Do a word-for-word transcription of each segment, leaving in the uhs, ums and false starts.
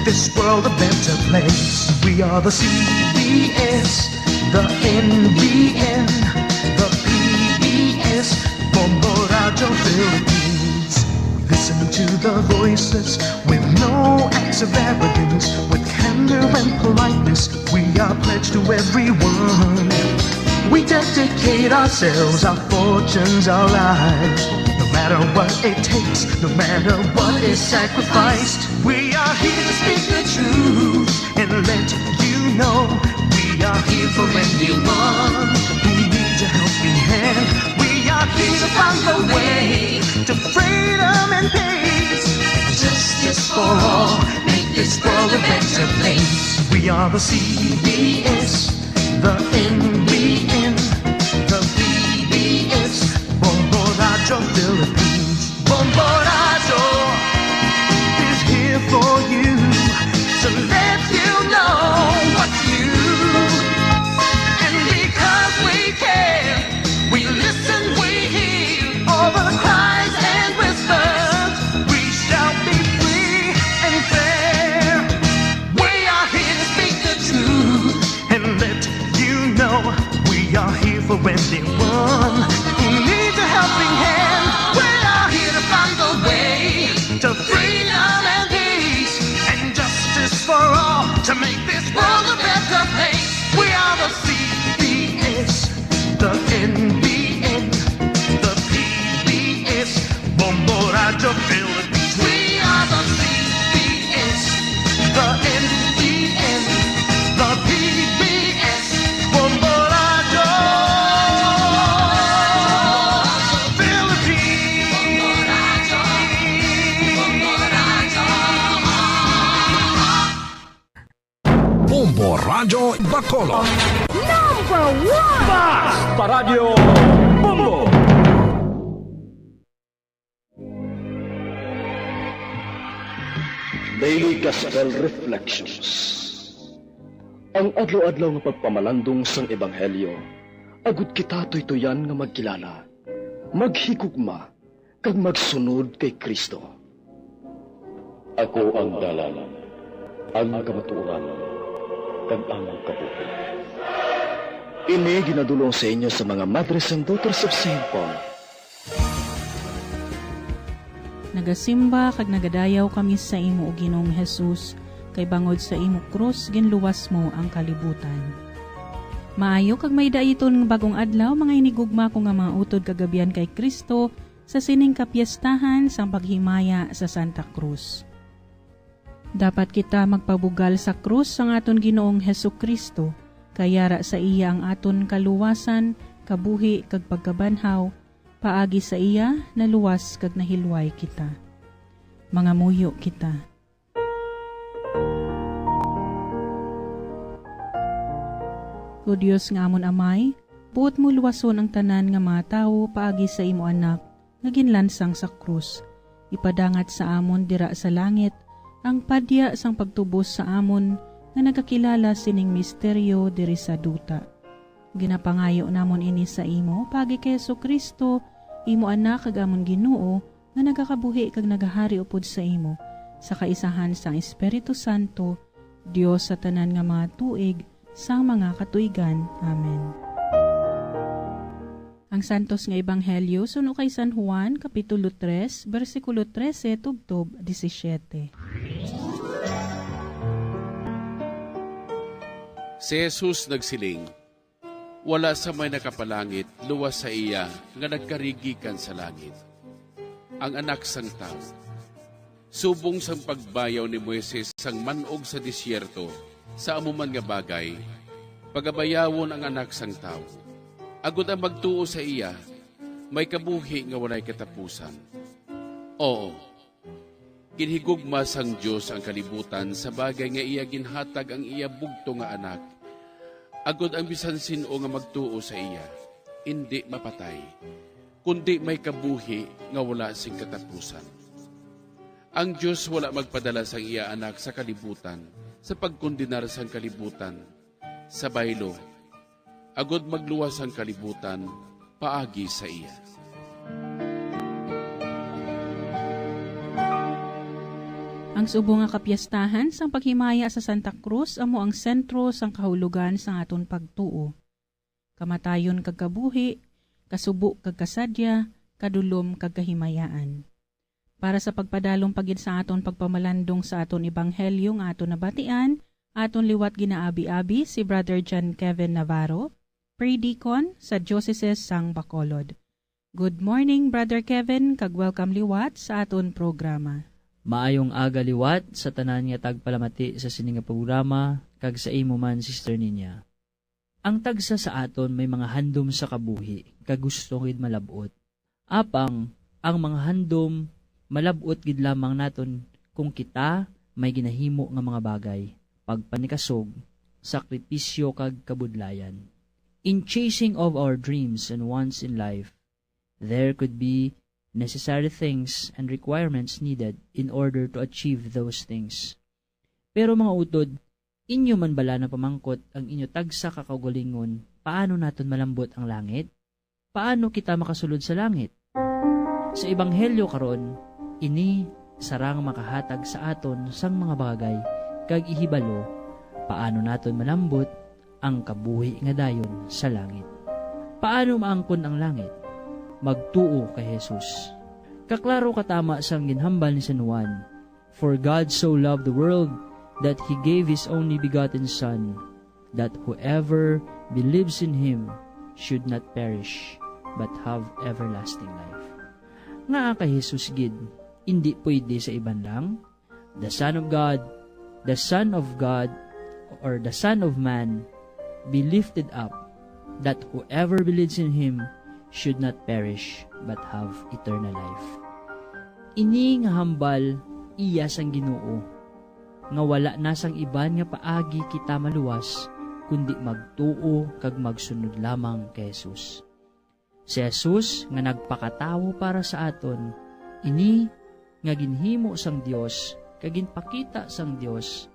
This world a better place. We are the C B S, the N B N, the P B S, Bombo Radio Philippines. We listen to the voices with no acts of arrogance, with candor and politeness. We are pledged to everyone. We dedicate ourselves, our fortunes, our lives. No matter what it takes, no matter what is sacrificed, we are here to speak the truth and let you know we are here for anyone who needs a helping hand. We are here to find a way to freedom and peace, justice for all. Make this world a better place. We are the C B S, the N B N, the P B S, Bombo Radio Philippines. Bombo Radio is here for you to let you know what's new. And because we care, we listen, we hear all the cries and whispers. We shall be free and fair. We are here to speak the truth and let you know we are here for anyone who needs a helping hand. We are here to find a way to freedom and peace and justice for all, to make this world a better place. We are the C B S, the N B N, the P B S, Bombo Radio Philippines. We are the C B S, the N B N, the P B S, Bombo Radio Philippines. Bombo Radio Bacolod. Number one! Basta Radyo Bombo! Daily Gospel Reflections. Ang adlaw-adlaw nga pagpamalandong sang ebanghelyo, agud kita tuytuyan nga magkilala, maghigugma, kag magsunod kay Cristo. Ako ang dalan, ang kamatuoran, kag ang kabuhi. Ini ginadul-ong sa inyo sa mga Madres and Daughters of Saint Paul. Nagasimba kag nagadayaw kami sa imo, O Ginoong Jesus, kay bangod sa imo krus ginluwas mo ang kalibutan. Maayo kag may daiton nga bag-ong adlaw, mga hinigugma ko nga mga utod kag abyan kay Cristo, sa sining kapiyestahan sang paghimaya sa Santa Cruz. Dapat kita magpabugal sa krus sang aton Ginoong Jesu-Cristo, kay yara sa iya ang aton kaluwasan, kabuhi, kag pagkabanhaw. Paagi sa iya, naluwas kag nahilway kita. Mangamuyo kita. O Dios nga amon Amay, buot mo luwason ang tanan nga mga tawo paagi sa imo Anak nga ginlansang sa krus. Ipadangat sa amon dira sa langit ang padya sang pagtubos sa amon nga nagakilala sining misteryo diri sa duta. Ginapangayo namon ini sa imo paagi kay Jesu-Cristo, imo Anak kag amon Ginoo, nga nagakabuhi kag nagahari upod sa imo, sa kaisahan sang Espiritu Santo, Dios sa tanan nga mga tuig, sang mga katuigan. Amen. Ang Santos nga Ebanghelyo suno kay San Juan, Kapitulo tres, bersikulo trese tubtob disisiete. Si Jesus nagsiling, "Wala sa may nakapalangit luwas sa iya nga nagkari gikan sa langit, ang Anak sang Tawo. Subong sang pagbayaw ni Moises sang man-og sa desierto sa amo man nga bagay, pagabayawon ang Anak sang Tawo, agod ang magtuo sa iya may kabuhi nga walay katapusan. Oo, ginhigugma sang Dios ang kalibutan sa bagay nga iya ginhatag ang iya bugtong nga Anak, agod ang bisan sin-o nga magtuo sa iya indi mapatay, kundi may kabuhi nga wala sing katapusan. Ang Dios wala magpadala sang iya Anak sa kalibutan sa pagkondenar sang kalibutan, sa baylo, agod magluwas ang kalibutan paagi sa iya." Ang subong nga kapiestahan sang paghimaya sa Santa Cruz amo ang sentro sang kahulogan sang aton pagtuo. Kamatayon kag kabuhi, kasubo kag kasadya, kadulom kag kahimayaan. Para sa pagpadalom pa gid sa aton pagpamalandong sa aton ebanghelyo nga aton nabatian, aton liwat ginaabi-abi si Brother John Kevin Navarro, Pre-Deacon sa Diocese sang Bacolod. Good morning, Brother Kevin, kag welcome liwat sa aton programa. Maayong aga liwat sa tanan nga tagpalamati sa sini nga programa, kag sa imo man, Sister Ninya. Ang tagsa sa aton may mga handom sa kabuhi, kag gusto gid malab-ot. Apang ang mga handom malab-ot gid lamang naton kung kita may ginahimo nga mga bagay, pagpanikasog, sakripisyo, kag kabudlayan. In chasing of our dreams and wants in life, there could be necessary things and requirements needed in order to achieve those things. Pero, mga utod, inyo man bala napamangkot ang inyo tagsa ka kaugalingon, paano naton malambot ang langit? Paano kita makasulod sa langit? Sa ebanghelyo karon, ini sarang makahatag sa aton sang mga bagay kag ihibalo paano naton malambot ang kabuhi nga dayon sa langit. Paano maangkon ang langit? Magtuo kay Jesus. Kaklaro katama sang ginhambal ni San Juan, "For God so loved the world that He gave His only begotten Son, that whoever believes in Him should not perish, but have everlasting life." Ngaa kay Jesus gid, indi pwede sa iban lang? The Son of God, the Son of God, or the Son of Man, be lifted up, that whoever believes in Him should not perish, but have eternal life. Ini nga hambal iya sang Ginoo, nga wala na sang iban nga paagi kita maluwas, kundi magtuo kag magsunod lamang kay Jesus. Si Jesus nga nagpakatawo para sa aton, ini nga ginhimo sang Dios kag ginpakita sang Dios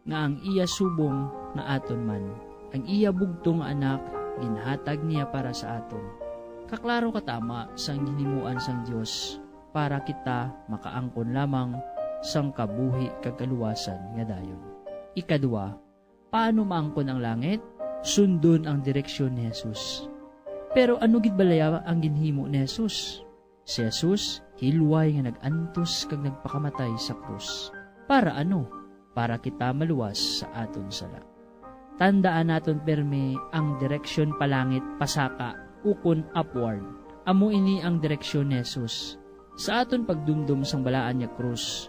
nga ang iya subong nga aton man, ang iya bugtong nga Anak ginhatag niya para sa aton. Kaklaro katama sang ginhimuan sang Dios para kita makaangkon lamang sang kabuhi kag kaluwasan nga dayon. Ikadua, paano maangkon ang langit? Sundon ang direksyon ni Jesus. Pero ano gid balaya ang ginhimo ni Jesus? Si Jesus hilway nga nag-antos kag nagpakamatay sa krus. Para ano? Para kita maluwas sa aton sala. Tandaan naton pirme ang direksyon palangit, pasaka, ukon upward. Amo ini ang direksyon ni Jesus. Sa aton pagdumdom sang balaan nga krus,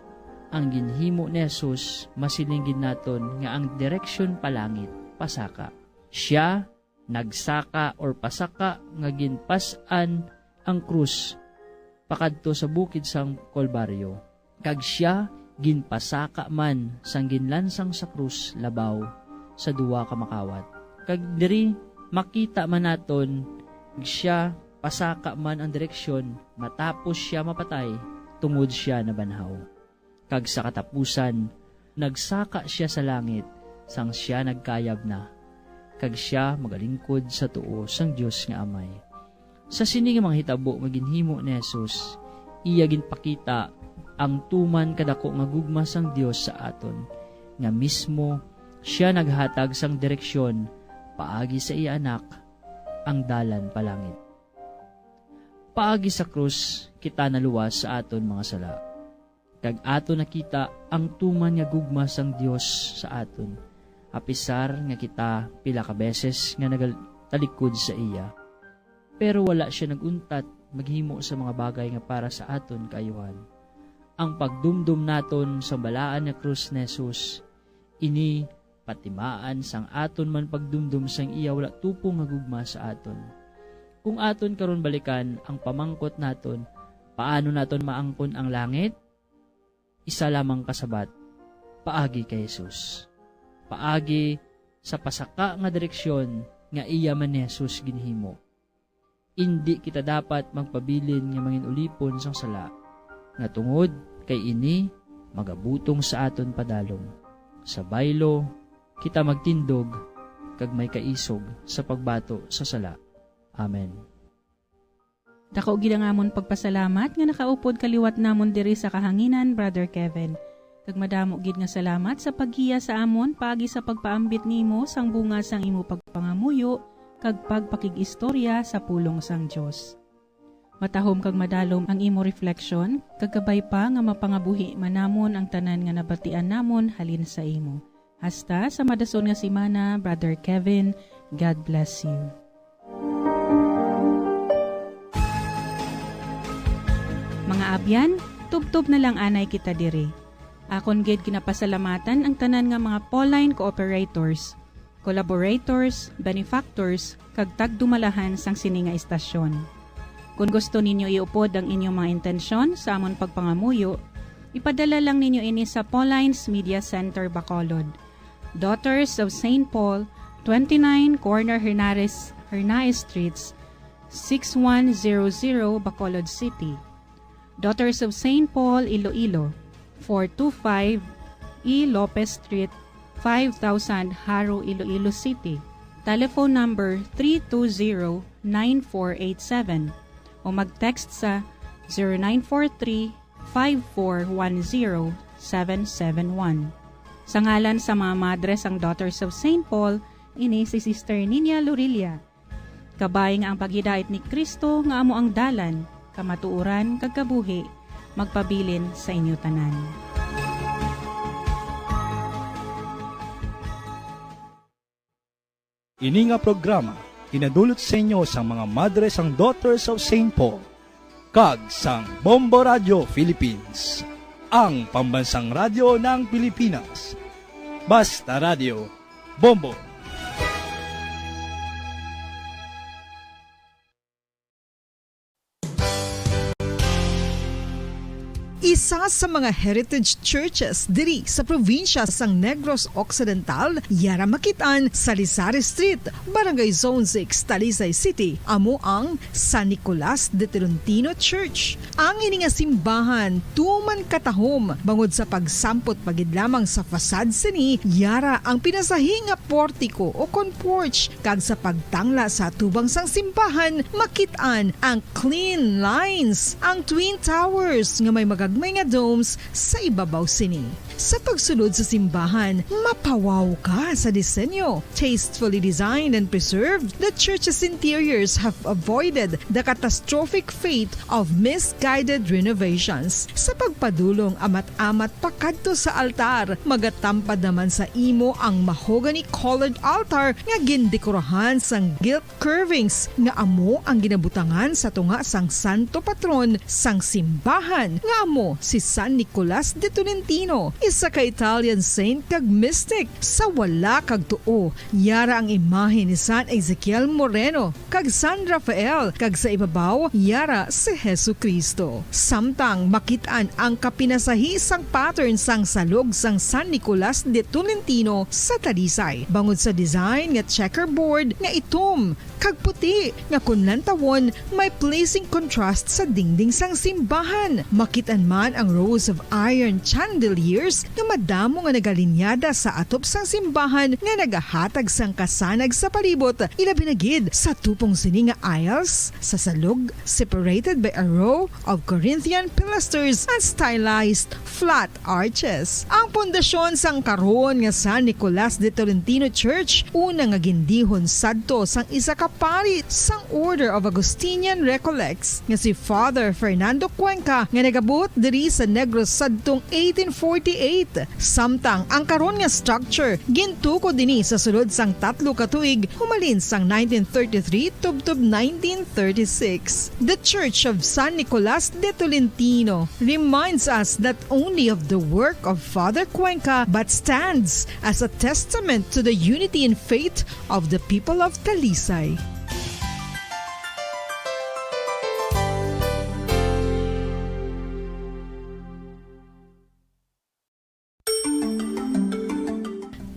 ang ginhimo ni Jesus, masiling gid naton nga ang direksyon palangit, pasaka. Sia nagsaka or pasaka nga ginpas-an ang krus pakadto sa bukid sang Kalbaryo, kag sia ginpasaka man sang ginlansang sa krus labaw sa duha ka makawat. Kag diri makita man naton, sia pasaka man ang direksyon matapos sia mapatay, tungod sia nabanhaw. Kag sa katapusan, nagsaka sia sa langit sang sia nagkayab na, kag sia magalingkod sa tuo sang Dios nga Amay. Sa sini nga mga hitabo nga ginhimo ni Jesus, iya ginpakita ang tuman kadako nga gugma sang Dios sa aton, nga mismo sia naghatag sang direksyon paagi sa iya Anak, ang dalan palangit. Paagi sa krus kita naluwas sa aton mga sala, kag aton nakita ang tuman nga gugma sang Dios sa aton, apisar nga kita pila ka beses nga nagatalikod sa iya. Pero wala sia nag-untat maghimo sa mga bagay nga para sa aton kaayuhan. Ang pagdumdom naton sa balaan nga krus ni Jesus, ini patimaan sang aton man pagdumdom sang iya wala tupong nga gugma sa aton. Kung aton karon balikan ang pamangkot naton, paano naton maangkon ang langit? Isa lamang ka sabat, paagi kay Jesus. Paagi sa pasaka nga direksyon nga iya man ni Jesus ginhimo. Indi kita dapat magpabilin nga mangin-ulipon sang sala, nga tungod kay ini magabutong sa aton padalom. Sa baylo, kita magtindog kag may kaisog sa pagbato sa sala. Amen. Dako gid ang amon pagpasalamat nga nakaupod ka liwat namon diri sa kahanginan, Brother Kevin. Kag madamo gid nga salamat sa paggiya sa amon paagi sa pagpaambit nimo sang bunga sang imo pagpangamuyo kag pagpakig-istorya sa pulong sang Dios. Matahom kag madalom ang imo reflection, kag kabay pa nga mapangabuhi man namon ang tanan nga nabatian namon halin sa imo. Hasta sa madason nga semana, Brother Kevin. God bless you. Mga abyan, tubtob na lang anay kita diri. Akon gid ginapasalamatan ang tanan nga mga Pauline cooperators, collaborators, benefactors, kag tagdumalahan sang sini nga istasyon. Kon gusto ninyo iupod ang inyong mga intensyon sa amon pagpangamuyo, ipadala lang ninyo ini sa Pauline's Media Center, Bacolod, Daughters of Saint Paul, twenty-nine Corner Hernares, Hernaez Streets, six one zero zero, Bacolod City. Daughters of Saint Paul, Iloilo, four two five E Lopez Street, five thousand, Jaro, Iloilo City. Telephone number three two zero, nine four eight seven, o mag-text sa zero nine four three, five four one zero, seven seven one. Sa ngalan sa mga madre sang Daughters of Saint Paul, ini si Sister Ninia Lorilla. Kabay nga ang paghidait ni Cristo nga amo ang dalan, kamatuoran, kag kabuhi, magpabilin sa inyo tanan. Ini nga programa ginadulot sa inyo sang mga madre sang Daughters of Saint Paul kag sang Bombo Radio Philippines, ang pambansang radyo ng Pilipinas. Basta Radio, Bombo. Isa sa mga heritage churches diri sa probinsya sang Negros Occidental, yara makit-an sa Lisari Street, Barangay Zone six, Talisay City, amo ang San Nicolas de Tolentino Church. Ang ini nga simbahan tuman katahom bangod sa pagsampot pa gid lamang sa facade sini, yara ang pinasahi nga portiko o kon porch, kag sa pagtangla sa atubang sang simbahan, makit-an ang clean lines, ang twin towers nga may magagmay nga domes sa ibabaw sini. Sa pagsulod sa simbahan, mapawaw ka sa disenyo. Tastefully designed and preserved, the church's interiors have avoided the catastrophic fate of misguided renovations. Sa pagpadulong amat-amat pakadto sa altar, magatampad naman sa imo ang mahogany-colored altar nga gindekorahan sang gilt curvings nga amo ang ginabutangan sa tunga sang santo patron sang simbahan, nga amo si San Nicolas de Tolentino, isa ka Italian saint kag mystic. Sa wala kag tuo, yara ang imahe ni San Ezekiel Moreno kag San Rafael, kag sa ibabaw, yara si Jesu-Cristo. Samtang makit-an ang kapinasahi sang pattern sang salog sang San Nicolas de Tolentino sa Talisay, bangod sa design nga checkerboard nga itom kag puti, nga kon lantawon, may pleasing contrast sa dingding sang simbahan. Makit-an man ang rows of iron chandeliers nga madamo nga nagalinyada sa atop sang simbahan nga nagahatag sang kasanag sa palibot, ilabi na gid sa tupong sini nga aisles sa salog, separated by a row of Corinthian pilasters and stylized flat arches. Ang pundasyon sang karon nga San Nicolas de Tolentino Church, una nga gindihon sadto sang isa ka pari sang Order of Augustinian Recollects nga si Father Fernando Cuenca, nga nagabot diri sa Negros sadtong eighteen forty-eight. Samtang ang karon nga structure gintukod dinhi sa sulod sang tatlo ka tuig, humalin sang nineteen thirty-three tubtob nineteen thirty-six. The Church of San Nicolas de Tolentino reminds us not only of the work of Father Cuenca, but stands as a testament to the unity in faith of the people of Talisay.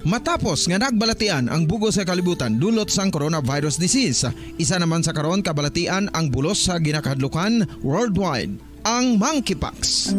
Matapos nga nagbalatian ang bug-os nga kalibutan dulot sang coronavirus disease, isa naman sa karon kabalatian ang bulos sa ginakahadlukan worldwide, ang monkeypox.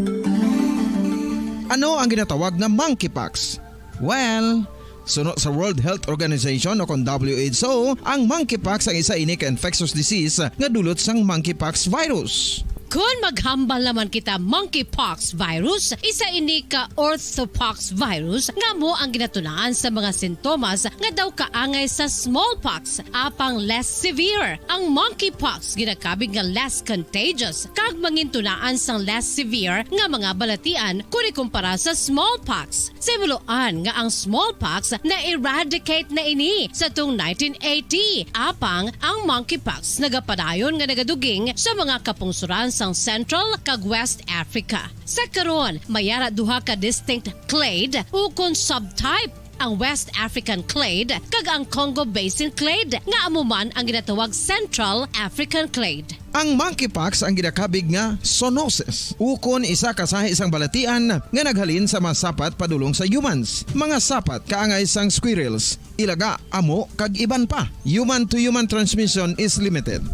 Ano ang ginatawag na monkeypox? Well, suno sa World Health Organization o kon W H O, ang monkeypox ang isa ini ka infectious disease nga dulot sang monkeypox virus. Kon maghambal naman kita monkeypox virus, isa ini ka orthopox virus nga amo ang ginatunaan sa mga sintomas nga daw kaangay sa smallpox, apang less severe. Ang monkeypox ginakabig nga less contagious kag mangintunaan sang less severe nga mga balatian kon ikumpara sa smallpox. Sa himuloan nga ang smallpox na-eradicate na ini sa tung nineteen eighty, apang ang monkeypox nagapadayon nga nagaduging sa mga kapungsuran sang Central kag West Africa. Sa karon, may ara duha ka distinct clade ukon subtype, ang West African clade kag ang Congo Basin clade, nga amo man ang ginatawag Central African clade. Ang monkeypox ang ginakabig nga zoonosis, ukon isa ka sahi sang balatian nga naghalin sa mga sapat padulong sa humans, mga sapat kaangay sang squirrels, ilaga, amo, kag iban pa. Human to human transmission is limited.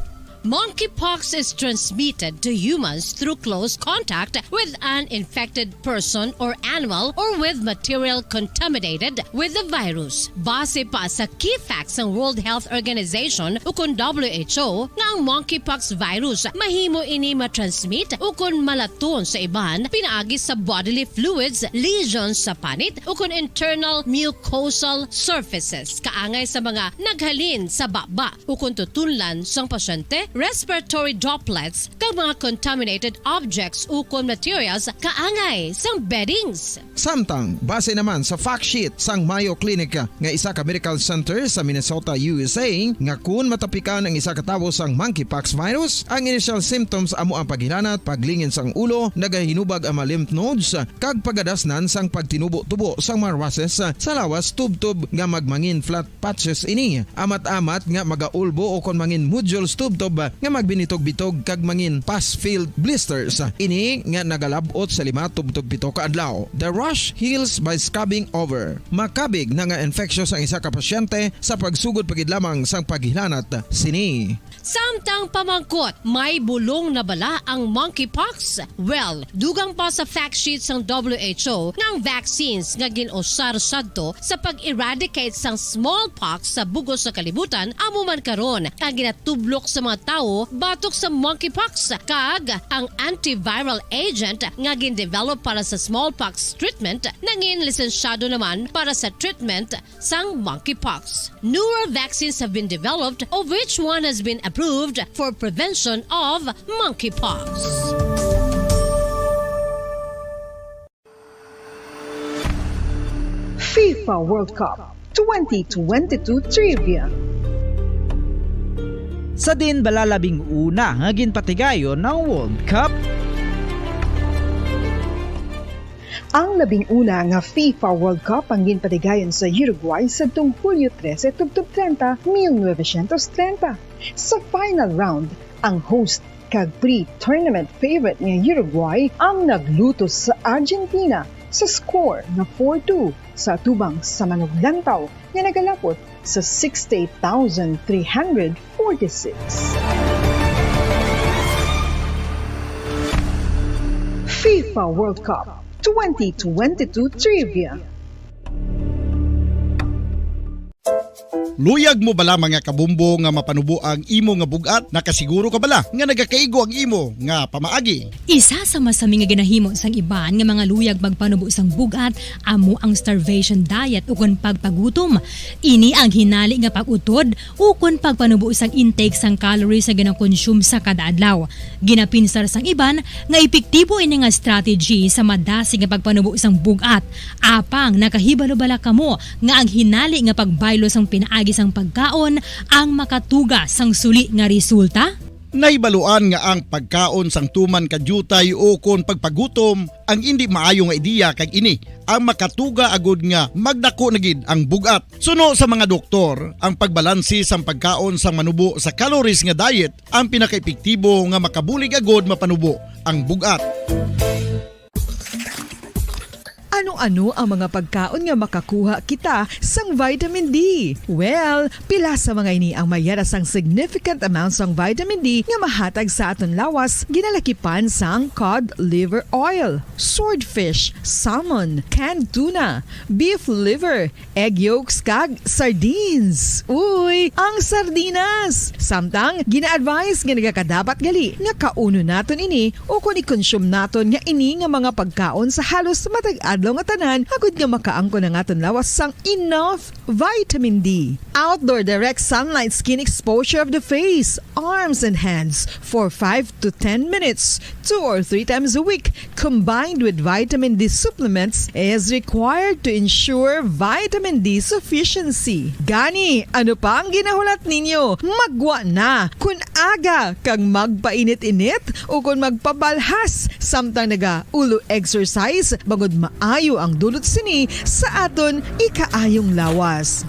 Monkeypox is transmitted to humans through close contact with an infected person or animal or with material contaminated with the virus. Base pa sa key facts sang World Health Organization ukon W H O nga ang monkeypox virus mahimo ini matransmit ukon malaton sa iban pinaagi sa bodily fluids, lesions sa panit, ukon internal mucosal surfaces kaangay sa mga naghalin sa baba ukon tutunlan sang pasyente, respiratory droplets, kag mga contaminated objects ukon materials kaangay sang beddings. Samtang, base naman sa fact sheet sang Mayo Clinic nga isa ka medical center sa Minnesota, U S A, nga kun matapikan ang isa ka tawo sang monkeypox virus, ang initial symptoms amo ang paghilanat, paglingin sang ulo, nagahinubag ang mga lymph nodes, kag pagadasnan sang pagtinubo-tubo sang mga rushes sa lawas, tubtob nga magmangin flat patches ini, amat-amat nga magaulbo ukon mangin nodules tubtob nga magbinitog-bitog kag mangin pus-filled blisters. Ini nga nagalab-ot sa lima tubtob pito ka adlaw. The rash heals by scabbing over. Makabig na nga infectious ang isa ka pasyente sa pagsugod pa gid lamang sang paghilanat sini. Samtang pamangkot, may bulong na bala ang monkeypox? Well, dugang pa sa fact sheet sang W H O nga ang vaccines nga gin-usar sadto sa pag-eradicate sang smallpox sa bug-os nga kalibutan amo man karon ang ginatublok sa mga tawo batok sa monkeypox, kag ang antiviral agent nga gin-develop para sa smallpox treatment nangin lisensyado naman para sa treatment sang monkeypox. Newer vaccines have been developed, of which one has been approved for prevention of monkeypox. FIFA World Cup twenty twenty-two Trivia. Sa diin bala labing una nga ginpatigayon ang World Cup? Ang labing una nga FIFA World Cup ang ginpatigayon sa Uruguay sadtong Hulyo trese tubtob treinta, mil novecientos treinta. Sa final round, ang host kag pre-tournament favorite nga Uruguay ang naglutos sa Argentina sa score nga four two sa atubang sa manuglantaw nga nagalapot sa sixty-eight thousand three hundred forty-six. FIFA World Cup twenty twenty-two Trivia. Luyag mo bala, mga kabombo, nga mapanubo ang imo nga bug-at? Nakasiguro ka bala nga nagakaigo ang imo nga pamaagi? Isa sa masami nga ginahimo sang iban nga mga luyag magpanubo sang bug-at amo ang starvation diet ukon pagpagutom. Ini ang hinali nga pag-utod ukon pagpanubo sang intake sang calories nga ginakonsume sa kada adlaw. Ginapinsar sang iban nga epektibo ini nga strategy sa madasig nga pagpanubo sang bug-at. Apang nakahibalo bala kamo nga ang hinali nga pagbaylo sang pinaagi sang pagkaon ang makatuga sang suli nga resulta? Nahibaluan nga ang pagkaon sang tuman ka diutay ukon pagpagutom ang indi maayo nga ideya, kag ini ang makatuga agud nga magdako na gid ang bug-at. Suno sa mga doktor, ang pagbalanse sang pagkaon sang manubo sa calories nga diet ang pinakaepektibo nga makabulig agud mapanubo ang bug-at. Ano Ano ang mga pagkaon nga makakuha kita sang vitamin D? Well, pila sa mga ini ang mayara sang significant amount sang vitamin D nga mahatag sa aton lawas, ginalakipan sang cod liver oil, swordfish, salmon, canned tuna, beef liver, egg yolks, kag sardines. Uy, ang sardinas! Samtang, gina-advise nga nagakadapat gali nga kaunon naton ini ukon i-consume naton nga ini nga mga pagkaon sa halos matag adlaw nga tanan, agud nga makaangkon ang aton lawas sang enough vitamin D. Outdoor direct sunlight skin exposure of the face, arms, and hands for five to ten minutes, two or three times a week, combined with vitamin D supplements, is required to ensure vitamin D sufficiency. Gani, ano pa ang ginahulat ninyo? Maggwa na! Kun aga kag magpainit-init ukon magpabalhas samtang naga-ulo exercise, bangod maayo ang dulot sini sa aton ikaayong lawas.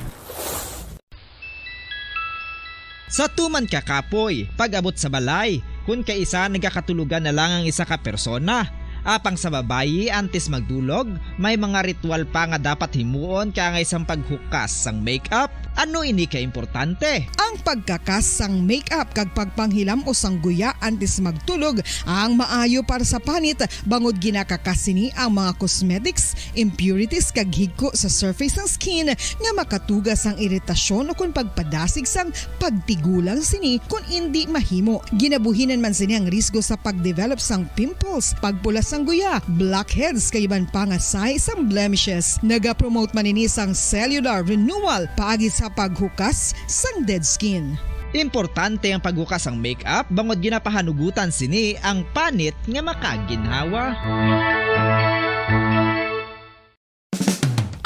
Sa tuman ka kapoy, pag-abot sa balay, kun kaisa nagakatulogan na lang ang isa ka persona. Apang sa babayi, antes magdulog, may mga ritual pa nga dapat himuon kaangay sang paghukas sang makeup. Ano ini ka importante? Ang pagkakas sang makeup kag pagpanghilam-os sang guya antes magtulog ang maayo para sa panit, bangod ginakakas sini ang mga cosmetics, impurities, kag higko sa surface sang skin nga makatuga sang iritasyon ukon pagpadasig sang pagtigulang sini kon indi mahimo. Ginabuhinan man sini ang risgo sa pag-develop sang pimples, pagpula sang guya, blackheads, kag iban pa nga sign sang blemishes. Nagapromote man ini sang cellular renewal paagi sa paghukas sang dead skin. Importante ang paghukas sang makeup bangod ginapahanugutan sini ang panit nga makaginhawa.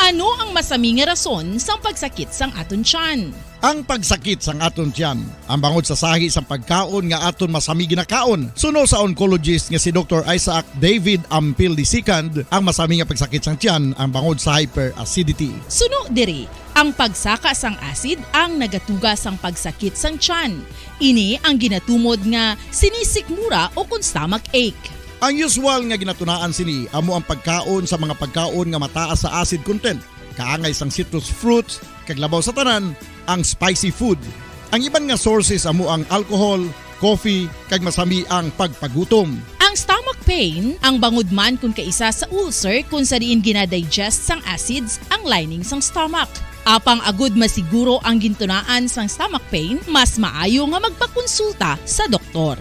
Ano ang masami nga rason sang pagsakit sang aton tiyan? Ang pagsakit sang aton tiyan, ang bangod sa sahi sang pagkaon nga aton masami ginakaon. Suno sa oncologist nga si Doktor Isaac David Ampil the second, ang masami nga pagsakit sang tiyan ang bangod sa hyperacidity. Suno diri, ang pagsaka sang acid ang nagatuga sang pagsakit sang tiyan. Ini ang ginatumod nga sinisikmura ukon stomach ache. Ang usual nga ginatunaan sini amo ang pagkaon sa mga pagkaon nga mataas sa acid content, kaangay sang citrus fruits, kag labaw sa tanan, ang spicy food. Ang iban nga sources amo ang alcohol, coffee, kag masami ang pagpagutom. Ang stomach pain, ang bangod man kon kaisa sa ulcer kon sa diin gina-digest sang acids ang lining sang stomach. Apang agud masiguro ang gintunaan sang stomach pain, mas maayo nga magpakonsulta sa doktor.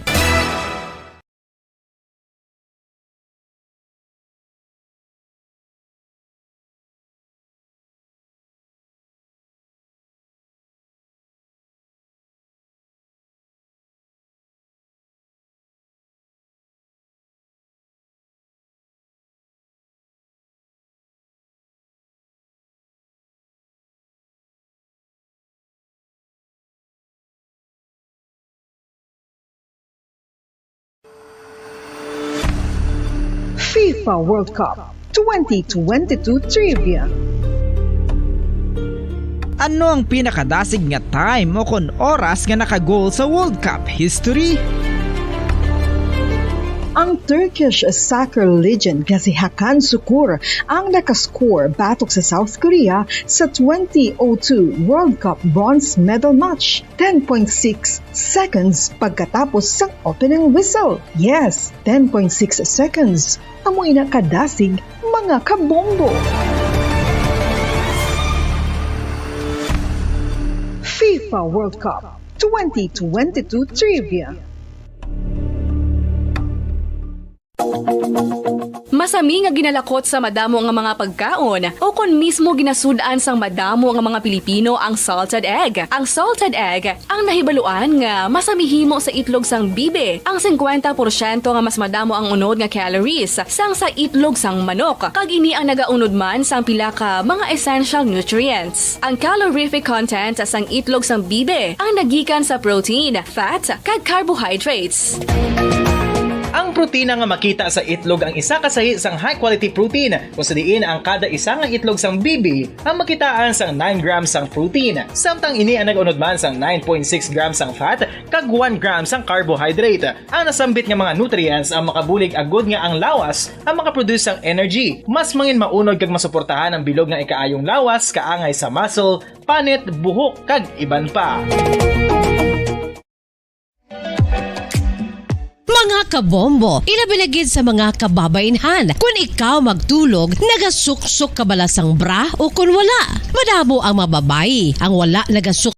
FIFA World Cup twenty twenty-two Trivia. Ano ang pinakadasig nga time o kon oras nga naka-goal sa World Cup history? Ang Turkish soccer legend nga si Hakan Sukur ang nakascore batok sa South Korea sa twenty oh two World Cup bronze medal match, ten point six seconds pagkatapos sang opening whistle. Yes, ten point six seconds. Amo ina kadasig, mga kabombo. FIFA World Cup twenty twenty-two Trivia. Masami nga ginalakot sa madamo nga mga pagkaon, o kon mismo ginasud-an sang madamo nga mga Pilipino ang salted egg. Ang salted egg ang nahibaluan nga masami himo sa itlog sang bibe. Ang singkwenta porsyento nga mas madamo ang unod nga calories sang sa itlog sang manok, kag ini ang nagaunod man sang pila ka mga essential nutrients. Ang calorific content sang itlog sang bibe ang nagikan sa protein, fat, kag carbohydrates. Ang protina nga makita sa itlog ang isa ka sahi sang high-quality protein, kung sa diin ang kada isa nga itlog sang bibi ang makitaan sang nine grams sang protein, samtang ini ang nag-unod man sang nine point six grams sang fat kag one gram sang carbohydrate. Ang nasambit nga mga nutrients ang makabulig agud nga ang lawas ang makaproduce sang energy, mas mangin maunod kag masuportahan ang bilog nga ikaayong lawas, kaangay sa muscle, panit, buhok, kag iban pa. Mga kabombo, ilabi na gid sa mga kababainhan. Kun ikaw magtulog, nagasuksok ka bala sang bra o kun wala? Madamo ang mga babayi ang wala nagasuk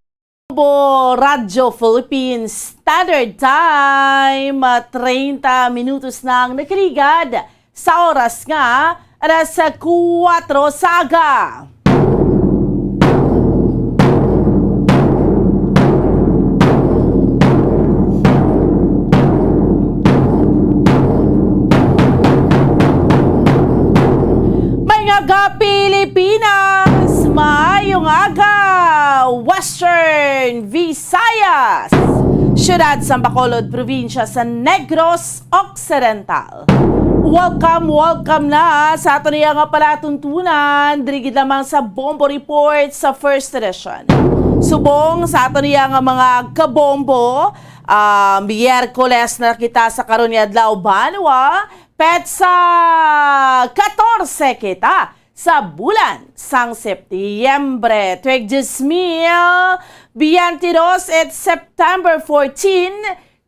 Bo Radyo Philippines Standard Time, ah, treinta minutos na ang nakaligad sa oras nga alas kuwatro sa aga. Mga ga Pilipinas, maayong aga, Western Visayas, siyudad sang Bacolod, probinsya sa Negros Occidental. Welcome, welcome na sa aton iya nga palatuntunan, diri gid lamang sa Bombo Report sa First Edition. Subong sa aton iya nga mga kabombo, ah, Miyerkules na kita sa karon nga adlaw, banwa, petsa katorse kita sa bulan sang Setyembre, tuig dos mil biyente dos, it's September fourteen,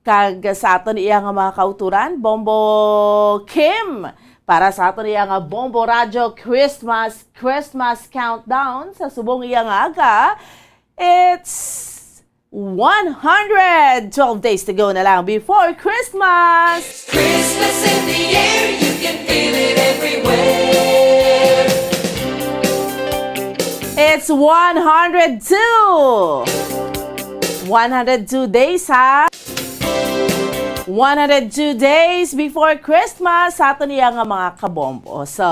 kag sa aton iya nga mga kauturan, Bombo Kim, para sa aton iya nga Bombo Radyo Christmas, Christmas Countdown sa subong iya nga aga, it's one hundred twelve days to go na lang before Christmas. Christmas in the air, you can feel it everywhere. It's one hundred two. One hundred two days, ha? One hundred two days before Christmas sa aton iya nga mga kabombo. So,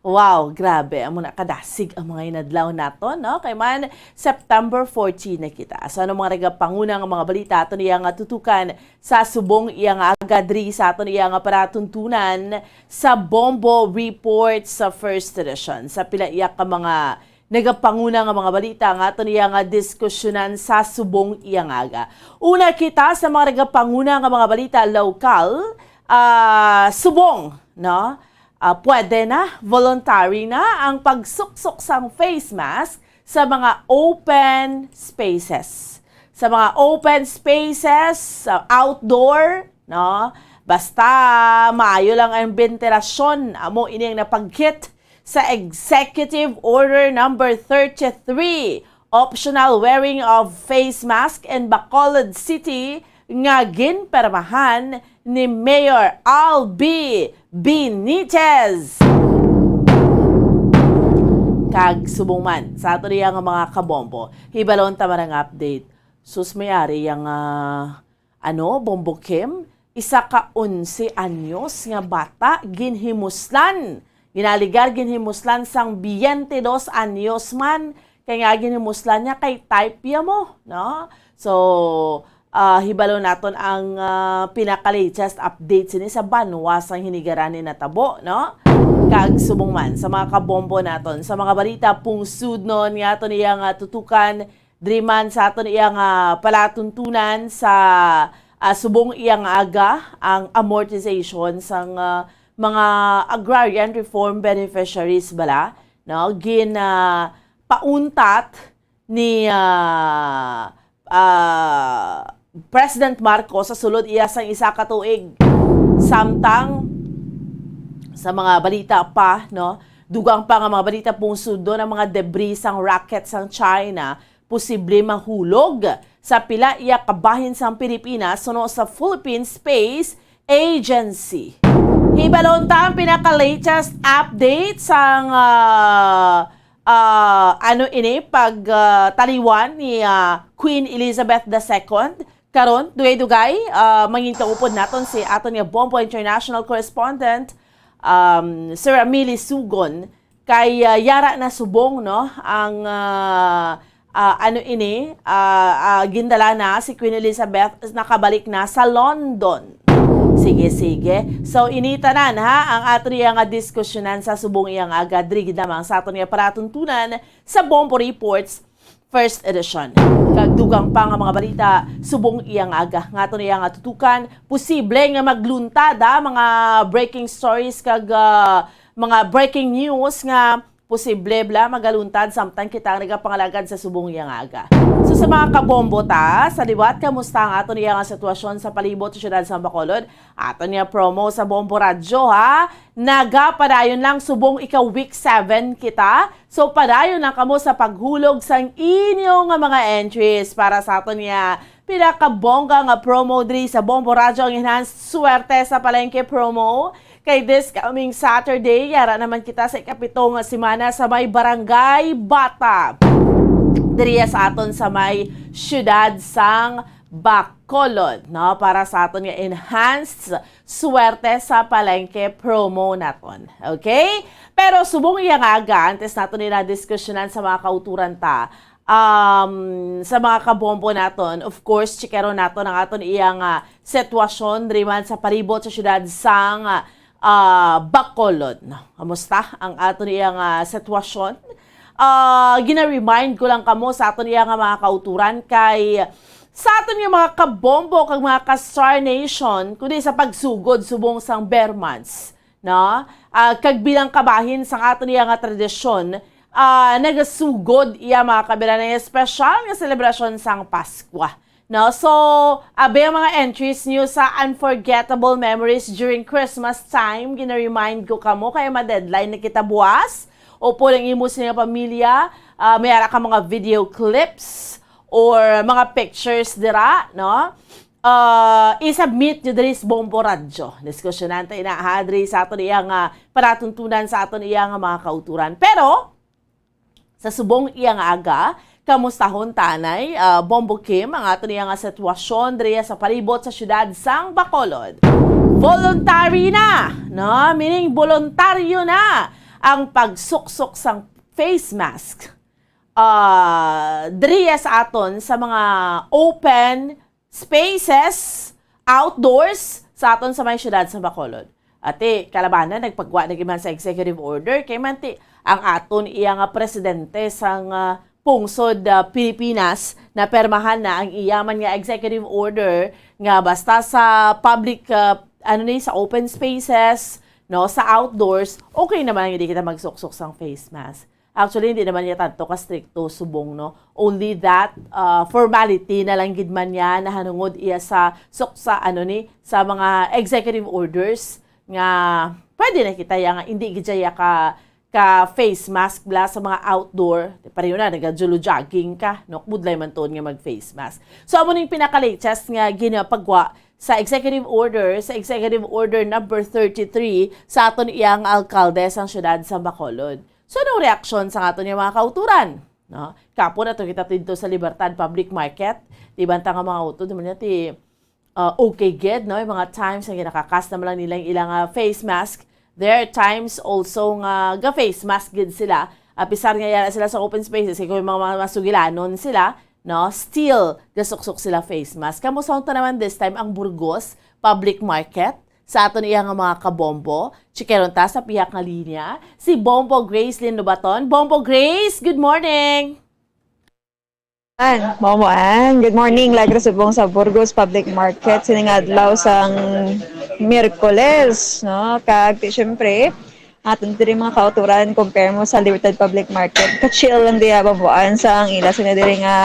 wow, grabe. Amo na kadasig ang mga inadlaw naton, no? Kay man, September fourteen na kita. So, ano mga nagapanguna nga mga balita aton iya nga tutukan sa subong iya nga aga diri sa aton iya nga palatuntunan sa Bombo Report sa First Edition. Sa pila iya ka mga nagapanguna nga mga balita nga aton iya nga diskusyonan sa subong iya nga aga. Una kita sa mga nagapanguna nga mga balita lokal, ah, subong, no? Ah, pwede na, voluntary na ang pagsuksok sang face mask sa mga open spaces. Sa mga open spaces, sa outdoor, no? Basta maayo lang ang bentilasyon, amo ini ang napagkit sa Executive Order Number thirty-three, optional wearing of face mask in Bacolod City, nga ginpermahan ni Mayor Albi Benitez. Kag subong man sa ato niya nga mga kabombo, hibalon ta man ang update. Sus, may ari yang, ah, ano, Bombo Kim, isa ka onse anyos nga bata ginhimuslan. Ginaligar ginhimuslan sang biyente dos anyos man, kay nga ginhimuslan niya kay type ya mo, no? So, ah, hibalo naton ang, ah, pinaka-latest update sini sa banwa sang hinigaran ni natabo, no? Kag subong man sa mga kabombo naton, sa mga balita pungsudnon nga aton iya nga tutukan, diri man sa aton iya nga palatuntunan sa, ah, subong iya nga aga ang amortization sang, ah, mga agrarian reform beneficiaries bala, no? Gin, ah, pauntat ni, ah, ah, President Marcos sa sulod iya sang isa ka tuig. Samtang sa mga balita pa, no, dugang pa nga mga balita pungsudnon ang mga debris sang rocket sang China posible mahulog sa pila iya kabahin sang Pilipinas suno sa Philippine Space Agency. Hibalon ta ang pinaka-latest update sang, ah, ah, ano ini, pag, ah, taliwan ni, ah, Queen Elizabeth the Second. Karon, dugay-dugay, ah, mangintaupod naton si aton nga Bombo International Correspondent, um, Sir Amili Sugon, kay, ah, yara na subong, no, ang, ah, ah, ano ini, ah, ah, gindala na si Queen Elizabeth, nakabalik na sa London. Sige, sige. So, ini tanan, ha, ang aton iya nga diskusyonan sa subong iya nga aga, diri gid lamang sa aton nga palatuntunan sa Bombo Reports First Edition. Kag dugang pa nga mga balita, subong iya nga aga, nga aton iya nga tutukan, posible nga magluntad, ha, mga breaking stories kag, ah, mga breaking news nga posible bala magaluntad samtang kita ang nagapangalagad sa subong iya nga aga. So, sa mga kabombo ta, sa liwat, kamusta ang aton iya nga sitwasyon sa palibot sa siyudad sa Bacolod? Aton nga promo sa Bombo Radyo, ha? Nagapadayon lang, subong ika week seven kita. So, padayon lang kamo sa paghulog sang inyo nga mga entries para sa aton nga pinakabongga nga promo diri sa Bombo Radyo, ang Enhanced Swerte sa Palengke promo. Kay this coming Saturday, yara naman kita sa ikapito nga semana sa may Barangay Bata, diriya sa aton sa may siyudad sang Bacolod, no? Para sa aton nga Enhanced Swerte sa Palengke promo naton. Okay? Pero subong iya nga aga, antes naton nila diskusyonan sa mga kauturan ta, um, sa mga kabombo naton, of course, chikero naton ang aton iya nga sitwasyon diri man sa palibot sa siyudad sang, ah, Bacolod, no? Kamusta ang aton iya nga sitwasyon? Ah, gina-remind ko lang kamo sa aton iya nga mga kauturan kay sa aton nga mga kabombo kag mga ka-Star Nation, kundi sa pagsugod subong sang Ber Months, no? Ah, kag bilang kabahin sang aton iya nga tradisyon, ah, nagasugod iya mga kabiranay nga espesyal nga selebrasyon sang Paskwa. No? So, abi ang mga entries niyo sa unforgettable memories during Christmas time. Gina-remind ko kamo kay ma-deadline na kita buwas. Upod ang imo sa inyong pamilya, ah, may ara ka mga video clips or mga pictures dira, no? Ah, i-submit nyo diri sa Bombo Radyo. Diskusyonan ta ina, ha, diri sa aton iya nga palatuntunan sa aton iya nga mga kauturan. Pero, sa subong iya nga aga, kamustahon tanay, ah, Bombo Kim, ang aton iya nga sitwasyon diriya sa palibot sa siyudad sang Bacolod. Voluntary na, no? Meaning, voluntaryo na ang pagsuksok sang face mask, ah, diriya sa aton sa mga open spaces, outdoors, sa aton sa may siyudad sa Bacolod. Ati, kalabanan, nagpagwa na gid man sa executive order, kay man ti, ang aton iya nga presidente sang, ah, pungsod, ah, Pilipinas, napermahan na ang iya man nga executive order nga basta sa public, ah, ano ni, sa open spaces, no, sa outdoors, okay naman nga di kita magsuksok sang face mask. Actually, hindi naman niya tanto ka stricto subong, no? Only that, ah, formality na lang gid man niya nahanungod iya sa suksa, ano ni, sa mga executive orders nga pwede na kita ya nga hindi gid siya ka, ka face mask bala sa mga outdoor. Pareho na, nag-jolo jogging ka, no? Budlay man tuon nga mag-face mask. So, amo ning pinaka-latest nga ginapagwa sa executive order, sa executive order number thirty-three sa aton iyang alkalde sang siyudad sa Bacolod. So, anong reaksyon sa aton nga mga kauturan? No? Kapon ato kita dito sa Libertad Public Market, di ba, ang mga utod naman niya ti, uh, okay gid, no? Yung mga times nga ginakakas naman lang nila yung ilang, ah, face mask. There are times also nga ga-face mask gid sila. Apisar nga yara sila sa open spaces, kay kung yung mga, mga masugilanon sila, no? Still, gasuksok sila face mask. Kamusta naman this time ang Burgos Public Market? Sa aton iya nga mga kabombo, chikeron ta sa pihak nga linya, si Bombo Grace Lynn Lobaton. Bombo Grace, good morning! An, Bombo An, good morning. Live ra subong sa Burgos Public Market, sining adlaw sang Miyerkules, no? Kag, ti, syempre, aton diri mga kauturan, compare mo sa Libertad Public Market. Ka-chill lang diya, Bombo An, sa ang ila sila diri nga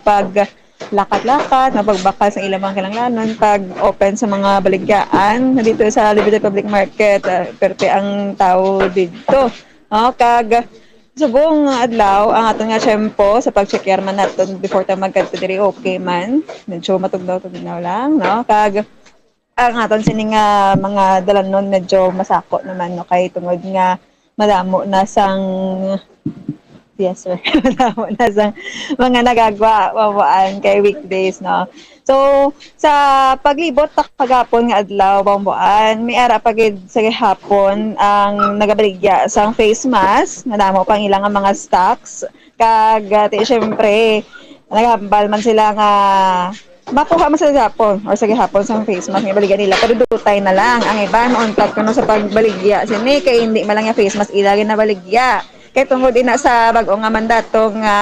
pag lakat-lakat, mapagbakal sa ilang mga kinahanglanon, pag open sa mga baligyaan na dito sa Libertad Public Market, ah, perte ang tao dito. Oh, kag subong adlaw ang aton nga tiyempo sa pag-check man naton before ta magkadto diri, okay man. Medyo matugnaw-tugnaw lang, no? Kag ang aton sini nga mga dalanon medyo masako naman, no, kay tungod nga madamo na sang, yes, sir, madamo na sang mga nagagwa, Bombo An, kay weekdays, no. So, sa paglibot ta kagapon nga adlaw, Bombo An, may ara pa gid sa gihapon ang nagabaligya sang face mask, madamo pang ilang mga stocks, kag, ah, ti, syempre, nagahambal man sila nga Makuha man sa gihapon or sa gihapon sa face mask nga ibaligya nila, pero dutay na lang. Ang iban mauntat kuno sa pagbaligya sini kay hindi man lang nga face mask ila ginabaligya. Kay tungod ina sa bag-o nga mandato nga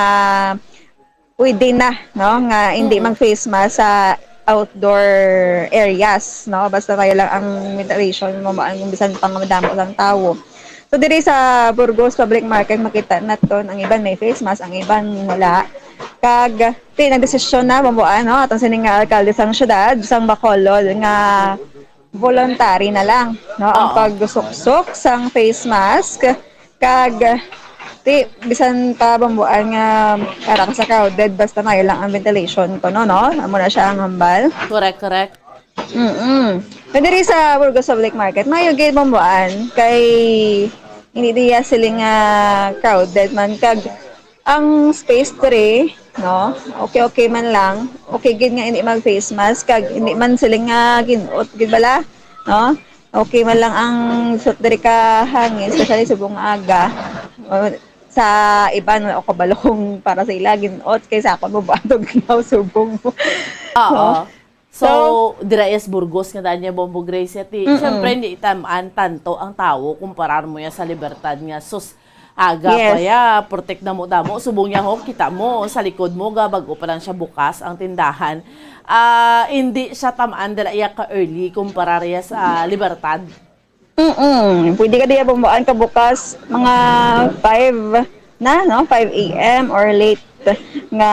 pwede na, no, nga hindi Mm. mag-face mask sa outdoor areas, no? Basta kaya lang ang ventilation mo, ang bisan pa nga madamo lang tawo. So, diri sa Burgos Public Market, makita naton ang iban may face mask, ang iban wala. Kag, ti, nagdesisyon na, bambuan, no? Atong sining nga alkalde sang syudad, sang Bacolod, nga voluntary na lang, no? Ang Oo. pagsuksok sang face mask, kag, ti, bisan pa bambuan nga para ka sa crowded, basta maayo lang ang ventilation ko, no, no? Amo na siya ang hambal. Correct, correct. Mm-mm. Pero diri sa Burgos Public Market, maayo gid bambuan kay hindi diya sila nga crowded man, kag ang space diri, no? Okay, okay man lang. Okay gid nga hindi mag face mask, kag hindi man sila nga gin-ot gid bala, no? Okay man lang ang suot diri ka hangin, especially subong aga. O, sa iban, wala ko kabalo kung para sa ila gin-ot, kay sa akon, mabuadog na subong mo. Oo. No? So, So, dira is Burgos nga daan niya, Bombo Grace, ti, Mm-mm. syempre, hindi tamaan tanto ang tawo kumparar mo ya sa Libertad nga, sus, aga Yes. pa ya, protect na mo damo. Subong niya, ho, kita mo, sa likod mo, ga, bago pa lang siya bukas ang tindahan. Ah, hindi siya tamaan dira iya ka-early kumparar ya sa Libertad. Mm-mm. Pwede ka diya bumbuan ka bukas mga five na, no? Five a m or late nga,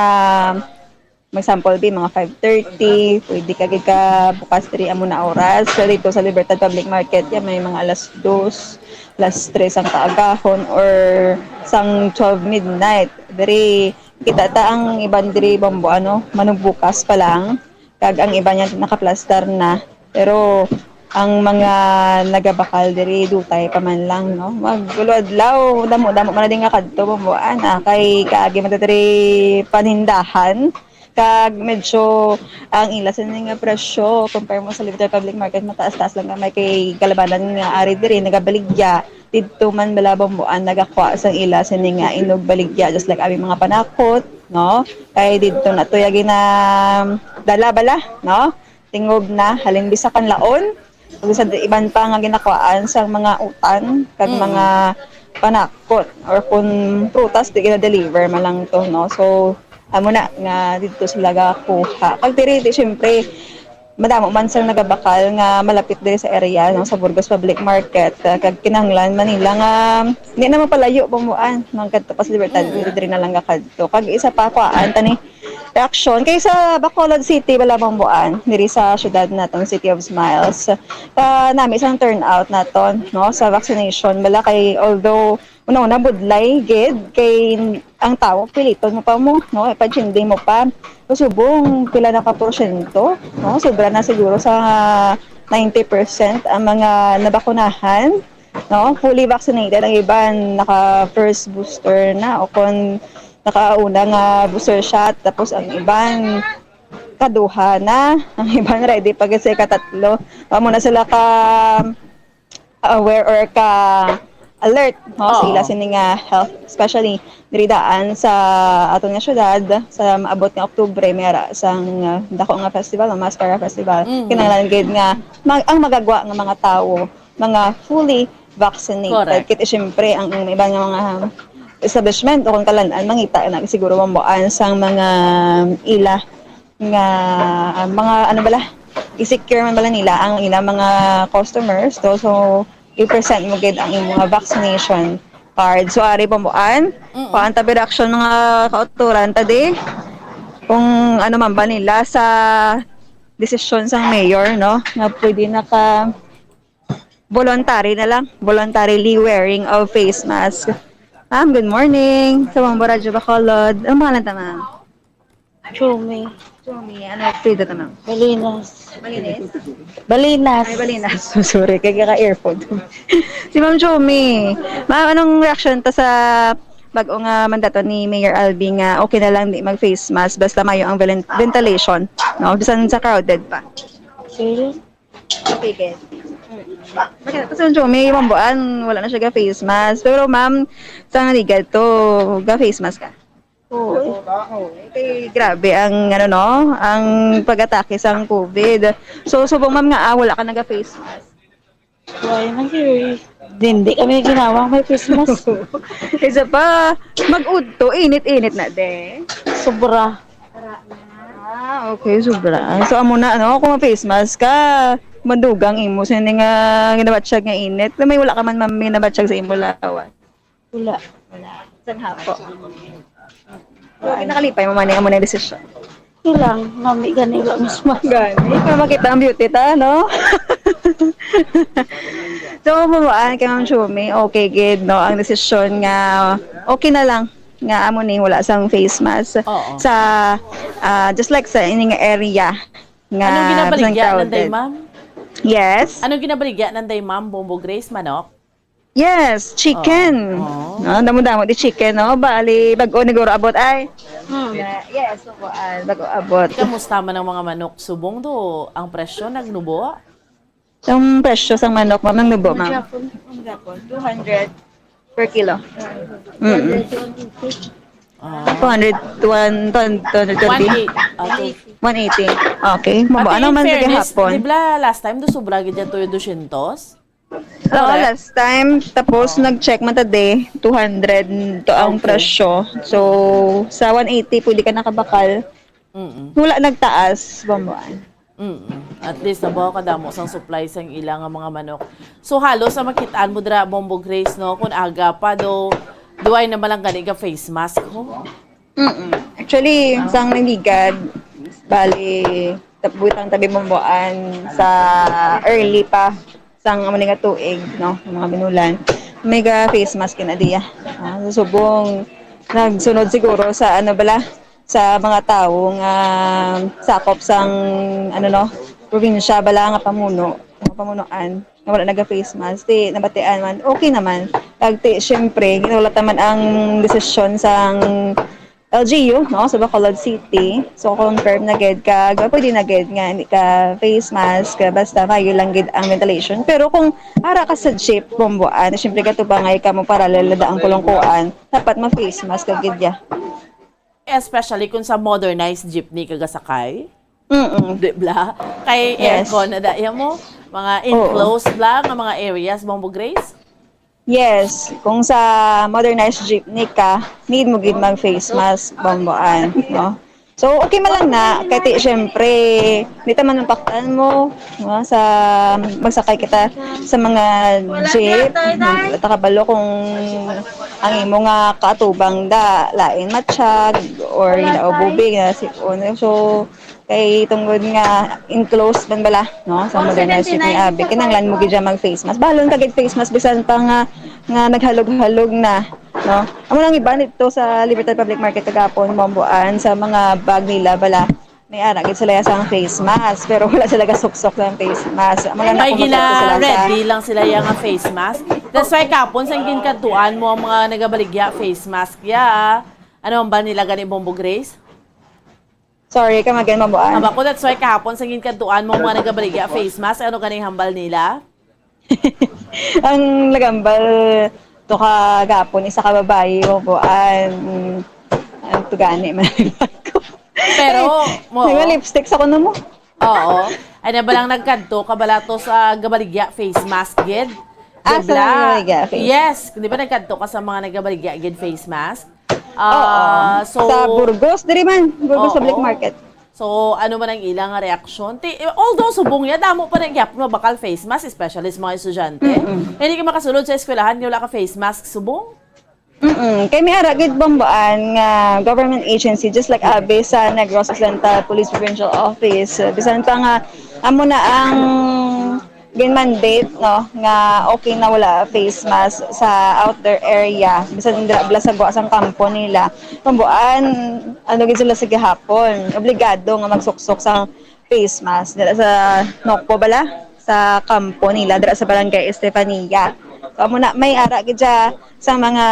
mag sample, bi, mga five thirty, pwede ka gid ka bukas diri amo na oras. So, dito sa Libertad Public Market, ya, may mga alas dos, alas tres ang kaagahon, or sang twelve midnight. Diri, kita ta ang iban diri, bambo, ano, manugbukas pa lang. Kag ang iba niya nakaplastar na. Pero ang mga nagabakal diri, dutay pa man lang, no? Mag-ulo adlaw, damo-damo man na din nga kadto, bambuan, ah, kay kaagi man diri panindahan. Kag medyo ang ila sini nga presyo, compare mo sa Libertad Public Market, mataas-taas lang gamay kay kalabanan nga ari diri nagabaligya. Didto man bala, bambuan, nagakuha sang ila sini nga inog baligya, just like aming mga panakot, no? Kay didto na to ya ginadala bala, no? Tingob na, halin bisa kanlaon, o bisan iban pa nga ginakuhaan sang mga utan kag Mm. mga panakot, or kun prutas, di gina-deliver man lang to, no? So, amo na nga didto sila gakuha. Kag diri, di, syempre, madamo man sang nagabakal nga malapit diri sa area, no, sa Burgos Public Market, ah, kag kinahanglan man nila nga di na mapalayo, bumuan, magkadto pa sa Libertad, Mm. diri na lang gakadto. Kag isa pa, kuhaan ta ni reaksyon. Kay sa Bacolod City, wala, bambuan, diri sa syudad naton, City of Smiles. Ah, nami sang turnout naton, no, sa vaccination. Bala kay, although una-una budlay gid, kay ang tawo, piliton mo pa mo, no, ipag-chindi mo pa. So, subong pila na ka porsyento, no? Sobra na siguro sa ninety percent ang mga nabakunahan, no? Fully vaccinated. Ang iban naka first booster na, o kon nakauna nga booster shot, tapos ang iban kaduha na, ang iban ready pa gid sa ikatatlo. Amo na sila ka aware or ka alert, no, sa Oo. ila sini nga health, especially diri daan sa aton nga syudad, sa maabot nga Oktubre, may ara sang, uh, dako nga festival, ang Mascara Festival. Mhm. Kinahanglan gid nga mag-, ang magagwa nga mga tawo, mga fully vaccinated. Correct. Kit, siyempre, ang, ang iba nga mga establishment o kung kalan-an, mangita na siguro, mambuan sang mga ila nga, ah, mga, ano bala, i-secure man bala nila ang ilang mga customers, to. So, i-present mo gid ang imong mga vaccination card. So, ari, bambuan, Mm. kuhaan ta reaction, mga kauturan ta di, kung ano man ba nila sa desisyon sang mayor, no, nga pwede naka voluntary na lang, voluntarily wearing of face mask. Ma'am, good morning. Sa Bombo Radyo Bacolod. Ang pangalan ta, ma'am? Chumi. Chumi. Ano, apelyido ta, ma'am? Balinas. Balinas? Balinas. Ay, Balinas. Sorry, kay ka-airpod. Si Ma'am Chumi. Ma'am, anong reaction ta sa bag-o nga mandato ni Mayor Albi nga okay na lang di mag-face mask basta mayo ang velen-, ventilation, no? Bisan sa crowded pa. Sige. Okay, good. Mm. Bakit? Kasi yung Chumi, bambuan, wala na siya ga-face mask. Pero, ma'am, sa nga legal to, ga-face mask ka? Oo. Kay grabe ang, ano, no, ang pag-atake sang COVID. So, subong, ma'am, nga, ah, wala ka naga-face mask. Why, nag-, hindi kami ginawa may face mask. Isa pa, mag-udto, init-init na, de. Sobra. Ah, okay, sobra. So, amo na, ano, kung ma-face mask ka, madugang imo sa nga ginabatyag nga init. May wala ka man, ma'am, ginabatyag sa imo lawas. Wala. Wala. Sang hapo. So, nakalipay mo man yung amo na desisyon. Ilang, mami, gani, wala mas mas. Gani, para makita ang beauty ta, no? So, mabuan kay Ma'am Shumi, okay gid, no? Ang desisyon nga okay na lang nga amo ni wala sang face mask Oo. sa, ah, just like sa ining area nga Anong ginabaligya bisan nanday, crowded. Ma'am? Yes. Anong ginabaligya nanday, Ma'am? Bombo Grace, manok? Yes, chicken. Oo. Oo. No, damo-damo di chicken, no? Bali, bag-o ni guro abot ay. Hmm. Yes, subuan, bag-o abot. Kamusta man ang mga manok subong do? Ang presyo nagnubo? Ang presyo sang manok, ma'am, nagnubo, ma'am. Ang gapon, ang gapon, two hundred per kilo. Mm-mm. Ah. Two hundred, two hundred, two hundred twenty? One eight, ah, two- One eighty. Okay. Mababa Ate, in naman sa fairness, gihapon. Di ba last time do sobra gid yan to yung dosyentos? Oo, correct? Last time, tapos Oo. nag-check man ta de, two hundred to ang Okay. presyo. So, sa one eighty, pwede ka nakabakal. Mm-mm. Wala nagtaas, bambuan. Mm-mm. At least, nabaw kadamo sang supply sang ila nga mga manok. So, halos ang makitaan mo dira, Bombo Grace, no? Kung aga pa, do, duway na malang gani ka face mask, ho? Mm-mm. Actually, sang nagligad, bali, tap-, butang tabi, bambuan sa early pa. Sang amo ni nga tuig, no, mga binulan, may ga face mask kina diya. Ah, subong nagsunod siguro sa, ano bala, sa mga tawo nga sakop sang, ano, no, probinsya bala nga pamuno, nga pamunuan, nga wala naga face mask. Di nabatian man, okay naman. Kag ti, syempre, ginulatan man ang desisyon sang L G U, no, sa Bacolod City. So, confirm na gid kag pwede na gid nga hindi ka face mask, basta maayo lang gid ang ventilation. Pero kung ara ka sa jeep, bambuan, siyempre katubangay ka mo paralel na ang kulungkuan, dapat ma-face mask ka gid ya. Especially kung sa modernized jeepney ka gasakay. Mm-mm. Di bla? Kay Yes. aircon na daya mo, mga Oo. enclosed lang ang mga areas, Bombo Grace? Yes, kung sa modernized jeepney ka, need mo gid mag face mask, bambuan, no? So, okay man lang na, kay ti, syempre, di ta man mapaktan mo, no? Sa, magsakay kita sa mga jeep, wala ta kabalo kung ang imo nga kaatubang da, lain matsyag, or Wala, ginaububig na sipon. So, Kay tungod nga enclosed man bala, no, sa modernized jeepney, abi, kinahanglan mo gid siya mag face mask. Bahalon ka gid face mask, bisan pa nga, nga naghalog-halog na, no. Amo lang iban dito sa Libertad Public Market kagapon, bambuan, sa mga bag nila bala. May ara gid sila sa face mask, pero wala sila gasuksok sa face mask. Amo lang May ako magkadto sila sa gina-ready lang sila yang face mask. That's why kapon sang ginkadtuan mo ang mga nagabaligya face mask, ya. Ano ang ba nila gani, Bombo Grace? Sorry, come again, Mabuan. Aba ko, that's why kahapon sa ginkadtuan mo mga nagabaligya face mask, ano ganing hambal nila? Ang nagambal to ka gapon, isa ka babayi, Mabuan. Mm, ang tugani man ko. Pero, Ay, mo, nag-lipstick sa kuno mo. Oo. Ay, na ba lang nagkadto ka bala to sa gabaligya face mask, gid? Ah, sa Dibla? Gabaligya face. Yes, di ba nagkadto ka sa mga nagabaligya, gid, face mask? Oo. Ah, so, Sa Burgos, diri man. Burgos Oo. Public Market. So, ano man ang ilang reaksyon? Ti-, although subong niya, damo pa rin gyapon mabakal face mask, especially sa mga estudyante. Mm-mm. Hindi ka makasulod sa eskwelahan, nga wala ka face mask, subong? Mm-mm. Kay may ara gid, Bomboan, nga government agency, just like abi sa Negros Occidental Police Provincial Office, bisan pa nga amo na ang gin-mandate, no, nga okay na wala face mask sa outdoor area, bisan dira bala sa gwa sang kampo nila. Bomboan, ano gid sila sa gihapon, obligado nga magsuksok sa face mask dira sa Nocpo bala, sa kampo nila dira sa Barangay Estefania. So, amo na, may ara gid siya sa mga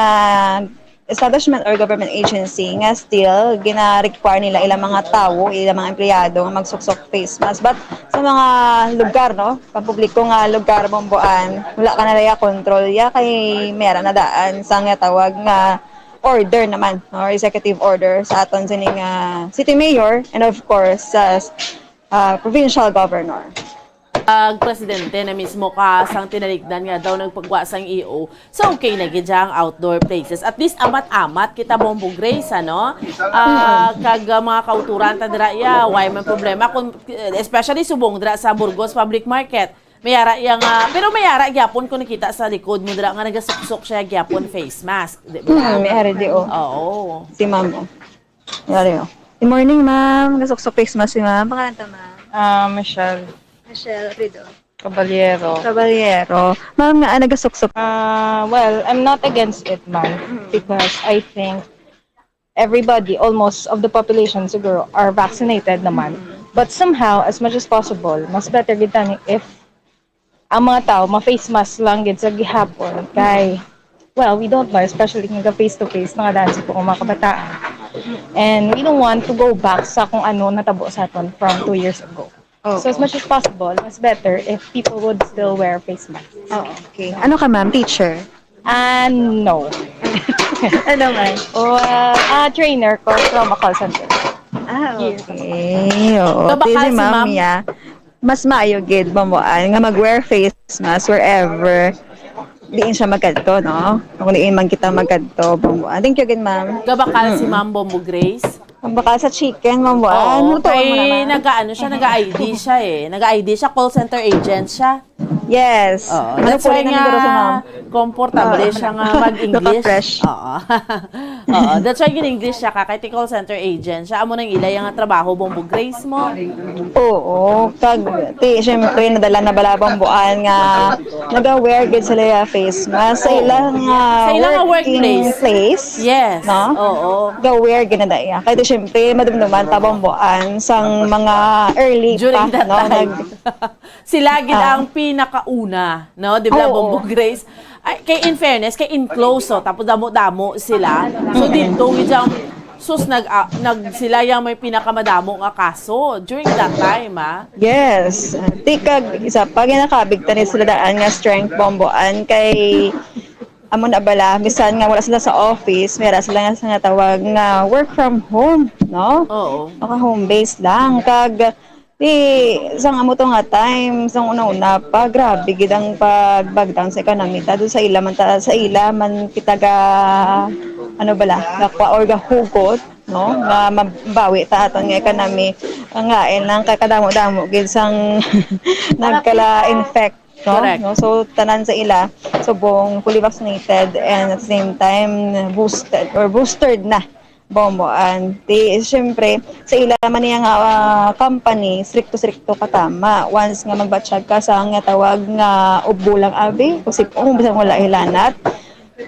establishment or government agency nga still gina-require nila ilang mga tawo, ilang mga empleyado nga magsuksok face mask. But sa mga lugar, no, pampubliko nga lugar, Bomboan, wala ka na daya control ya kay may ara na daan sa nga tawag nga order naman, no, or executive order sa aton sining, ah, city mayor and of course sa, ah, provincial governor. Ag presidente na mismo ka sang tinalikdan nga daw nagpagwa sang E O. So, okay na gid siya ang outdoor places. At least, amat-amat kita, Bombo Grace, ano? Ah, kag, ah, mga kauturan ta dira, ya, wala man problema. Kung, especially subong dira sa Burgos Public Market. May ara iya nga, pero may ara gyapon kung nakita sa likod mo dira nga nagasuksok siya gyapon face mask, di ba? Mm, may ara di, oh. Oo. Si ma'am, oh. May ara, oh. Good morning, ma'am. Nagasuksok face mask si ma'am. Pangalan ta, ma'am? Ah, Michelle Michelle Rido. Caballero. Caballero. Ma'am, nga, ah, nagasuksok. Ah, well, I'm not against it, ma'am, Mm. because I think everybody, almost of the population siguro, are vaccinated naman. Mm. But somehow, as much as possible, mas better gid tani if ang mga tao ma-face mask lang gid sa gihapon kay, well, we don't know, especially nga face to face, mga dance po ang mga kabataan. And we don't want to go back sa kung ano natabo sa aton from two years ago. Oo. So as much as possible, mas better if people would still wear face masks. Oo, okay. Ano ka, ma'am? Teacher? Ah, no. Ano man? O, ah, ah, trainer ko from a call center. Ah, Yes. Okay. Oo. Kabakal Di si si ma'am, ma'am. ya. Mas maayo gid, Bomboan, nga mag-wear face mask wherever diin siya magkadto, no? Kung diin man kita magkadto, Bomboan. Thank you again, ma'am. Gabakal si Mm-mm. Ma'am Bombo Grace. Ang bakal sa chicken, Bomboan. Oo, Lutoon mo kay naman. nag-aano siya, nag-I D siya eh. Nag-I D siya, call center agent siya. Yes. Oo, Ano that's po why rin ang nga siguro sa ma'am? Comfortable Oo. siya nga mag-English. Naka-fresh. Oo. Oo, that's why gin-English siya ka, kay ti call center agent siya. Amo nang ila yang trabaho, Bombo Grace mo. Oo, kag ti, syempre, nadala na bala, Bomboan, nga naga-wear gid sila ya face mask sa Oo. ilang, ah, Sa ilang, ah, working workplace. place, Yes. no? Oo. Ga-wear gid na iya. Kay ti, syempre, madumduman ta, Bomboan, sang mga early During pa, that no? time. Nag- Sila gid Ah. ang pinakauna, no? Di ba, Oo. Bombo Grace? Ay, kay in fairness, kay enclosed, so, tapos damo-damo sila. So, Mm. dito, gid ang, sus, nag, ah, nag, sila yang may pinakamadamo nga kaso during that time, ah. Yes. Ti kag isa pa, ginakabig tani sila daan nga strength, Bomboan, kay amo na bala, bisan nga wala sila sa office, may ara sila nga, sa nga tawag nga work from home, no? Oo. Naka home base lang. Kag, ti, sang amo to nga time, sang una-una pa, grabe gid ang pagbagdang sa economy. Ta, do sa ila man ta, sa ila man kita ga, ano bala, gakwa or gahugot, no? Nga mabawi ta aton nga economy. Ang lain lang, kay kadamo-damo gid sang nagkala-infect, no? Correct. No? So, tanan sa ila, subong fully vaccinated and at the same time, boosted or boosted na. Bomboan. Ti, siyempre, sa ila man niya nga, ah, company, stricto-stricto ka tama. Once nga magbatsyag ka sa nga tawag nga ubo lang abi, o sip-, o bisan wala hilanat.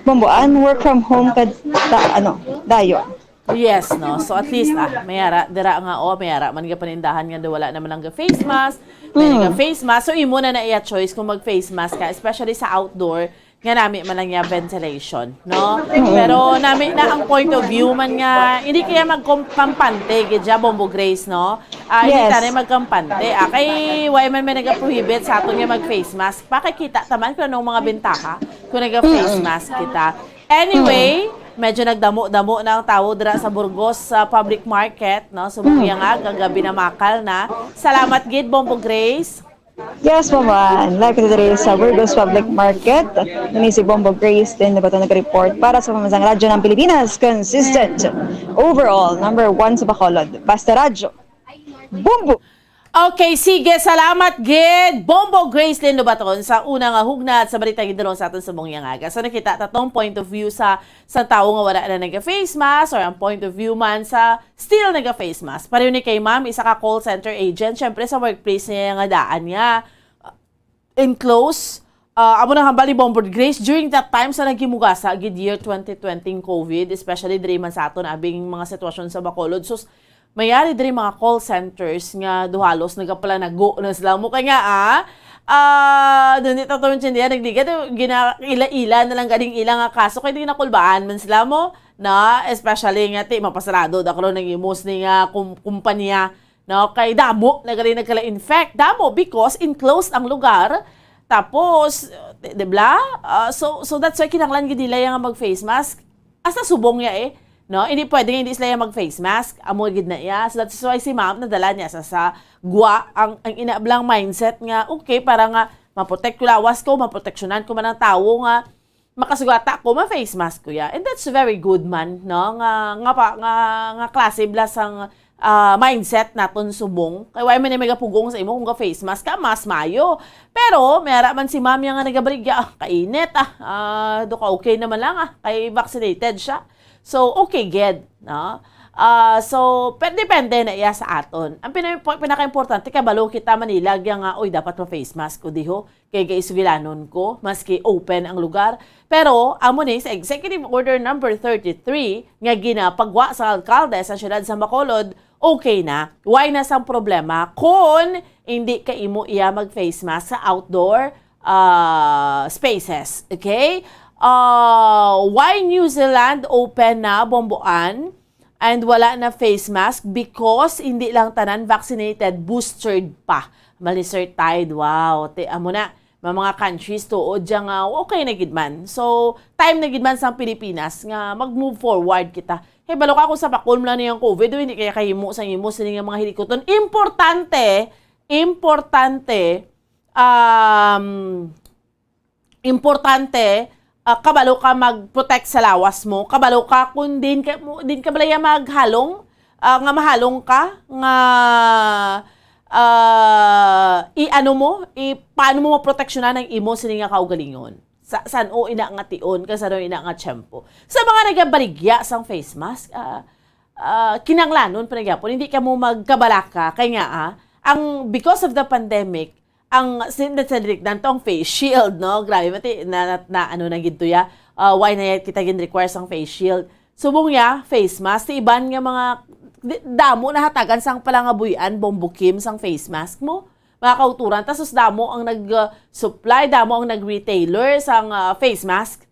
Bomboan, work from home ka, ta, ano, dayon. Yes, no? So, at least, ah, may ara, dira nga, oh, may ara man nga panindahan nga wala naman ang face mask, may Mm. nag-face mask. So, imo na na iya choice kung mag-face mask ka, especially sa outdoor, nga nami man lang niya ventilation, no? Mm. Pero nami na ang point of view man nga, hindi kaya magkampante, gid siya, Bombo Grace, no? Ah, hindi Yes. tayo magkampante. Ah, kay why man may nag-prohibit sa aton nga mag-face mask? Pakikita taman kung anong mga bentaha kung nag-face Mm. mask kita. Anyway, Mm. medyo nagdamo-damo na ang tawo dira sa Burgos, sa public market, no? So, Mm. mao nga, kagabi na makal na. Salamat gid, Bombo Grace. Yes, Mama. Live kita diri sa Burgos Public Market. Ini si Bombo Grace, then nabato nag-report para sa Pambansang Radyo ng Pilipinas. Consistent. Overall, number one sa Bacolod. Basta Radyo. Bombo! Okay, sige. Salamat gid, Bombo Grace Lindo Baton, sa una nga hugnat sa balita gidulong sa aton sa mong yangaga. So, nakita ta tong point of view sa, sa tawo nga wala na naga-face mask or ang point of view man sa still naga-face mask. Pareho ni kay ma'am, isa ka call center agent. Siyempre, sa workplace niya nga daan niya. Enclosed, ah, amo nang hambal ni Bombo Grace, during that time sa naghimuga sa gid year twenty twenty ng COVID, especially diri man sa aton abing mga sitwasyon sa Bacolod. Sus, mayari diri mga call centers nga duhalos nagapalanago na sila mo kay nga, ah, ah, dili ta to maintindihan, nagligad, gina-ila-ila na lang ganing ila nga kaso kay di nakulbaan man sila mo na, especially nga ti mapasarado da karon ang imos ni nga kum-, kumpanya. No, kay damo na gali nagkala-infect. Damo because enclosed ang lugar. Tapos, di, di bla? Ah, so, so that's why kinahanglan gid nila nga mag-face mask. Hasta subong ya eh. No? Hindi pwede nga hindi sila ya mag-face mask. Amo gid na iya. So that's why si ma'am nadala niya sa, sa gwa ang, ang ina blang mindset nga, okay, para nga maprotect ko lawas ko, maproteksyonan ko man ang tawo nga makasugata ko, ma-face mask ko ya. And that's very good man, no? Nga, nga pa, nga, nga klase bala sang, ah, mindset naton subong. Kay why man may magapugong sa imo kung ga-face mask ka, mas mayo. Pero, may ara man si ma'am ya nga nagabaligya, ah, kainit, ah. Ah, do ka okay naman lang, ah. Kay vaccinated siya. So, okay gid, no? Ah, so, pe-, depende na iya sa aton. Ang pina-, pinaka-importante, kabalo kita Manila, ya nga, oy, dapat ma-face mask ko diho. Kay gaisugilanon ko, maski open ang lugar. Pero, amo ni sa Executive Order Number thirty-three nga ginapagwa sa alkalde sa siyudad sa Bacolod, okay na. Why na sang problema kung hindi ka imo iya mag-face mask sa outdoor, ah, spaces? Okay? Ah, why New Zealand open na, Bomboan? And wala na face mask because hindi lang tanan vaccinated, boosted pa. Mali, Sir Tide. Wow. Ti, amo na. May mga countries tuod dyan nga okay na gid man. So, time na gid man sang Pilipinas nga mag-move forward kita. Hey, balo ka kung sa pakon lang niyang covid, o hindi kaya kahimo sa imo sini nga mga hilikuton. Importante, importante, um, importante, ah, kabalo ka mag-protect sa lawas mo, kabalo ka kung din ka, mo, din ka balaya maghalong, ah, nga mahalong ka, nga, ah, i-ano mo, i-, paano mo maproteksyonan ang imo sini nga kaugalingon. Sa, san-o ina nga tion, kag san-o ina nga tiyempo. Sa mga nagabaligya sang face mask, ah, ah, kinanglanon pa na gyapon, hindi ka mo magkabalaka, kay nga, ah, ang, because of the pandemic, ang sin-, sinadrik dan to ang face shield, no? Grabe, mati, na, na, na, ano na gid to ya? Ah, why na ya kita gin-require sang face shield? Subong ya, face mask. Ti iban nga mga, di, damo nahatagan sang palangabuy-an, Bombo Kim, sang face mask mo. Mga kauturan, ta sus damo ang nag-supply, damo ang nag-retailer sang, ah, face mask.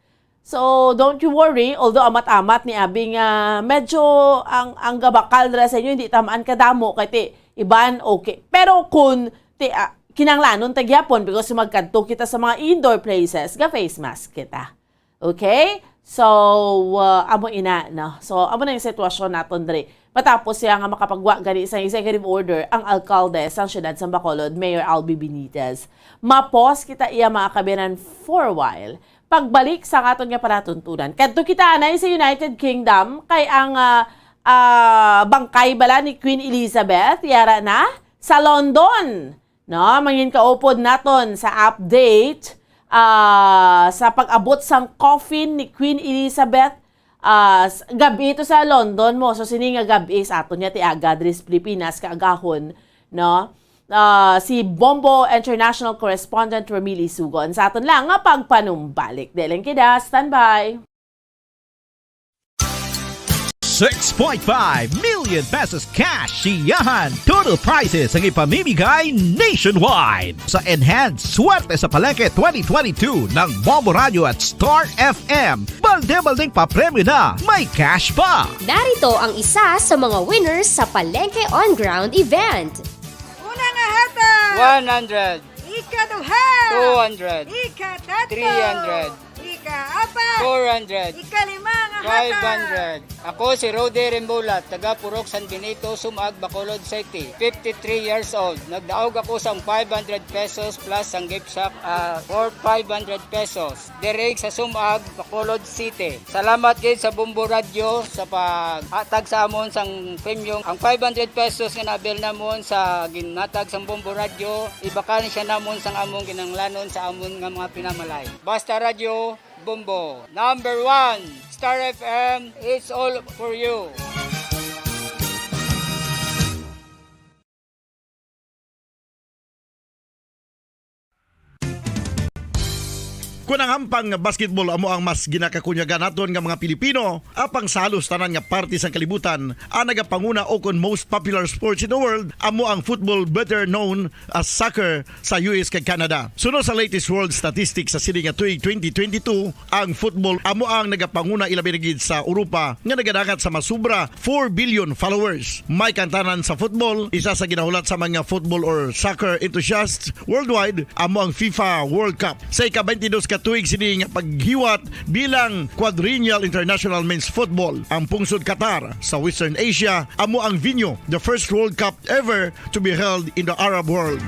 So, don't you worry, although amat-amat ni abi nga medyo ang, ang gabakal dira sa inyo, hindi tamaan kadamo, kay ti iban, okay. Pero kung ti, ah, kinanglanon ta gyapon because magkadto kita sa mga indoor places, ga face mask kita. Okay? So, ah, amo ina, no? So, amo na yung sitwasyon naton diri. Matapos siya nga makapagwa gani sa executive order ang alkalde sang siyudad sa Bacolod, Mayor Albi Benitez. Mapos kita iya, mga kabiyanan, for a while. Pagbalik sa aton nga palatuntunan, kadto kita anay sa United Kingdom, kay ang, ah, ah, bangkay bala ni Queen Elizabeth yara na sa London. No, mangin kaupod naton sa update, ah, sa pag-abot sang coffin ni Queen Elizabeth. Ah, s-, gab-i ito sa London mo. So, sini nga gab-i sa aton niya ti aga diri sa Pilipinas, kaagahon, no? Ah, si Bombo International Correspondent Romil Isugon sa aton lang nga pagpanumbalik. Dili lang kita, standby. Six point five million pesos cash siyahan. Total prizes ang ipamimigay nationwide. Sa Enhanced Swerte sa Palengke twenty twenty-two ng Bombo Radio at Star F M, balde-baldeng papremyo na, may cash pa. Narito ang isa sa mga winners sa Palengke On Ground event. Una nga hatag, one hundred. Ikaduha, two hundred. Ikatatlo, three hundred. Ikaapat, four hundred. Ikalima nga hatag, five hundred. Ako si Rudy Rimbulat, taga Purok San Benito, Sumag, Bacolod City. Fifty-three years old. Nagdaog ako sang five hundred pesos plus sang gift shop, ah, for five hundred pesos. Diri sa Sumag, Bacolod City. Salamat gid sa Bombo Radio sa paghatag sa amon sang premyo. Ang five hundred pesos nga na-avail namon sa ginhatag sang Bombo Radio, ibakal siya namon sang among kinahanglanon sa amon nga mga pinamalay. Basta Radio, Bombo. Number one, Star F M, it's all for you. Kon ang hampang nga basketball amo ang mas ginakakunyagan naton nga mga Pilipino, apang sa halos tanan nga parte sang kalibutan, ang nagapanguna o kon most popular sports in the world amo ang football, better known as soccer, sa U S kag Canada. Suno sa latest world statistics sa sini nga tuig twenty twenty-two, ang football amo ang nagapanguna, ilabi na gid sa Europa nga nagadangat sa masubra four billion followers. May kantanan sa football, isa sa ginahulat sa mga football or soccer enthusiasts worldwide amo ang FIFA World Cup. Sa ika-twenty-dos Katuig sini nga paghiwat bilang Quadrennial International Men's Football, ang pungsod Qatar sa Western Asia amo ang venue the first World Cup ever to be held in the Arab world.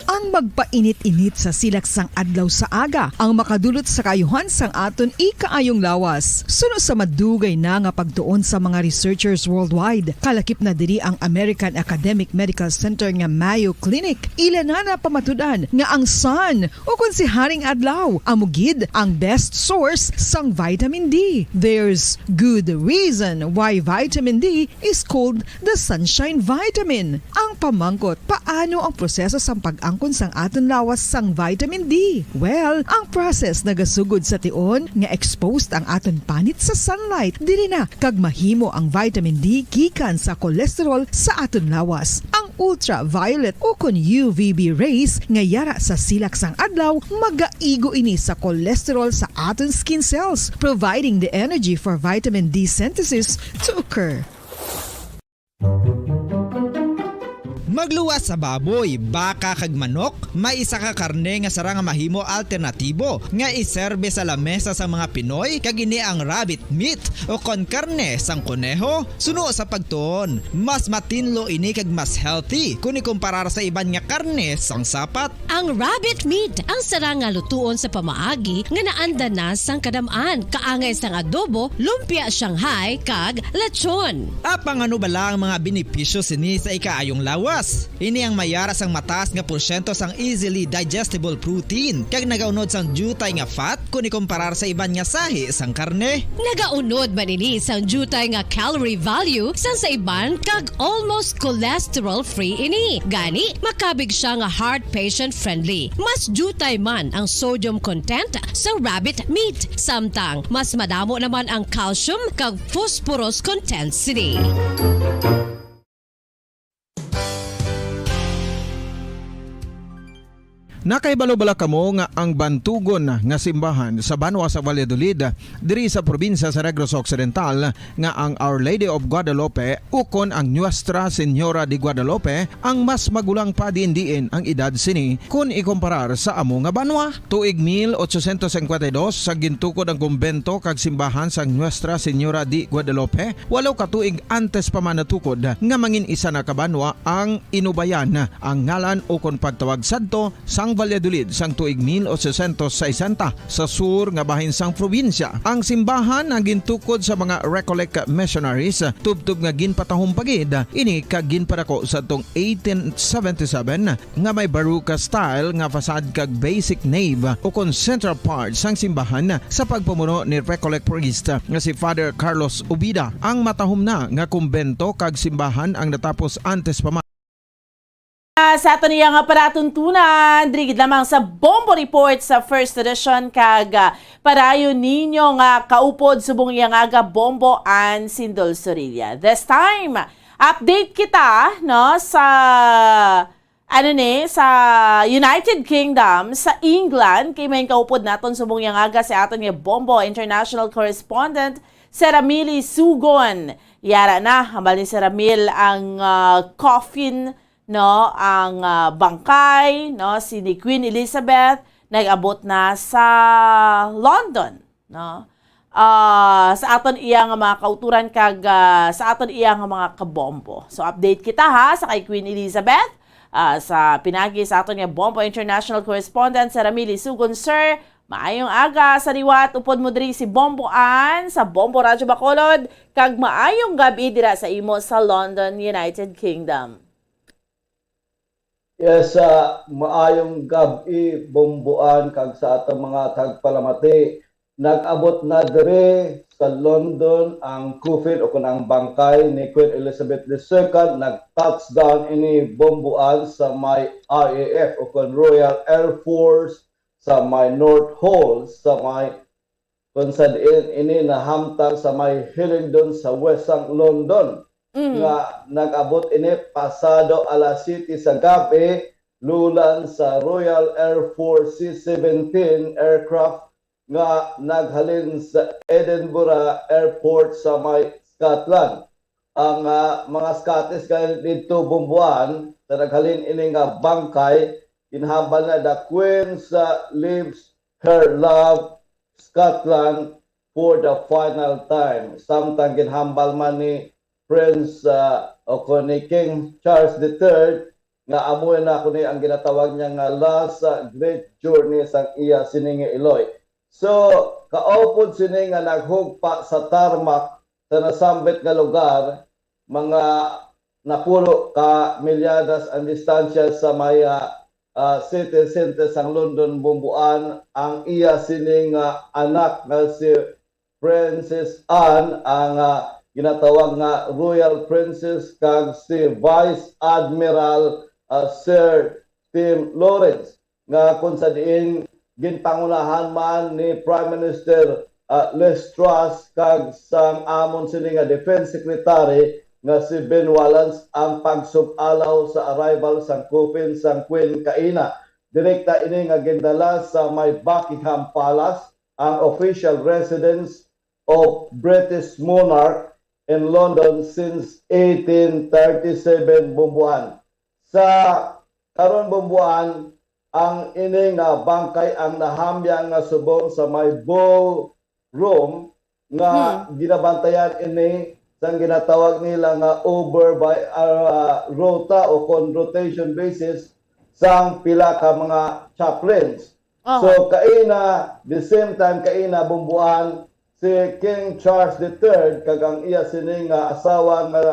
Ang magpainit-init sa silak sang adlaw sa aga ang makadulot sa kaayuhan sang aton ikaayong lawas. Suno sa madugay na nga pagtuon sa mga researchers worldwide, kalakip na diri ang American Academic Medical Center nga Mayo Clinic. Ila na napamatud-an nga ang sun, o kon si Haring Adlaw, amo gid ang best source sang vitamin D. There's good reason why vitamin D is called the sunshine vitamin. Ang pamangkot, paano ang proseso sang pag-angkon sang aton lawas sang vitamin D? Well, ang process nagasugod sa tion nga exposed ang aton panit sa sunlight, diri na kag mahimo ang vitamin D gikan sa cholesterol sa aton lawas. Ang ultraviolet o kon U V B rays nga yara sa silak sang adlaw magaigo ini sa cholesterol sa aton skin cells, providing the energy for vitamin D synthesis to occur. Magluwas sa baboy, baka kag manok, may isa ka karne nga sara nga mahimo alternatibo nga iserbe sa lamesa sang mga Pinoy, kag ini ang rabbit meat o kon karne sang koneho. Suno sa pagtuon, mas matinlo ini kag mas healthy kon ikumparar sa iban nga karne sang sapat. Ang rabbit meat ang sara nga lutuon sa pamaagi nga naanda na sang kadam-an, kaangay sang adobo, lumpia Shanghai, kag lechon. Apang ano bala ang mga benepisyo sini sa ikaayong lawas? Ini ang mayara sang mataas nga porsyento sang easily digestible protein kag nagaunod sang diutay nga fat kon ikumparar sa iban nga sahi sang karne. Nagaunod man ini sang diutay nga calorie value sang sa iban kag almost cholesterol-free ini. Gani, makabig siya nga heart patient-friendly. Mas diutay man ang sodium content sa rabbit meat, samtang mas madamo naman ang calcium kag phosphorus content sini. Nakahibalo bala kamo nga ang bantugon nga simbahan sa banwa sa Valladolid, diri sa probinsya sa Negros Occidental, nga ang Our Lady of Guadalupe ukon ang Nuestra Señora de Guadalupe ang mas magulang pa diin-diin ang edad sini kon ikumparar sa amo nga banwa? Tuig mil ochocientos cincuenta y dos, sa gintukod ang kumbento kag simbahan sang Nuestra Señora de Guadalupe, walo ka tuig antes pa man natukod nga mangin isa na ka banwa ang Inubayan, ang ngalan ukon pagtawag sadto sang Valladolid sang tuig mil ochocientos sesenta, sa sur nga bahin sang probinsya. Ang simbahan ang gintukod sa mga Recollect missionaries, tubtob nga ginpatahom pa gid ini kag ginpadako sadtong eighteen seventy-seven nga may Baroque style nga facade kag basic nave ukon central part sang simbahan sa pagpamuno ni Recollect priest nga si Father Carlos Ubida. Ang matahom na nga kumbento kag simbahan ang natapos antes pa man. Ah, sa aton iya nga palatuntunan, diri gid lamang sa Bombo Report sa First Edition, kag, ah, padayon ninyo nga kaupod subong iya nga aga, Bombo Ann Sindol Sorilla. This time, update kita, no, sa, ano ni, sa United Kingdom, sa England, kay may kaupod naton subong iya nga aga si aton nga Bombo international correspondent, si Ramili Sugon. Yara na, hambal ni si Ramil ang, ah, coffin, no, ang, ah, bangkay, no, si ni Queen Elizabeth nag-abot na sa London, no. Ah, sa aton iya nga mga kauturan kag, ah, sa aton iya nga mga kabombo. So, update kita, ha, sa kay Queen Elizabeth, ah, sa pinagi sa aton nga Bombo International Correspondent, si Ramili Sugon. Sir, maayong aga sa liwat. Upod mo diri si Bombo Ann sa Bombo Radyo Bacolod, kag maayong gab-i dira sa imo sa London, United Kingdom. Yes, ah, maayong gab-i, Bombo Ann, kag sa atong mga tagpalamati. Nag-abot na diri sa London ang coffin o kun ang bangkay ni Queen Elizabeth the Second. Nag-touchdown ini, Bombo Ann, sa may R A F o kun Royal Air Force sa may North Hall, sa may kung sa diin ini nahamtang sa may Hillingdon sa West sang London, nga nag-abot ini pasado alas siyete sa gab-i, lulan sa Royal Air Force C seventeen aircraft nga naghalin sa Edinburgh Airport sa may Scotland. Ang, ah, mga Scottish nga didto, Bombo Ann, sa naghalin ini nga bangkay, ginhambal na, "The Queen sa leaves her love Scotland for the final time." Samtang ginhambal man ni Prince, ah, o kon ni King Charles the Third, nga amo na kuno ang ginatawag niya nga last, ah, great journey sang iya sini nga iloy. So, kaupod sini nga naghugpa sa tarmac sa nasambit nga lugar, mga napulo ka milyadas ang distansya sa may, ah, ah, city center sang London, Bumbuan, ang iya sini nga anak nga si Princess Anne, ang, ah, ginatawag nga Royal Princess, kag si Vice Admiral, ah, Sir Tim Lawrence, nga kung sa diin ginpangunahan man ni Prime Minister, ah, Liz Truss kag sang amon sini nga Defense Secretary nga si Ben Wallace ang pagsub-alaw sa arrival sang coffin sang Queen kaina. Direkta ini nga gindala sa may Buckingham Palace, ang official residence of British monarch in London since eighteen thirty-seven, Bumbuan. Sa karon, Bumbuan, ang ini nga bangkay ang nahamya nga subong sa may ballroom nga Hmm. ginabantayan ini sang ginatawag nila nga over by, ah, rota o kon rotation basis sang pila ka mga chaplains. Aha. So, kaina, the same time, kaina, Bumbuan, si King Charles the Third kag ang iya sini nga asawa nga,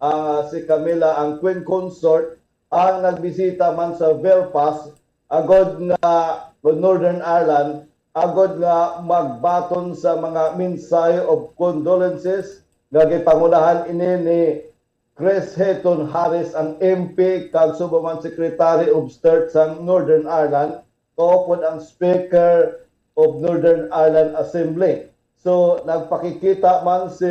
ah, si Camilla, ang Queen Consort, ang nagbisita man sa Belfast, agod nga, o Northern Ireland, agod nga magbaton sa mga mensahe of condolences nga gipangunahan ini ni Chris Heaton Harris, ang M P kag subong man Secretary of State sang Northern Ireland, kaupod ang Speaker of Northern Ireland Assembly. So, nagpakikita man si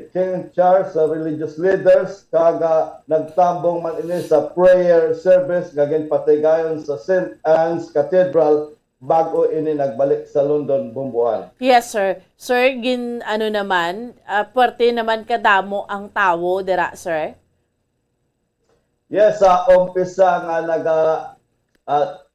King Charles sa religious leaders, kag, ah, nagtambong man ini sa prayer service nga ginpatigayon sa Saint Anne's Cathedral bag-o ini nagbalik sa London, Bumbuan. Yes, sir. Sir, gin-, ano naman, ah, puwerte naman kadamo ang tawo dira, sir? Yes, sa umpisa nga naga-, ah,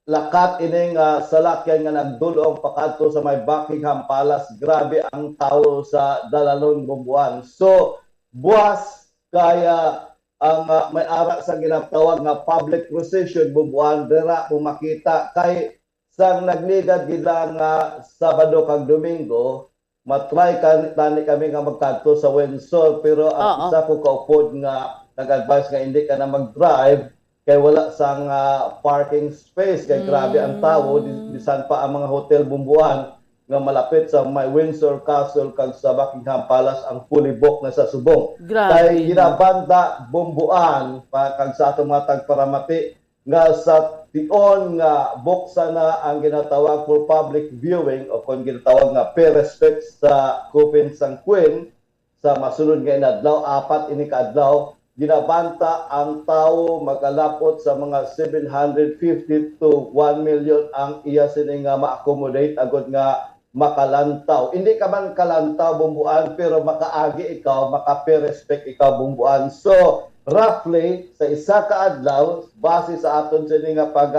lakat ini nga salakyan nga nagdul-ong pakadto sa may Buckingham Palace, grabe ang tawo sa dalanong, Bumbuan. So, buas kaya ang, ah, may ara sa ginatawag nga public procession, Bumbuan, dira mo makita kay sang nagligad gid lang nga Sabado kag Domingo, matry ka, tani kami nga magkadto sa Windsor, pero ang Oo. isa ko kaupod nga nag-advise nga hindi ka na mag-drive kay wala sang, ah, parking space, kay grabe ang tawo, di-, Mm. bisan pa ang mga hotel, Bumbuan, nga malapit sa may Windsor Castle kag sa Buckingham Palace ang fully booked na sa subong. Grabe, Kay no? ginabanta, Bumbuan, pa, kag sa atong mga tagparamati, nga sa tion nga buksan na ang ginatawag for public viewing o kon ginatawag nga pay respects sa coffin sang Queen sa masunod nga inadlaw, apat ini ka adlaw, ginabanta ang tawo magalapot sa mga seven hundred fifty to one million ang iya sini nga ma-accommodate agud nga makalantaw. Hindi ka man kalantaw, Bumbuan, pero makaagi ikaw, maka-pay-respect ikaw, Bumbuan. So, roughly, sa isa ka adlaw, base sa aton sini nga pag,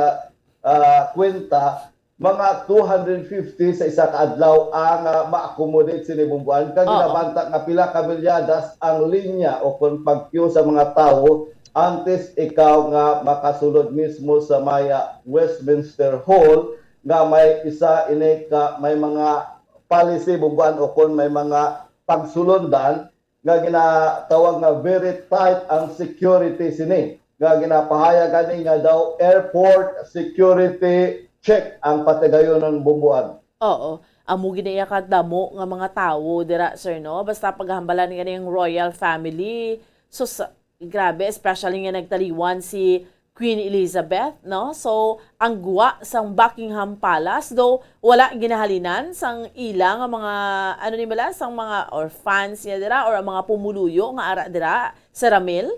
ah, kwenta, mga two hundred fifty sa isa ka adlaw ang, ah, ma-accommodate sini, Bumbuan. Kag Oo. ginabanta nga pila ka milyadas ang linya o kon pag-queue sa mga tawo antes ikaw nga makasulod mismo sa may, ah, Westminster Hall, nga may isa ini ka, may mga policy, Bumbuan, o kon may mga pagsulondan nga ginatawag nga very tight ang security sini, nga ginapahayag gani nga daw airport security check ang patigayonon, Bumbuan. Oo. Amo gid iya kadamo nga mga tawo dira, sir, no? Basta paghambalan gani ang royal family. Sus, grabe, especially nga nagtaliwan si Queen Elizabeth, no? So, ang gwa sang Buckingham Palace, though wala ginahalinan sang ila nga mga, ano ni bala, sang mga, or fans niya dira, or ang mga pumuluyo nga ara dira, Sir Ramil?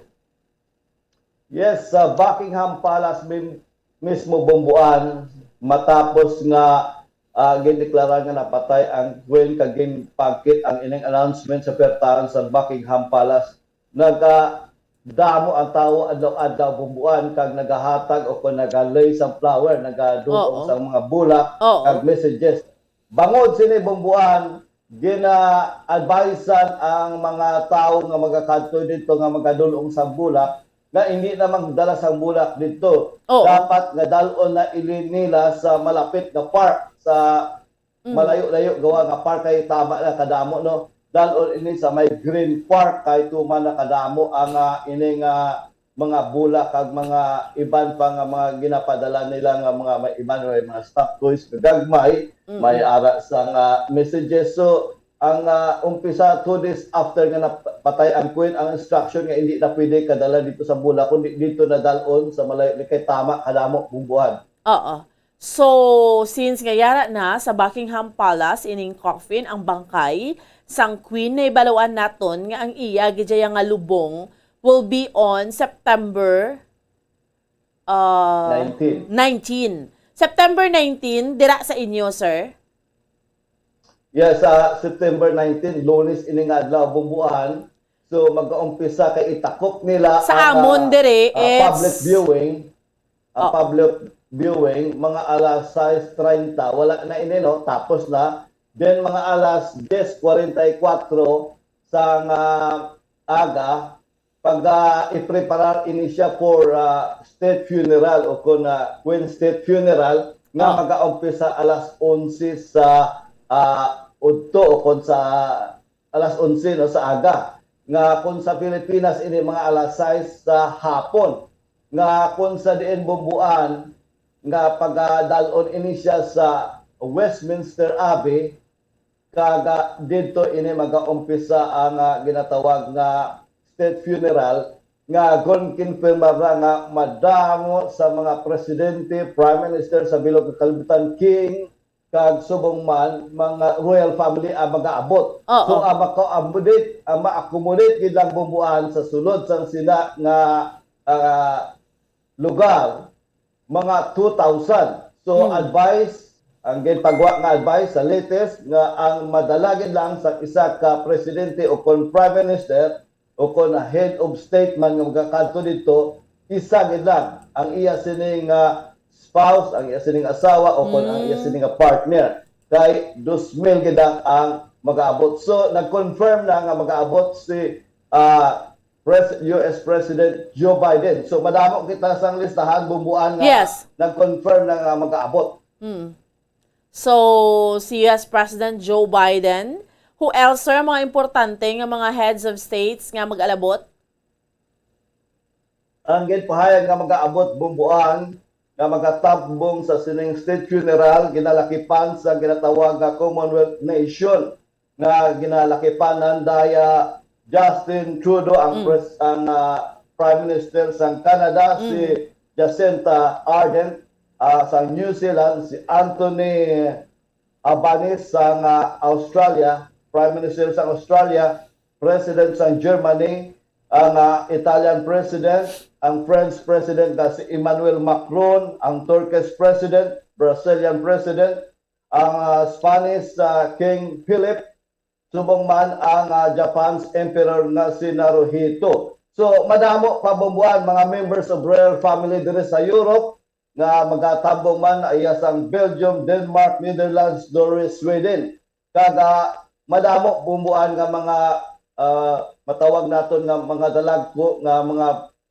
Yes, sa Buckingham Palace mi-, mismo, Bumbuan, matapos nga, ah, gindeklara nga napatay ang Queen kag ginpagkit ang ining announcement sa pertahan sa Buckingham Palace, naga-, damo ang tawo adlaw-adlaw, Bumbuan, kag nagahatag o kon nagalay sang flower, nagadul-ong Oo. sang mga bulak, Oo. kag messages. Bangod sini, Bumbuan, gina-advisean ang mga tawo nga magakadto dito nga magadul-ong sang bulak nga hindi na magdala sang bulak dito. Oo. Dapat nga dal-on na ili nila sa malapit nga park, sa Mm. malayo-layo gawa nga park kay tama na kadamo, no? Dal-on ini sa may Green Park kay tuman na kadamo ang ah, ini nga mga bulak kag mga iban pa nga mga ginapadala nila nga mga may iban may mga stuffed toys nga gagmay, Mm. may ara sa nga messages. So ang ah, umpisa two days after nga napatay ang queen, ang instruction nga hindi na pwede kadala dito sa bulak kundi dito na dal-on sa malayo ni kay tama kadamo, Bumbuan. Oo. So, since nga yara na sa Buckingham Palace ining coffin, ang bangkay sang Queen, nahibaluan naton nga ang iya gid nga lubong will be on September uh, Nineteen. nineteen. September nineteen, dira sa inyo, sir? Yes, sa September nineteen, Lunes ini nga adlaw, Bumbuan. So mag-umpisa kay itakop nila Sa ang, amon ah, diri, ah, public it's- viewing. Ang Oh. public viewing mga alas sais treinta, wala na ini, no? Tapos na. Then mga alas diyes kuwarenta y kuwatro sang ah, aga, pag ah, ipreparar ini siya for ah, state funeral o kon ah, Queen State Funeral nga Ah. magaumpisa alas onse sa ah, udto o kon sa alas onse, no, sa aga, nga kon sa Pilipinas ini mga alas sais sa hapon, nga kon sa diin, Bumbuan, nga pagadal-on ini siya sa Westminster Abbey, kag ah, didto ini magaumpisa ang ah, ginatawag nga state funeral, nga ginkonfirmar na nga madamo sa mga presidente, prime minister sa bilog nga kalibutan, king, kag subong man mga royal family ang magaabot. Oo. So ang maka-accommodate, ang ma-accommodate gid lang, Bumbuan, sa sulod sang sina nga ah, lugar, mga two thousand. So Hmm. advice, ang ginpagwa nga advice sa latest nga ang madala gid lang sa isa ka presidente o kon prime minister o kon head of state man nga magakadto didto, isa gid lang ang iya sining ah, spouse, ang iya sining asawa o kon ang iya Mm. sining ah, partner. Kay dos mil gid lang ang magaabot. So nag-confirm na nga magaabot si ah, Pres- U S President Joe Biden. So madamo kita sang listahan, Bumbuan, nga Yes. nag-confirm na nga magaabot. Hmm. So, si U S President Joe Biden, who else, sir, mga importante nga mga heads of states nga mag-alabot? Ang ginpahayag nga magaabot, Bumbuan, nga magatambong sa sining state funeral ginalakipan sa ginatawag nga Commonwealth nation nga ginalakipan nanday ah, Justin Trudeau, ang Mm. pres- ang ah, Prime Minister sang Canada, Mm. si Jacinta Ardern, ah, sang New Zealand, si Anthony Albanese sang ah, Australia, Prime Minister sang Australia, President sang Germany, ang ah, Italian President, ang French President nga si Emmanuel Macron, ang Turkish President, Brazilian President, ang ah, Spanish ah, King Philip, subong man ang ah, Japan's Emperor nga si Naruhito. So madamo pa, Bumbuan, mga members of royal family diri sa Europe nga magatambong man, iya sang Belgium, Denmark, Netherlands, Norway, Sweden. Kag ah, madamo, Bumbuan, nga mga ah, matawag naton nga mga dalagko nga mga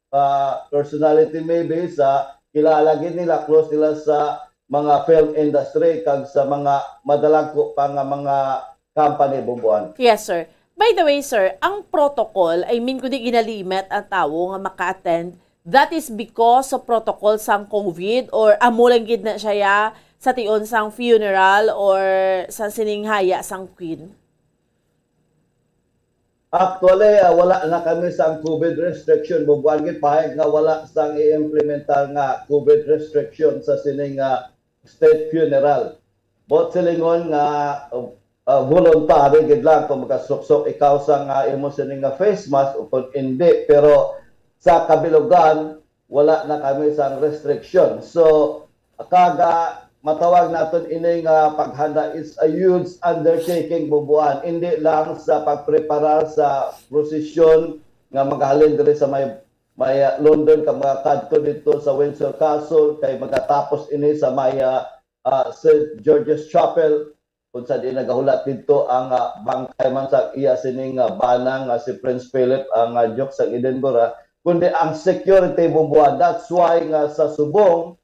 ah, personality maybe sa kilala gid nila, close nila sa mga film industry kag sa mga madalagko pa nga mga company, Bumbuan. Yes, sir. By the way, sir, ang protocol, I mean, kundi ginalimit ang tawo nga maka-attend, that is because sa protocol sang COVID or amo lang gid na siya ya sa tion sang funeral or sa sining haya sang Queen? Actually, ah, wala na kami sang COVID restriction. Bumbuan, ginpahayag nga wala sang i-implementar nga COVID restriction sa sining ah, state funeral. Buot silingon nga ah, voluntary gid lang kung magasuksok ikaw sa nga imo sini nga face mask o kung hindi. Pero sa kabilugan, wala na kami sang restriction. So, kaga matawag naton ini nga paghanda is a huge undertaking, Bumbuan. Hindi lang sa pagpreparar sa prosesyon nga magahalin diri sa may may, ah, London, kag mga kadto didto sa Windsor Castle, kay magatapos ini sa may, ah, ah, Saint George's Chapel, kung sa diin nagahulat didto ang, ah, bangkay man sa iya sining, ah, bana nga si Prince Philip, ang, ah, Duke sa Edinburgh, kundi ang security, Bumbuan. That's why nga sa subong,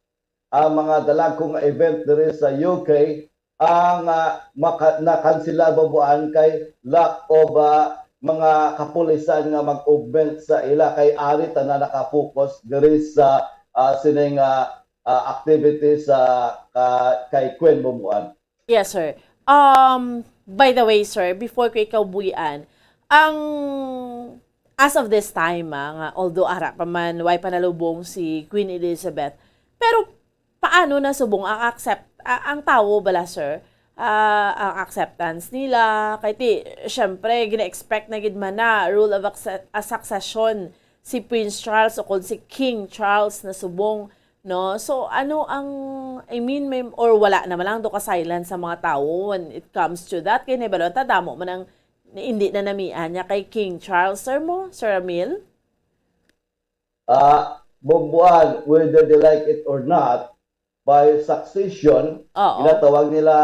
ang mga dalagko nga event diri sa U K ang, ah, maka-, nakansilar, Bumbuan, kay lack of, ah, mga kapulisan nga mag-augment sa ila, kay ari tanan naka-focus diri sa, ah, sining, ah, ah, activity sa ka-, kay Queen, Bumbuan. Yes, sir. Um, by the way, sir, before ko ikaw buy-an, ang, as of this time, ah, nga although ara pa man, way pa nalubong si Queen Elizabeth, pero paano na subong ang accept-, a-, ang tawo bala, sir? Ah, ang acceptance nila, kay ti, syempre, gina-expect na gid man na rule of acce-, a succession si Prince Charles o kon si King Charles na subong, no? So, ano ang, I mean, may, or wala naman lang do ka silence sa mga tawo when it comes to that? Kay nahibalo ta, damo man ang hindi na namian niya kay King Charles, sir mo, Sir Ramil? Ah, Bumbuan, whether they like it or not, by succession, Oo. ginatawag nila,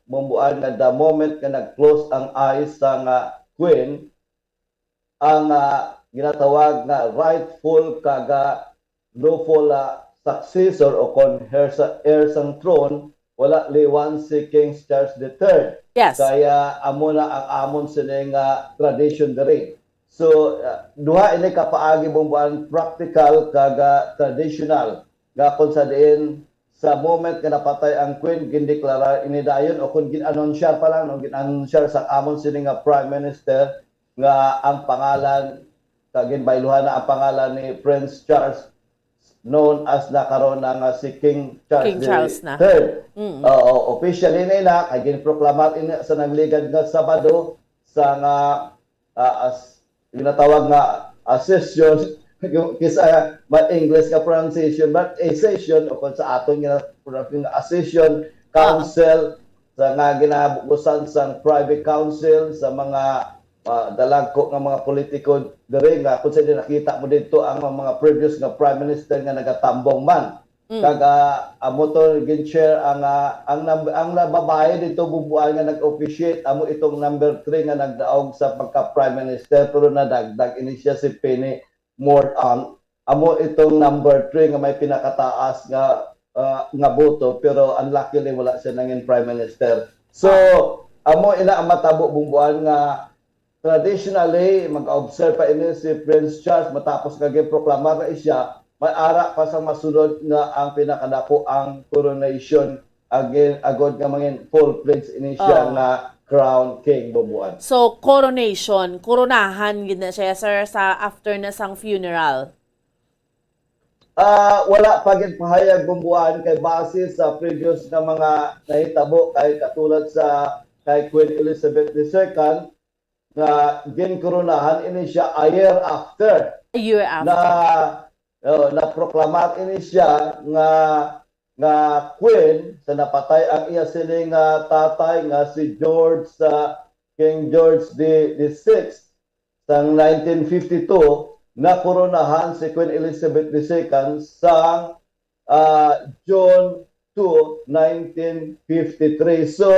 Bumbuan, nga the moment nga nag-close ang eyes sang, ah, queen, ang, ah, ginatawag nga rightful kag, ah, lawful, ah, successor o kon heir sa, heir sang throne, wala liwan si King Charles the Third. Yes. Kaya amo na ang amon sini nga tradition diri. So, ah, duha ini ka paagi, Bumbuan, practical kag, ah, traditional, nga kung sa diin sa moment nga napatay ang queen, gindeklara ini dayon o kung gin-anunsyar pa lang, no, gin-anunsyar sa amon sini nga prime minister nga ang pangalan, kag ginbayluhan na ang pangalan ni Prince Charles, known as na karon na nga si King Charles King Charles na. the Third. Mm. Oo, officially na ina, kay ginproklamar ina sa nagligad nga Sabado sa nga, ah, as, ginatawag nga accession, kisa may English nga pronunciation, but accession, o kung sa aton nga pronunciation, Ah. council, sa nga ginabukusan sang privy council, sa mga, ah, dalagko nga mga politiko diri, nga kung sa di nakita mo didto ang mga previous nga prime minister nga nagatambong man. Mm. Kag, ah, amo to gin-share ang, ah, ang nab-, ang na-, babae didto, Bumbuan, nga nag-officiate, amo itong number three nga nagdaog sa pagka-prime minister, pero nadagdag ini siya si Penny Mordaunt. Amo itong number three nga may pinakataas nga, ah, nga boto, pero unluckily wala siya nangin prime minister. So, amo ina ang matabo, Bumbuan, nga traditionally, mag-observe pa ini si Prince Charles matapos nga ginproklamar na siya, may ara pa sa masunod nga ang pinakadako ang coronation, agin-, agod nga mangin full-fledged ini siya Oh. nga crown king, Bumbuan. So, coronation, koronahan gid na siya, sir, sa after na sang funeral? Ah, wala pa gid pahayag, Bumbuan, kay base sa previous nga mga nahitabo, kay katulad sa kay Queen Elizabeth the Second, nga ginkoronahan ini siya a year after A year after. na, oh, naproklamar ini siya nga, nga queen sa napatay ang iya sini nga tatay nga si George, sa King George the, the Sixth sang nineteen fifty-two, nakoronahan si Queen Elizabeth the Second sang, ah, June two, nineteen fifty-three. So,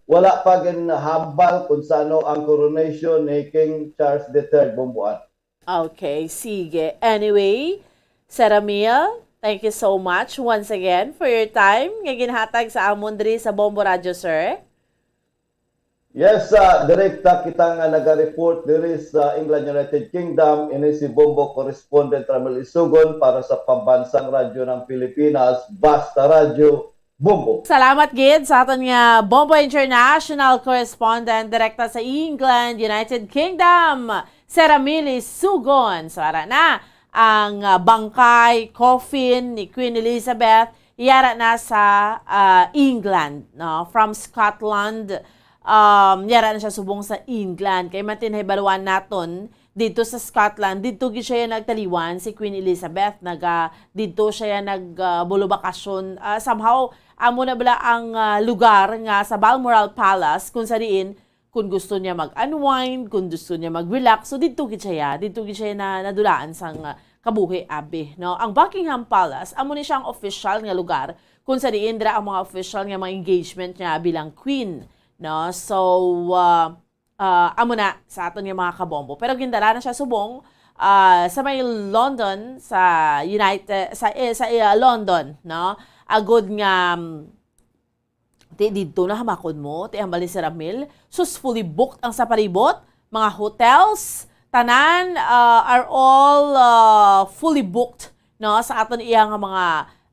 wala pa ginhambal kung sano ang coronation ni King Charles the Third, Bumbuan. Okay, sige. Anyway, Sir Ramil, thank you so much once again for your time nga ginhatag sa amon diri sa Bombo Radio, sir. Yes, ah, direkta kita nga naga-report diri sa England, United Kingdom. Ini si Bombo correspondent Ramil Isugon para sa Pambansang Radyo ng Pilipinas, Basta Radyo, Bombo. Salamat gid sa aton nga Bombo International Correspondent direkta sa England, United Kingdom, Sir Ramil Isugon. So, ara na ang, ah, bangkay, coffin ni Queen Elizabeth, yara na sa, ah, England, no? From Scotland, um, yara na siya subong sa England. Kay man tin nahibaluan naton, didto sa Scotland, didto gid siya nagtaliwan si Queen Elizabeth. Naga-, didto siya nag, ah, bulubakasyon. Ah, somehow, amo na bala ang, ah, lugar nga sa Balmoral Palace, kung sa diin, kung gusto niya mag-unwind, kung gusto niya mag-relax, so didto gid siya, didto gid siya na nadulaan sang, ah, kabuhi, abi, no? Ang Buckingham Palace, amo ni siya ang official nga lugar kung sa diin dira ang mga official nga mga engagement niya bilang queen, no? So, ah, ah, amo na sa aton nga mga kabombo. Pero gindala na siya subong, ah, sa may London, sa United, sa, eh, sa, eh, London, no? Agod nga, mm, ti didto na hamakon mo, ti hambal ni Sir Ramil, sus, fully booked ang sa palibot, mga hotels, tanan, ah, are all, ah, fully booked, no, sa aton iya nga mga,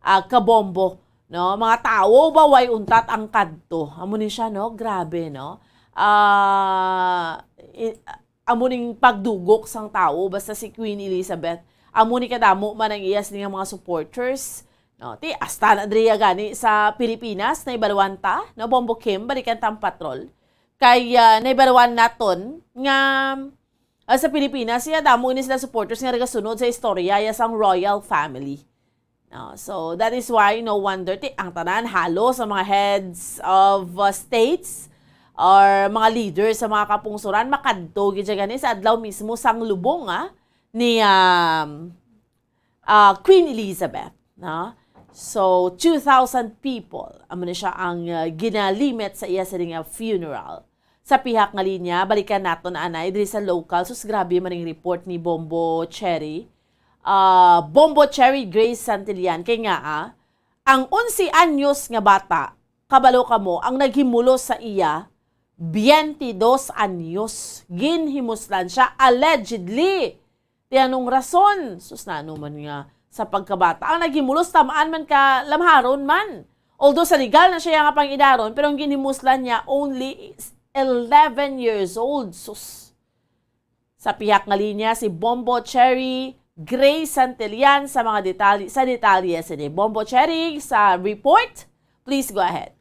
ah, kabombo, no, mga tawo ba way untat ang kadto. Amo ni siya, no, grabe, no. Ah, i- Amo ning pagdugok sang tawo basta si Queen Elizabeth. Amo ni kadamo man ang iya sini nga mga supporters. No, ti hasta na diri gani sa Pilipinas, naibaluan ta, no, Bombo Kim, balikan tang patrol. Kay, ah, naibaluan naton nga, ah, sa Pilipinas, iya damo ini sila supporters nga nagasunod sa istorya ya sang royal family. No, so that is why no wonder ti ang tanan halos sa mga heads of, uh, states or mga leaders sa mga kapungsoran makadto gid siya gani sa adlaw mismo sang lubong, ah, ni, um, ah, Queen Elizabeth, no? So, two thousand people, amo na siya ang, uh, ginalimit sa iya sini nga funeral. Sa pihak nga linya, balikan naton anay diri sa local. Sus, grabe man ang report ni Bombo Cherry. Ah, Bombo Cherry Grace Santillan. Kay nga, ah, ang onse anyos nga bata, kabalo kamo, ang naghimulos sa iya, twenty-dos anyos. Ginhimuslan siya, allegedly. Ti anong rason? Sus, nano man nga sa pagkabata. Ang naghimulos, tamaan man ka lamharon man. Although sa legal na siya nga pang-idaron, pero ang ginhimuslan niya only is eleven years old. Sus. Sa pihak nga linya, si Bombo Cherry Gray Santillan sa mga detalye, sa detalye sini. Bombo Cherry, sa report, please go ahead.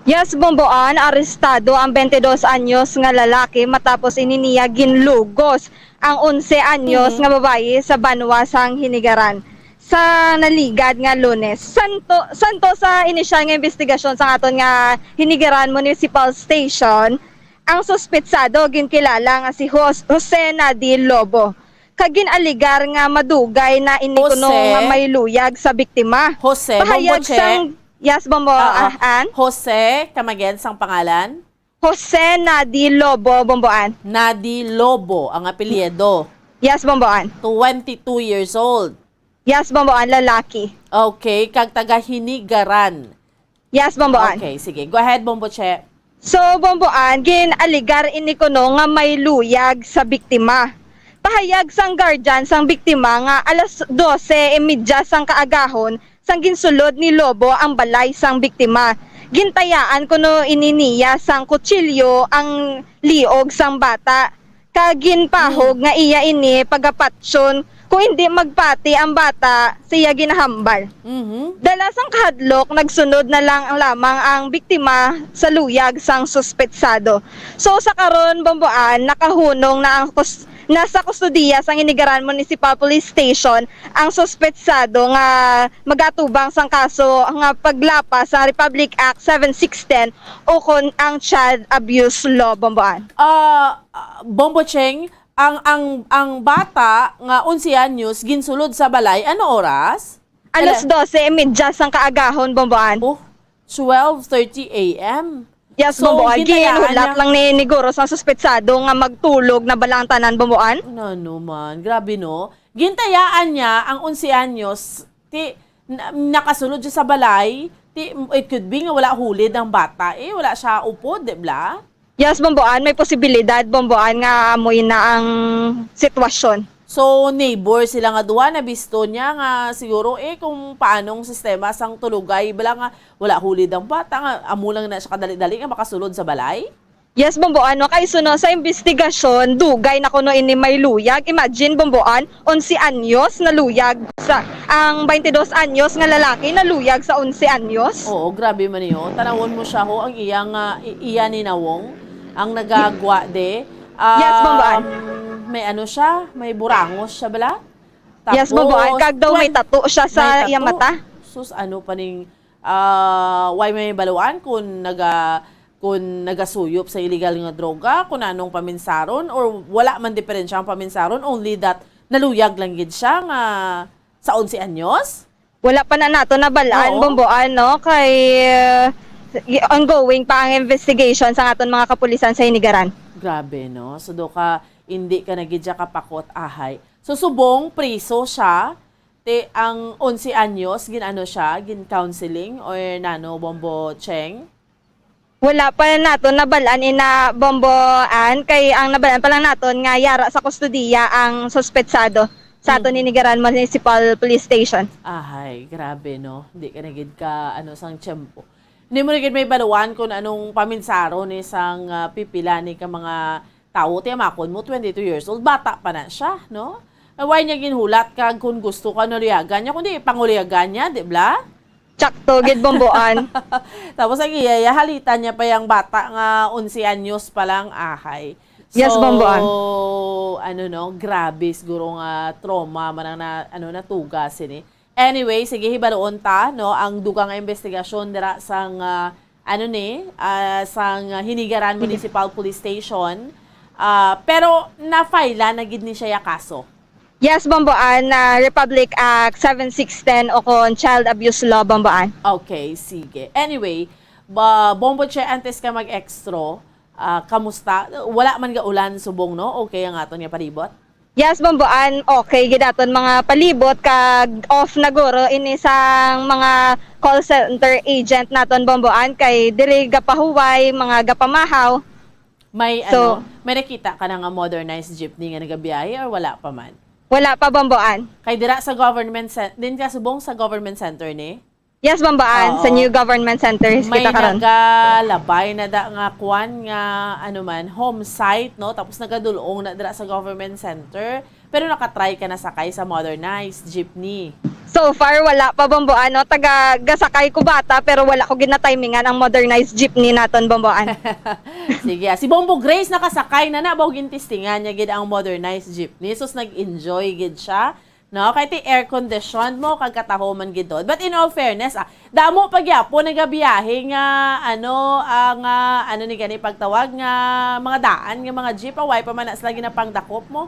Yes, Bomboan, arestado ang twenty-dos anyos nga lalaki matapos ini niya ginlugos ang onse anyos Mhm. nga babayi sa banwa sang Hinigaran sa naligad nga Lunes. Santo, santo sa inisyal nga investigasyon sa aton nga Hinigaran Municipal Station, ang suspetsado ginkilala nga si Jos-, Jose Nadi Lobo, kag gin-alegar nga madugay na ini kuno Jose. nga may luyag sa biktima. Jose, Pahayag Bomboche. sang, yes, Bombo, Ah, ah. ah, an? Jose, come again, sang pangalan? Jose Nadi Lobo, Bomboan. Nadi Lobo ang apelyido. Yes, Bomboan. Twenty-two years old. Yes, Bomboan, lalaki. Okay, kag taga Hinigaran. Yes, Bomboan. Okay, sige. Go ahead, Bomboche. So, Bomboan, gin-alegar ini kuno nga may luyag sa biktima. Pahayag sang guardian sang biktima nga alas dose y media sang kaagahon sang ginsulod ni Lobo ang balay sang biktima. Gintayaan kuno ini niya sang kutsilyo ang liog sang bata, kag ginpahog Mm. nga iya ini pagapatsyon kung indi magpati ang bata sa iya ginahambal. Mhm. Dala sang kahadlok, nagsunod na lang lamang ang biktima sa luyag sang suspetsado. So, sa karon, Bomboan, nakahunong na ang kus-, nasa kustodiya sang Hinigaran Municipal Police Station ang suspetsado nga magatubang sang kaso nga paglapas sa Republic Act seven six ten o kon ang Child Abuse Law, Bomboan. Ah, ah, Bombo Cheng, ang, ang, ang bata nga onse anyos ginsulod sa balay, ano oras? Alas Ala- dose y media sang kaagahon, Bomboan. Oh, twelve thirty a m. Yes, So, Bomboan. ginayaan Ginhulat niya lang ni, ni Guro sang suspetsado nga magtulog na bala ang tanan, Bomboan. Nano man, grabe, no? Gintayaan niya ang onse anyos, ti, na, nakasulod siya sa balay, ti, it could be nga wala hulid ang bata, eh, wala siya upod, di ba? Yes, Bomboan, may posibilidad, Bomboan, nga amo ina ang sitwasyon. So, neighbor sila nga duha, nabisto niya nga siguro, eh, kung paanong sistema sang tulugay, bala nga wala hulid ang bata, nga amo lang na siya kadali-dali nga makasulod sa balay? Yes, Bomboan, no? Kay suno sa investigasyon, dugay na kuno ini may luyag. Imagine, Bomboan, onse anyos naluyag sa, ang twenty-dos anyos nga lalaki naluyag sa onse anyos. Oo, grabe man yun. Tanawon mo siya, ho, ang iyang, ah, i-, iya ni Nawong, ang nagagwa de. Yes, Bomboan. Um, may ano siya, may burangos siya bala? Yes, Bomboan. Tapos, Kag daw may twen-, tattoo siya sa may iyang tattoo. mata. Sus, ano pa ning, ah, why may baluan kung naga-, kung nagasuyop sa illegal nga droga, kung anong paminsaron, or wala man diferensya ang paminsaron, only that Naluyag lang gid siya nga sa onse anyos? Wala pa na nato nabal-an, Oo. Bomboan, no? Kay uh, ongoing pa ang investigation sa aton mga kapulisan sa Hinigaran. Grabe, no? So, do ka, hindi ka na gid siya kapakot, ahay. So, subong, priso siya, ti ang onse anyos, gin-ano siya, gin-counseling, or nano, Bombo Cheng? Wala pa nato nabal-an ina, Bomboan, kay ang nabal-an pa lang naton nga yara sa kustodiya ang suspetsado sa aton Mhm. Hinigaran Municipal Police Station. Ahay, grabe, no? Di ka na gid ka, ano, sang tiyempo. Hindi mo na gid may baluan kung anong paminsaro ni sang ah, pipila ni ka mga tawo. Tiyamakon mo, twenty-two years old. Bata pa na siya, no? Eh, why niya ginhulat kag kung gusto ka, nuliyagan niya? Kundi ipanguliyagan niya, di bla? Tsakto, gid, Bomboan. Tapos ang iya, iya, halitan niya pa yung bata nga onse anyos pa lang, ahay. Yes, So, Bomboan. ano, no, grabe siguro nga trauma man ang na, ano, natuga sini. Anyway, sige, hibaluon ta, no, ang dugang nga investigasyon dira sang ah, ano ni, ah, sang Hinigaran Municipal Police Station. Ah, pero na-file na gid ni siya ya kaso. Yes, Bomboan, na Republic Act seven six ten o kon Child Abuse Law, Bomboan. Okay, sige. Anyway, ba, Bombo Che, antes ka mag-extra, ah, kamusta? Wala man ga ulan subong, no? Okay ang aton nga palibot? Yes, Bomboan, okay gid aton mga palibot kag off na guro ini sang mga call center agent naton, Bomboan, kay diri gapahuway, mga gapamahaw. May So- ano, may nakita ka na nga modernized jeepney nga nagabiyahe or wala pa man? Wala pa, Bomboan. Kay dira sa government cen- din ka subong sa government center ni? Yes, Bomboan, sa Oo. New Government Center May kita karon. nagalabay na da nga kwan nga ano man, home site, no? Tapos nagadulong na dira sa government center. Pero nakatry ka na sakay sa modernized jeepney. So far, wala pa, Bomboan, no? Taga gasakay ko bata, pero wala ko ginatimingan ang modernized jeepney naton, Bomboan. Sige, ah, si Bombo Grace nakasakay na na, bago gintistingan niya gid ang modernized jeepney. Sus, nag-enjoy gid siya. No, kay ti air conditioned mo kag katahoman gid doon. But in all fairness, ah, damo pa gyapon nagabiyahe nga ano, ah, nga ano ni gani pagtawag nga mga daan nga mga jeep, away pa man na sila ginapangdakop mo.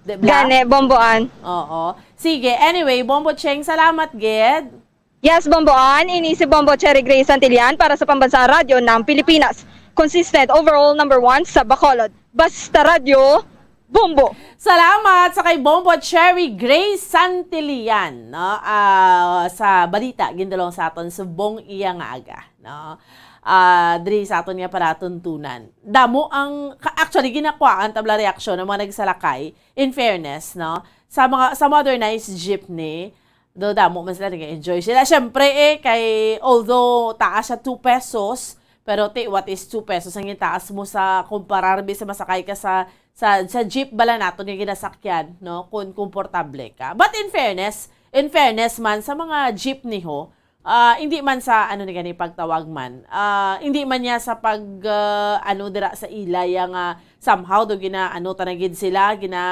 Di ba? Gani, Bomboan. Oo. Sige, anyway, Bombo Cheng, salamat gid. Yes, Bomboan. Ini si Bombo Cherry Grace Santillan para sa Pambansang Radyo ng Pilipinas. Consistent overall number one sa Bacolod. Basta Radyo, Bombo. Salamat sa kay Bombo Cherry Grace Santillan, no? Ah, sa balita gindulong sa aton subong iya nga aga, no? Ah, diri sa aton nga palatuntunan. Damo ang ka- actually ginakuhaan tabla reaksyon ng mga nagsalakay, in fairness, no? Sa mga sa modernized jeepney, do damo man sila nag-enjoy sila. Syempre eh kay although taas siya two pesos, pero ti what is two pesos ang itaas mo sa kumparar bi sa masakay ka sa sa sa jeep bala naton nga ginasakyan, no? Kung komportable ka. But in fairness, in fairness man sa mga jeepney ho, ah, hindi man sa ano ni gani pagtawag man. Ah, hindi man niya sa pag ah, ano dira sa ila ya nga somehow do gina ano ta na gid sila, gina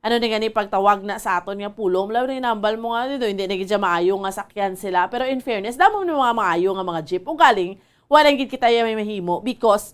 ano ni gani pagtawag na sa aton nga pulong. Labi na ginambal mo nga dito, hindi na gid siya maayo nga sakyan sila. Pero in fairness, damo man mga maayo nga mga jeep. Ugaling, wala gid kita ya may mahimo because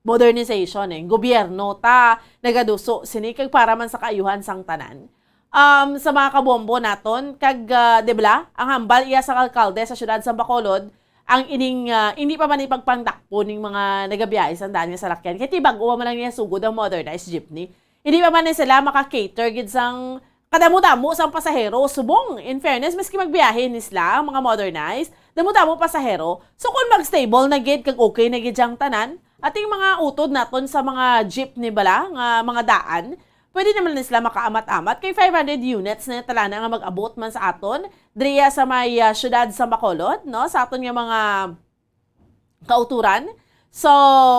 modernization eh. Gobyerno ta nagaduso sini kag para man sa kaayuhan sang tanan. Um, sa mga kabombo naton, kag ah, di ba, ang hambal iya sa alkalde sa siyudad sa Bacolod, ang ining ah, hindi pa man ipagpangdakpo ning mga nagabiyahe sa daan nga salakyan. Kay ti bag-o man lang niya sugod ang modernized jeepney. Hindi pa man ni sila maka-cater gid sang kadamo-damo sang pasahero. Subong, in fairness, maski magbiyahe ni sila ang mga modernized, damo-damo pasahero. So kung mag-stable na gid kag okay na gid yang tanan, ating mga utod naton sa mga jeepney bala nga mga daan, pwede naman ni sila makaamat-amat kay five hundred units na talana nga mag-abot man sa aton diriya sa may ah, siyudad sa Bacolod, no, sa aton nga mga kauturan. So,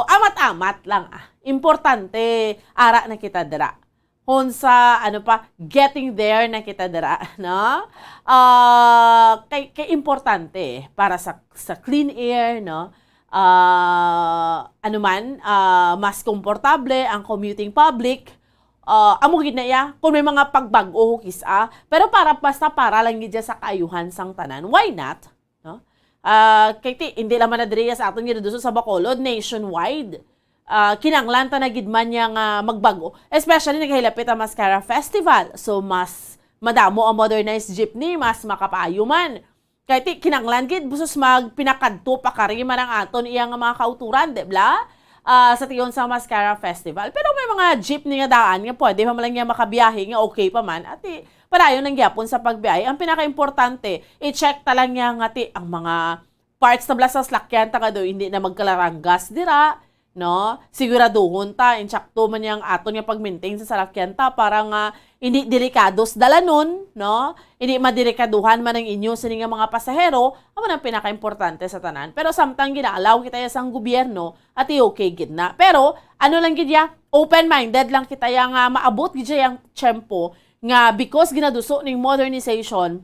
amat-amat lang ah. Importante ara na kita dira. Unsa, ano pa, getting there na kita dira, no? Ah, kay, kay importante para sa sa clean air, no? Ah, ano man, ah, mas komportable ang commuting public. Ah, amo gid na iya kung may mga pagbag-o ho kis-a, pero para basta para lang gid siya sa kaayuhan sang tanan. Why not? No? Ah, kay ti, hindi lang man na diri sa aton ginaduso sa Bacolod, nationwide. ah, kinanglan ta na gid man niya nga magbag-o. Especially nagahilapit ang Mascara Festival. So, mas madamo ang modernized jeepney, mas makapaayo man. Kay ti, kinanglan gid, busos magpinakadto pa kari man ang aton iya nga mga kauturan, di bla? Ah, sa tion sa Mascara Festival. Pero may mga jeepney nga daan nga pwede pa man lang niya makabiyahe, nga okay pa man. At ti, padayon lang gyapon sa pagbiyahe. Ang pinakaimportante, i-check ta lang niya nga ti, ang mga parts na bla sa salakyan ta nga do, hindi na magkalaranggas dira, no? Siguraduhon ta, insakto man yang aton nga pag-maintain sa salakyan ta para nga hindi delikados dalanon, no? Hindi madelikaduhan man ang inyo sini nga mga pasahero, amo nang pinakaimportante sa tanan. Pero samtang gina-allow kita ya sang gobyerno, at okay gid na. Pero ano lang gid ya, open-minded lang kita ya nga maabot gid ya yang tiyempo nga because ginaduso ning modernization,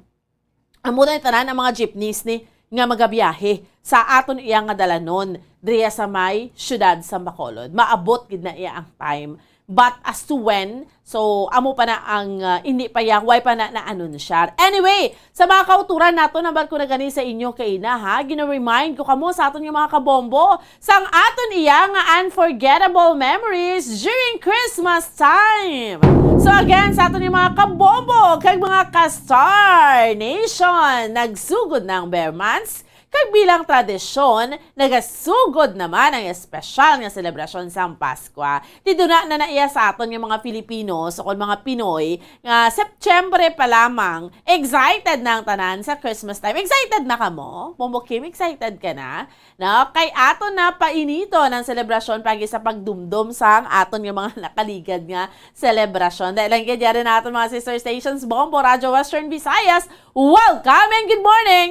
amo na tanan ang mga jeepneys ni nga magabiyahe sa aton iya nga dalanon diriya sa may siyudad sa Bacolod. Maabot gid na iya ang time. But as to when, so amo pa na ang, ah, hindi pa ya, way pa na naanunsiyar. Anyway, sa mga kauturan nato, nambal ko na gani sa inyo kaina, ha, gina-remind ko kamo sa aton nga mga kabombo sang aton iya nga unforgettable memories during Christmas time. So again, sa aton nga mga kabombo kag mga ka-Star Nation, nagsugod na ang Ber Months, kag bilang tradisyon, nagasugod naman ang espesyal nga selebrasyon sang Paskwa. Didto na, na, na iya sa aton nga mga Filipino, so kon mga Pinoy, nga Setyembre pa lamang, excited na ang tanan sa Christmas time. Excited na kamo? Bombo Kim, excited ka na? No? Kay aton na painiton ang selebrasyon pagi sa pagdumdom sang aton nga mga nakaligad nga selebrasyon. Dahil lang gid yari na aton mga sister stations, Bombo Radyo Western Visayas. Welcome and good morning!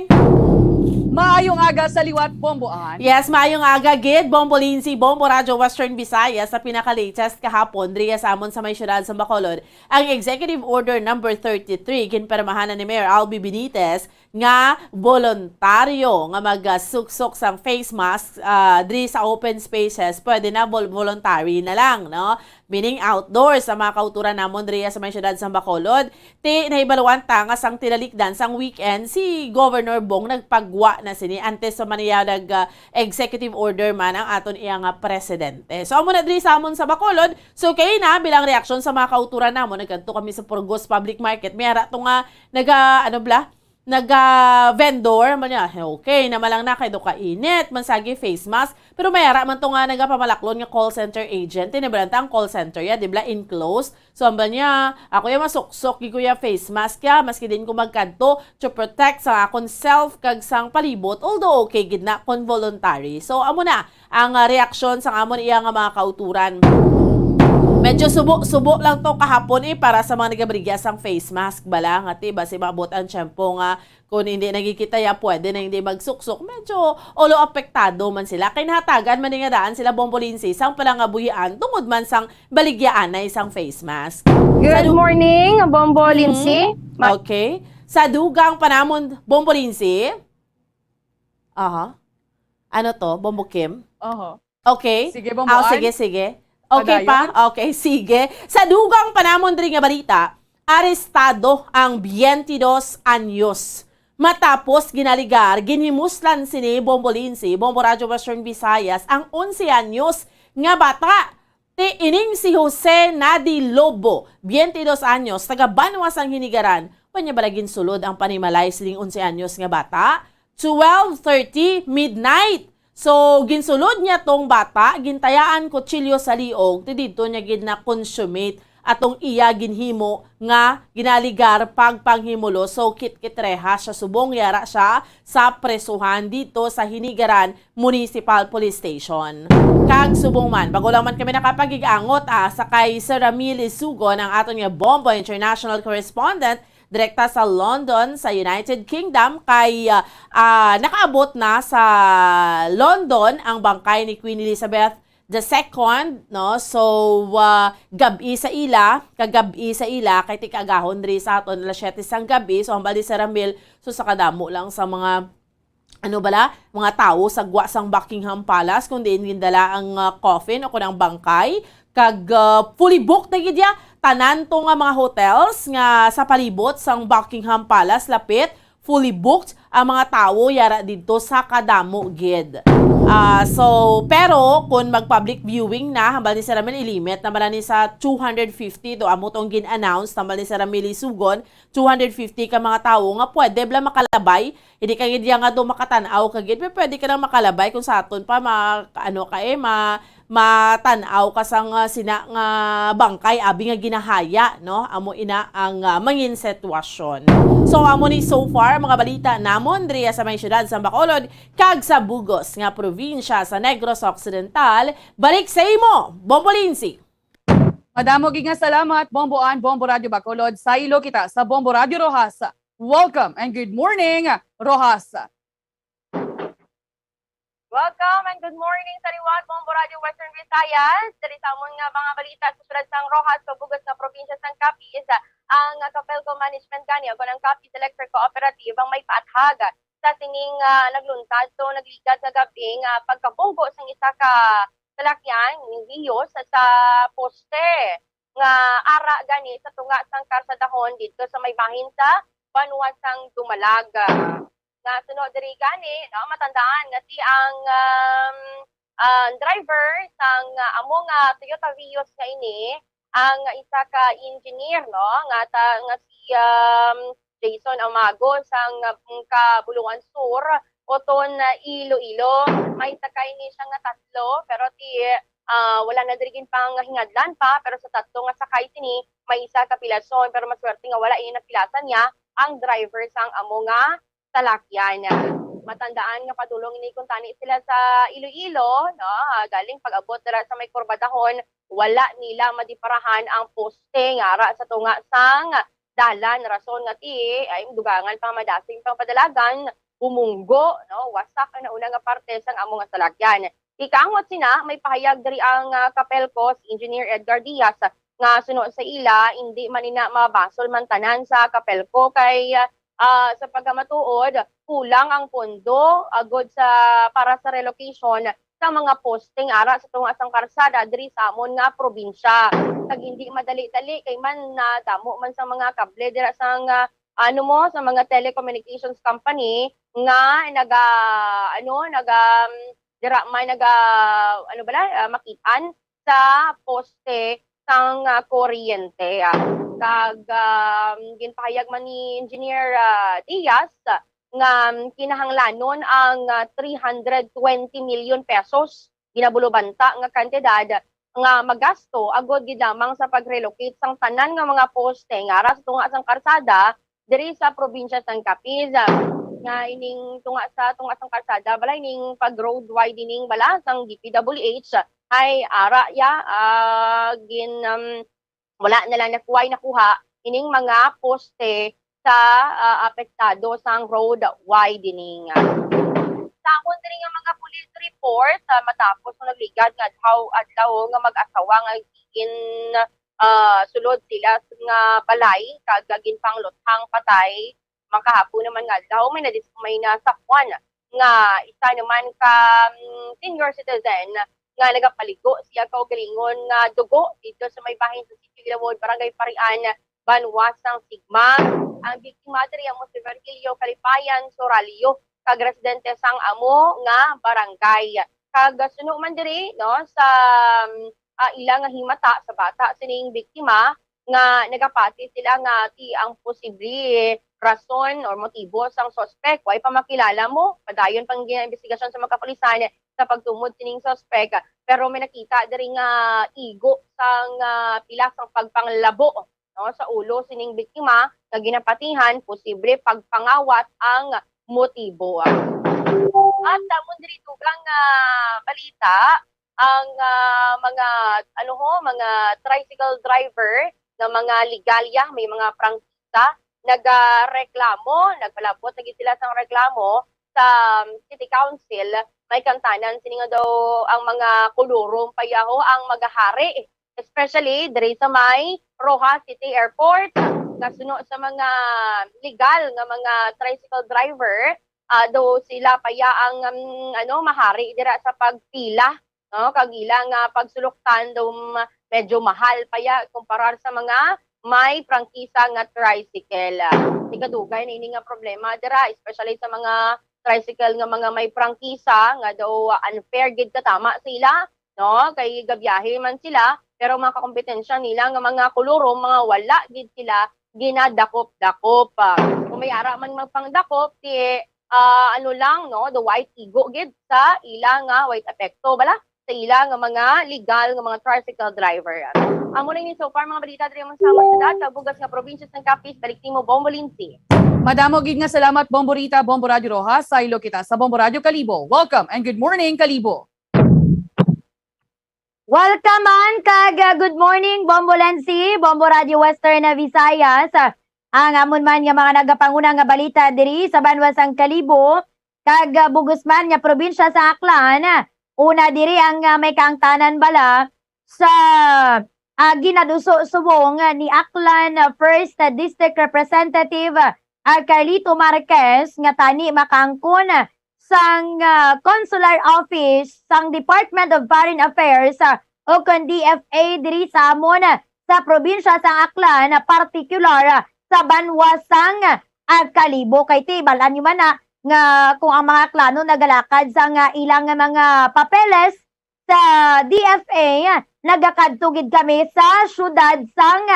Maayong aga sa liwat, Bombo Ann. Yes, maayong aga gid, Bombo Lindsay, Bombo Radyo Western Visayas, sa pinaka-latest kahapon, diriya sa amon sa may siyudad sa Bacolod, ang Executive Order number thirty-three, ginpirmahan na ni Mayor Albee Benitez, nga voluntaryo nga magsuksok sang face mask, ah, diri sa open spaces, pwede na vol-, voluntary na lang, no? Meaning outdoors ang mga kauturan namon diri sa may siyudad sang Bacolod. Ti, nahibaluan ta nga sang tinalikdan sang weekend, si Governor Bong nagpagwa na sini antes pa man niya nag, ah, executive order man ang aton iya nga presidente. So, amo na diri sa amon sa Bacolod. So, kay na, bilang reaksyon sa mga kauturan namon, nagkadto kami sa Purgos Public Market. May ara to nga naga, ano bla? Naga-vendor, man niya, okay, namalang na kay do kainit, man sagi face mask. Pero may ara man to nga nagapamalaklon nga call center agent. Tinibalan ta ang call center, ya, di bla, enclosed. So, ang ba niya, ako yung masuksok, gi ko ya face mask ya, maski din ko magkadto, to protect sa akon self, kag sang palibot, although okay gid na kung voluntary. So, amo na, ang, ah, reaksyon sang amon iya nga mga kauturan. Medyo subo-subo lang to kahapon, eh, para sa mga nagabaligya sang face mask bala, nga ti, basi maabot ang tiyempo nga kung hindi nagkikita ya, pwede na hindi magsuksok. Medyo, olo, apektado man sila. Kay nahatagan man ni nga daan sila, Bombo Lindsay, sang palangabuhian tungod man sang baligyaanay sang face mask. Good Sa du- morning, Bombo Mhm. Lindsay. Ma- Okay. Sa dugang pa namon, Bombo Lindsay. Aha. Ano to, Bombo Kim? Oho. Okay. Sige, Bombo Ah, Ann. sige, sige. Okay Padayon. pa? Okay, sige. Sa dugang pa namon diri nga balita, arestado ang twenty-dos anyos. Matapos ginaligar, ginhimuslan sini, Bombo Lindsay, Bombo Radyo Western Visayas, ang onse anyos nga bata. Ti ining si Jose Nadi Lobo, twenty-dos anyos, taga Banwa sang Hinigaran. Wa niya bala ginsulod ang panimalay sining onse anyos nga bata? Twelve thirty midnight. So, ginsulod niya tong bata, gintayaan kutsilyo sa liog, ti didto niya gid na-consummate atong iya ginhimo nga ginaligar pagpanghimulos. So, kitkit rehas siya, subong yara siya sa presuhan didto sa Hinigaran Municipal Police Station. Kag subong man, bago lang man kami nakapagig-angot, ah, sa kay Sir Ramil Isugon, ang aton nga Bombo International Correspondent, direkta sa London, sa United Kingdom, kay, ah, ah, nakaabot na sa London ang bangkay ni Queen Elizabeth the Second, no? So, ah, gab-i sa ila, kagab-i sa ila, kay ti kaagahon diri sa aton alas siyete sang gab-i, so hambal ni Sir Ramil, so sa kadamo lang sa mga ano bala, mga tawo sa gwa sang Buckingham Palace, kung diin gindala ang, ah, coffin o kung ang bangkay. Kag, ah, fully booked na gid ya. Tanan to nga mga hotels nga sa palibot sang Buckingham Palace, lapit, fully booked ang mga tawo yara didto sa kadamo gid. Ah, so, pero kung mag-public viewing na, hambal ni Sir Ramil, ilimit na man ni sa two hundred fifty, do amo tong gin-announce, hambal ni Sir Ramil Isugon, two hundred fifty ka mga tawo nga pwede bala makalabay. Hindi ka gid nga do makatan-aw ka gid, pero pwede ka lang makalabay kung sa aton pa ma-, ano ka eh, ma-, matan-aw ka sang, ah, sina nga bangkay abi nga ginahaya, no? Amo ina ang, ah, mangin sitwasyon. So, amo ni so far mga balita namon diri sa may siyudad sa Bacolod kag sa bugos nga probinsya sa Negros Occidental. Balik sa imo, Bombo Lindsay. Madamo gid nga salamat, Bombo Ann, Bombo Radyo Bacolod. Saylo kita sa Bombo Radyo Roxas. Welcome and good morning, Roxas. Welcome and good morning sa liwat, Bombo Radyo Western Visayas. Diri sa amon nga mga balita sa siyudad sang Roxas, sa bugos nga probinsya sang Capiz, ang Capelco Management gani, o ang Capiz Electric Cooperative, ang may paathag sa sining, ah, nagluntad to nagligad nga gab-i nga pagkabunggo sang isa ka salakyan, Vios, sa poste nga ara gani sa tunga sang karsadahon didto sa may bahin sa banwa sang Dumalag. Nga suno diri gani, no, matandaan nga si ang, um, ah, driver sang, ah, amo nga Toyota Vios nga ini, ang isa ka engineer, no, nga ta-, nga si, um, Jason Amago sang, um, Caboloan Sur, Oton, ah, Iloilo. May sakay ni siya nga tatlo, pero ti, ah, wala na diri ginpanghingadlan pa, pero sa tatlo nga sakay sini, may isa kapilason, pero maswerte nga wala ini napilasan niya ang driver sang amo nga salakyan. Matandaan nga padulong ini kuntani sila sa Iloilo, no? Ah, galing pag-abot dira sa may Corbadahon, wala nila madiparahan ang poste nga ara sa tunga sang dalan, rason nga ti ay dugangan pa madasig pang padalagan, bumunggo, no? Wasak ang nauna nga parte sang amo nga salakyan. Ikangot sina, may pahayag diri ang, ah, Capelco, si Engineer Edgar Diaz, nga suno sa ila, indi man ina mabasol man tanan sa Capelco kay, ah, sa pagkamatuod, kulang ang pondo agod sa, para sa relocation sa mga posting ara sa tunga sang karsada diri sa amon nga probinsya. Kag indi madali-dali kay man nadamo man sa mga kable dira sang, ah, ano mo, sa mga telecommunications company nga naga, ano, naga, um, dira may naga, ano bala, ah, makit-an sa poste sang, ah, kuryente, ah. Kag, um, ginpahayag man ni Engineer, ah, Diaz nga, um, kinahanglanon ang, ah, three hundred twenty million pesos, ginabulubanta nga kantidad nga magasto agod gid lamang sa pag-relocate sang tanan nga mga poste nga ara sa tunga sang karsada diri sa probinsya sang Capiz. Nga ining tunga sa, tunga sang karsada, balay ning pag-road widening bala sang D P W H ay ara ya, ah, gin, um, wala na lang nakuha, nakuha ining mga poste sa, ah, apektado sang road widening. Sa amon diri nga mga police report, ah, matapos nga nagligad nga adlaw, adlaw nga mag-asawa nga gin, ah, sulod sila nga balay kag ginpangluthang patay, makahapon naman nga adlaw may nadis-, may nasakwan nga isa naman ka, mm, senior citizen nga nagapaligo siya kaugalingon nga dugo dito sa may bahin sa Sitio Ilawod, Barangay Parian, Banwa sang Sigma. Ang biktima diri amo si Virgilio Kalipayan Soralio, kag residente sang amo nga barangay. Kag suno man diri, no, sa, mm, ah, ila nga himata sa bata sining biktima, nga nagapati sila nga ti ang posible rason or motibo sang suspek way pa makilala mo. Padayon pang gina-, investigasyon sa mga kapulisan sa pagtumod sining suspek, pero may nakita diri nga igo sang, ah, pila sang pagpanglabo, no, sa ulo sining biktima nga ginapatihan, posible pagpangawat ang motibo. At sa amon diri dugang, ah, balita, ang, ah, mga, ano ho, mga tricycle driver nga mga legalya, may mga prangkisa, nagareklamo, nagpalabot lagi sila sang reklamo sa City Council. May kantanan sini nga daw ang mga kolorom pa yaho ang magahari, especially diri sa may Roxas City Airport. Kasuno sa mga legal nga mga tricycle driver, ah, daw sila pa ya ang, um, ano, mahari dira sa pagpila, no? Kag ila nga pagsuloktan daw, um, medyo mahal pa ya kumparar sa mga may prangkisa nga tricycle. Ikadugay na ini nga problema dira, especially sa mga tricycle nga mga may prangkisa nga daw, ah, unfair gid katama sa ila, no? Kay gabiyahe man sila, pero mga kakompetensya nila nga mga kulurom, mga wala gid sila ginadakop-dakop. Ah, kung may ara man magpangdakop, ti, ah, ano lang, no, the white igo gid sa ila nga white epekto bala sa ila nga mga legal nga mga tricycle driver. Amo na ini so far mga balita diri man sa among syudad, kag bugas nga probinsya sang Capiz. Balik nimo, Bombo Lindsay. Madamo gid nga salamat, Bombo Rita, Bombo Radyo Rojas. Saylo kita sa Bombo Radyo Kalibo. Welcome and good morning, Kalibo. Welcome man, kag, uh, good morning, Bombo Lensi, Bombo Radio Western Visayas. Uh, ang amon man nga mga nagapanguna nga balita diri sa banwa sang Kalibo, kag, uh, bugos man nga probinsya sa Aklan. Una diri ang, uh, may kaangtanan bala sa, uh, ginaduso subong ni Aklan, uh, First District Representative, uh, Carlito Marquez nga tani makaangkon sang, ah, consular office sang Department of Foreign Affairs, ah, o kon D F A diri sa amon, ah, sa probinsya sang Aklan, ah, partikular, ah, sa banwa sang, ah, Kalibo. Kay ti, bal-an nyo man na nga kung ang mga Aklano nagalakad sang, ah, ilang mga papeles, sa D F A, nagakadto gid kami sa siyudad sang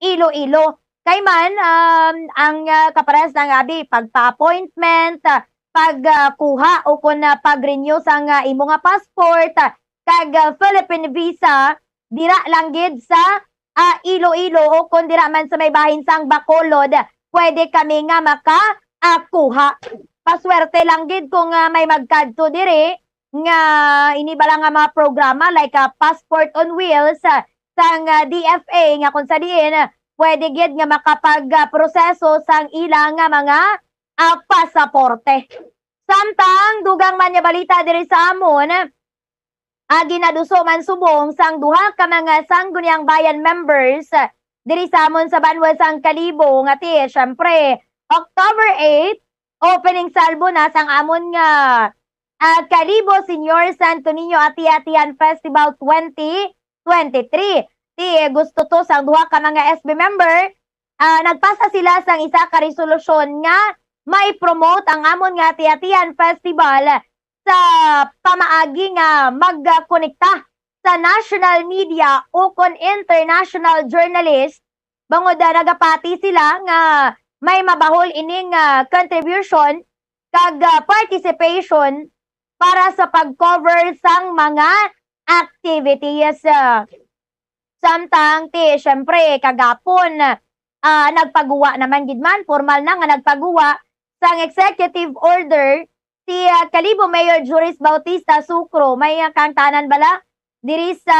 Iloilo. Kay man, um, ang, ah, kaparehas na nga abi, pagpa-appointment, ah, pag, ah, kuha o kon, ah, pag-renew sang, ah, imo nga passport, ah, kag, ah, Philippine visa, dira lang gid sa, ah, Iloilo o kon dira man sa may bahin sang Bacolod, pwede kami nga maka, ah, kuha. Paswerte lang gid kung, ah, may magkadto diri, nga ini bala nga mga programa like, ah, Passport on Wheels, ah, sang, ah, D F A nga kung sa diin, ah, pwede gid nga makapag, ah, proseso sang ila nga mga, ah, pasaporte. Samtang dugang man nga balita diri sa amon, ah, ginaduso man subong sang duha ka mga Sangguniang Bayan members, ah, diri sa amon sa banwa sang Kalibo nga ti, syempre, October eight, opening salvo na sang amon nga, ah, Kalibo Senior Santo Niño Ati-Atihan Festival twenty twenty-three. Ti gusto to sang duha ka mga S B member, ah, nagpasa sila sang isa ka resolusyon nga may promote ang amon nga Ati-Atihan Festival sa pamaagi nga magkonekta sa national media o kon international journalist, bangod, ah, nagapati sila nga may mabahol ining, ah, contribution kag, ah, participation para sa pag-cover sang mga activities. Ah, samtang ti, syempre, kagapon, ah, nagpaguwa naman gid man, formal na nga nagpaguwa sang executive order si, ah, Kalibo Mayor Juris Bautista Sucro. May, ah, kaangtanan bala diri sa,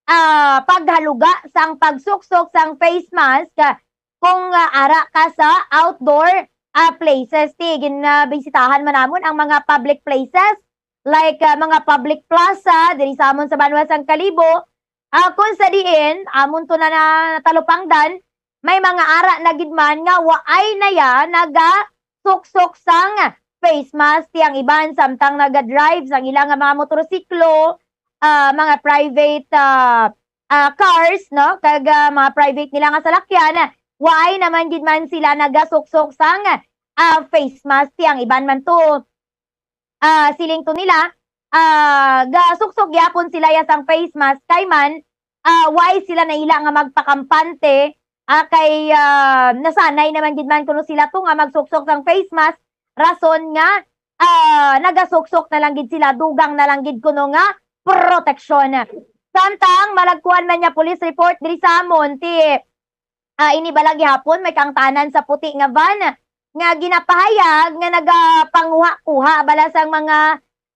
ah, paghaluga sang pagsuksok sang face mask, ah, kung, ah, ara ka sa outdoor, ah, places. Ti, ginabisitahan man namon ang mga public places like, ah, mga public plaza diri sa amon sa banwa sang Kalibo, ah, kung sa diin amon to na natalupangdan, may mga ara na gid man nga waay na ya nagasuksok sang face mask. Ti ang iban samtang naga-drive sang ila nga mga motorsiklo, ah, mga private, ah, ah, cars, no? Kag, ah, mga private nila nga salakyan, waay naman gid man sila nagasuksok sang, ah, face mask. Ti ang iban man to, ah, siling to nila, ah, gasuksok gyapon sila ya sang face mask kay man, ah, waay sila naila nga magpakampante, ah, kay, ah, nasanay naman gid man kuno sila to nga magsuksok sang face mask, rason nga, ah, nagasuksok na lang gid sila, dugang na lang gid kuno nga proteksyon. Samtang malagkuan man nga police report diri sa amon, ti ah, ini bala gihapon may kaangtanan sa puti nga van nga ginapahayag nga nagapanguha-kuha bala sang mga,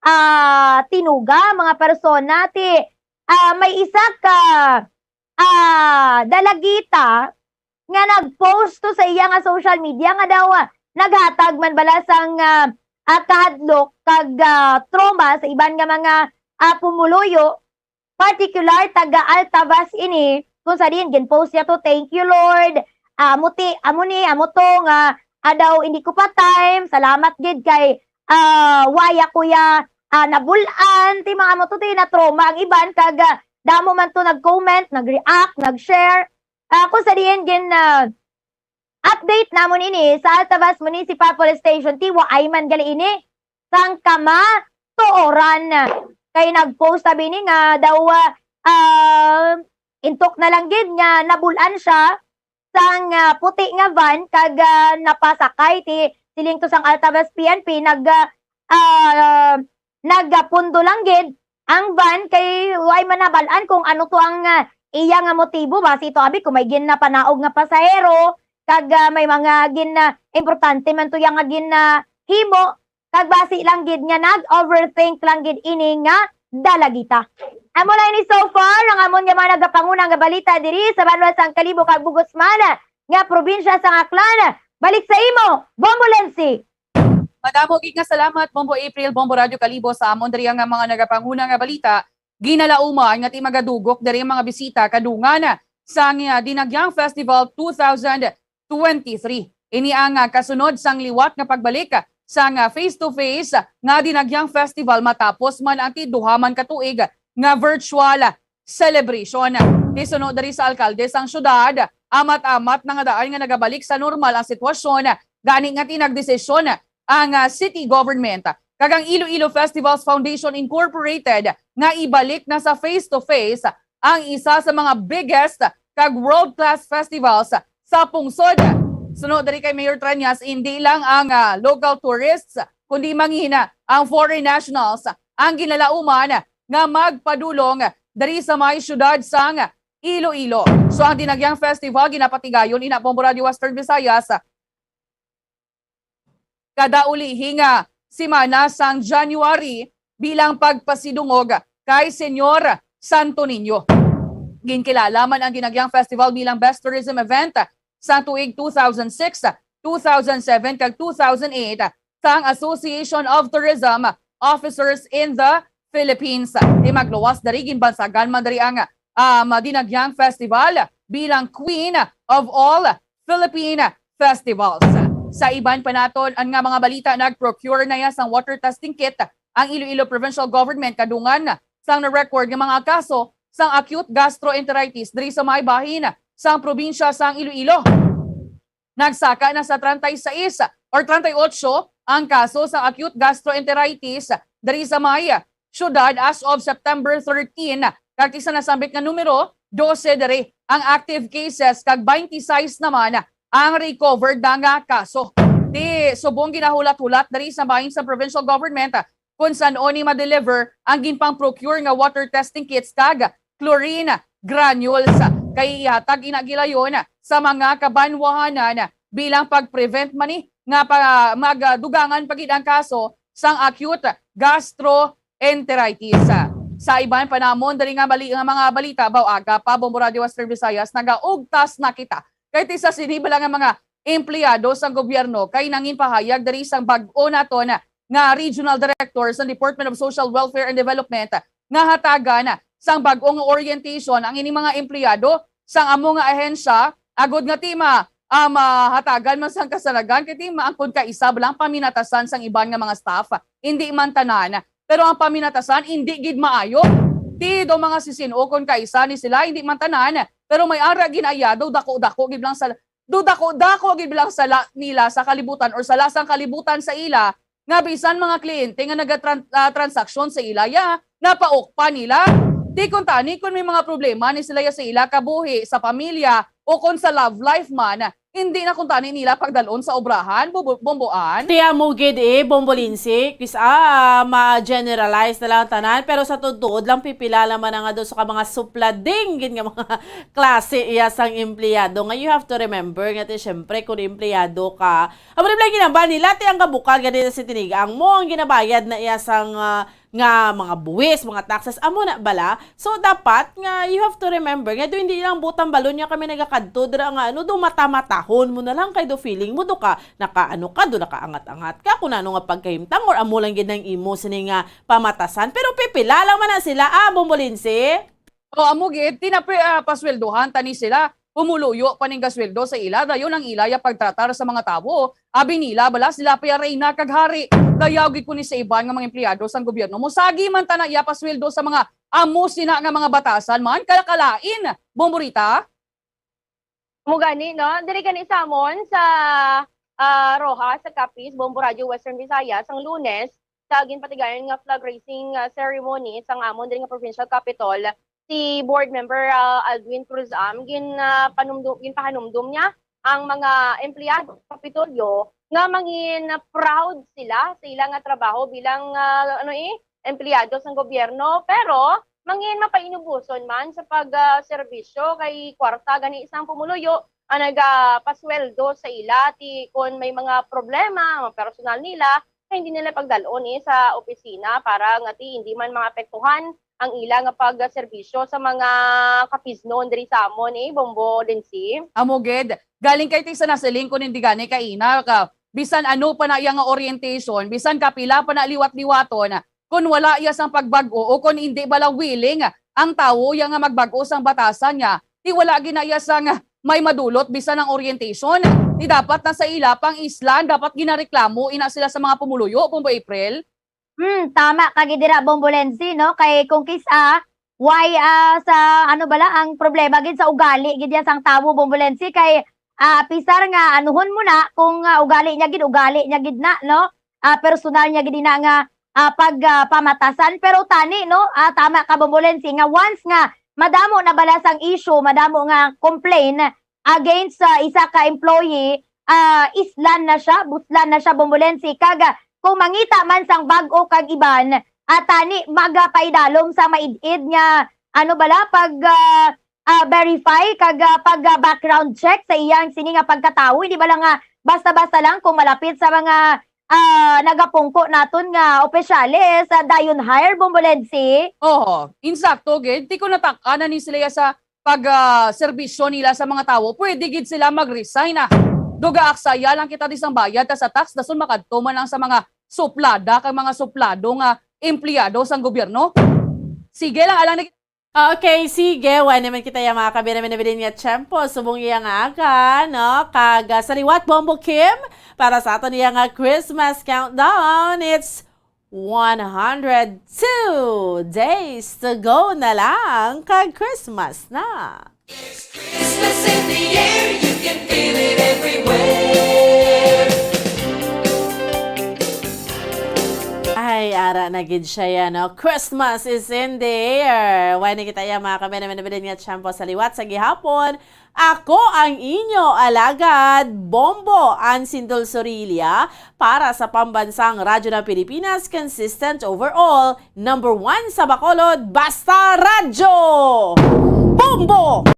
ah, tinuga, mga persona. Ti, ah, may isa ka, ah, dalagita nga nag-post to sa iya nga social media nga daw, ah, naghatag man bala sang, ah, ah, kahadlok kag, ah, trauma sa iban nga mga, ah, pumuluyo, partikular taga Altavas ini, kung sa diin gin-post niya to, "Thank you, Lord. Amo ti, amo ni, amo to nga, ah, daw hindi ko pa time. Salamat gid kay, ah, waya ko ya, ah, nabul-an." Ti mga amo to, ti na-trauma ang iban kag, ah, damo man to nag-comment, nag-react, nag-share. Ah, kung sa diin gin, ah, update namon ini sa Altavas Municipal Police Station, ti waay man gali ini sang kamatuoran. Kay nag-post abi ni nga daw, ah, ah, intok na lang gid nga nabul-an siya sang, ah, puti nga van kag, ah, napasakay ti siling to sang Altavas P N P, nag, ah, ah, nagapundo lang gid ang van kay way man nabal-an kung ano to ang, ah, iya nga motibo. Basi to abi kung may ginapanaog nga pasahero kag, ah, may mga gin, ah, importante man to iya nga ginahimo, kag basi lang gid nga nag-overthink lang gid ini nga dalagita. Amo lang ini so far ang amon nga mga nagapanguna nga balita diri sa banwa sang Kalibo kag Bugosman nga probinsya sang Aklan. Balik sa imo, Bombo Lensi. Madamo gid nga salamat, Bombo April, Bombo Radyo Kalibo, sa amon diri nga mga nagapanguna nga balita. Ginalauman nga ti magadugok diri ang mga bisita kadungan sang, ah, Dinagyang Festival two thousand twenty-three. Ini ang, ah, kasunod sang liwat nga pagbalik, ah, sang, ah, face-to-face, ah, nga Dinagyang Festival matapos man ang ti duha man ka tuig, ah, nga virtual, ah, celebration. Ti suno diri sa alkalde sang syudad, amat-amat na nga daan nga nagabalik sa normal ang sitwasyon, gani nga ti nagdesisyon ang, ah, city government kag ang Iloilo Festivals Foundation Incorporated nga ibalik na sa face-to-face ang isa sa mga biggest kag world-class festivals sa pungsod. Suno diri kay Mayor Treñas, hindi lang ang, ah, local tourists, kundi mangina ang foreign nationals ang ginalauman nga magpadulong diri sa may syudad sang Iloilo. So, ang Dinagyang Festival ginapatigayon ina, Bombo Radyo Western Visayas, kada ulihi nga semana sang January bilang pagpasidungog kay Señor Santo Niño. Ginkilala man ang Dinagyang Festival bilang best tourism event sang tuig two thousand six, two thousand seven, kag two thousand eight sang Association of Tourism Officers in the Philippines. Di magluwas diri, ginbansagan man diri ang, um, Dinagyang Festival bilang Queen of All Philippine Festivals. Sa iban pa naton nga mga balita, nag-procure na ya sang water testing kit ang Iloilo Provincial Government kadungan sang na-record nga mga kaso sang acute gastroenteritis diri sa may bahin sang probinsya sang Iloilo. Nagsaka na sa treinta y seis or treinta y ocho ang kaso sa acute gastroenteritis diri sa may syudad as of September thirteen, kag ti sa nasambit nga numero, dose diri ang active cases kag twenty-six naman ang recovered na nga kaso. Ti subong ginahulat-hulat diri sa bahin sa provincial government kung san-o ni ma-deliver ang ginpang-procure nga water testing kits kag chlorine granules. Kay ihatag ina gilayon sa mga kabanwahanan bilang pag-prevent man ni nga pa, magdugangan pa gid ang kaso sang acute gastroenteritis. Sa iban pa namon diri nga bali-, nga mga balita, baw aga pa, Bombo Radyo Western Visayas, nagaugtas na kita kay ti sa sini bala nga mga empleyado sang gobyerno kay nangin pahayag diri sang bag-o naton nga Regional Director sa Department of Social Welfare and Development nga hatagan sang bag-o nga orientation ang ining mga empleyado sang amo nga ahensya, agod nga ti ma-, ah, mahatagan man sang kasanagan, kay ti maangkon kaisa lang paminatasan sang iban nga mga staff, indi man tanan. Pero ang paminatasan indi gid maayo. Ti do mga sisin-o kon kaisa ni sila, indi man tanan, pero may ara ginaya do dako-dako gid lang sa do dako-dako gid lang sala nila sa kalibutan or sala sang kalibutan sa ila, nga bisan mga kliyente nga nagatran-, ah, transaksyon sa ila ya, napaukpa nila. Di kuntani kon may mga problema ni sila ya sa ila kabuhi, sa pamilya, o kon sa love life man, hindi na kuntani nila pagdalon sa obrahan, bubu-, Bomboan. Ti amo gid eh, Bombo Lindsay, kis-, ah, ma-generalize na lang tanan, pero sa tuod-tuod lang pipila lang man nga do sa ka mga suplading gid nga mga klase iya sang empleyado nga you have to remember nga ti syempre kung empleyado ka, amo rin lang ginaba nila ti ang kabukal gani sa tinigang mo ang ginabayad na iya sang, ah, nga mga buwis, mga taxes, amo na bala. So dapat nga you have to remember nga do hindi lang butang balon niya kami nagakadto dira nga ano do mata-matahon mo na lang kay do feeling mo do ka nakaano ka do nakaangat-angat ka kung ano nga pagkahimtang or amo lang gid ang imo sini nga pamatasan. Pero pipila lang man na sila, ah, Bombo Lindsay. O, amo gid, ti na-, ah, pasweldohan tani sila. Pumuluyo pa ning gasweldo sa ila, dayon ang ila ya pagtratar sa mga tawo. Abi nila, bala sila pa ya reyna kag hari. Dayaw gid ko ni sa iban nga mga empleyado sang gobyerno. Mosagi man tana ya pasweldo sa mga amo sina nga mga batasan man, kalakalain. Bomborita? Amo gani, no? Diri gani sa amon sa, ah, Roxas, sa Capiz, Bombo Radio Western Visayas, ang Lunes, sa ginpatigayon nga flag raising, ah, ceremony sang amon diri nga provincial capitol, si Board Member, ah, Aldwin Cruz-Am, gin, ah, panumdu-, ginpahanumdom niya ang mga empleyado sa Kapitolyo nga mangin proud sila sa ila nga trabaho bilang, ah, ano, eh, empleyado sang gobyerno, pero mangin mapainuboson man sa pag, ah, serbisyo kay kwarta gani sang pumuluyo ang nagapasweldo sa ila, ti kon may mga problema, mga personal nila, nga hindi nila pagdalon, eh, sa opisina para nga ti hindi man maapektuhan ang ila nga pagserbisyo sa mga Capiznon diri sa amon, eh, Bombo Lindsay. Amo gid, galing kay ti sa nasiling ko nindi gani kaina ka, bisan ano pa na iya nga orientation, bisan kapila pa na liwat-liwaton, kun wala iya sang pagbag-o o kun indi bala willing ang tawo iya nga magbag-o sang batasan niya, ti wala gid na iya sang may madulot bisan ang orientation. Ti dapat na sa ila pang islan, dapat ginareklamo ina sila sa mga pumuluyo, Bombo April. Hmm, tama ka gid dira, Bombo Lenzi, no? Kay kung kis-a, why, ah, sa, ano bala, ang problema gid sa ugali gid yan sang tawo, Bombo Lenzi, kay, ah, pisar nga anuhon mo na kung, ah, ugali niya gid, ugali niya gid na, no? Ah, personal niya gid na nga, ah, pag, ah, pamatasan. Pero tani, no? Ah, tama ka, Bombo Lenzi, nga once nga madamo na bala sang issue, madamo nga complain against sa isa ka employee, ah, islan na siya, buslan na siya, Bombo Lenzi. Kag, ah, kung mangita man sang bag-o kag iban, ah, tani magapaidalom sa maid-id nga, ano bala, pag, ah, ah, verify kag, ah, pag, ah, background check sa iyang sini nga pagkatawo. Hindi bala nga basta-basta lang kung malapit sa mga, ah, nagapungko naton nga opisyales, ah, dayon hire, Bombo Lenzi. Oo, insakto gid. Ti ko natak-an na ni sila sa pag, ah, serbisyo nila sa mga tawo, pwede gid sila mag-resign, ah. Duga aksaya lang kita di sang bayad ta sa tax, dason makadto man lang sa mga suplada kag mga suplado nga empleyado sang gobyerno. Sige lang, alang na. Okay, sige. Wa naman kita ya mga kabinabinabinin nga tiyempo. Subong iya nga aga, no? Kag, ah, sa liwat, Bombo Kim, para sa aton iya nga Christmas countdown, it's one hundred two days to go na lang kag Christmas na. Christmas in the air, you can feel it everywhere. Ay, ara na gid siya yan, no? Christmas is in the air. Wala na kita yan, mga kabenamanabilan nga tiyempo sa liwat sa gihapon. Ako ang inyo alagad, Bombo Ansin Dulzorilla, para sa Pambansang Radyo ng Pilipinas, consistent overall, number one sa Bacolod, Basta Radyo! Bombo!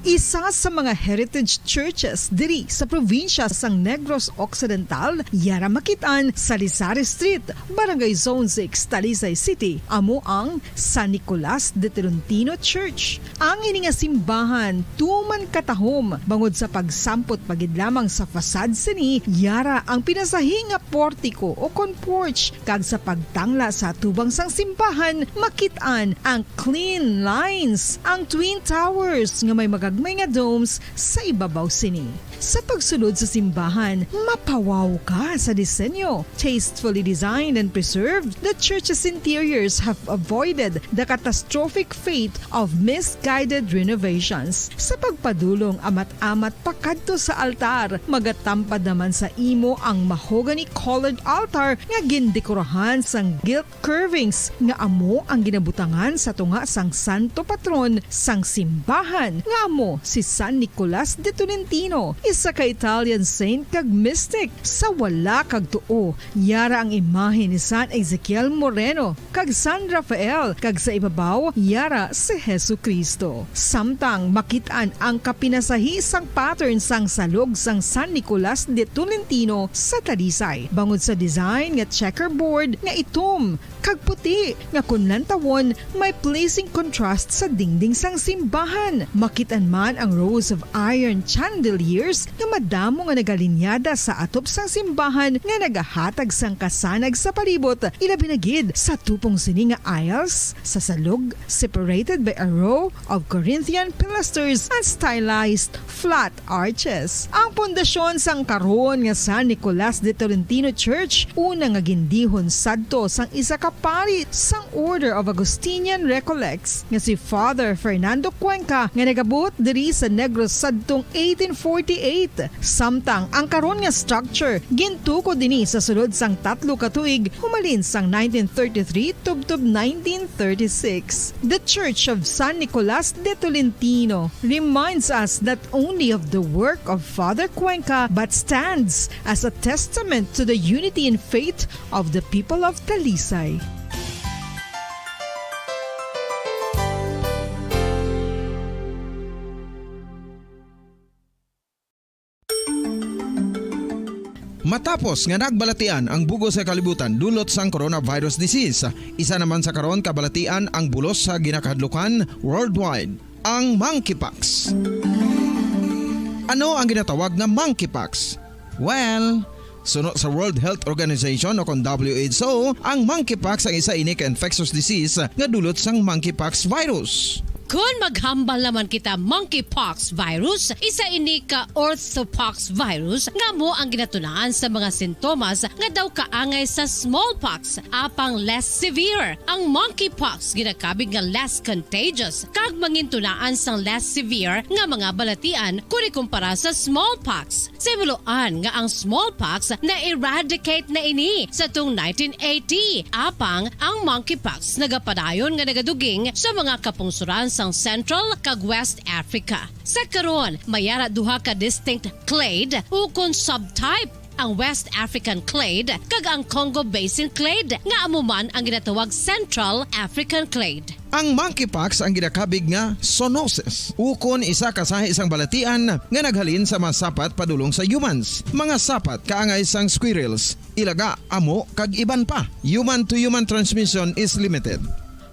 Isa sa mga heritage churches diri sa probinsya sang Negros Occidental, yara makit-an sa Lizares Street, Barangay Zone six, Talisay City, amo ang San Nicolas de Tolentino Church. Ang ini nga simbahan tuman katahom bangod sa pagsampot pa gid lamang sa facade sini, yara ang pinasahi nga portiko o kon porch, kag sa pagtangla sa atubang sang simbahan, makit-an ang clean lines, ang twin towers nga may magagmay nga domes sa ibabaw sini. Sa pagsulod sa simbahan, mapawaw ka sa disenyo. Tastefully designed and preserved, the church's interiors have avoided the catastrophic fate of misguided renovations. Sa pagpadulong amat-amat pakadto sa altar, magatampad naman sa imo ang mahogany-colored altar nga gindekorahan sang gilt curvings nga amo ang ginabutangan sa tunga sang santo patron sang simbahan, nga amo si San Nicolas de Tolentino, isa ka Italian saint kag mystic. Sa wala kag tuo, yara ang imahe ni San Ezekiel Moreno kag San Rafael, kag sa ibabaw, yara si Jesu-Cristo. Samtang makit-an ang kapinasahi sang pattern sang salog sang San Nicolas de Tolentino sa Talisay, bangod sa design nga checkerboard nga itom kag puti nga kon lantawon may pleasing contrast sa dingding sang simbahan. Makit-an man ang rows of iron chandeliers nga madamo nga nagalinyada sa atop sang simbahan nga nagahatag sang kasanag sa palibot, ilabi na gid sa tupong sini nga aisles sa salog, separated by a row of Corinthian pilasters and stylized flat arches. Ang pundasyon sang karon nga San Nicolas de Tolentino Church, una nga gindihon sadto sang isa ka pari sang Order of Augustinian Recollects nga si Father Fernando Cuenca, nga nagabuot diri sa Negros sadtong eighteen forty-eight. Samtang ang karon nga structure gintukod ini sa sulod sang tatlo ka tuig, humalin sang nineteen thirty-three tubtob nineteen thirty-six. The Church of San Nicolas de Tolentino reminds us not only of the work of Father Cuenca, but stands as a testament to the unity in faith of the people of Talisay. Matapos nga nagbalatian ang bug-os nga kalibutan dulot sang coronavirus disease, isa naman sa karon kabalatian ang bulos sa ginakahadlukan worldwide, ang monkeypox. Ano ang ginatawag nga monkeypox? Well, suno sa World Health Organization o kon W H O, ang monkeypox ang isa ini ka infectious disease nga dulot sang monkeypox virus. Kon maghambal naman kita, monkeypox virus, isa ini ka orthopox virus nga amo ang ginatunaan sa mga sintomas nga daw kaangay sa smallpox, apang less severe. Ang monkeypox ginakabig nga less contagious kag mangintunaan sang less severe nga mga balatian kon ikumpara sa smallpox. Sa himuloan nga ang smallpox na-eradicate na ini sa tong nineteen eighty, apang ang monkeypox nagapadayon nga nagaduging sa mga kapungsoran sang Central kag West Africa. Sa karon, may ara duha ka distinct clade ukon subtype, ang West African clade kag ang Congo Basin clade, nga amo man ang ginatawag Central African clade. Ang monkeypox ang ginakabig nga zoonosis, ukon isa ka sahi sang balatian nga naghalin sa mga sapat padulong sa humans, mga sapat kaangay sang squirrels, ilaga, amo, kag iban pa. Human-to-human transmission is limited.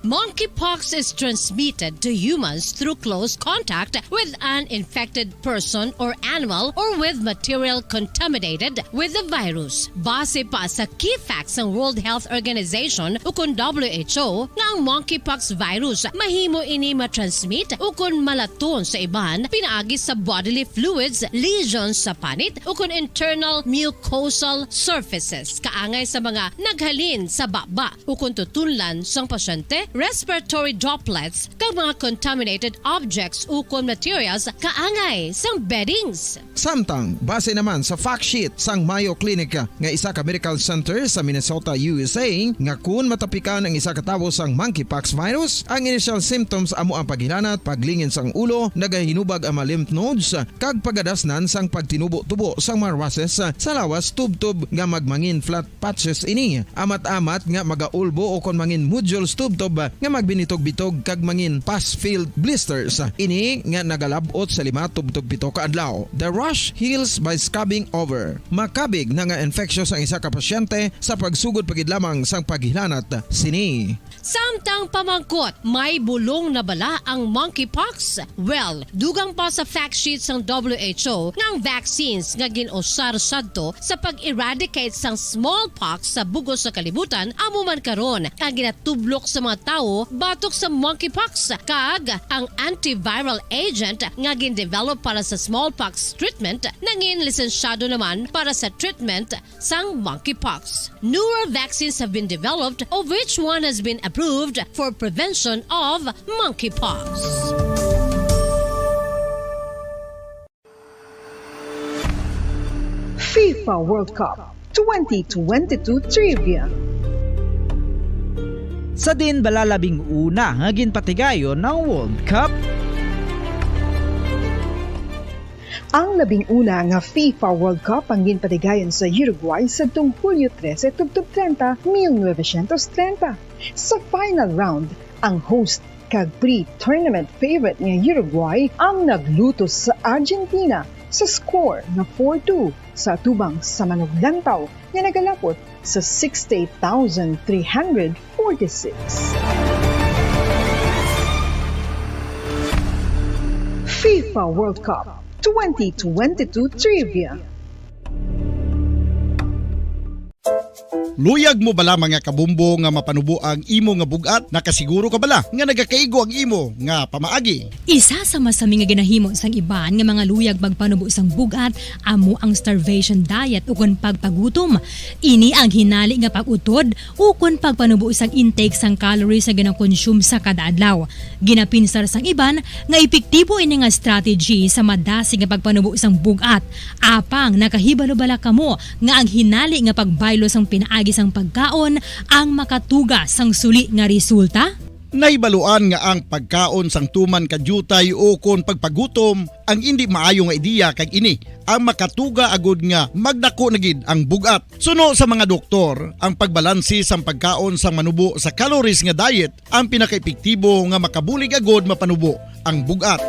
Monkeypox is transmitted to humans through close contact with an infected person or animal or with material contaminated with the virus. Base pa sa key facts sang World Health Organization ukon W H O, nga ang monkeypox virus mahimo ini matransmit ukon malaton sa iban pinaagi sa bodily fluids, lesions sa panit, ukon internal mucosal surfaces, kaangay sa mga naghalin sa baba ukon tutunlan sang pasyente, respiratory droplets, kag mga contaminated objects ukon materials kaangay sang beddings. Samtang, base naman sa fact sheet sang Mayo Clinic nga isa ka medical center sa Minnesota, U S A, nga kun matapikan ang isa ka tawo sang monkeypox virus, ang initial symptoms amo ang paghilanat, paglingin sang ulo, nagahinubag ang mga lymph nodes, kag pagadasnan sang pagtinubo-tubo sang mga rushes sa lawas tubtob nga magmangin flat patches ini. Amat-amat nga magaulbo o kon mangin nodules tubtob nga magbinitog-bitog kag mangin pus-filled blisters. Ini nga nagalab-ot sa lima tubtob pito ka adlaw. The rash heals by scabbing over. Makabig na nga infectious ang isa ka pasyente sa pagsugod pa gid lamang sang paghilanat sini. Samtang pamangkot, may bulong na bala ang monkeypox? Well, dugang pa sa fact sheet sang W H O nga ang vaccines nga gin-usar sadto sa pag-eradicate sang smallpox sa bug-os nga kalibutan amo man karon ang ginatublok sa mga tawo batok sa monkeypox, kag ang antiviral agent nga gin-develop para sa smallpox treatment nangin lisensyado naman para sa treatment sang monkeypox. Newer vaccines have been developed, of which one has been approved for prevention of monkeypox. FIFA World Cup twenty twenty-two Trivia. Sa diin bala labing una nga ginpatigayon ang World Cup? Ang labing una nga FIFA World Cup ang ginpatigayon sa Uruguay sadtong Hulyo trese tubtob treinta, mil novecientos treinta. Sa final round, ang host kag pre-tournament favorite nga Uruguay ang naglutos sa Argentina sa score nga four two sa atubang sa manuglantaw nga nagalapot sa sixty thousand three hundred forty-six. FIFA World Cup twenty twenty-two Trivia. Luyag mo bala, mga kabombo, nga mapanubo ang imo nga bug-at? Nakasiguro ka bala nga nagakaigo ang imo nga pamaagi? Isa sa masami nga ginahimo sang iban nga mga luyag magpanubo sang bug-at amo ang starvation diet ukon pagpagutom. Ini ang hinali nga pag-utod ukon pagpanubo sang intake sang calories nga ginakonsume sa kada adlaw. Ginapinsar sang iban nga epektibo ini nga strategy sa madasig nga pagpanubo sang bug-at. Apang nakahibalo bala kamo nga ang hinali nga pagbaylo sang pinaagi sang pagkaon ang makatuga sang suli nga resulta? Nahibaluan nga ang pagkaon sang tuman ka diutay ukon pagpagutom ang indi maayo nga ideya, kag ini ang makatuga agud nga magdako na gid ang bug-at. Suno sa mga doktor, ang pagbalanse sang pagkaon sang manubo sa calories nga diet ang pinakaepektibo nga makabulig agud mapanubo ang bug-at.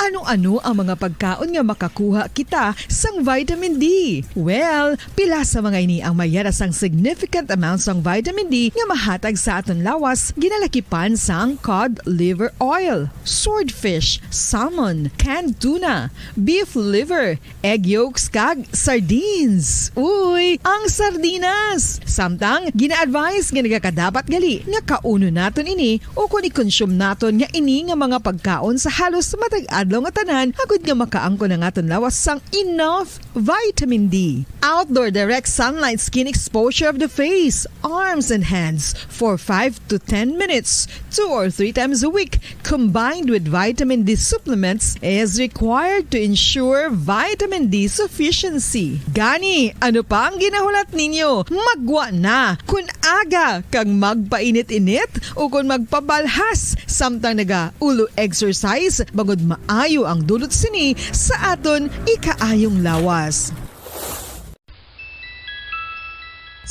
Ano-ano ang mga pagkaon nga makakuha kita sang vitamin D? Well, pila sa mga ini ang mayara sang significant amount sang vitamin D nga mahatag sa aton lawas, ginalakipan sang cod liver oil, swordfish, salmon, canned tuna, beef liver, egg yolks, kag sardines. Uy, ang sardinas! Samtang, gina-advise nga nagakadapat gali nga kaunon naton ini ukon i-consume naton nga ini nga mga pagkaon sa halos matag adlaw nga tanan, agud nga makaangkon ang aton lawas sang enough vitamin D. Outdoor direct sunlight skin exposure of the face, arms, and hands for five to ten minutes, two or three times a week, combined with vitamin D supplements, is required to ensure vitamin D sufficiency. Gani, ano pa ang ginahulat ninyo? Magwa na! Kun aga kag magpainit-init ukon magpabalhas samtang nagaulo exercise, bangod maayo ang dulot sini sa aton ikaayong lawas.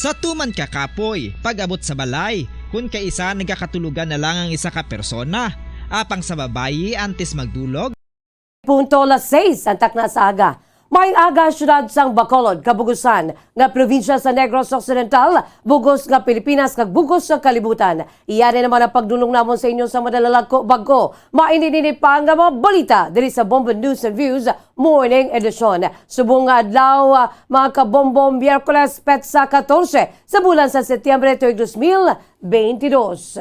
Sa tuman ka kapoy, pag-abot sa balay, kun kaisa nagakatulogan na lang ang isa ka persona, apang sa babayi antes magdulog, Punto las seis ang takna sa aga. Maayong aga, siyudad sang Bacolod, Kabugusan, nga probinsya sa Negros Occidental, bug-os nga Pilipinas, kag bug-os nga kalibutan. Iya na naman ang pagdulong namon sa inyo sa madala lang ko bag-o. Mainit ini pa nga mga balita diri sa Bombo News and Views Morning Edition. Subong nga adlaw, ah, mga kabombo, Miyerkules, petsa katorse sa bulan sa Setyembre, tuig dos mil beintidos.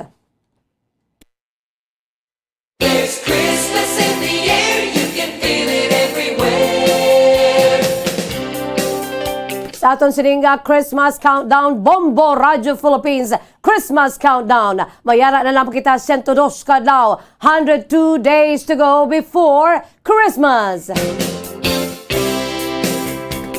There's Christmas in the air, you can feel it everywhere. Sa aton sining nga Christmas countdown, Bombo Radyo Philippines Christmas countdown. Mayara na lang kita sento dos ka adlaw, hundred two days to go before Christmas.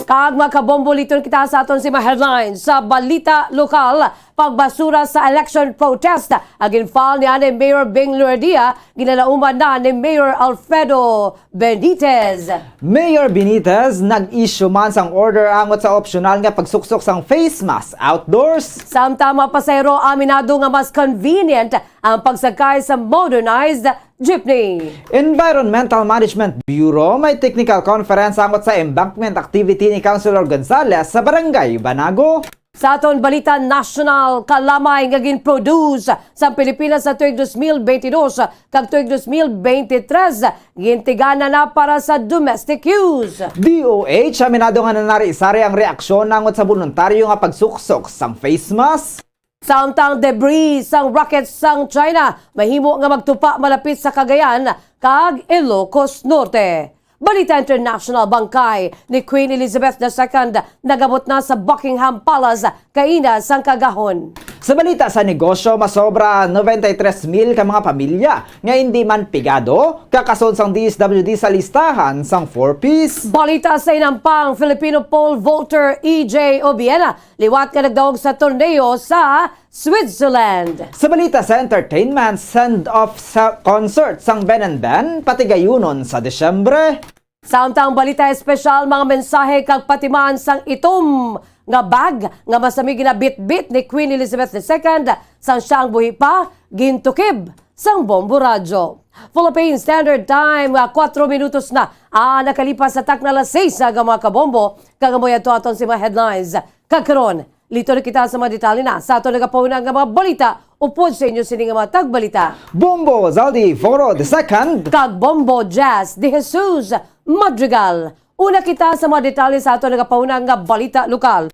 Kag mga kabombo, liton kita sa aton sini mga headlines. Sa balita lokal, pagbasura sa election protest ang gin-file ni ani Mayor Bing Lourdia, ginalauman na ni Mayor Alfredo Benitez. Mayor Benitez nag-issue man sang order angot sa optional nga pagsuksok sang face mask outdoors. Samtang mga pasahero aminado nga mas convenient ang pagsakay sa modernized jeepney. Environmental Management Bureau may technical conference angot sa embankment activity ni Councilor Gonzales sa Barangay Banago. Sa aton balita nasyonal, kalamay nga gin-produce sa Pilipinas sa tuig dos mil beintidos kag tuig dos mil beintitres, gintigana na para sa domestic use. D O H aminado nga nanari-sari ang reaksyon angot sa boluntaryo nga pagsuksok sang face mask. Samtang debris sang rocket sang China mahimo nga magtupa malapit sa Cagayan kag Ilocos Norte. Balita international, bangkay ni Queen Elizabeth the Second nagabot na sa Buckingham Palace kaina sang kagahon. Sa balita sa negosyo, masobra noventa y tres mil ka mga pamilya nga indi man pigado, kakason sang D S W D sa listahan sang Four Ps. Balita sa inampang, Filipino pole vaulter E J Obiena liwat nga nagdaog sa torneo sa Switzerland. Sa balita sa entertainment, send-off sa concert sang Ben and Ben, patigayunon sa Disyembre. Samtang balita espesyal, mga mensahe kag patiman sang itom nga bag nga masami ginabitbit ni Queen Elizabeth the Second sang siya ang buhi pa, gintukib sang Bombo Radyo. Philippine Standard Time nga kuwatro minutos na ang nakalipas sa takna alas seis nga mga kabombo, kag amo ato aton si mga headlines. Kag karon, Lito na kita sa mga detalye na sa ato nagapauna nga mga balita. Upod sa inyo sini nga mga tagbalita, Bombo Zaldi Foro the second. Kag Bombo Jazz de Jesus Madrigal. Una kita sa mga detalye sa ato nagapauna nga balita lokal.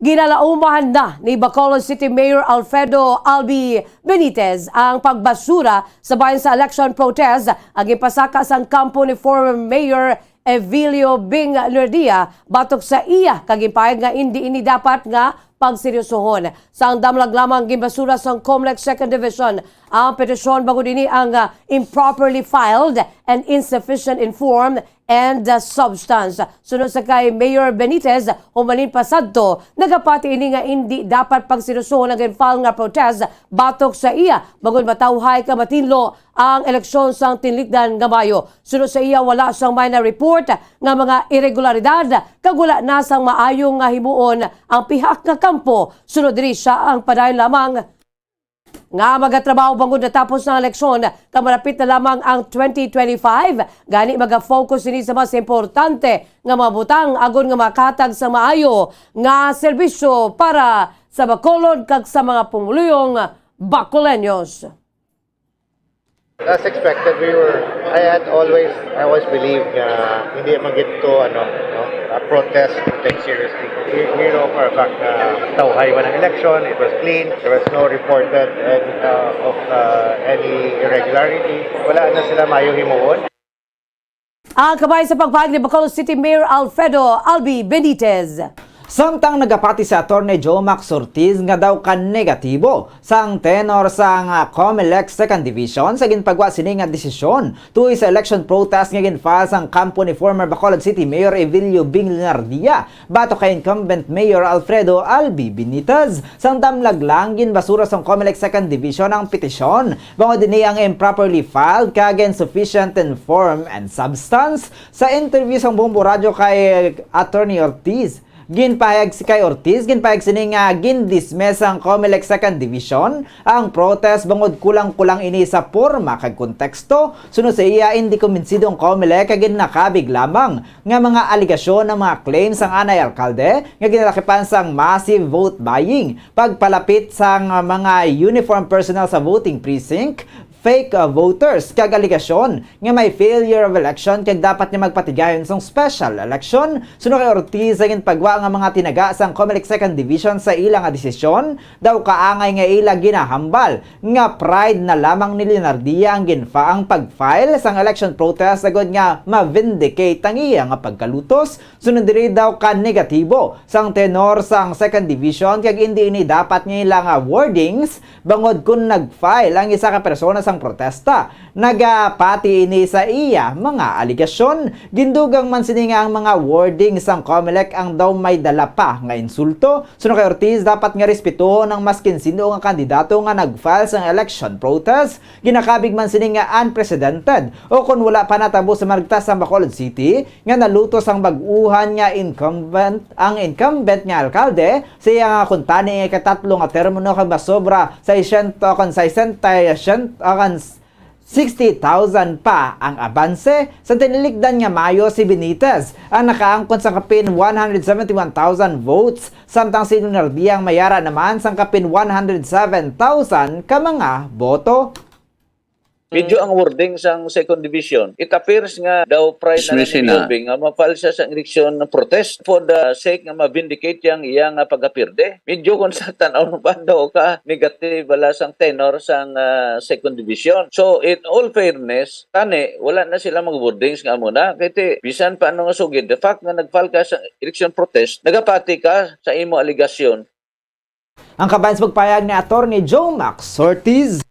Ginalauman na ni Bacolod City Mayor Alfredo Albi Benitez ang pagbasura sa bahin sa election protest ang ipasaka sang kampo ni former Mayor Evilio Bing Nerdia batok sa iya kag ginpahayag nga indi ini dapat nga pagseryosohon. Sang damlag lamang ginbasura sang Comelec Second Division ang petisyon bangod ini ang ah, improperly filed and insufficient in form and uh, substance. Suno sa kay Mayor Benitez, humalin pa sadto, nagapati ini nga indi dapat pagseryosohon ang gin-file nga protest batok sa iya, bangod matawhay ka matinlo ang eleksyon sang tinlikdan nga Mayo. Suno sa iya, wala sang may na-report nga mga irregularidad kag wala na sang maayo nga himuon ang pihak nga kampo. Sunod diri siya ang padayon lamang nga magatrabaho bangod natapos ang eleksyon kag malapit na lamang ang twenty twenty-five. Gani magafocus ini sa mas importante nga mga butang agod nga makahatag sa maayo nga serbisyo para sa Bacolod kag sa mga pumuluyong Bacoleños. As expected, we were, I had always, I always believed na hindi man gito, ano, no, a protest to take seriously. We, we know for a fact na tawhay man ang election, it was clean, there was no reported uh, of uh, any irregularity. Wala na sila mayo himuon. Ang kabahin sa pagpahayag ni Bacolod City Mayor Alfredo Albi Benitez. Samtang nagapati si Attorney Joe Max Ortiz nga daw ka negatibo sang tenor sang ah, Comelec Second Division sa ginpagwa sini nga desisyon tuoy sa election protest nga ginfile sang kampo ni former Bacolod City Mayor Evilio Bing Leonardia batok kay incumbent Mayor Alfredo Albi Benitez. Sang damlag lang, ginbasura sang Comelec Second Division ang petisyon bangod ini ang improperly filed kag insufficient in form and substance. Sa interview sang Bombo Radyo kay Attorney Ortiz, ginpahayag si kay Ortiz, ginpahayag sini nga gindismiss sang Comelec Second Division ang protest bangod kulang-kulang ini sa porma kag konteksto. Suno sa iya, indi kumbinsido ang Comelec kag ginakabig lamang nga mga alegasyon ang mga claims sang anay alkalde nga ginalakipan sang massive vote buying, pagpalapit sang mga uniform personnel sa voting precinct, fake uh, voters kag alegasyon nga may failure of election kag dapat nga magpatigayon sang special election. Suno kay Ortiz, ang ginpagwa nga mga tinaga sang Comelec Second Division sa ila nga desisyon daw kaangay nga ila ginahambal nga pride na lamang ni Leonardia ang ginfa ang pag-file sang election protest agod nga ma-vindicate ang iya nga pagkalutos. Sunod diri daw ka negatibo sang tenor sang Second Division kag indi ini dapat nga ila nga wordings bangod kon nag-file ang isa ka persona sang protesta. Nagapati ini sa iya mga alegasyon. Gindugang man sini nga ang mga wording sang Comelec ang daw may dala pa nga insulto. Suno kay Ortiz, dapat nga respetuhon ang maskin sin-o nga kandidato nga nag-file sang election protest. Ginakabig man sini nga unprecedented o kon wala pa natabo sa maragtas sang Bacolod City nga nalutos ang bag-uhan nga incumbent, ang incumbent nga alkalde sa iya nga kuntani nga ikatatlo nga termino kag masobra sa sesenta kon sesenta, sesenta kon sixty thousand pa ang abanse sa tinilikdan nga Mayo. Si Benitez ang nakaangkon sang kapin one hundred seventy-one thousand votes, samtang si Leonardia ang mayara naman sang kapin one hundred seven thousand ka mga boto. Medyo ang wording sang Second Division, it appears nga daw pride na lang ni Mayor Bing nga ma-file siya sa election protest for the sake nga ma-vindicate yang iya nga pagapirde. Medyo kung sa tan-aw pa daw ka negative bala sang tenor sang ah, Second Division. So in all fairness, tani wala na sila mag-wordings nga amo na. Kay ti, bisan pa ano nga sugid, the fact nga nag-file ka sa election protest, nagapati ka sa imo alegasyon. Ang kabahin sa pagpahayag ni Attorney Joe Max Ortiz.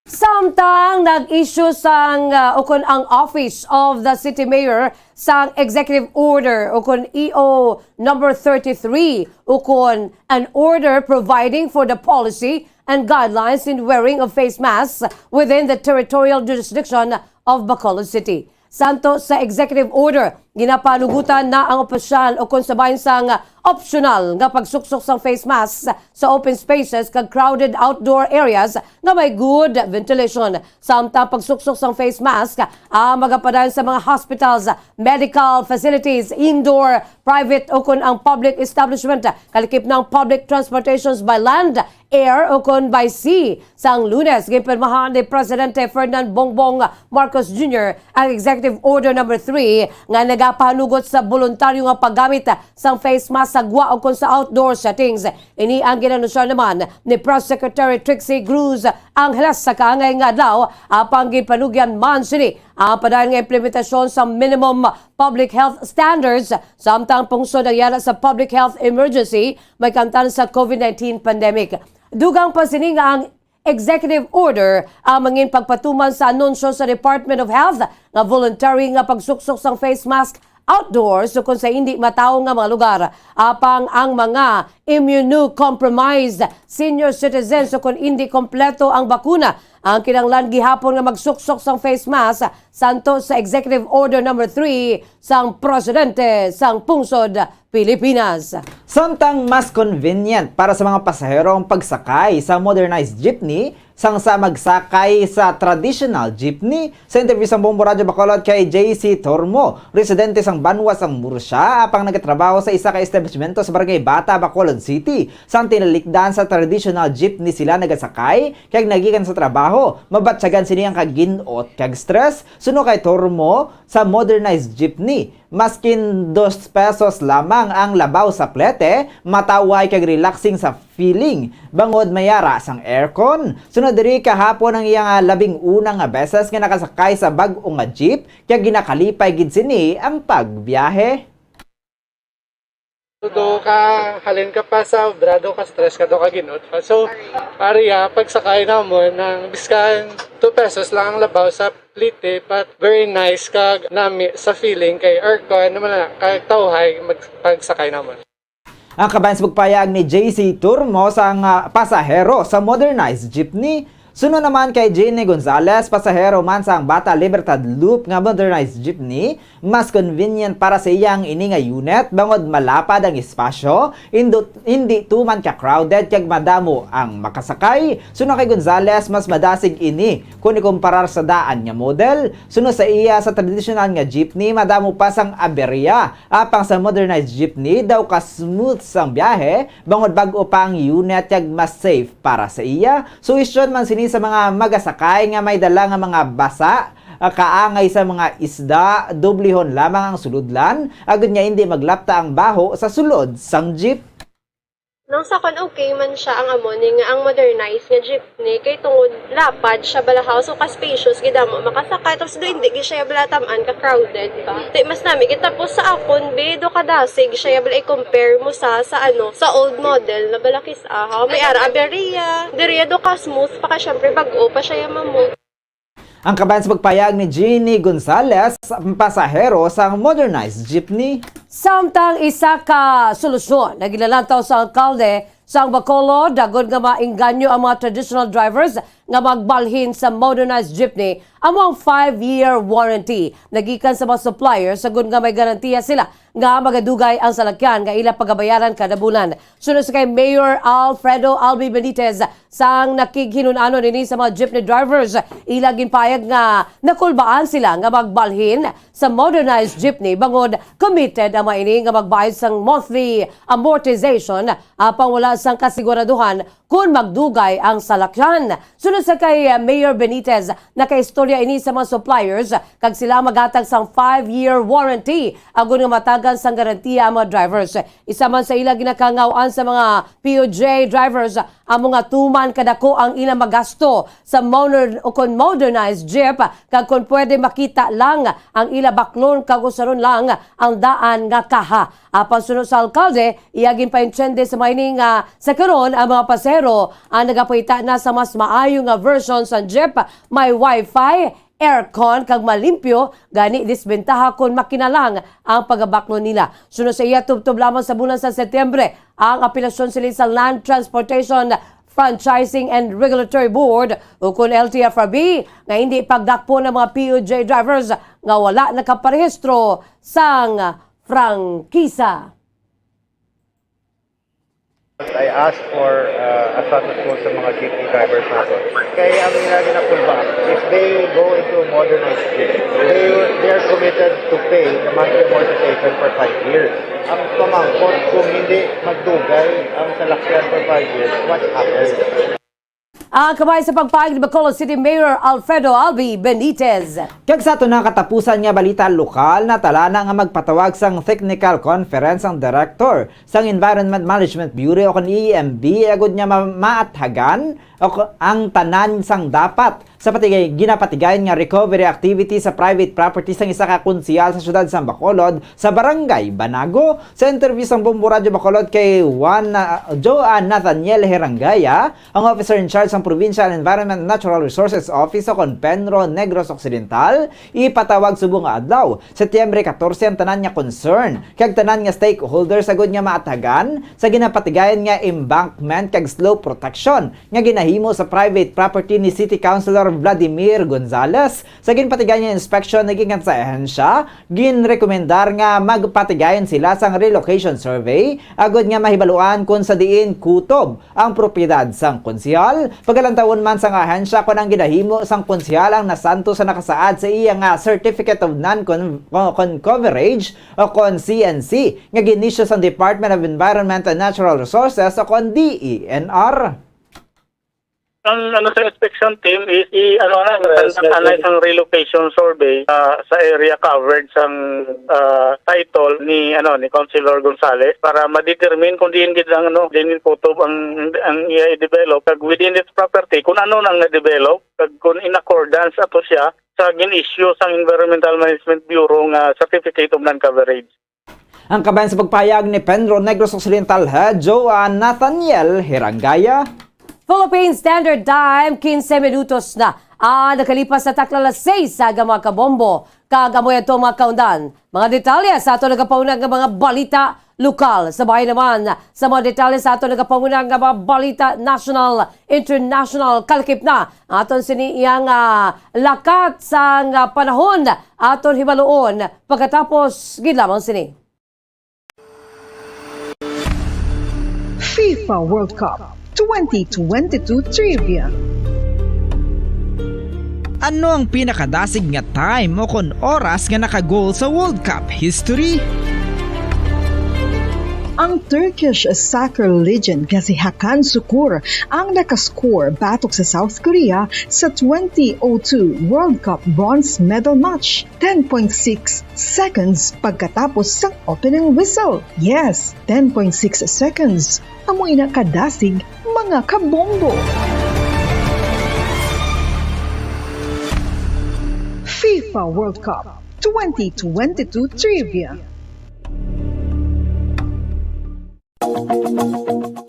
Samtang nag-issue sang uh, ukon ang Office of the City Mayor sang Executive Order ukon E O number thirty-three ukon an order providing for the policy and guidelines in wearing of face masks within the territorial jurisdiction of Bacolod City. Santo sa Executive Order, Ginapanugutan na ang opisyal o kung sa bahin sang optional nga pagsuksok sang face mask sa open spaces kag crowded outdoor areas nga may good ventilation. Samtang pagsuksok sang face mask, ah, magapadayon sa mga hospitals, medical facilities, indoor, private o kun ang public establishment, kalikip ng public transportations by land, air o kon by sea. Sang Lunes, ginpirmahan ni Presidente Ferdinand Bongbong Marcos Junior ang Executive Order Number Three nga nagapahanugot sa boluntaryo nga paggamit sang face mask sa gwa o kon sa outdoor settings. Ini ang ginanunsyo naman ni Press Secretary Trixie Cruz Angeles sa kaangay nga adlaw, apang ginpanugyan man sini ang padayon nga implementasyon sa minimum public health standards, samtang pungsod ang yana sa public health emergency may kamtan sa covid nineteen pandemic. Dugang pa sini nga ang executive order ang mangin pagpatuman sa anunsyo sa Department of Health nga voluntary nga pagsuksok sang face mask outdoors o kon sa hindi matawo nga mga lugar. Apang ang mga immunocompromised, senior citizens o kon hindi kompleto ang bakuna, ang kinahanglan gihapon nga magsuksok sang face mask santo sa Executive Order Number Three sang Presidente sang Pungsod Pilipinas. Samtang mas convenient para sa mga pasahero ang pagsakay sa modernized jeepney sang sa magsakay sa traditional jeepney, sa interview sang Bombo Radyo Bacolod kay J C Tormo, residente sang banwa sang Murcia, apang nagatrabaho sa isa ka establishmento sa Barangay Bata, Bacolod City. Sang tinalikdan sa traditional jeepney sila nagasakay, kag nagikan sa trabaho, mabatyagan sini ang kagin-ot kag stress. Suno kay Tormo, sa modernized jeepney, maskin dos pesos lamang ang labaw sa plete, mataway kag relaxing sa feeling, bangod may ara sang aircon. Sunod diri, kahapon ang iya nga labing una nga beses nga nakasakay sa bag-o nga jeep, kag ginakalipay gid sini ang pagbiyahe. Do ka halin ka pa sa obra, do ka stress ka, do ka ginot pa. So, ari, ah, pagsakay namon, nang biskan two pesos lang ang labaw sa plete, but very nice kag nami sa feeling kay aircon naman na, kag tawhay mag-, pagsakay namon. Ang kabayan sa pagpayag ni J C Turmo sang, ah, pasahero sa modernized jeepney. Suno naman kay Jenny Gonzalez, pasahero man sang Bata Libertad Loop nga modernized jeepney, mas convenient para sa iya ang ini nga unit bangod malapad ang espasyo, indo-, hindi tuman ka crowded kag madamo ang makasakay. Suno kay Gonzalez, mas madasig ini kon ikumparar sa daan nga model. Suno sa iya, sa tradisyonal nga jeepney, madamo pa sang aberya. Apang sa modernized jeepney, daw ka smooth sang biyahe, bangod bag-o pa ang unit kag mas safe para sa iya. Suhestyon man sini sa mga magasakay nga may dala nga mga basa, ah, kaangay sa mga isda, doblihon lamang ang sulodlan, agod nga indi maglapta ang baho sa sulod sang jeep. Nang sa kon, okay man siya ang amo ni nga ang modernized nga jeepney, kay tungod lapad siya bala, so ka spacious gid amo makasakay, tapos do hindi gid siya bala tam-an ka crowded ba. Ti mas nami gid, tapos sa akon bi, do kadasig siya bala i-compare mo sa, sa ano, sa old model na bala kis-a, ha, may ara aberya. Diri do ka smooth pa kay syempre bag-o pa siya mamo. Ang kabayan sa pagpayag ni Jeannie Gonzalez, pasahero sang modernized jeepney. Samtang isa ka solusyon nga ginalantaw sa alkalde sang Bacolod, agod nga maengganyo ang mga traditional drivers nga magbalhin sa modernized jeepney, amo ang five-year warranty nagikan sa mga suppliers, agod nga may garantiya sila nga magadugay ang salakyan nga ila pagabayaran kada bulan. Suno sa kay Mayor Alfredo Albi Benitez, sang nakighinun-anon ini sa mga jeepney drivers, ila ginpayag nga nakulbaan sila nga magbalhin sa modernized jeepney bangod committed ang mga ini nga magbayad sang monthly amortization, apang wala sang kasiguraduhan kon magdugay ang salakyan. Suno sa kay, uh, Mayor Benitez, nakaistorya ini sa mga suppliers kag sila maghatag sang five-year warranty agod nga matagan sang garantiya ang mga drivers. Isa man sa ila ginakangaw-an sa mga P O J drivers, amo nga tuman kadako ang ila magasto sa moder-, o kon modernized jeep, kag kon pwede makita lang ang ila baklon kag usaron lang ang daan nga kaha. Apan suno sa alkalde, iya ginpaintiende sa mga ini nga sa karon ang mga pasahero ang nagapakita na sa mas maayo nga version sa jeep, may wifi, aircon kag malimpyo, gani disbentaha kon makina lang ang pagabaklon nila. Suno sa iya, tubtob lamang sa bulan sa Setyembre ang apelasyon sini sa Land Transportation Franchising and Regulatory Board, ukon L T F R B, nga hindi pagdakpon ang mga P U J drivers nga wala nakaparehistro sang prangkisa. I asked for uh, a status quo sa mga jeepney drivers nato. Kay ang ila gina-pull back, if they go into modernized jeep, they, they are committed to pay the monthly amortization for five years. Ang pamangkot, kung hindi magdugay ang salakyan for five years, what happens? Ang kamay sa pagpahayag ni Bacolod City Mayor Alfredo Albi Benitez. Kag sa aton nga katapusan nga balita lokal, natala na nga magpatawag sang technical conference ang director sang Environment Management Bureau o kon E M B agud nga ma- maathagan o ko- ang tanan sang dapat sa patigay, ginapatigayon nga recovery activity sa private property sang isa ka konsehal sa siyudad sang Bacolod sa Barangay Banago. Sa interview sang Bombo Radyo Bacolod kay Juan, ah, Joan Nathaniel Herangaya, ang officer in charge sang Provincial Environment and Natural Resources Office o kon PENRO Negros Occidental, ipatawag subong nga adlaw, Setyembre katorse, ang tanan nga concern kag tanan nga stakeholders agud nga maathagan sa ginapatigayon nga embankment kag slope protection nga ginahimo sa private property ni City Councilor Vladimir Gonzales. Sa ginpatigayon nga inspeksyon nga gikan sa ahensya, ginrekomendar nga magpatigayon sila sang relocation survey agud nga mahibaluan kon sa diin kutob ang propiedad sang konsehal. Pagalantawon man sang ahensya kon ang ginahimo sang konsehal ang nasanto sa nakasaad sa iya nga Certificate of Non-Con-, Con-, Coverage o kon C N C nga ginisyu sang Department of Environment and Natural Resources o kon D E N R. Ang ano sa inspection team is i ano na, yes, yes, anay sang relocation survey uh, sa area covered sang uh, title ni ano ni Councilor Gonzales para ma-determine kung diin gid ang ano, diin kutob ang ang iya i-develop kag within its property kung ano nang na-develop kag kung in accordance ato siya sa gin-issue sang Environmental Management Bureau nga Certificate of Non-Coverage. Ang kabayan sa pagpahayag ni Penro Negros Occidental Head Joan Nathaniel Hirangaya. Philippine Standard Time, quince minutos na ang nakalipas sa takna alas sais sa aga, mga kabombo. Kag amo ato mga kaundan, mga detalye sa ato nagapauna nga mga balita lokal. Sa bahin naman sa mga detalye sa ato nagapauna nga mga balita national, international, kalakip na aton sini iyang ah, lakat sang ah, panahon. Aton hibaluon pagkatapos gid lamang sini. FIFA World Cup twenty twenty-two Trivia. Ano ang pinakadasig nga time o kon oras nga naka-goal sa World Cup history? Ang Turkish soccer legend nga si Hakan Sukur ang nakascore batok sa South Korea sa twenty oh two World Cup bronze medal match, ten point six seconds pagkatapos sang opening whistle. Yes, ten point six seconds. Amo ina kadasig, mga kabombo. FIFA World Cup twenty twenty-two Trivia.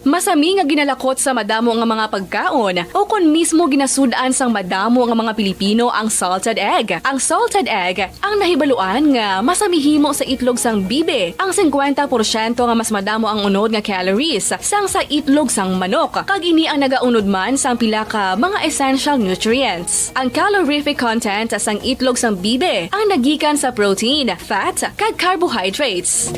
Masami nga ginalakot sa madamo nga mga pagkaon, o kon mismo ginasud-an sang madamo nga mga Pilipino ang salted egg. Ang salted egg ang nahibaluan nga masami himo sa itlog sang bibe. Ang singkwenta porsyento nga mas madamo ang unod nga calories sang sa itlog sang manok, kag ini ang nagaunod man sang pila ka mga essential nutrients. Ang calorific content sang itlog sang bibe ang nagikan sa protein, fat, kag carbohydrates.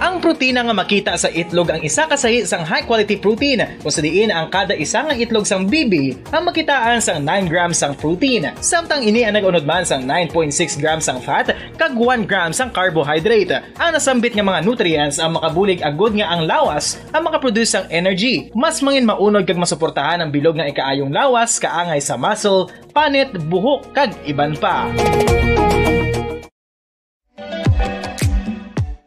Ang protina nga makita sa itlog ang isa ka sahi sang high-quality protein, kung sa diin ang kada isa nga itlog sang bibi ang makitaan sang nine grams sang protein, samtang ini ang nag-unod man sang nine point six grams sang fat kag one gram sang carbohydrate. Ang nasambit nga mga nutrients ang makabulig agud nga ang lawas ang makaproduce sang energy, mas mangin maunod kag masuportahan ang bilog nga ikaayong lawas kaangay sa muscle, panit, buhok, kag iban pa.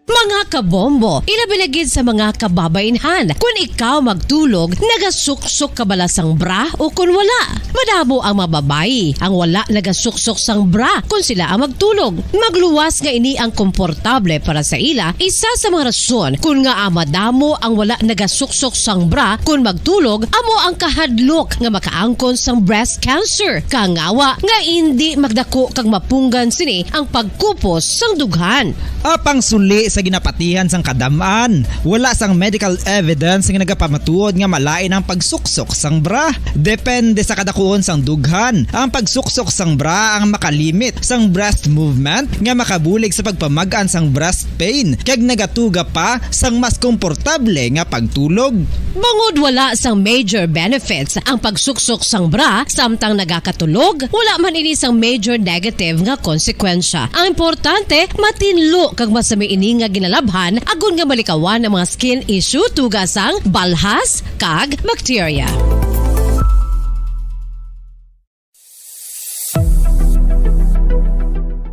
Mga kabombo, ilabi na gid sa mga kababainhan. Kun ikaw magtulog, nagasuksok ka bala sang bra o kun wala? Madamo ang mga babayi ang wala nagasuksok sang bra kun sila ang magtulog. Magluwas nga ini ang komportable para sa ila. Isa sa mga rason kun ngaa madamo ang wala nagasuksok sang bra kun magtulog amo ang kahadlok nga makaangkon sang breast cancer, kangawa nga indi magdako kag mapunggan sini ang pagkupos sang dughan. Apang suli sa Napatihan sang kadam-an, wala sang medical evidence nga nagapamatuod nga malain ang pagsuksok sang bra. Depende sa kadakuon sang dughan, ang pagsuksok sang bra ang makalimit sang breast movement nga makabulig sa pagpamag-an sang breast pain kag nagatuga pa sang mas komportable nga pagtulog. Bangod wala sang major benefits ang pagsuksok sang bra samtang nagakatulog, wala man ini sang major negative nga konsekwensya. Ang importante, matinlo kag masami ini nga ginalabhan agod nga malikawan ang mga skin issue tuga sang balhas kag bakterya.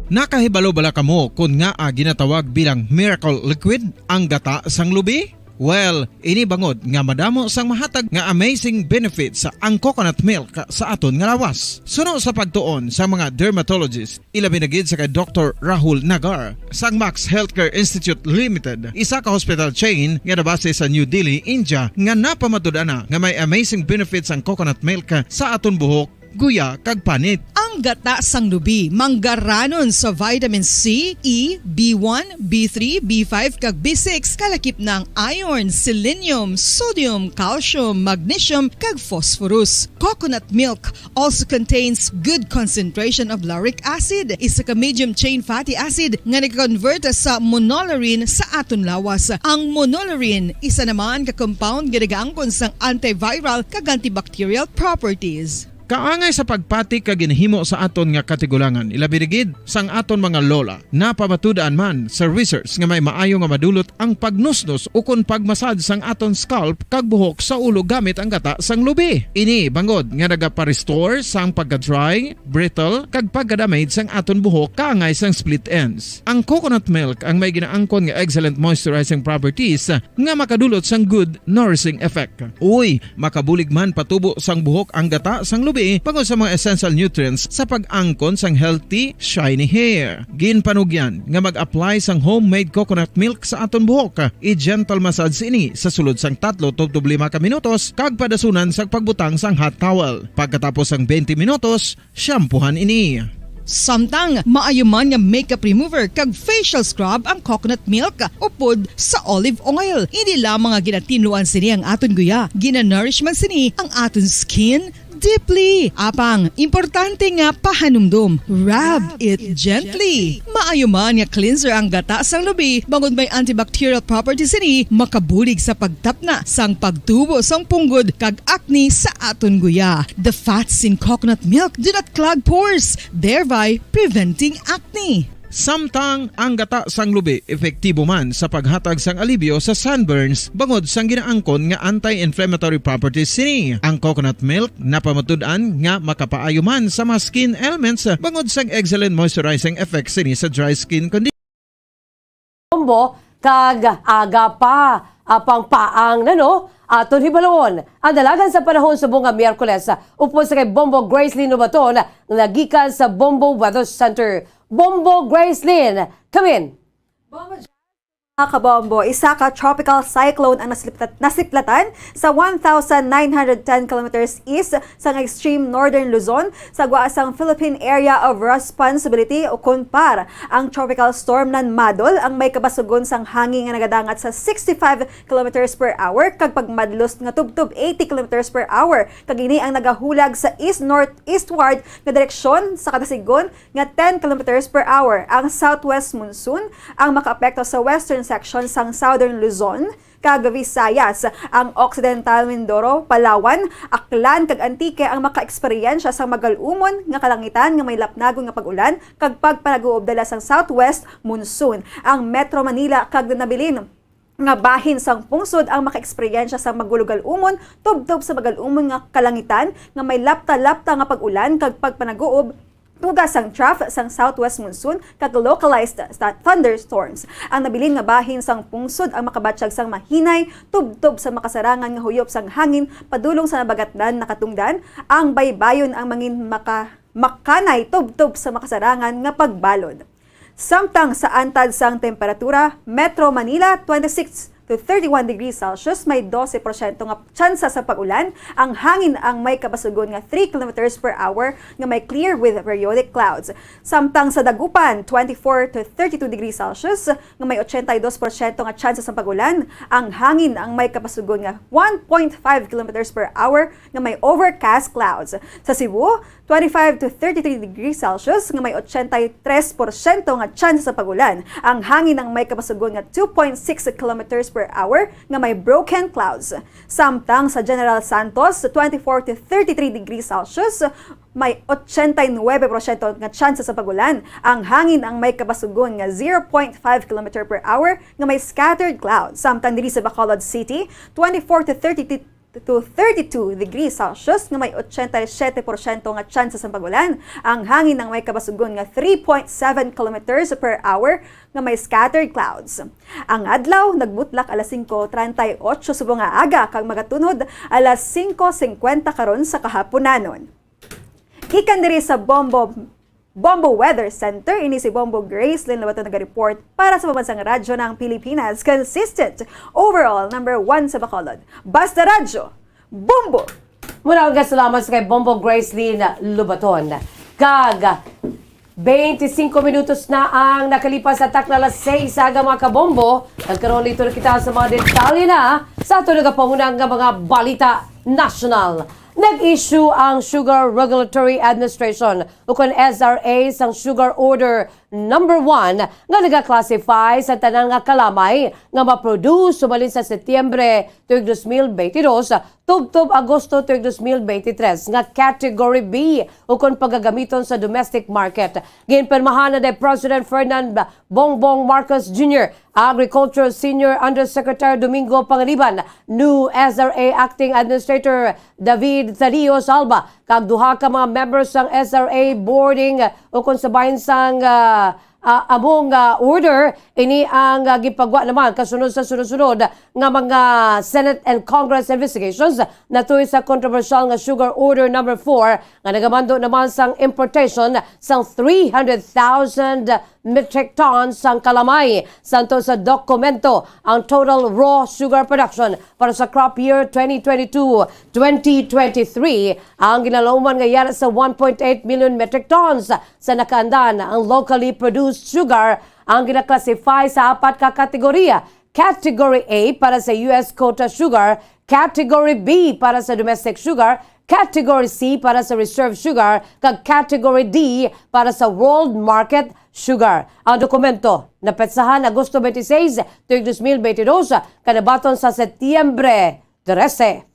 Nakahibalo bala kamo kon ngaa ginatawag bilang miracle liquid ang gata sang lubi? Well, ini bangod nga madamo sang mahatag nga amazing benefits ang coconut milk sa aton nga lawas. Suno sa pagtuon sa mga dermatologist, ilabi na gid sa kay Doktor Rahul Nagar sang Max Healthcare Institute Limited, isa ka hospital chain nga nabase sa New Delhi, India, nga napamatud-an na nga may amazing benefits ang coconut milk sa aton buhok, guya, kag panit. Ang gata sang lubi manggaranon sa vitamin C, E, B one, B three, B five, kag B six, kalakip na ang iron, selenium, sodium, calcium, magnesium, kag phosphorus. Coconut milk also contains good concentration of lauric acid, isa ka medium chain fatty acid nga nag-convert sa monolaurin sa aton lawas. Ang monolaurin isa naman ka compound nga nagaangkon sang antiviral kag antibacterial properties. Kaangay sa pagpati ka ginahimo sa aton nga katigulangan, ilabi na gid sang aton mga lola. Napamatud-an man sa research nga may maayo nga madulot ang pagnusnos ukon pagmasad sang aton scalp kag buhok sa ulo gamit ang gata sang lubi. Ini bangod nga nagapa-restore sang pagka-dry, brittle, kag pagka-damage sang aton buhok kaangay sang split ends. Ang coconut milk ang may ginaangkon nga excellent moisturizing properties nga makadulot sang good nourishing effect. Uy, makabulig man patubo sang buhok ang gata sang lubi bangod sa mga essential nutrients sa pag-angkon sang healthy, shiny hair. Ginpanugyan nga mag-apply sang homemade coconut milk sa aton buhok. I-gentle massage ini sa sulod sang tatlo tubtob lima ka minutos kag padasunan sa pagbutang sang hot towel. Pagkatapos sang twenty minutos, shampoohan ini. Samtang maayo man nga makeup remover kag facial scrub ang coconut milk upod sa olive oil. Hindi lamang nga ginatinluan sini ang aton guya, ginanourish man sini ang aton skin deeply. Apang, importante nga pahanumdom, rub it gently. Maayo man nga cleanser ang gata sang lubi, bangod may antibacterial properties sini, makabulig sa pagtapna sang pagtubo sang punggod kag acne sa aton guya. The fats in coconut milk do not clog pores, thereby preventing acne. Samtang ang gata sang lubi epektibo man sa paghatag sang alibyo sa sunburns bangod sang ginaangkon nga anti-inflammatory properties sini. Ang coconut milk napamatud-an nga makapaayo man sa mga skin ailments bangod sang excellent moisturizing effects sini sa dry skin condition. Bombo kag aga pa, apang paang na, no? Aton hibalon ang dalagan sa panahon subong nga Miyerkules, upod sa kay Bombo Gracelyn Ubaton, nga nagikan sa Bombo Weather Center. Bombo Gracelyn, come in. Bombo Jack, mga kabombo, isa ka tropical cyclone ang nasiplat-, nasiplatan sa one thousand nine hundred ten kilometers east sang extreme northern Luzon, sa gwa sang Philippine Area of Responsibility, ukon PAR. Ang tropical storm Nanmadol ang may kabasugon sang hangin nga nagadangat sa sixty-five kilometers per hour kag pagmadlos nga tubtob eighty kilometers per hour, kag ini ang nagahulag sa east-northeastward nga direksyon sa kada sigon nga ten kilometers per hour. Ang southwest monsoon ang makaapekto sa western section sang southern Luzon kag Visayas. Ang Occidental Mindoro, Palawan, Aklan, kag Antique ang makaeksperyensya sang magal-umon nga kalangitan nga may lapnagon nga pag-ulan kag pagpanaguob dala sang southwest monsoon. Ang Metro Manila kag nabilin nga bahin sang pungsod ang makaeksperyensya sang magulogal-umon tubtob sa magal-umon nga kalangitan nga may lapta-lapta nga pag-ulan kag pagpanaguob tuga sang trough sang southwest monsoon kag localized th-, thunderstorms. Ang nabilin nga bahin sang pungsod ang makabatyag sang mahinay tubtob sa makasarangan nga huyop sang hangin padulong sa nabagatnan, nakatungdan ang baybayon ang mangin maka-, makanay tubtob sa makasarangan nga pagbalod. Samtang sa antad sang temperatura, Metro Manila, twenty-six to thirty-one degrees Celsius, may dose porsyento nga tsansa sa pag-ulan. Ang hangin ang may kabasugon nga three kilometers per hour nga may clear with periodic clouds. Samtang sa Dagupan, twenty-four to thirty-two degrees Celsius, nga may eighty-two percent nga tsansa sa pag-ulan. Ang hangin ang may kapasugon nga one point five kilometers per hour nga may overcast clouds. Sa Cebu, twenty-five to thirty-three degrees Celsius nga may eighty-three percent nga tsansa sa pag-ulan. Ang hangin ang may kapasugon nga two point six kilometers per hour nga may broken clouds. Samtang sa General Santos, twenty-four to thirty-three degrees Celsius, may eighty-nine porsyento nga tsansa sa pag-ulan. Ang hangin ang may kabasugon nga zero point five kilometer per hour nga may scattered clouds. Samtang diri sa Bacolod City, twenty-four to thirty to thirty-two degrees Celsius nga may eighty-seven porsyento nga tsansa sa pag-ulan. Ang hangin ang may kabasugon nga three point seven kilometers per hour nga may scattered clouds. Ang adlaw nagmutlak alas singko treinta y ocho subong nga aga kag magatunod alas singko singkwenta karon sa kahaponanon. Gikan diri sa Bombo, Bombo Weather Center, ini si Bombo Gracelyn Lobaton naga-report para sa Pambansang Radyo ng Pilipinas, consistent, overall number one sa Bacolod. Basta Radyo, Bombo! Muna nga salamat sa kay Bombo Gracelyn Lobaton. Kag twenty-five minutos na ang nakalipas sa takna alas sais sa aga, mga kabombo. Nagkaroon dito na kita sa mga detalye na sa ato nagapaunang nga mga balita nasyonal. Nag-issue ang Sugar Regulatory Administration ukon S R A sang Sugar Order Number One nga nagaklasify sa tanan nga kalamay nga ma-produce sumalin sa Setyembre tuig dos mil beintidos tubtob Agosto tuig dos mil beintitrés nga Category B ukon pagagamiton sa domestic market. Ginpirmahan na ni President Ferdinand Bongbong Marcos Junior, Agriculture Senior Undersecretary Domingo Panganiban, new S R A Acting Administrator David Thaddeus Alba, kag duha ka mga members sang S R A boarding, uh, ukon sa bahin sang, uh, uh, among, uh, order. Ini ang, uh, gipagwa naman kasunod sa sunod-sunod nga mga Senate and Congress investigations natuy sa kontrobersyal nga Sugar Order Number Four nga nagamando naman sang importation sang three hundred thousand metric tons sang kalamay. Santo sa dokumento, ang total raw sugar production para sa crop year twenty twenty-two, twenty twenty-three ang ginalauman nga yara sa one point eight million metric tons. Sa nakaandan, ang locally produced sugar ang ginaklasify sa apat ka kategorya: Category A para sa U S quota sugar, Category B para sa domestic sugar, Category C para sa reserve sugar, kag Category D para sa world market sugar. Ang dokumento napetsahan Agosto twenty-six, tuig dos mil twenty-two, kanabaton sa Setyembre trese.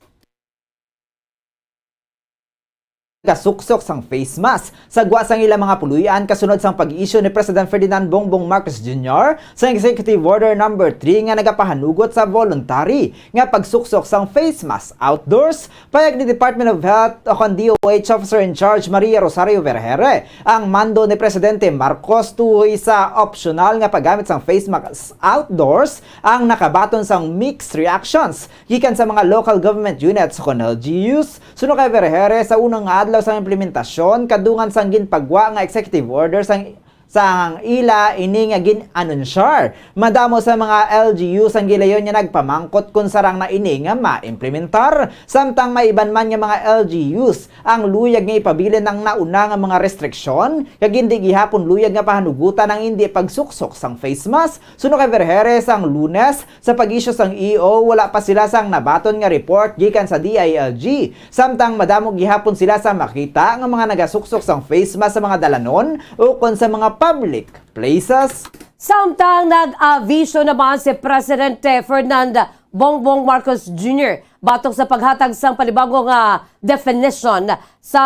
Kasuksok sang face mask sa gwa sang ilang mga puloy-an kasunod sang pag-issue ni President Ferdinand Bongbong Marcos Junior sa Executive Order Number Three nga nagapahanugot sa voluntary nga pagsuksok sang face mask outdoors. Pahayag ni Department of Health o kon D O H Officer in Charge Maria Rosario Vergeire, ang mando ni Presidente Marcos tuhoy sa optional nga paggamit sang face mask outdoors ang nakabaton sang mixed reactions gikan sa mga local government units o kon L G Us. Suno kay Vergeire, sa unang nga adlaw sang implementasyon, kadungan sang ginpagwa nga executive order sang, sang ila ini nga gin-anunsyar. Madamo sa mga L G Us ang gilayon nga nagpamangkot kon sarang na ini nga maimplementar, samtang may iban man nga mga L G Us ang luyag nga ipabilin ang nauna nga mga restriksyon, kag indi gihapon luyag nga pahanugutan ang indi pagsuksok sang face mask. Suno kay Vergeire, sang Lunes, sa pag-issue sang E O, wala pa sila sang nabaton nga report gikan sa D I L G, samtang madamo gihapon sila sa makita nga mga nagasuksok sang face mask sa mga dalanon ukon sa mga public places. Samtang nag-aviso naman si Presidente Ferdinand Bongbong Marcos Junior batok sa paghatag sang panibago nga definition sa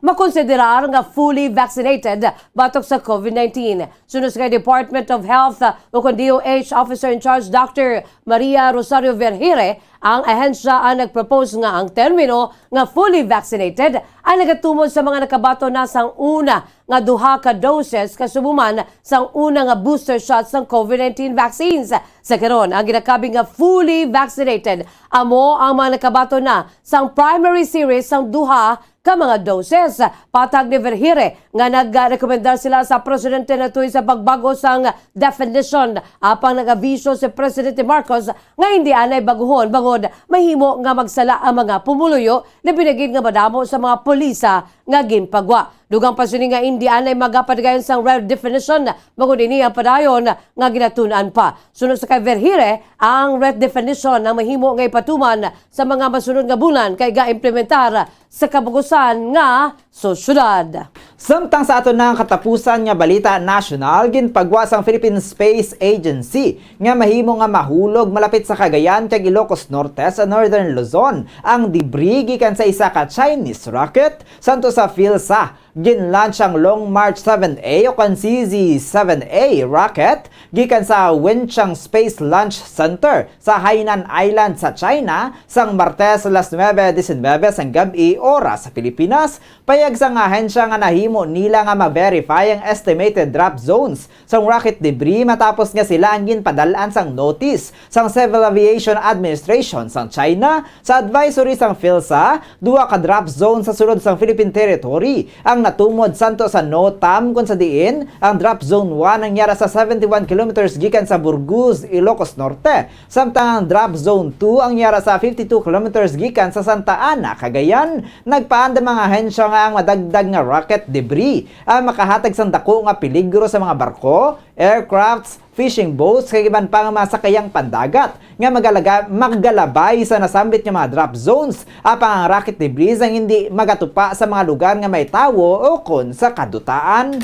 makonsiderar nga fully vaccinated batok sa COVID nineteen. Suno sa kay Department of Health, uh, ukon D O H Officer in Charge Doctor Maria Rosario Vergeire, ang ahensya ang nagpropose nga ang termino nga fully vaccinated ay nagatumod sa mga nakabaton na sang una nga duha ka doses kasubo man sang una nga booster shot sang COVID nineteen vaccines. Sa karon, ang ginakabig nga fully vaccinated amo ang mga nakabaton na sang primary series sang duha ka mga doses. Patag ni Vergeire nga nagrekomendar sila sa presidente natuy sa pagbag-o sang definition, apang nag-aviso si Presidente Marcos nga indi anay baguhon bangod mahimo nga magsala ang mga pumuluyo, labi na gid nga madamo sa mga pulisa nga ginpagwa. Dugang pa sini nga indi anay magapatigayon sang redefinition bangod ini ang padayon nga ginatun-an pa. Suno sa kay Vergeire, ang redefinition ang mahimo nga ipatuman sa mga masunod nga bulan kay ga-implementar sa kabugusan nga sosyedad. Samtang sa aton nga katapusan nga balita nasyonal, ginpagwa sang Philippine Space Agency nga mahimo nga mahulog malapit sa Cagayan kag Ilocos Norte sa Northern Luzon ang debris gikan sa isa ka Chinese rocket. Santo sa PhilSA, gin-launch ang Long March seven A o kon C Z seven A rocket gikan sa Wenchang Space Launch Center sa Hainan Island sa China sang Martes alas nuebe disinuybe sang gab-i, oras sa Pilipinas. Payag sang ahensya nga nahimo nila nga ma-verify ang estimated drop zones sang rocket debris matapos nga sila ang ginpadal-an sang notice sang Civil Aviation Administration sang China. Sa advisory sang PhilSA, duha ka drop zone sa sulod sang Philippine territory ang natumod santo sa NOTAM, kon sa diin ang drop zone one ang yara sa seventy-one kilometers gikan sa Burgos, Ilocos Norte, samtang ang drop zone two ang yara sa fifty-two kilometers gikan sa Santa Ana, Cagayan. Nagpaandam ang ahensya nga ang madagdag nga rocket debris ang makahatag sang dako nga peligro sa mga barko, aircrafts, fishing boats, kag iban pa nga mga sakayang pandagat nga magalaga-, magalabay sa nasambit nga mga drop zones, apang ang rocket debris ang hindi magatupa sa mga lugar nga may tawo o kon sa kadutaan.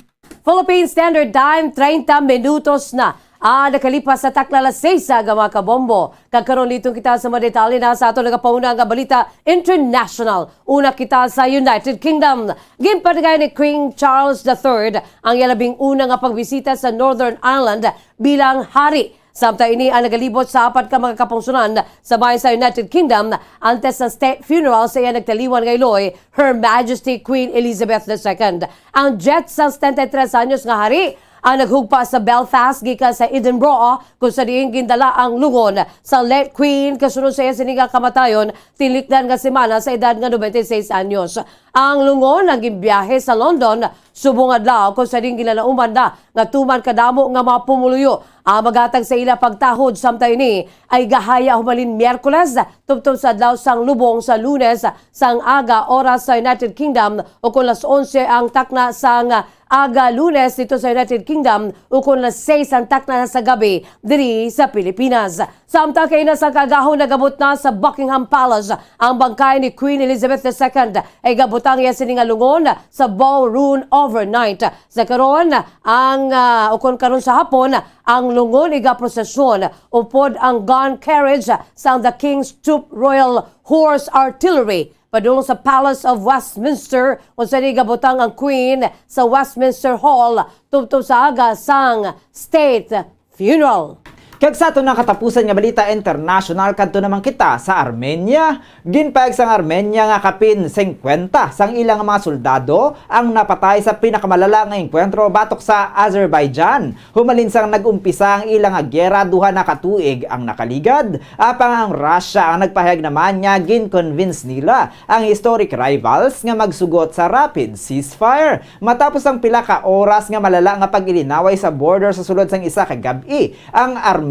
Philippine Standard Time, treinta minutos na ang nakalipas sa takna alas seis sa aga, mga kabombo. Kag karon, liton kita sa mga detalye na sa aton nagapauna nga balita international. Una kita sa United Kingdom. Ginpatigay ni King Charles the Third ang iya labing una nga pagbisita sa Northern Ireland bilang hari. Samtang ini ang nagalibot sa apat ka mga kapungsonan sa bahin sa United Kingdom antes sa state funeral sa iya nagtaliwan nga iloy, Her Majesty Queen Elizabeth the Second. Ang jet sang setenta y tres anyos nga hari ang naghugpa sa Belfast gikan sa Edinburgh, kung sa diin gindala ang lungon sa late Queen kasunod sa iya sini nga kamatayon, tinlikdan nga semana sa edad nga noventa y seis anyos. Ang lungon ang ginbiyahe sa London subong adlaw, kung sa diin ginalauman na nga tuman kadamo nga mga pumuluyo ang maghatag sa ila pagtahod, samtang ini ay gahaya humalin Miyerkules tubtob sa adlaw sang lubong sa Lunes sang aga, oras sa United Kingdom, o kon alas onse ang takna sang aga Lunes dito sa United Kingdom, ukon alas seis ang takna na sa gabi diri sa Pilipinas. Samtang kaina sa kaagahon, nagabot na sa Buckingham Palace ang bangkay ni Queen Elizabeth the Second. Ay gabutang iya sini nga lungon sa ballroom overnight. Sa karon, ang, ah, ukon karon sa hapon, ang lungon igaprosesyon upod ang gun carriage sang The King's Troop Royal Horse Artillery padulong sa Palace of Westminster, kung sa diin gabutang ang Queen sa Westminster Hall tubtob sa aga sang state funeral. Kag sa aton nga katapusan nga balita international, kadto naman kita sa Armenia. Ginpahayag sang Armenia nga kapin singkwenta sang ilang mga soldado ang napatay sa pinakamalala nga engkwentro batok sa Azerbaijan. Humalin sang nag-umpisa ang ilang nga giyera duha na ka tuig ang nakaligad, apang ang Russia ang nagpahayag naman nga gin-convince nila ang historic rivals nga magsugot sa rapid ceasefire matapos ang pila ka oras nga malala nga pag-ilinaway sa border sa sulod sang isa ka gab-i. Ang Armenia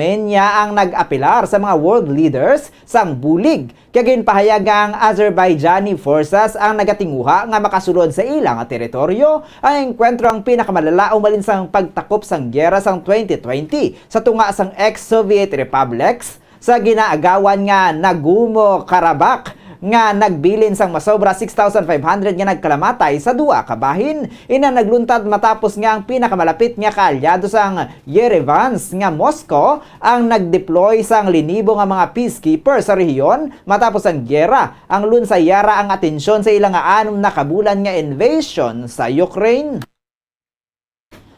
ang nag-apelar sa mga world leaders sang bulig, kag ginpahayag nga ang Azerbaijani forces ang nagatinguha nga makasulod sa ila nga teritoryo. Ang engkwentro ang pinakamalala umalin sang pagtakop sang giyera sang twenty twenty sa tunga sang ex-Soviet republics sa ginaagawan nga Nagumo-Karabakh, nga nagbilin sang masobra six thousand five hundred nga nagkalamatay sa duha ka bahin. Ina nagluntad matapos nga ang pinakamalapit nga kaalyado sang Yerevan nga Moscow ang nag-deploy sang linibo nga mga peacekeeper sa rehiyon matapos ang giyera. Ang Lunes yara ang atensyon sa ila nga anom na ka bulan nga invasion sa Ukraine.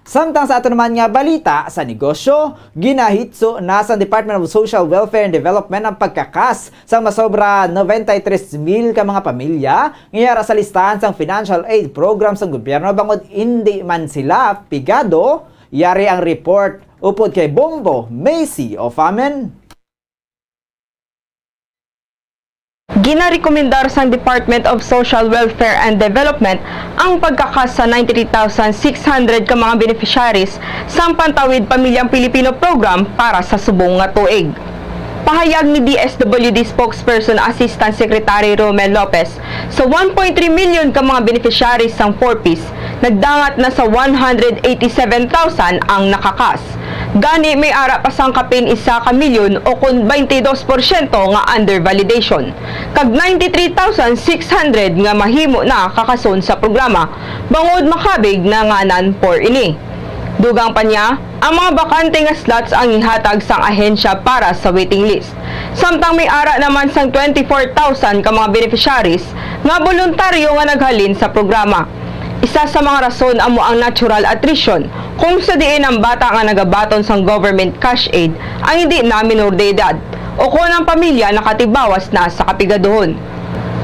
Samtang sa ato naman nga balita sa negosyo, ginahitso na sa Department of Social Welfare and Development ang pagkakas sa masobra noventa y tres mil ka mga pamilya nga yara sa listahan sang financial aid program sang gobyerno bangod indi man sila pigado. Yari ang report upod kay Bombo Macy Ofamen. Ginarekomendar sang Department of Social Welfare and Development ang pagkakas sa ninety-three thousand six hundred ka mga beneficiaries sang Pantawid Pamilyang Pilipino Program para sa subong nga tuig. Pahayag ni D S W D Spokesperson Assistant Secretary Romel Lopez, sa one point three million ka mga beneficiaries sang four Ps, nagdangat na sa one hundred eighty-seven thousand ang nakakas. Gani, may ara pa sang kapin isa ka milyon o kon twenty-two porsyento nga under validation, kag ninety-three thousand six hundred nga mahimo na kakason sa programa bangod makabig na nga non-poor ini. Dugang pa niya, ang mga bakante nga slots ang ihatag sang ahensya para sa waiting list. Samtang may ara naman sang twenty-four thousand ka mga beneficiaries nga boluntaryo nga naghalin sa programa. Isa sa mga rason amo ang natural attrition, kung sa diin ang bata nga nagabaton sang government cash aid ang hindi na minor de edad o kon ang pamilya nakatibawas na sa kapigaduhon.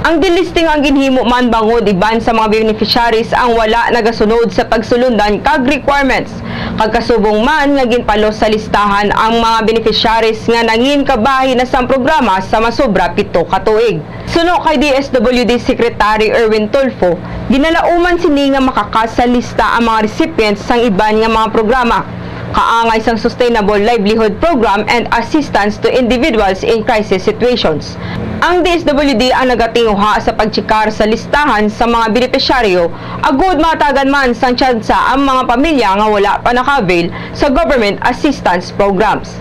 Ang delisting ang ginhimo man bangod iban sa mga beneficiaries ang wala nagasunod sa pagsulundan kag requirements, kag kasubong man nga ginpalos sa listahan ang mga beneficiaries nga nangin kabahin na sang programa sa masobra pito ka tuig. Suno kay D S W D Secretary Erwin Tulfo, ginalauman sini nga makakas sa lista ang mga recipients sang iban nga mga programa, kaangay sang Sustainable Livelihood Program and Assistance to Individuals in Crisis Situations. Ang D S W D ang nagatinguha sa pagtsikar sa listahan sa mga benepisyaryo, agud mahatagan man sang tsansa ang mga pamilya nga wala pa naka-avail sa government assistance programs.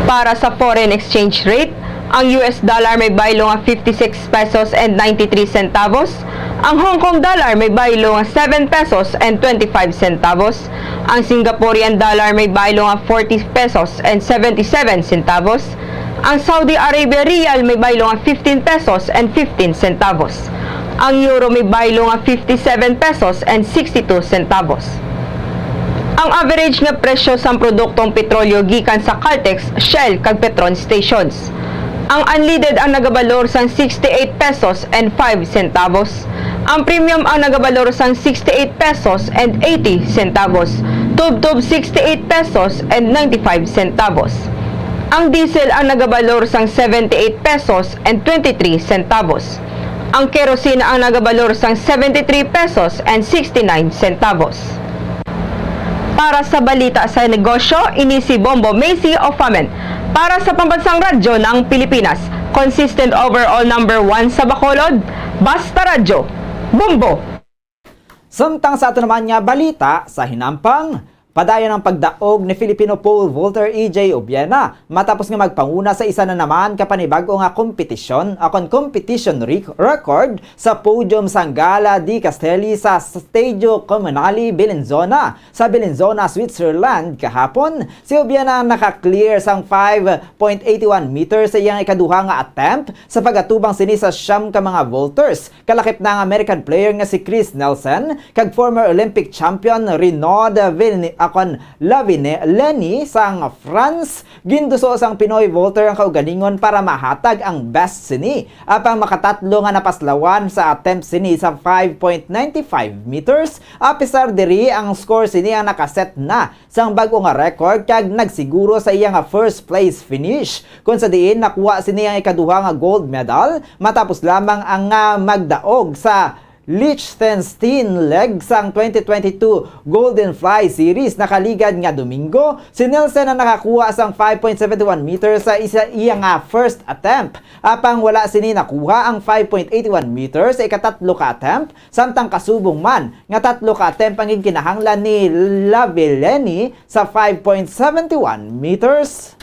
Para sa foreign exchange rate, ang U S dollar may baylo nga fifty-six pesos and ninety-three centavos, ang Hong Kong dollar may baylo nga seven pesos and twenty-five centavos, ang Singaporean dollar may baylo nga forty pesos and seventy-seven centavos, ang Saudi Arabia riyal may baylo nga fifteen pesos and fifteen centavos, ang euro may baylo nga fifty-seven pesos and sixty-two centavos. Ang average nga presyo sang produktong petrolyo gikan sa Caltex, Shell, kag Petron stations. Ang unleaded ang nagabalor sang sixty-eight pesos and five centavos. Ang premium ang nagabalor sang sixty-eight pesos and eighty centavos. Tubtob sixty-eight pesos and ninety-five centavos. Ang diesel ang nagabalor sang seventy-eight pesos and twenty-three centavos. Ang kerosene ang nagabalor sang seventy-three pesos and sixty-nine centavos. Para sa balita sa negosyo, ini si Bombo Macy Ofamen para sa Pambansang Radyo ng Pilipinas, consistent overall number one sa Bacolod, Basta Radyo, Bombo! Samtang sa ato naman nga balita sa hinampang, padayon ang pagdaog ni Filipino pole vaulter E J Ubiena matapos nga magpanguna sa isa na naman ka panibag-o nga kompetisyon, akon competition rec-, record sa podium sang Gala di Castelli sa Stadio Comunale Bellinzona, sa Bellinzona, Switzerland, kahapon. Si Ubiena ang naka-clear sang five point eight one meters sa iyang ikaduha nga attempt sa pag-atubang sini sa siyam ka mga vaulters. Kalakip na ang American player nga si Chris Nelson kag former Olympic champion Renaud Villeneuve, akon, Lavine-, Lenny sang France. Ginduso sang Pinoy vaulter ang kaugalingon para mahatag ang best sini. Apang makatatlo nga napaslawan sa attempt sini sa five point nine five meters. Apisar diri, ang score sini ang nakaset na sang bag-o nga record kag nagsiguro sa iya nga first place finish, kon sa diin nakuha sini ang ikaduha nga gold medal matapos lamang ang nga magdaog sa Liechtenstein leg sang twenty twenty-two Golden Fly Series nakaligad nga Domingo. Si Nelson ang nakakuha sang five point seven one meters sa isa iya nga first attempt, apang wala sini nakuha ang five point eight one meters sa ikatatlo ka attempt, samtang kasubong man nga tatlo ka attempt ang ginkinahanglan ni Lavillenie sa five point seven one meters.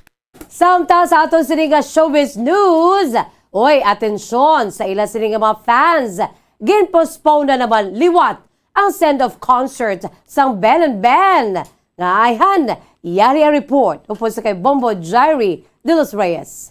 Samtang sa aton sini nga showbiz news, oy, atensyon sa ila sini nga mga fans, ginpostpone na naman liwat ang send-off concert sang Ben and Ben. Nga ayhan, yari ang report upod sa kay Bombo Jairi de los Reyes.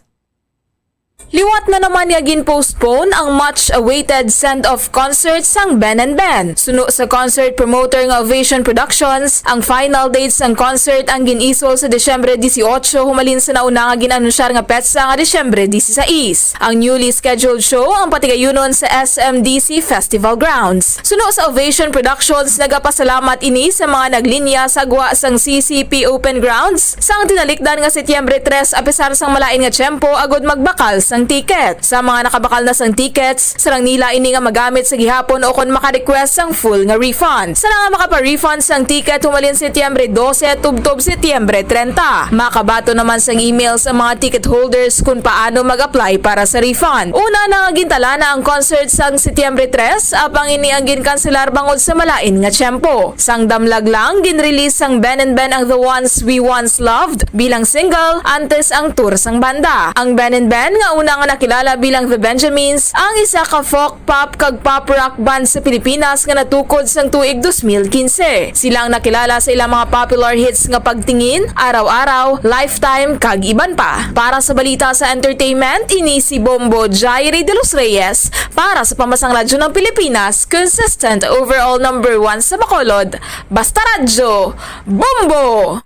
Liwat na naman nga gin-postpone ang much-awaited send-off concert sang Ben and Ben. Suno sa concert promoter nga Ovation Productions, ang final date sang concert ang gin-isol sa Disyembre dieciocho, humalin sa nauna nga gin-anunsyar nga petsa nga Disyembre dieciséis. Ang newly scheduled show ang patigayunon sa S M D C Festival Grounds. Suno sa Ovation Productions, nagapasalamat ini sa mga naglinya sa gwa sang C C P Open Grounds sang tinalikdan nga Setyembre tres, apisar sang malain nga tiyempo agud magbakal sang ticket. Sa mga nakabakal na sang tickets, sarang nila ini nga magamit sa gihapon o kon maka-request sang full nga refund. Sa mga makapa-refund sang ticket humalin Setyembre dose tubtob Setyembre treinta, makabaton naman sang email sa mga ticket holders kung paano mag-apply para sa refund. Una na nga gintalana ang concert sang Setyembre tres, apang ini ang ginkanselar bangod sa malain nga tiyempo. Sang damlag lang, gin-release sang Ben and Ben ang The Ones We Once Loved bilang single antes ang tour sang banda. Ang Ben and Ben, nga una nga nakilala bilang The Benjamins, ang isa ka folk pop kag pop rock band sa Pilipinas nga natukod sang tuig dos mil quince. Sila ang nakilala sa ilang mga popular hits nga Pagtingin, Araw-araw, Lifetime, kag iban pa. Para sa balita sa entertainment, ini si Bombo Jairi de los Reyes para sa Pambasang Radyo ng Pilipinas, consistent overall number one sa Bacolod. Basta Radyo, Bombo!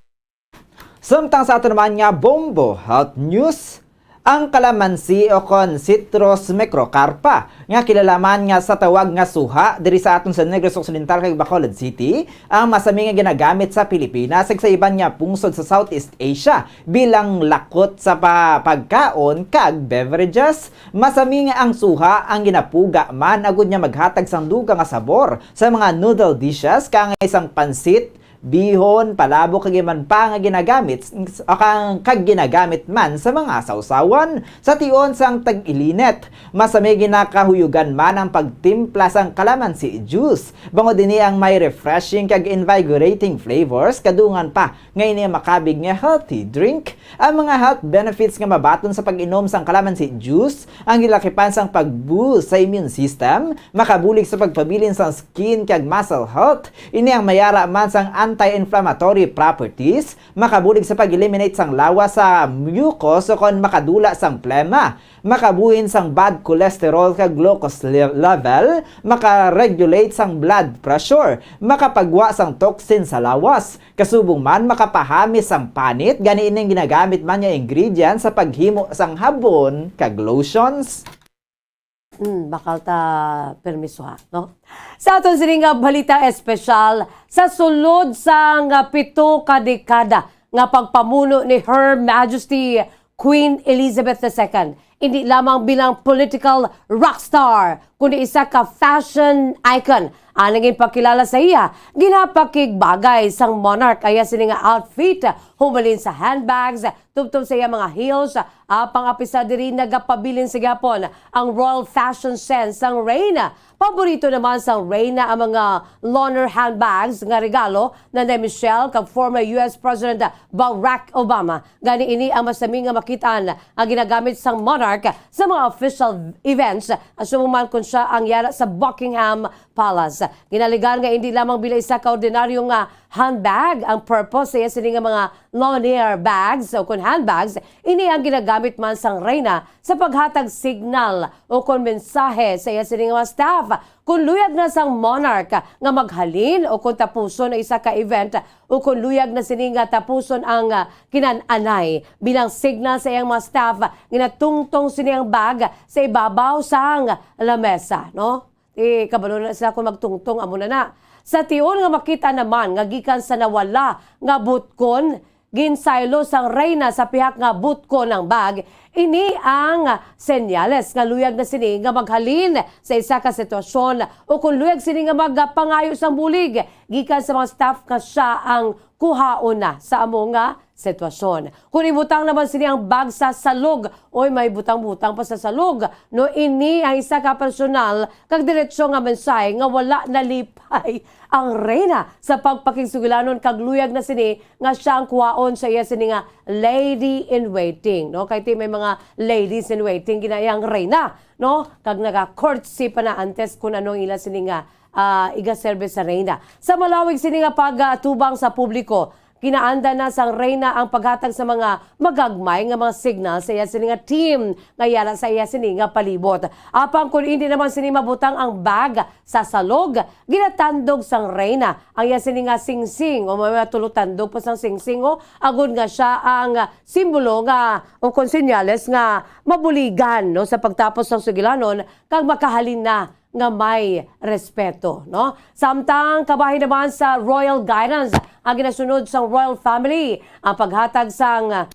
Samtang sa ato naman nga Bombo Health News, ang kalamansi o kon Citrus microcarpa, nga kilala man nga sa tawag nga suha diri sa aton sa Negros Occidental kag Bacolod City, ang masami nga ginagamit sa Pilipinas kag sa iban nga pungsod sa Southeast Asia bilang lakot sa pa-, pagkaon kag beverages. Masami nga ang suha ang ginapuga man agud nga maghatag sang dugang nga sabor sa mga noodle dishes, kaangay sang pansit, bihon, palabok, kag iban pa nga ginagamit s-, s-, kag, kag ginagamit man sa mga sawsawan. Sa tion sang tag-ilinit, masami ginakahuyugan man ang pagtimpla sang calamansi juice, bangod ini ang may refreshing kag invigorating flavors, kadungan pa nga ini ang makabig nga healthy drink. Ang mga health benefits nga mabaton sa pag-inom sang calamansi juice, ang gilakipan sang pag-boost sa immune system, makabulig sa pagpabilin sang skin kag muscle health. Ini ang mayara man sang anti-inflammatory properties, makabulig sa pag-eliminate sang lawas sa mucus o kon makadula sang plema, makabuhin sang bad cholesterol kag glucose le-, level, maka-regulate sang blood pressure, makapagwa sang toxin sa lawas, kasubong man makapahamis sang panit, gani ining ginagamit man nga ingredient sa paghimo sang habon kag lotions. Hmm, bakal ta permiso ha, no? Sa aton sini nga balita espesyal, sa sulod sang pito ka dekada nga pagpamuno ni Her Majesty Queen Elizabeth the Second, indi lamang bilang political rockstar, kundi isa ka fashion icon ang naging pakilala sa iya. Ginapakigbagay sang monarch ang iya sini nga outfit, humalin sa handbags, tubtob sa iya mga heels, apang apisa diri nagapabilin sa gihapon ang royal fashion sense sang reyna. Paborito naman sang reyna ang mga Launer handbags nga regalo ni Michelle kag former U S President Barack Obama. Gani ini ang masami nga makit-an nga ginagamit sang monarch sa mga official events, asubo man kon siya ang yara sa Buckingham Palace. Ginaligan nga indi lamang bilang isa ka ordinaryo nga handbag ang purpose sa iya sini nga mga Launer bags o kon handbags, ini ang ginagamit man sang reyna sa paghatag signal o kon mensahe sa iya sini nga mga staff. Kon luyag na sang monarch nga maghalin o kon tapuson ang isa ka event, o kon luyag na sini nga tapuson ang, ah, kinan-anay, bilang signal sa iyang mga staff, ginatungtong sini ang bag sa ibabaw sang lamesa, no? Eh, kabalo na sila kung magtungtong, amo na na. Sa tion nga makita naman nga gikan sa nawala nga butkon, ginsaylo sang reyna sa pihak nga butkon ang bag, ini ang senyales nga luyag na sini nga maghalin sa isa ka sitwasyon o kon luyag sini nga magpangayo sang bulig gikan sa mga staff nga siya ang kuhaon na sa amo nga sitwasyon. Kon ibutang naman sini ang bag sa salog, oy, may butang-butang pa sa salog, no, ini ang isa ka personal kag diretso nga mensahe nga wala nalipay ang reyna sa pagpakigsugilanon kag luyag na sini nga siya ang kuhaon sa iya sini nga lady in waiting, no? Kay ti may mga ladies in waiting gina iya ang reyna, no? Kag naga-courtesy pa na antes kun ano ang ila sini nga, ah, igaserbe sa reyna. Sa malawig sini nga pag-, ah, tubang sa publiko, kinaanda na sang reyna ang paghatag sa mga magagmay nga mga signal sa iya sini nga team nga yara sa iya sini nga palibot. Apang kon indi naman sini mabutang ang bag sa salog, ginatandog sang reyna ang iya sini nga singsing, o may mga tulo tandog pa sang singsing, o, agod nga siya ang simbolo nga, o kon senyales nga mabuligan, no, sa pagtapos sang sugilanon kag makahalin na nga may respeto, no? Samtang kabahin naman sa royal guidance ang ginasunod sang royal family, ang paghatag sang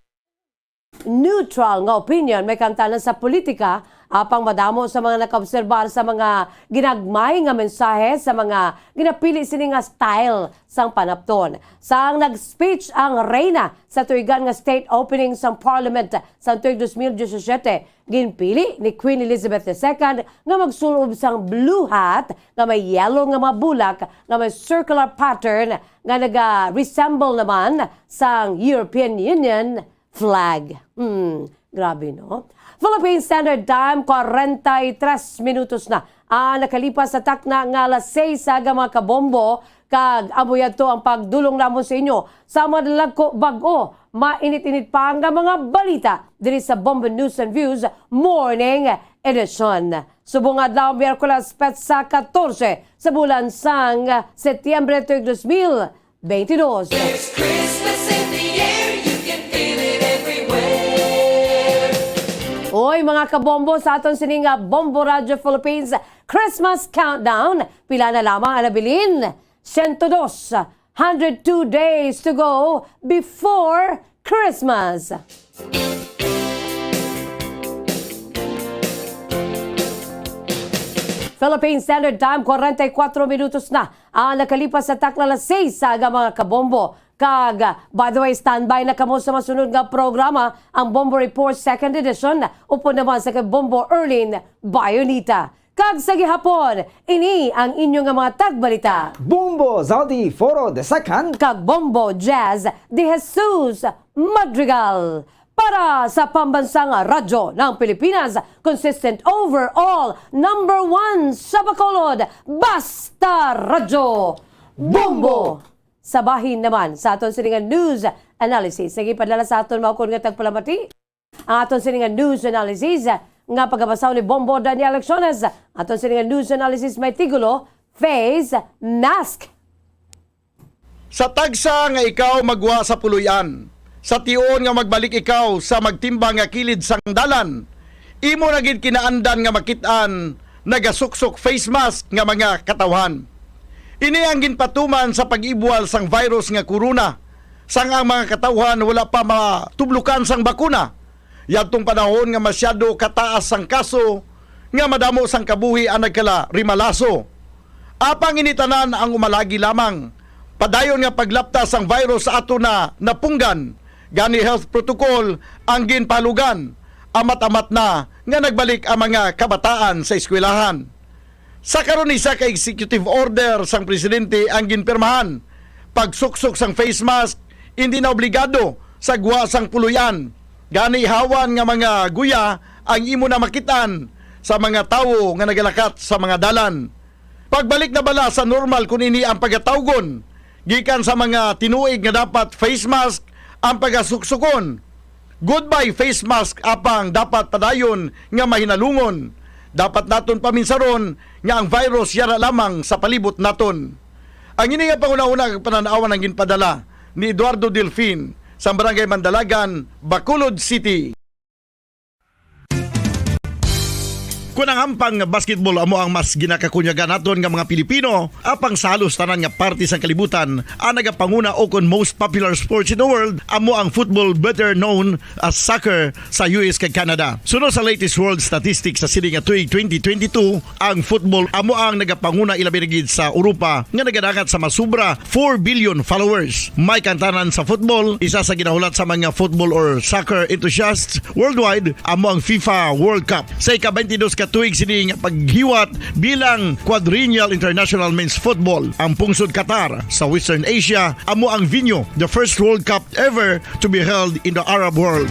neutral nga opinion may kaangtanan sa politika, apang madamo sa mga nakaobserbar sa mga ginagmay nga mensahe sa mga ginapili sini nga style sang panapton. Sang nag-speech ang reyna sa tuigan nga state opening sang Parliament sa tuig dos mil diyesisete, ginpili ni Queen Elizabeth the Second nga magsul-ob sang blue hat nga may yellow nga mga bulak nga may circular pattern nga naga-resemble naman sang European Union flag. Hmm, grabe, no? Philippine Standard Time, kwarenta y tres minutos na ang nakalipas sa takna nga alas seis sa aga, mga kabombo, kag amo yadto ang pagdulong namon sa inyo sa mga nalagko bag-o, mainit-init pa nga mga balita diri sa Bombo News and Views Morning Edition. Subong adlaw, Miyerkules, petsa katorse sa bulan sang Setyembre, tuig dos mil, Twenty-dos. There's Christmas in the air, you can feel it everywhere. Oy, mga kabombo, sa aton sini nga Bombo Radyo Philippines Christmas Countdown, pila na lamang ang nabilin? Sento dos, hundred two days to go before Christmas. Philippine Standard Time, kwarenta y kuwatro minutos na ang nakalipas sa takna alas seis sa aga, mga kabombo. Kag, by the way, standby na kamo sa masunod nga programa, ang Bombo Report Second Edition, upod naman sa kay Bombo Erlin Bayonita. Kag sa gihapon, ini ang inyo nga mga tagbalita. Bombo Zaldi Foro the Second. Kag Bombo Jazz de Jesus Madrigal. Para sa Pambansang Radyo ng Pilipinas, consistent overall, number one sa Bacolod, Basta Radyo, Bombo! Sa bahin naman sa aton sini nga news analysis, nagipadala sa aton maukon nga tagpalamati ang aton sini nga news analysis nga pagabasahon ni Bombo Daniel Lecciones. Aton sini nga news analysis may titulo, Face Mask. Sa tagsa nga ikaw magwa sa puloy-an, sa tion nga magbalik ikaw sa magtimbang nga kilid sang dalan, imo na gid kinaandan nga makit-an nagasuksok face mask nga mga katawhan. Ini ang ginpatuman sa pag-ibwal sang virus nga corona, sang ang mga katawhan wala pa matublokan sang bakuna. Yadtong panahon nga masyado kataas ang kaso, nga madamo sang kabuhi ang nagkalarimalaso. Apang ini tanan ang umalagi lamang. Padayon nga paglapta sang virus sa ato na napunggan, gani health protocol ang ginpalugan. Amat-amat na nga nagbalik ang mga kabataan sa eskwelahan. Sa karon, isa ka executive order sang presidente ang ginpirmahan. Pagsuksok sang face mask, hindi na obligado sa gwa sang puloy-an. Gani, hawan nga mga guya ang imo na makit-an sa mga tawo nga nagalakat sa mga dalan. Pagbalik na bala sa normal kon ini ang pagatawgon? Gikan sa mga tinuig nga dapat face mask ang pagasuksokon. Goodbye face mask apang dapat padayon nga mahinalungon. Dapat naton paminsaron nga ang virus yara lamang sa palibot naton. Ang ini nga panghunahuna kag panan-awan ang ginpadala ni Eduardo Delfin sa Barangay Mandalagan, Bacolod City. Kun ang hampang nga basketball amo ang mas ginakakunyagan naton nga mga Pilipino, apang sa halos tanan nga parte sang kalibutan, ang nagapanguna o kon most popular sports in the world amo ang football, better known as soccer, sa U S kag Canada. Suno sa latest world statistics sa sini nga tuig twenty twenty-two, ang football amo ang nagapanguna, ilabi na gid sa Europa, nga nagadangat sa masubra four billion followers. May kantanan sa football, isa sa ginahulat sa mga football or soccer enthusiasts worldwide, amo ang FIFA World Cup. Sa ika-twenty-dos ka tuig sini nga paghiwat bilang quadrennial international men's football, ang pungsod Qatar sa Western Asia amo ang venue, the first World Cup ever to be held in the Arab world.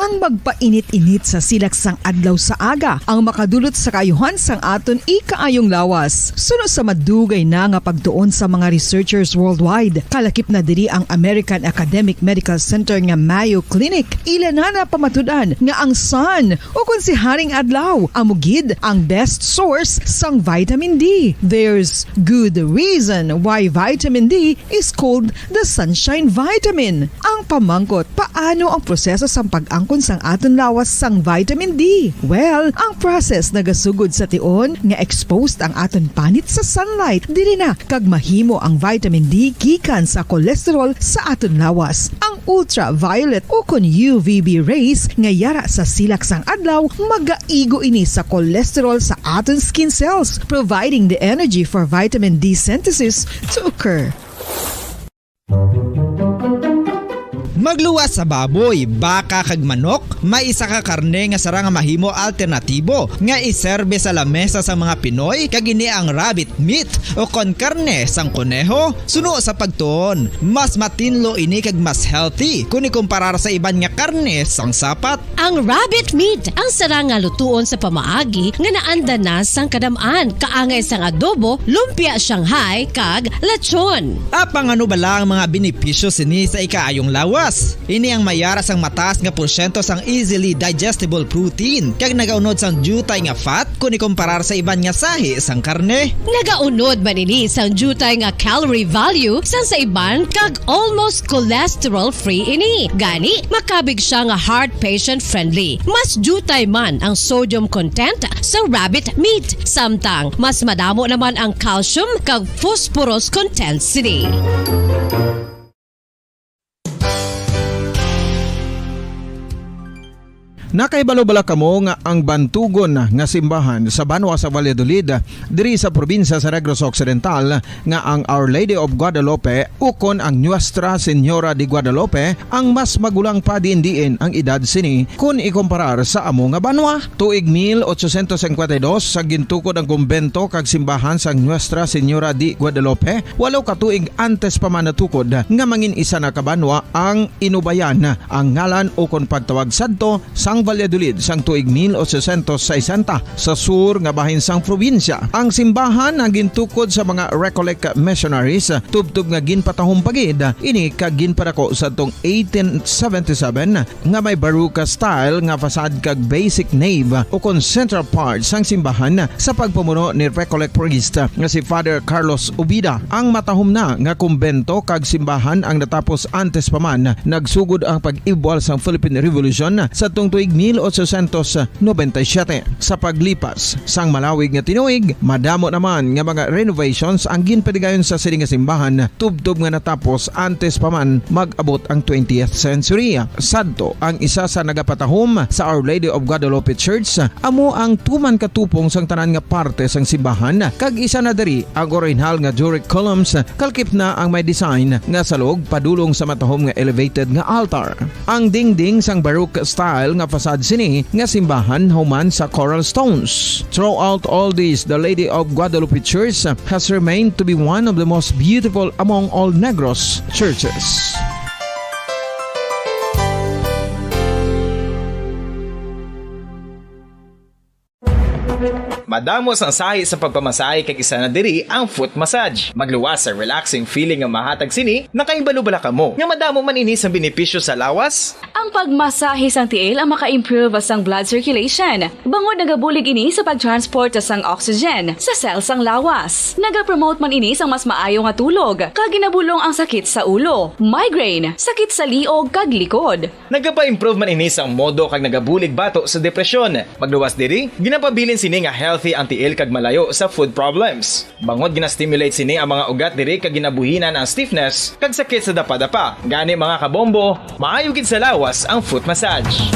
Ang magpainit-init sa silak sang adlaw sa aga ang makadulot sa kaayuhan sang aton ikaayong lawas. Suno sa madugay na nga pagtuon sa mga researchers worldwide, kalakip na diri ang American Academic Medical Center nga Mayo Clinic. Ila na napamatud-an nga ang sun, o kon si Haring Adlaw, amo gid ang best source sang vitamin D. There's good reason why vitamin D is called the sunshine vitamin. Ang pamangkot, paano ang proseso sang pag-angkon sang aton lawas sang vitamin D? Well, ang process nagasugod sa tion nga exposed ang aton panit sa sunlight, diri na kag mahimo ang vitamin D gikan sa cholesterol sa aton lawas. Ang ultraviolet ukon U V B rays nga yara sa silak sang adlaw magaigo ini sa cholesterol sa aton skin cells, providing the energy for vitamin D synthesis to occur. Magluwas sa baboy, baka, kag manok, may isa ka karne nga sara nga mahimo alternatibo nga iserbe sa lamesa sa mga Pinoy, kag ini ang rabbit meat o kon karne sang koneho. Suno sa pagtuon, mas matinlo ini kag mas healthy kon ikumparar sa iban nga karne sang sapat. Ang rabbit meat ang sara nga lutuon sa pamaagi nga naandan na sang kadam-an, kaangay sang adobo, lumpia Shanghai, kag lechon. Apang ano bala ang mga benepisyo sini sa ikaayong lawas? Ini ang mayara sang mataas nga porsyento sang easily digestible protein, kag nagaunod sang diutay nga fat kon ikumparar sa iban nga sahi sang karne. Nagaunod man ini sang diutay nga calorie value sang sa iban, kag almost cholesterol-free ini. Gani, makabig siya nga heart patient-friendly. Mas diutay man ang sodium content sa rabbit meat, samtang mas madamo naman ang calcium kag phosphorus content sini. Nakahibalo bala kamo nga ang bantugon nga simbahan sa banwa sa Valladolid, diri sa probinsya sa Negros Occidental, nga ang Our Lady of Guadalupe ukon ang Nuestra Señora de Guadalupe ang mas magulang pa diin-diin ang edad sini kon ikumparar sa amo nga banwa? Tuig mil ochocientos cincuenta y dos, sa gintukod ang kumbento kag simbahan sang Nuestra Señora de Guadalupe, walo ka tuig antes pa man natukod nga mangin isa na ka banwa ang Inubayan, ang ngalan ukon pagtawag sadto sang Valladolid sang tuig mil ochocientos sesenta, sa sur nga bahin sang probinsya. Ang simbahan ang gintukod sa mga Recollect missionaries, tubtob nga ginpatahom pa gid ini kag ginpadako sadtong eighteen seventy-seven, nga may Baroque style nga facade kag basic nave ukon central part sang simbahan sa pagpamuno ni Recollect priest nga si Father Carlos Ubida. Ang matahom na nga kumbento kag simbahan ang natapos antes pa man nagsugod ang pag-ibwal sang Philippine Revolution sadtong tuig mil ochocientos noventa y siete. Sa paglipas sang malawig nga tinuig, madamo naman nga mga renovations ang ginpadigayon sa sini nga simbahan, tubtob nga natapos antes pa man mag-abot ang twentieth century. Sadto, ang isa sa nagapatahom sa Our Lady of Guadalupe Church amo ang tuman katupong sang tanan nga parte sang simbahan, kag isa na diri ang orihinal nga Doric columns, kalkip na ang may design nga salog padulong sa matahom nga elevated nga altar. Ang dingding sang Baroque style nga facade sini nga simbahan human sa coral stones. Throughout all this, the Lady of Guadalupe Church has remained to be one of the most beautiful among all Negros churches. Madamo sang sahi sa pagpamasahe, kag isa na diri ang foot massage. Magluwas sa relaxing feeling nga mahatag sini. Nakahibalo bala kamo nga madamo man ini sang benepisyo sa lawas? Ang pagmasahe sang tiil ang maka-improve sang blood circulation, bangod nagabulig ini sa pag-transport sang oxygen sa cell sang lawas. Nagapromote man ini sang mas maayo nga tulog, kag ginabulong ang sakit sa ulo, migraine, sakit sa liog kag likod. Nagapa-improve man ini sang modo kag nagabulig bato sa depresyon. Magluwas diri, ginapabilin sini nga healthy ang tiil kag malayo sa foot problems. Bangod gina-stimulate sini ang mga ugat diri kag ginabuhinan ang stiffness kag sakit sa dapadapa. Gani, mga kabombo, maayo gid sa lawas ang foot massage.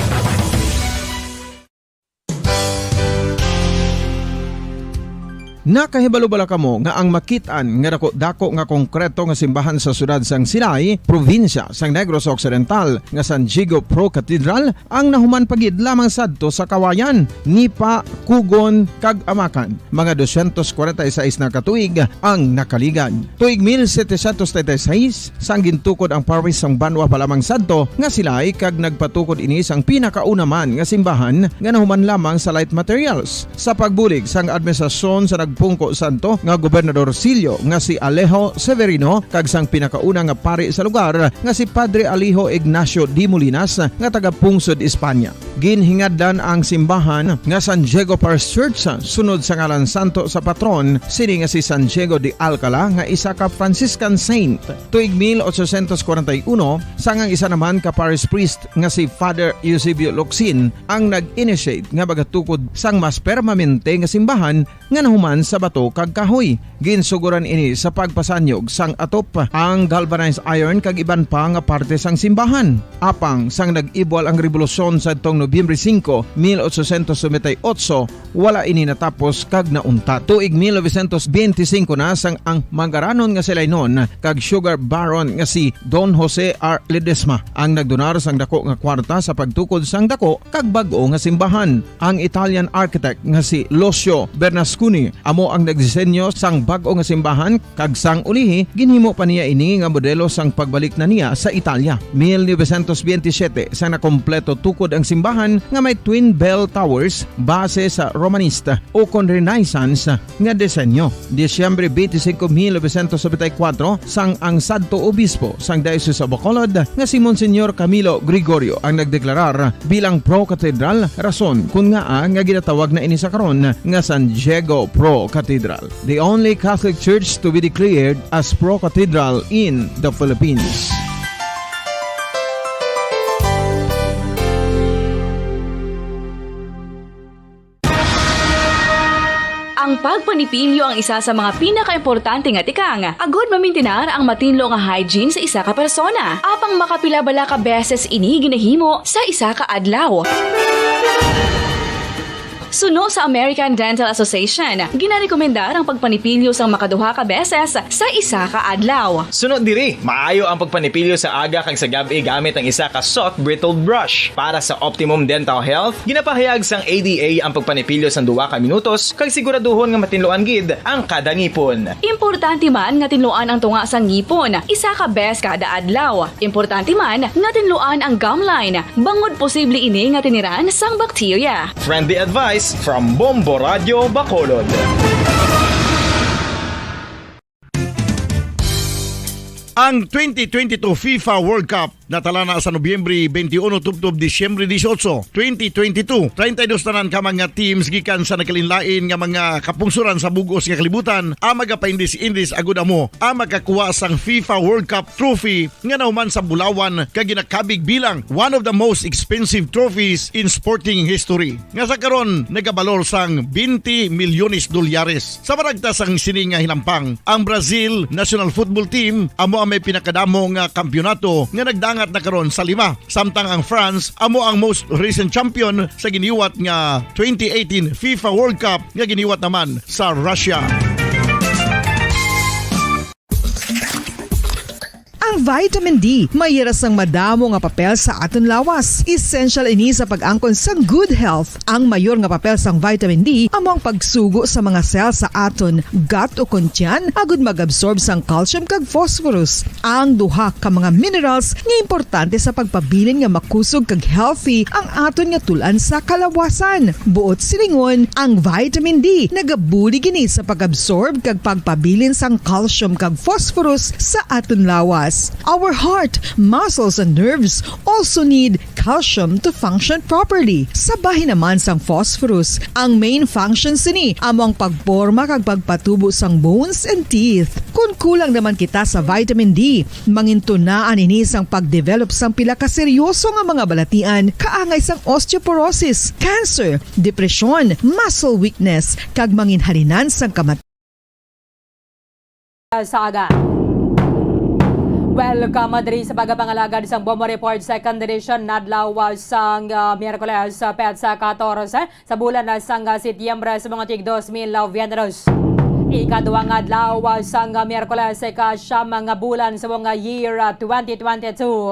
Nakahibalo bala kamo nga ang makit-an nga dako-dako nga konkreto nga simbahan sa siyudad sang Silay, probinsya sang Negros Occidental, nga San Diego Pro Cathedral, ang nahuman pa gid lamang sadto sa Kawayan, Nipa, Cogon, kag Amacan? Mga doscientos cuarenta y seis na ka tuig ang nakaligad. Tuig mil setecientos treinta y seis, sang gintukod ang parish sang banwa pa lamang sadto nga Silay, kag nagpatukod ini sang pinakauna man nga simbahan nga nahuman lamang sa light materials. Sa pagbulig sang administrasyon sa nag- Pungko Santo nga Gobernador Sillo nga si Alejo Severino kag sang pinakauna nga pari sa lugar nga si Padre Alejo Ignacio de Molinas nga taga Pungsod, Espanya. Ginhingadlan ang simbahan nga San Diego Parish Church sunod sa ngalan santo sa patron sini nga si San Diego de Alcala nga isa ka Franciscan saint. Tuig mil ochocientos kwarenta y uno, sang ang isa naman ka parish priest nga si Father Eusebio Locsin ang nag-initiate nga magatukod sang mas permanente nga simbahan nga nahuman sa bato kag kahoy. Ginsuguran ini sa pagpasanyog sang atop, ang galvanized iron kag iban pa nga parte sang simbahan. Apang sang nag-ibwal ang rebolusyon sadtong Nobyembre singko, mil ochocientos noventa y ocho, wala ini natapos kag nauntat. Tuig mil novecientos benti singko na sang ang manggaranon nga si Lainon kag sugar baron nga si Don Jose R. Ledesma ang nagdonar sang dako nga kwarta sa pagtukod sang dako kag bag-o nga simbahan. Ang Italian architect nga si Lucio Bernasconi amo ang nagdisenyo sang bag-o nga simbahan, kag sang ulihi ginhimo pa niya ini nga modelo sang pagbalik na niya sa Italia. Mil novecientos benti siyete, sa nakompleto tukod ang simbahan nga may twin bell towers base sa Romanista o kon Renaissance nga disenyo. Disyembre twenty-five, mil novecientos noventa y cuatro, sang ang sadto obispo sang Diocese of Bacolod nga si Monsignor Camilo Gregorio ang nagdeklarar bilang pro-cathedral, rason kun ngaa nga ginatawag na ini sa karon nga San Diego Pro Cathedral, the only Catholic church to be declared as pro-cathedral in the Philippines. Ang pagpanipilyo ang isa sa mga pinakaimportante nga tikang agud mamintinar ang matinlo nga hygiene sa isa ka persona. Apang makapila bala ka beses ini ginahimo sa isa ka adlaw? Suno sa American Dental Association, ginarekomendar ang pagpanipilyo sang makaduha ka beses sa isa ka adlaw. Suno diri, maayo ang pagpanipilyo sa aga kag sa gab-i gamit ang isa ka soft bristled brush. Para sa optimum dental health, ginapahayag sang A D A ang pagpanipilyo sang duha ka minutos kag siguraduhon nga matinluan gid ang kada ngipon. Importante man nga tinluan ang tunga sang ngipon isa ka bes kada adlaw. Importante man nga tinluan ang gum line, bangod posible ini nga tiniran sang bakterya. Friendly advice from Bombo Radio Bacolod. Ang twenty twenty-two FIFA World Cup natala na sa Nobyembre twenty-one tubtob Disyembre dieciocho, twenty twenty-two. Treinta y dos tanan ka mga teams gikan sa nagkalainlain nga mga kapungsoran sa bug-os nga kalibutan ang magapaindis-indis agud amo ang makakuha sang FIFA World Cup trophy nga nahuman sa bulawan kag ginakabig bilang one of the most expensive trophies in sporting history, nga sa karon nagabalor sang twenty milyones dolyares. Sa maragtas sang sini nga hinampang, ang Brazil national football team amo ang may pinakadamo nga kampiyonato nga nagdangat na karon sa lima, samtang ang France amo ang most recent champion sa giniwat nga twenty eighteen FIFA World Cup nga giniwat naman sa Russia. Ang vitamin D may hira sang madamo nga papel sa aton lawas. Essential ini sa pag-angkon sang good health. Ang mayor nga papel sang vitamin D amo ang pagsugo sa mga cell sa aton gut o kon tiyan agud mag-absorb sang calcium kag phosphorus, ang duha ka mga minerals nga importante sa pagpabilin nga makusog kag healthy ang aton nga tul-an sa kalawasan. Buot silingon, ang vitamin D nagabulig ini sa pag-absorb kag pagpabilin sang calcium kag phosphorus sa aton lawas. Our heart, muscles, and nerves also need calcium to function properly. Sa bahin naman sang phosphorus, ang main function sini amo ang pagporma kag pagpatubo sang bones and teeth. Kon kulang naman kita sa vitamin D, mangintunaan ini sang pag-develop sang pila ka seryoso nga mga balatian kaangay sang osteoporosis, cancer, depresyon, muscle weakness, kag manginhalinan sang kamat- Sa aga. Welcome diri sa pagpangalagad sang Bombo Report Second Edition, adlaw sang, ah, Miyerkules, ah, petsa katorse sa bulan na sang, ah, Setyembre sa mga tig dos mil veintidos. Ikaduha nga adlaw, ah, sang, ah, Miyerkules, ika-siyam nga bulan sa mga year, ah, twenty twenty-two.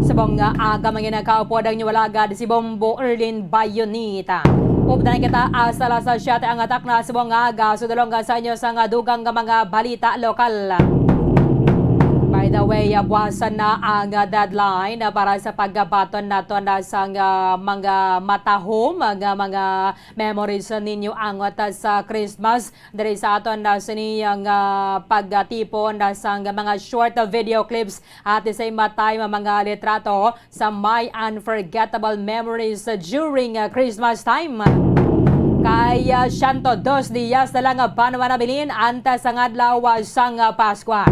Sa mga aga, mga nakaupod ang inyong alagad, si Bombo Erlin Bayonita. Updan kita hasta alas siyete ang atak na sa mga aga, sudalong sa inyo sa nga dugang nga mga balita lokal. By the way, ah, buwasan na ang, ah, deadline, ah, para sa pagbaton naton, ah, sang, ah, mga matahom nga mga memories ninyo angot, ah, sa Christmas. Diri sa aton na sini ang, ah, pagtipon na sang mga short video clips at the same time ang mga litrato sa my unforgettable memories during, ah, Christmas time. Kay, ah, siyento dos dias na lang ang banwa nabilin antes ang adlaw, ah, sang, ah, Paskwa.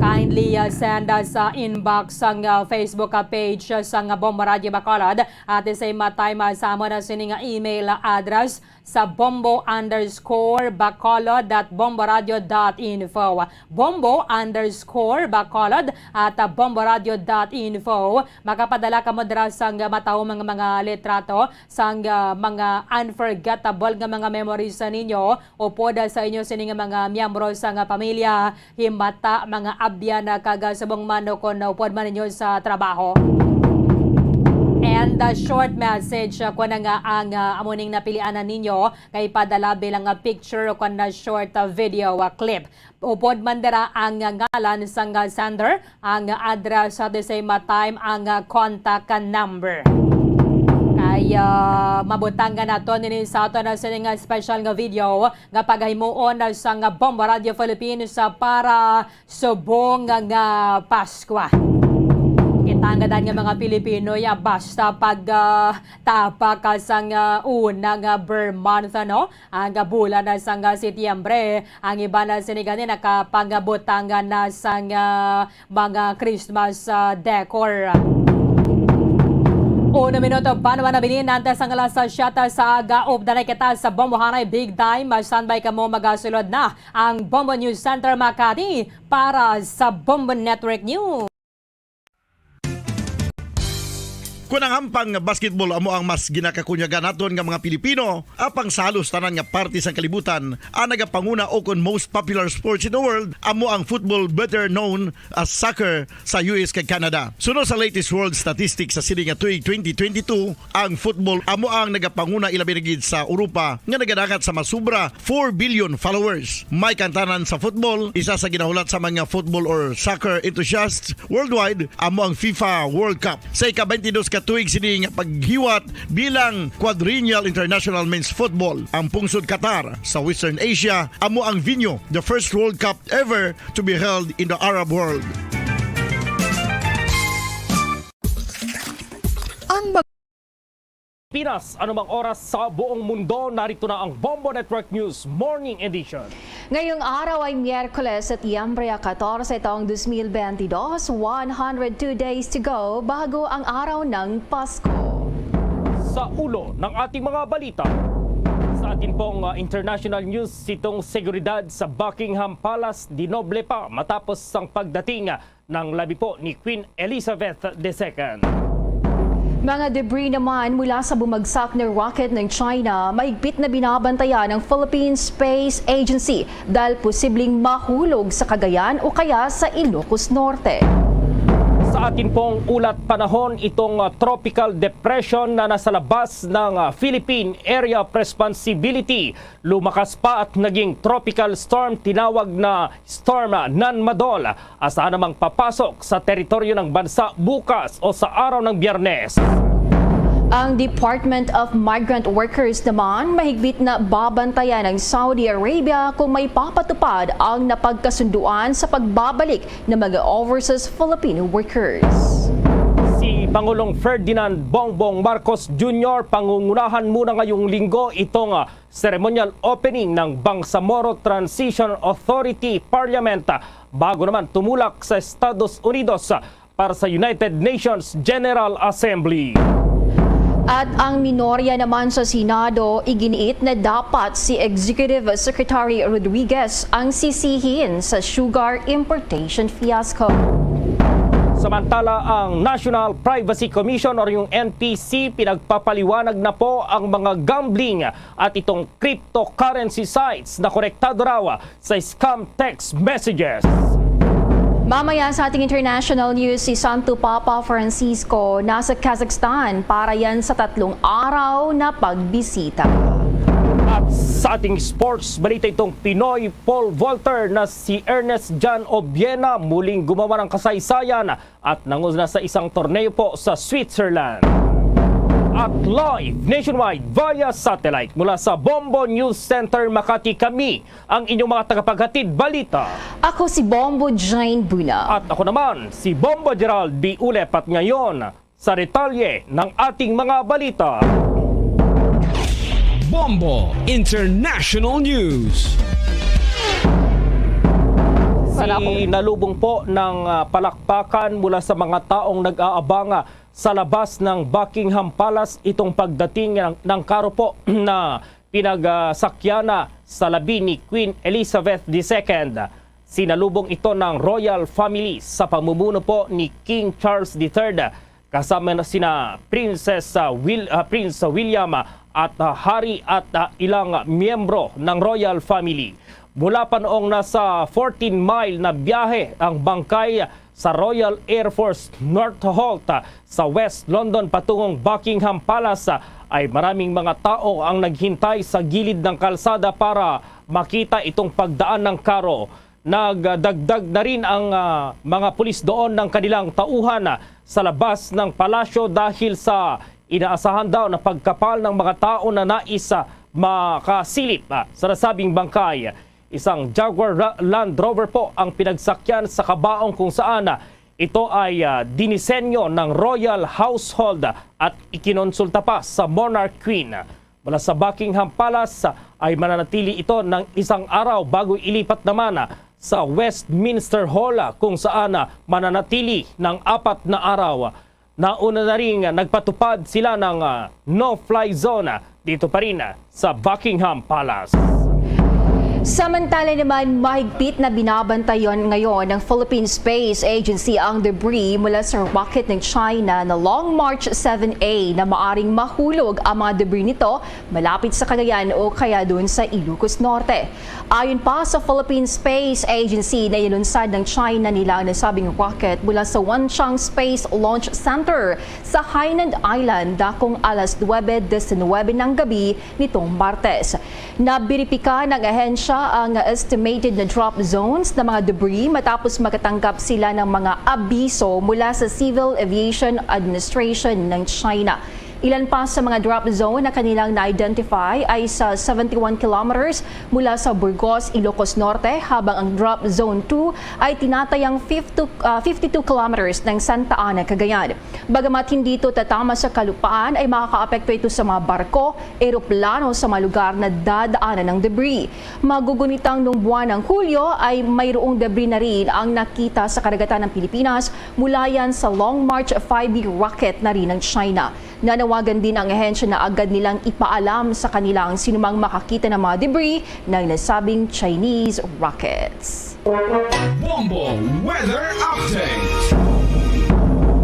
Kindly, ah, send, ah, sa inbox sang, ah, Facebook, ah, page, ah, sang, ah, Bombo Radio Bacolod at the same time, ah, sa amo na sini nga email, ah, address sa bombo underscore bacolod at bomboradio dot info. Bombo underscore bacolod at bomboradio dot info. Makapadala kamo dira sang matahom nga mga litrato sang, ah, mga unforgettable nga mga memories sa ninyo upod sa inyo sini nga mga miyembro sang pamilya. Himata, mga abyan, ah, kag, ah, subong man o kon upod man ninyo sa trabaho. And a short message, ah, kon nga ang, ah, amo ning napilianan ninyo kay padala bilang, ah, picture o kon na short, ah, video, ah, clip. Upod man dira ang, ah, ngalan sang, ah, sender, ang, ah, address, at the same, ah, time, ang, ah, contact, ah, number. Kay, ah, mabutangan nato nini sa ato na sini nga special nga video nga pagahimuon sang Bombo Radio Philippines, ah, para subong nga Paskwa. Kita nga dan nga mga Pilipino ya basta pag, ah, tapak ka sang, ah, una nga ber month, ano, ang, ah, bulan na sang, ah, Setyembre, ang iban na sini gani nakapangabutangan na sang, ah, mga Christmas, ah, decor. Uno minuto pa naman nabilin antes ang alas siyete sa aga. Updanay kita sa Bombohanay Big Time. Standby kamo, magasulod na ang Bombo News Center Makati para sa Bombo Network News. Kon ang hampang nga basketball amo ang mas ginakakunyagan naton nga mga Pilipino, apang sa halos tanan nga parte sang kalibutan, ang nagapanguna o kon most popular sports in the world amo ang football, better known as soccer, sa U S kag Canada. Suno sa latest world statistics sa sini nga tuig twenty twenty-two, ang football amo ang nagapanguna, ilabi na gid sa Europa nga nagadangat sa masubra four billion followers. May kantanan sa football, isa sa ginahulat sa mga football or soccer enthusiasts worldwide, amo ang FIFA World Cup. Sa ika-twenty-dos ka tuig sini nga paghiwat bilang Quadrennial International Men's Football, ang pungsod Qatar sa Western Asia amo ang venue, the first World Cup ever to be held in the Arab world. Ang mag- Pinas, anumang oras sa buong mundo, narito na ang Bombo Network News Morning Edition. Ngayong araw ay Miyerkules, Setyembre katorse, taong dos mil bentidós, one hundred two days to go bago ang araw ng Pasko. Sa ulo ng ating mga balita, sa atin pong, ah, international news, sitong seguridad sa Buckingham Palace dinoble pa matapos ang pagdating ng labi po ni Queen Elizabeth the Second. Mga debris naman mula sa bumagsak na rocket ng China, mahigpit na binabantayan ng Philippine Space Agency dahil posibleng mahulog sa Cagayan o kaya sa Ilocos Norte. Sa atin pong ulat panahon, itong, ah, tropical depression na nasa labas ng, ah, Philippine Area of Responsibility, lumakas pa at naging tropical storm, tinawag na Storm Nanmadol, asahan namang papasok sa teritoryo ng bansa bukas o sa araw ng Biyernes. Ang Department of Migrant Workers naman, mahigpit na babantayan ng Saudi Arabia kung may papatupad ang napagkasunduan sa pagbabalik ng mga overseas Filipino workers. Si Pangulong Ferdinand Bongbong Marcos Junior pangungunahan muna ngayong linggo itong, ah, ceremonial opening ng Bangsamoro Transition Authority Parliament, bago naman tumulak sa Estados Unidos para sa United Nations General Assembly. At ang minorya naman sa Senado, iginiit na dapat si Executive Secretary Rodriguez ang sisihin sa sugar importation fiasco. Samantala, ang National Privacy Commission or yung N P C pinagpapaliwanag na po ang mga gambling at itong cryptocurrency sites na konektado raw sa scam text messages. Mamaya sa ating international news, si Santo Papa Francisco nasa Kazakhstan para yan sa tatlong araw na pagbisita. At sa ating sports balita, itong Pinoy pole vaulter na si Ernest John Obiena muling gumawa ng kasaysayan at nanguna sa isang torneo po sa Switzerland. At live nationwide via satellite mula sa Bombo News Center Makati, kami ang inyong mga tagapaghatid balita. Ako si Bombo Jane Buna. At ako naman, si Bombo Gerald B. Ulep. At ngayon, sa detalye ng ating mga balita. Bombo International News. Sinalubong po ng, ah, palakpakan mula sa mga taong nag-aabang, ah, sa labas ng Buckingham Palace itong pagdating ng, ng karo po na pinagsakyana sa labi ni Queen Elizabeth the Second. Sinalubong ito ng royal family sa pamumuno po ni King Charles the Third, kasama na sina Princess, ah, Will-, ah, Prince William, ah, at, ah, Harry at, ah, ilang miyembro ng royal family. Mula pa noong nasa fourteen mile na biyahe ang bangkay sa Royal Air Force Northolt, ah, sa West London patungong Buckingham Palace, ah, ay maraming mga tao ang naghintay sa gilid ng kalsada para makita itong pagdaan ng karo. Nagdagdag na rin ang, ah, mga pulis doon ng kanilang tauhan, ah, sa labas ng palasyo dahil sa inaasahan daw na pagkapal ng mga tao na nais, ah, makasilip, ah, sa nasabing bangkay. Isang Jaguar Ra-, Land Rover po ang pinagsakyan sa kabaong kung saan, ah, ito ay, ah, dinisenyo ng royal household at ikinonsulta pa sa Monarch Queen. Mula sa Buckingham Palace ay mananatili ito ng isang araw bago ilipat naman sa Westminster Hall, kung saan mananatili ng apat na araw. Nauna na ring nagpatupad sila ng, ah, no-fly zone dito pa rin sa Buckingham Palace. Samantala naman, mahigpit na binabantayan ngayon ng Philippine Space Agency ang debris mula sa rocket ng China na Long March seven A na maaring mahulog ang mga debris nito malapit sa Cagayan o kaya doon sa Ilocos Norte. Ayon pa sa Philippine Space Agency na inalunsad ng China nila ang nasabing rocket mula sa Wenchang Space Launch Center sa Hainan Island dakong alas nuwebe disinwebe ng gabi nitong Martes. Nabiripika ng ahensya ang estimated na drop zones ng mga debris matapos makatanggap sila ng mga abiso mula sa Civil Aviation Administration ng China. Ilan pa sa mga drop zone na kanilang na-identify ay sa seventy-one kilometers mula sa Burgos, Ilocos Norte, habang ang drop zone two ay tinatayang fifty, ah, fifty-two kilometers ng Santa Ana, Cagayan. Bagamat hindi ito tatama sa kalupaan, ay makakaapekto ito sa mga barko, eroplano sa mga lugar na dadaanan ng debris. Magugunitang nung buwan ng Hulyo ay mayroong debris na rin ang nakita sa karagatan ng Pilipinas mula yan sa Long March five B rocket na rin ng China. Nanawagan din ang ahensya na agad nilang ipaalam sa kanila ang sinumang makakita ng mga debris ng nasabing Chinese rockets. Bombo Weather Update.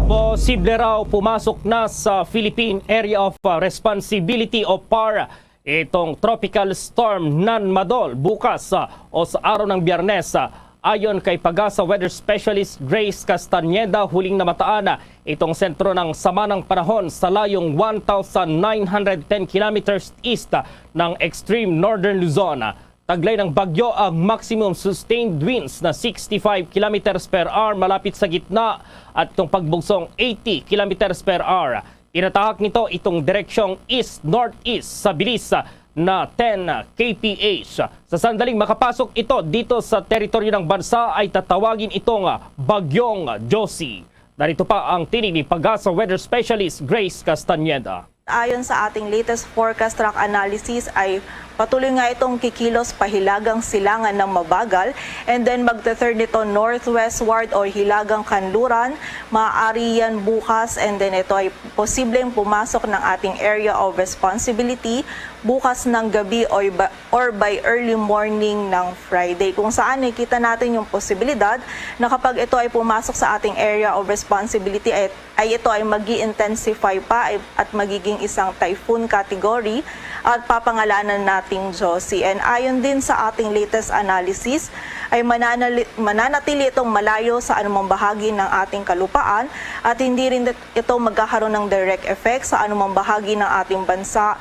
Posible raw pumasok na sa Philippine Area of, uh, Responsibility o par itong Tropical Storm Nanmadol bukas, ah, o sa araw ng Biyernes, ah, ayon kay PAGASA Weather Specialist Grace Castañeda. Huling namataan, ah, itong sentro ng sama ng panahon sa layong one thousand nine hundred ten kilometers east, ah, ng extreme northern Luzon. Taglay ng bagyo ang maximum sustained winds na sixty-five kilometers per hour malapit sa gitna at itong pagbugsong eighty kilometers per hour. Tinatahak nito itong direksyong east-northeast sa bilis na ten K P H. Sa sandaling makapasok ito dito sa teritoryo ng bansa, ay tatawagin itong Bagyong Josie. Narito pa ang tinig ni PAGASA Weather Specialist Grace Castañeda. Ayon sa ating latest forecast track analysis, ay patuloy nga itong kikilos pahilagang silangan ng mabagal, and then magte-turn ito northwestward o hilagang kanluran. Maaari yan bukas, and then ito ay posibleng pumasok ng ating area of responsibility bukas ng gabi o ba-, or by early morning ng Friday, kung saan nakikita natin yung posibilidad na kapag ito ay pumasok sa ating area of responsibility, ay, ay ito ay mag-i-intensify pa, ay, at magiging isang typhoon category at papangalanan nating Josie. And ayon din sa ating latest analysis, ay mananali-, mananatili itong malayo sa anumang bahagi ng ating kalupaan at hindi rin ito magkakaroon ng direct effect sa anumang bahagi ng ating bansa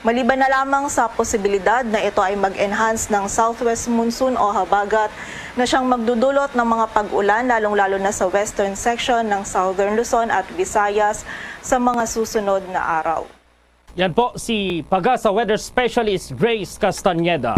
Maliban na lamang sa posibilidad na ito ay mag-enhance ng southwest monsoon o habagat na siyang magdudulot ng mga pag-ulan, lalong-lalo na sa western section ng Southern Luzon at Visayas sa mga susunod na araw. Yan po si Pagasa weather specialist Grace Castañeda.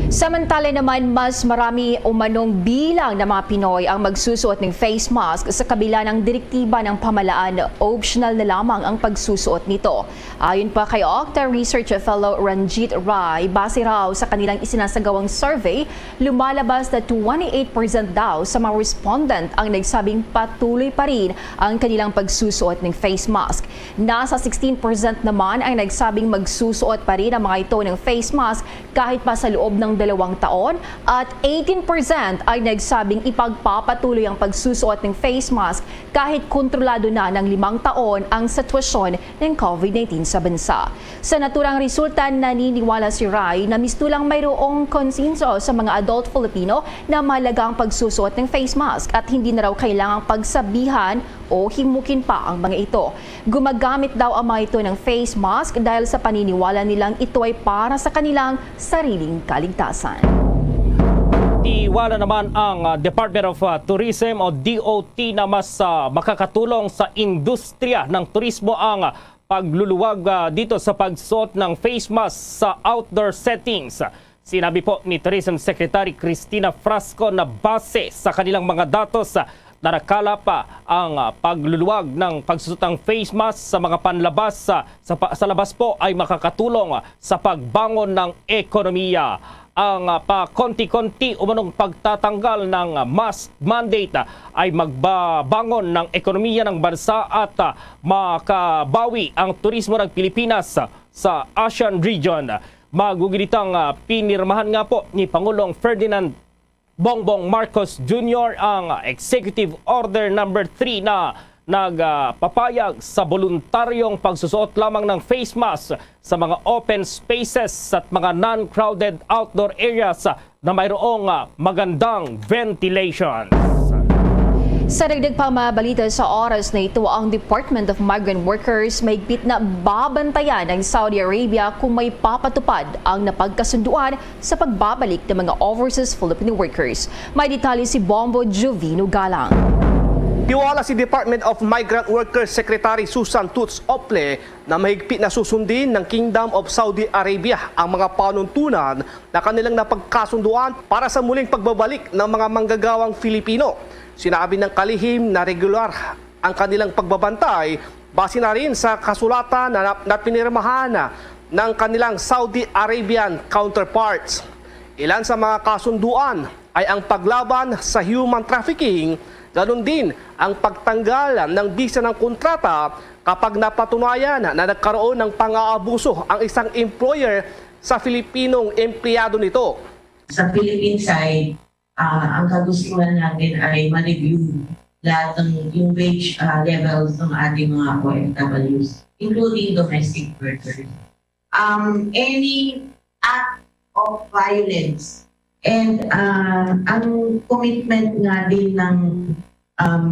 Samantala naman, mas marami umanong bilang ng mga Pinoy ang magsusuot ng face mask sa kabila ng direktiba ng pamahalaan na optional na lamang ang pagsusuot nito. Ayon pa kay Okta Research Fellow Ranjit Rai, base raw sa kanilang isinasagawang survey, lumalabas na twenty-eight percent daw sa mga respondent ang nagsabing patuloy pa rin ang kanilang pagsusuot ng face mask. Nasa sixteen percent naman ang nagsabing magsusuot pa rin ang mga ito ng face mask kahit pa sa loob ng dalawang taon, at eighteen percent ay nagsabing ipagpapatuloy ang pagsusuot ng face mask kahit kontrolado na ng limang taon ang sitwasyon ng COVID nineteen sa bansa. Sa naturang resulta, naniniwala si Rai na mistulang mayroong konsenso sa mga adult Filipino na mahalaga ang pagsusuot ng face mask at hindi na raw kailangang pagsabihan o himukin pa ang mga ito. Gumagamit daw ang mga ito ng face mask dahil sa paniniwala nilang ito ay para sa kanilang sariling kaligtasan. Tiwala naman ang ah, Department of ah, Tourism o D O T na mas ah, makakatulong sa industriya ng turismo ang ah, pagluluwag ah, dito sa pagsuot ng face mask sa outdoor settings. Sinabi po ni Tourism Secretary Cristina Frasco na base sa kanilang mga datos, ah, narakalap ah, ang ah, pagluluwag ng pagsusot ng face mask sa mga panlabas ah, sa, pa- sa labas po ay makakatulong ah, sa pagbangon ng ekonomiya. Ang ah, pakonti-konti umanong pagtatanggal ng ah, mask mandate ah, ay magbabangon ng ekonomiya ng bansa at ah, makabawi ang turismo ng Pilipinas sa ASEAN region. Maguginitang ah, pinirmahan nga po ni Pangulong Ferdinand Bongbong Marcos Junior ang Executive Order number three na nagpapayag sa boluntaryong pagsusuot lamang ng face mask sa mga open spaces at mga non-crowded outdoor areas na mayroong ah, magandang ventilation. Sa dagdag pang mga balita sa oras na ito, ang Department of Migrant Workers mahigpit na babantayan ng Saudi Arabia kung may papatupad ang napagkasunduan sa pagbabalik ng mga overseas Filipino workers. May detalye si Bombo Jovino Galang. Tiwala si Department of Migrant Workers Secretary Susan Toots Ople na mahigpit na susundin ng Kingdom of Saudi Arabia ang mga panuntunan na kanilang napagkasunduan para sa muling pagbabalik ng mga manggagawang Filipino. Sinabi ng kalihim na regular ang kanilang pagbabantay base na rin sa kasulatan na, na pinirmahan ng kanilang Saudi Arabian counterparts. Ilan sa mga kasunduan ay ang paglaban sa human trafficking, ganun din ang pagtanggal ng bisa ng kontrata kapag napatunayan na nagkaroon ng pang-aabuso ang isang employer sa Filipinong empleyado nito. Sa Philippine side, ah, ang kagustuhan natin ay ma-review lahat ng yung wage ah, levels ng ating mga O F Ws, including domestic workers. Um, any act of violence and ah, ang commitment nga din ng um,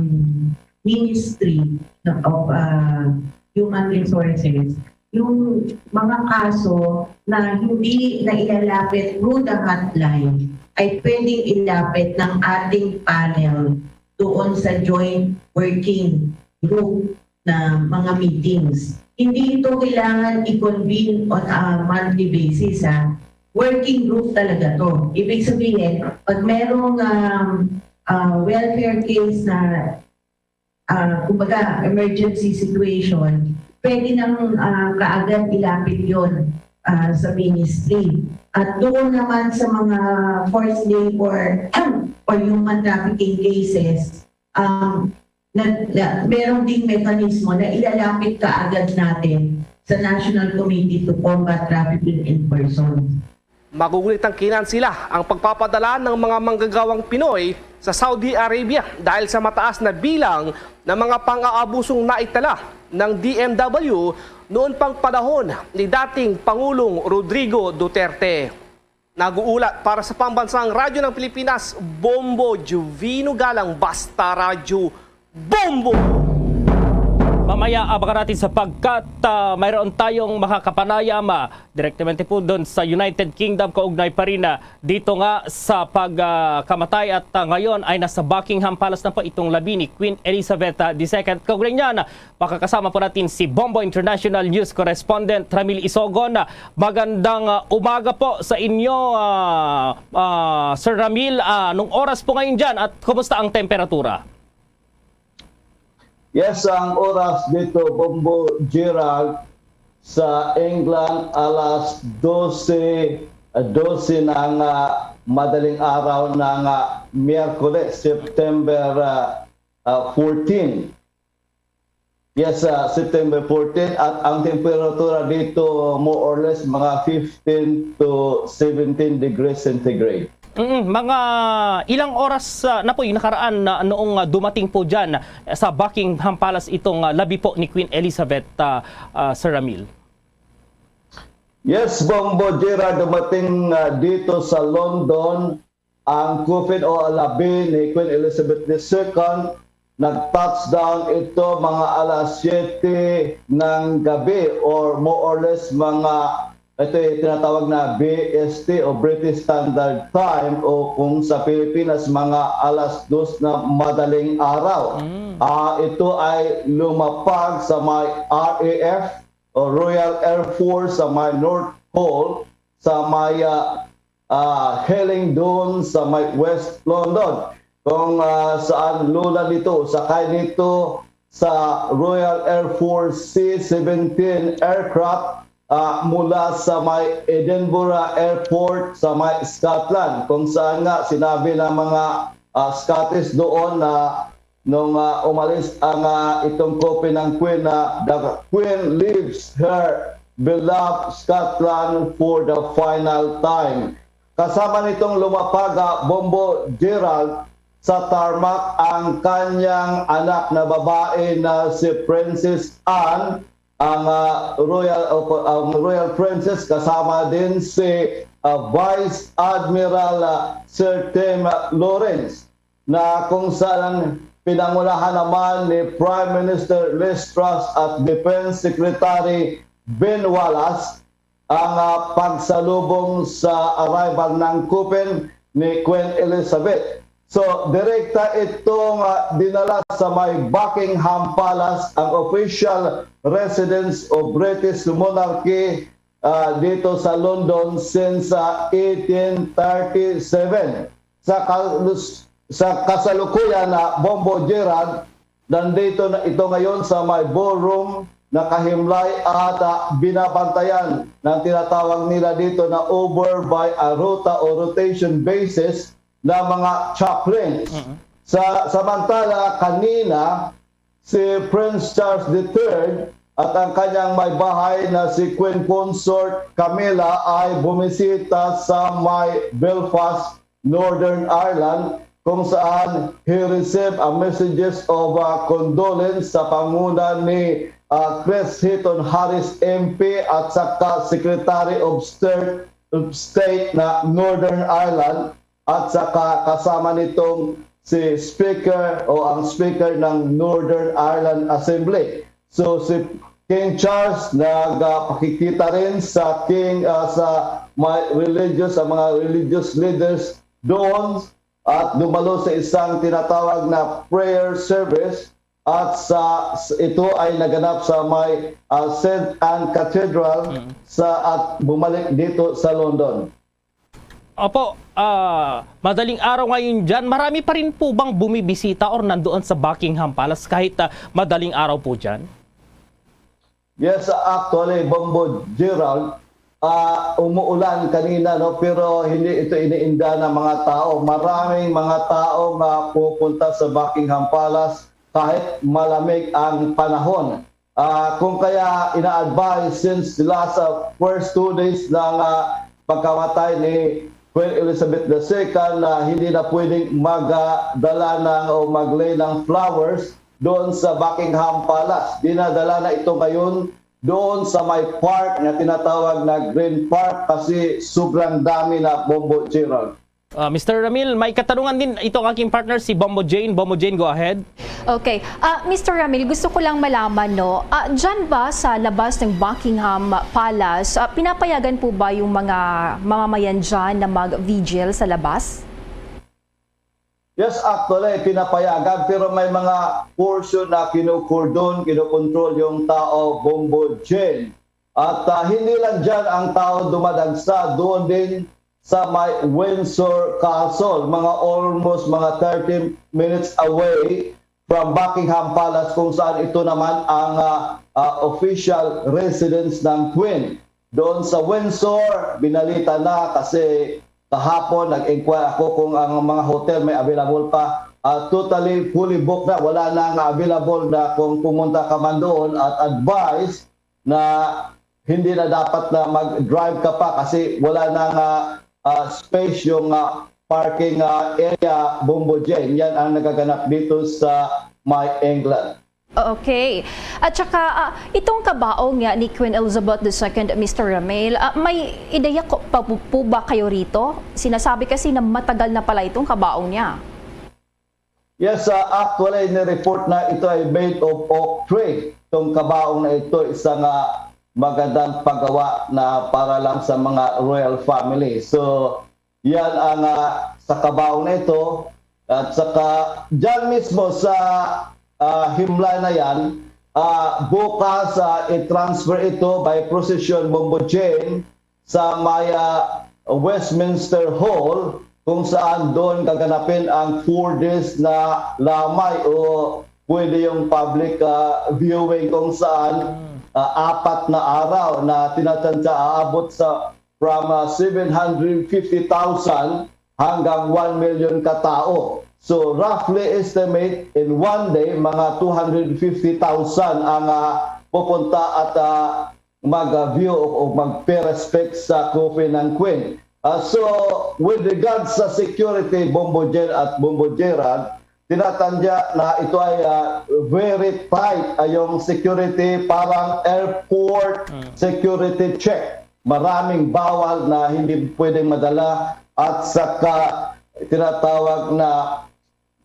Ministry of ah, Human Resources, yung mga kaso na hindi na ilalapit through the hotline ay pwedeng ilapit ng ating panel doon sa joint working group na mga meetings. Hindi ito kailangan i-convene on a monthly basis. Ha? Working group talaga to. Ibig sabihin, pag merong um, uh, welfare case na uh, kumbaga emergency situation, pwede nang uh, kaagad ilapit yon uh, sa ministry. At doon naman sa mga forced labor or human trafficking cases, um, na, na, meron ding mekanismo na ilalapit kaagad natin sa National Committee to Combat Trafficking in Persons. Magugunit ang kinansilan ang pagpapadala ng mga manggagawang Pinoy sa Saudi Arabia dahil sa mataas na bilang ng mga pang-aabusong naitala ng D M W noon pang panahon ni dating Pangulong Rodrigo Duterte. Nag-uulat para sa Pambansang Radyo ng Pilipinas, Bombo Juvino Galang, Basta Radyo, Bombo! Mamaya, abangan natin sapagkat ah, mayroon tayong makakapanayam ah, direktamente po doon sa United Kingdom, kaugnay pa rin ah, dito nga sa pagkamatay at ah, ngayon ay nasa Buckingham Palace na po itong labi ni Queen Elizabeth ah, the second. Kaugnay niyan, ah, makakasama po natin si Bombo International News Correspondent Ramil Isogon. Ah, magandang ah, umaga po sa inyo, ah, ah, Sir Ramil. Ah, anong oras po ngayon dyan at kumusta ang temperatura? Yes, ang oras dito, Bombo Gerald, sa England, alas dose, dose na nga madaling araw na nga Miyerkules, September ah, ah, fourteen. Yes, ah, September fourteen, at ang temperatura dito more or less mga fifteen to seventeen degrees centigrade. Mm, mga ilang oras ah, na po yung nakaraan na noong ah, dumating po dyan sa Buckingham Palace itong ah, labi po ni Queen Elizabeth, ah, ah, Sir Ramil? Yes, Bombo Gerard, dumating ah, dito sa London ang coffin o labi ni Queen Elizabeth the second. Nag-touchdown ito mga alas siyete ng gabi, or more or less mga, ito yung tinatawag na B S T o British Standard Time, o kung sa Pilipinas, mga alas dos na madaling araw. Ah, ito ay lumapag sa may R A F o Royal Air Force sa may North Pole, sa may ah, ah, Hillingdon sa may West London, kung ah, saan lula nito, sakay nito sa Royal Air Force C seventeen aircraft ah, mula sa may Edinburgh Airport sa may Scotland, kung saan nga sinabi ng mga ah, Scottish doon na nung ah, umalis ang ah, itong kopya ng Queen na "The Queen leaves her beloved Scotland for the final time." Kasama nitong lumapag ah, Bombo Gerald sa tarmac ang kanyang anak na babae na si Princess Anne, ang ah, Royal, ang Royal Princess, kasama din si ah, Vice Admiral ah, Sir Tim Lawrence, na kung saan pinangunahan naman ni Prime Minister Liz Truss at Defense Secretary Ben Wallace ang ah, pagsalubong sa arrival ng coffin ni Queen Elizabeth. So, direkta itong ah, dinala sa may Buckingham Palace, ang official residence of British monarchy ah, dito sa London since ah, eighteen thirty-seven. Sa, kalus- sa kasalukuyan na Bombo Gerard, nandito na ito ngayon sa may ballroom, nakahimlay at ah, binabantayan ng tinatawag nila dito na over by a rota o rotation basis na mga chaplains. Sa, samantala, kanina, si Prince Charles the third at ang kanyang may bahay na si Queen Consort Camilla ay bumisita sa may Belfast, Northern Ireland, kung saan he received a messages of uh, condolence sa panguna ni uh, Chris Heaton Harris M P at saka Secretary of State, of State na Northern Ireland, at saka kasama nitong si Speaker o ang Speaker ng Northern Ireland Assembly. So si King Charles nagpakikita rin sa King ah, sa may religious, sa mga religious leaders doon at dumalo sa isang tinatawag na prayer service at sa ito ay naganap sa may ah, Saint Anne Cathedral sa at bumalik dito sa London. Opo, ah, madaling araw ngayon dyan. Marami pa rin po bang bumibisita or nandoon sa Buckingham Palace kahit ah, madaling araw po dyan? Yes, actually, Bombo Gerald, ah, umuulan kanina, no, pero hindi ito iniinda ng mga tao. Maraming mga tao nga pupunta sa Buckingham Palace kahit malamig ang panahon. Ah, kung kaya ina-advise since the last ah, first two days ng ah, pagkamatay ni Queen Elizabeth the second na hindi na pwedeng magdala ng o mag-lay ng flowers doon sa Buckingham Palace. Dinadala na ito ngayon doon sa may park na tinatawag na Green Park kasi sobrang dami na, Bombo Gerald. Ah, Mister Ramil, may katanungan din ito ang aking partner, si Bombo Jane. Bombo Jane, go ahead. Okay. Ah, Mister Ramil, gusto ko lang malaman, no, ah, dyan ba sa labas ng Buckingham Palace, ah, pinapayagan po ba yung mga mamamayan dyan na mag-vigil sa labas? Yes, actually, pinapayagan, pero may mga portion na kinukordon, kinokontrol yung tao, Bombo Jane. At ah, hindi lang dyan ang tao dumadagsa, doon din sa may Windsor Castle, mga almost mga thirty minutes away from Buckingham Palace, kung saan ito naman ang ah, ah, official residence ng Queen. Doon sa Windsor, binalita na kasi kahapon nag-inquire ako kung ang mga hotel may available pa. Ah, totally fully booked na, wala na nga available na kung pumunta ka man doon, at advice na hindi na dapat na mag-drive ka pa kasi wala na nga ah, space yung ah, parking ah, area, Bombo Jane. Yan ang nagaganap dito sa my England. Okay. At saka, ah, itong kabaong nga ni Queen Elizabeth the Second, Mister Ramil, ah, may ideya ko, pa po, po ba kayo rito? Sinasabi kasi na matagal na pala itong kabaong niya. Yes, uh, actually, ni-report na ito ay made of oak tree. Itong kabaong na ito, isang uh, magandang paggawa na para lang sa mga royal family. So, yan ang uh, sa kabaong na ito. At saka, dyan mismo sa uh, himla na yan, uh, bukas uh, i-transfer ito by procession, Bombo Jane, sa may uh, Westminster Hall, kung saan doon gaganapin ang four days na lamay o pwede yung public uh, viewing, kung saan uh, apat na araw na tinatansya aabot sa from uh, seven hundred fifty thousand hanggang one million ka tao. So roughly estimate, in one day, mga two hundred fifty thousand ang uh, pupunta at uh, mag-view o mag-pay respect sa coffin ng Queen. Uh, so, with regards sa security, Bombo Jer at Bombo Gerald, tinatandya na ito ay uh, very tight ay yung security, parang airport mm. security check. Maraming bawal na hindi pwedeng madala at saka tinatawag na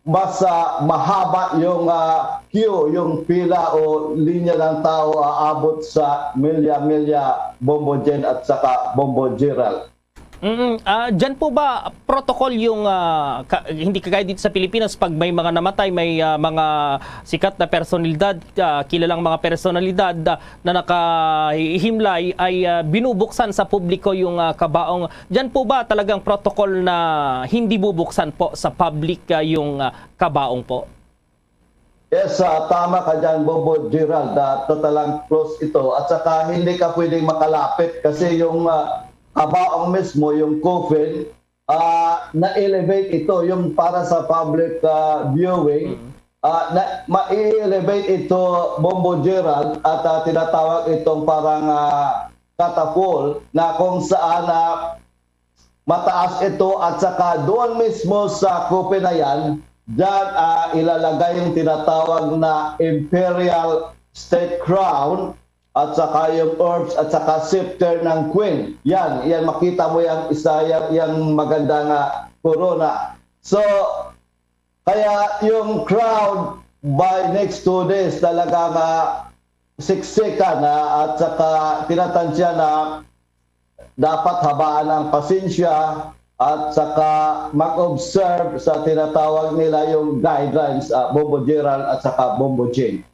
mas uh, mahaba yung uh, queue, yung pila o linya ng tao aabot uh, sa milya-milya, Bombo Jen at saka Bombo Gerald. Mm, uh, diyan po ba protocol yung uh, ka, hindi kagaya dito sa Pilipinas pag may mga namatay, may uh, mga sikat na personalidad, uh, kilalang mga personalidad uh, na nakahimlay ay uh, binubuksan sa publiko yung uh, kabaong. Diyan po ba talagang protocol na hindi bubuksan po sa public uh, yung uh, kabaong po? Yes, uh, tama ka dyan, Bobo Gerald. Uh, totalang close ito. At saka hindi ka pwedeng makalapit kasi yung uh, kabaong mismo, yung coffin, uh, na-elevate ito. Yung para sa public uh, viewing, uh, na, ma-elevate ito, Bombo Gerald, at uh, tinatawag itong parang uh, catafalque na kung saan uh, mataas ito at saka doon mismo sa coffin na yan, dyan uh, ilalagay yung tinatawag na imperial state crown at saka yung orbs at saka scepter ng queen. Yan, yan makita mo yung isa yung, yung maganda nga corona. So, kaya yung crowd by next two days talaga nga siksikan na at saka tinatansya na dapat habaan ang pasensya at saka mag-observe sa tinatawag nila yung guidelines, uh, Bombo Gerald at saka Bombo Jane.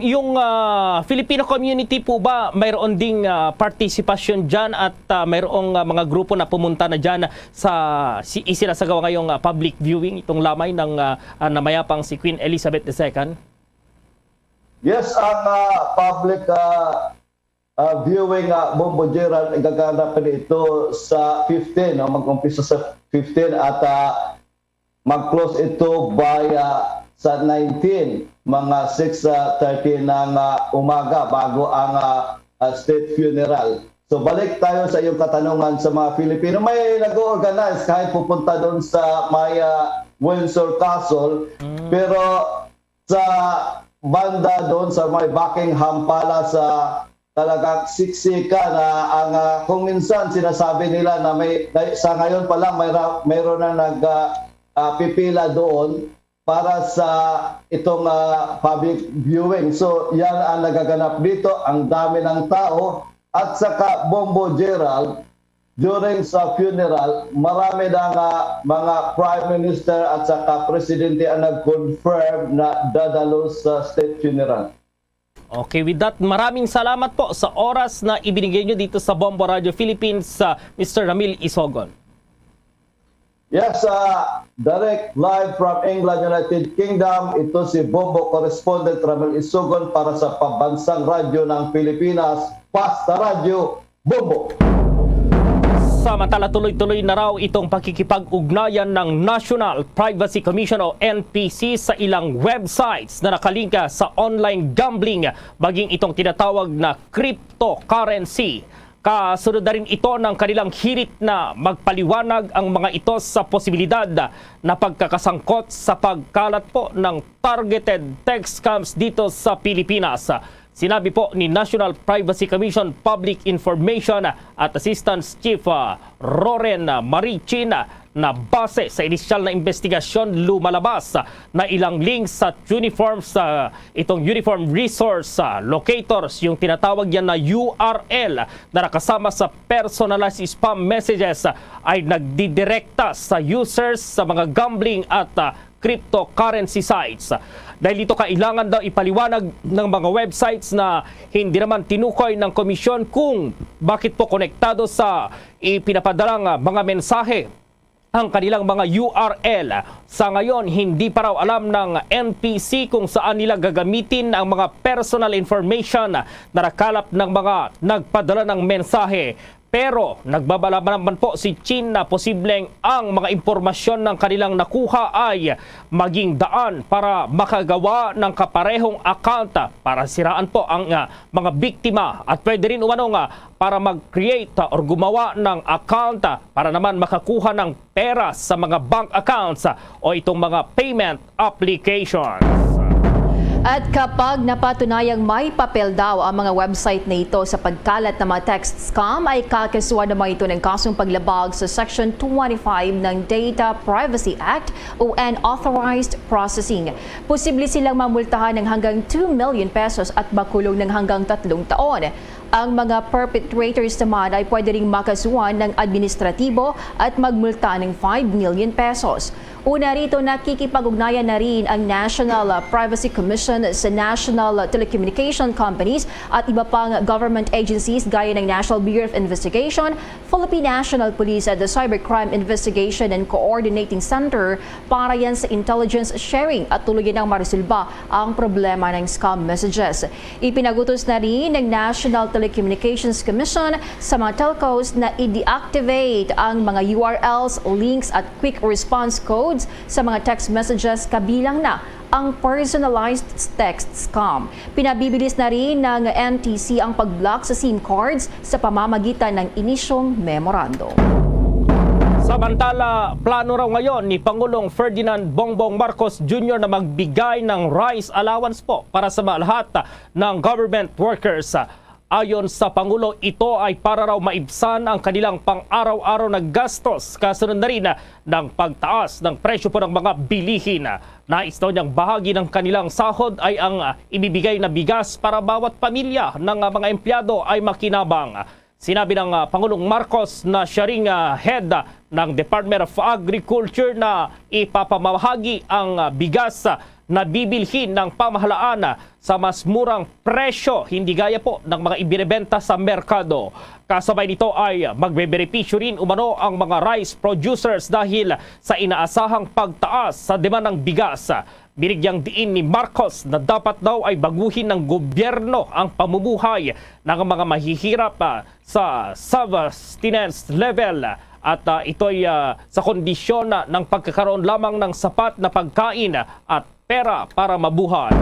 Yung uh, Filipino community po ba mayroon ding uh, partisipasyon dyan at uh, mayroong uh, mga grupo na pumunta na dyan sa si, isinasagawa ngayong uh, public viewing itong lamay ng uh, uh, namayapang si Queen Elizabeth the Second? Yes, ang uh, public uh, uh, viewing uh, Bombo Gerald, igaganap ito sa fifteen, no? Mag-umpisa sa fifteen at uh, mag-close ito by uh, sa nineteen, mga six thirty ng uh, umaga bago ang uh, uh, state funeral. So balik tayo sa iyong katanungan sa mga Filipino. May nag-organize kahit pupunta doon sa may uh, Windsor Castle, mm. pero sa banda doon sa may Buckingham Palace sa uh, talagang siksika na ang, ah, kung minsan sinasabi nila na may, na, sa ngayon pa lang may ra-, mayroon na nag, ah, ah, pipila doon para sa itong, ah, public viewing. So, yan ang nagaganap dito. Ang dami ng tao. At saka, Bombo Gerald, during sa funeral, marami na nga mga prime minister at saka presidente ang nag-confirm na dadalo sa state funeral. Okay, with that, maraming salamat po sa oras na ibinigay nyo dito sa Bombo Radio Philippines, sa Mister Ramil Isogon. Yes, uh, direct live from England, United Kingdom, ito si Bombo correspondent Ramil Isogon para sa Pambansang Radyo ng Pilipinas, Basta Radyo, Bombo. Samantala, tuloy-tuloy na raw itong pakikipag-ugnayan ng National Privacy Commission o N P C sa ilang websites na nakalingka sa online gambling, maging itong tinatawag na cryptocurrency. Kasunod na rin ito ng kanilang hirit na magpaliwanag ang mga ito sa posibilidad na pagkakasangkot sa pagkalat po ng targeted tech scams dito sa Pilipinas. Sinabi po ni National Privacy Commission Public Information at Assistance Chief, ah, Roren Marichin na base sa inisyal na investigasyon, lumalabas na ilang links sa uniform, sa itong uniform resource, ah, locators, yung tinatawag yan na U R L na nakasama sa personalized spam messages, ay nagdidirekta sa users sa mga gambling at, ah, cryptocurrency sites. Dahil dito, kailangan daw ipaliwanag ng mga websites na hindi naman tinukoy ng komisyon kung bakit po konektado sa ipinapadalang, ah, mga mensahe ang kanilang mga U R L. Sa ngayon, hindi pa raw alam ng N P C kung saan nila gagamitin ang mga personal information na nakalap ng mga nagpadala ng mensahe. Pero nagbabala naman po si Chin na posibleng ang mga impormasyon ng kanilang nakuha ay maging daan para makagawa ng kaparehong account para siraan po ang, ah, mga biktima, at pwede rin umano nga para mag-create, ah, or gumawa ng account, ah, para naman makakuha ng pera sa mga bank accounts, ah, o itong mga payment applications. At kapag napatunayang may papel daw ang mga website na ito sa pagkalat ng mga text scam, ay kakasuhan naman ito ng kasong paglabag sa Section twenty-five ng Data Privacy Act o Unauthorized Processing. Posible silang mamultahan ng hanggang two million pesos at makulong ng hanggang tatlong taon. Ang mga perpetrators naman ay pwede ring makasuhan ng administratibo at magmulta ng five million pesos. Una rito, nakikipag-ugnayan na rin ang National, uh, Privacy Commission sa National Telecommunication Companies at iba pang government agencies gaya ng National Bureau of Investigation, Philippine National Police at the Cybercrime Investigation and Coordinating Center para yan sa intelligence sharing at tuluyan ang maresolba ang problema ng scam messages. Ipinagutos na rin ng National Telecommunications Commission sa mga telcos na i-deactivate ang mga U R Ls, links at quick response codes sa mga text messages, kabilang na ang personalized text scam. Pinabibilis na rin ng N T C ang pag-block sa SIM cards sa pamamagitan ng inisyong memorandum. Samantala, plano raw ngayon ni Pangulong Ferdinand Bongbong Marcos Junior na magbigay ng rice allowance po para sa mga lahat ng government workers. Ayon sa Pangulo, ito ay para raw maibsan ang kanilang pang-araw-araw na gastos, kasunod na rin ng pagtaas ng presyo po ng mga bilihin. Nais daw niyang bahagi ng kanilang sahod ay ang, ah, ibibigay na bigas para bawat pamilya ng, ah, mga empleyado ay makinabang. Sinabi ng, ah, Pangulong Marcos na siya ring, ah, head, ah, ng Department of Agriculture na ipapamahagi ang, ah, bigas, ah, na bibilhin ng pamahalaan, ah, sa mas murang presyo, hindi gaya po ng mga ibinebenta sa merkado. Kasabay nito ay magbebenepisyo rin umano ang mga rice producers dahil sa inaasahang pagtaas sa demandang bigas. Binigyang diin ni Marcos na dapat daw ay baguhin ng gobyerno ang pamumuhay ng mga mahihirap, ah, sa subsistence level at, ah, ito'y, ah, sa kondisyon, ah, ng pagkakaroon lamang ng sapat na pagkain at pera para mabuhay.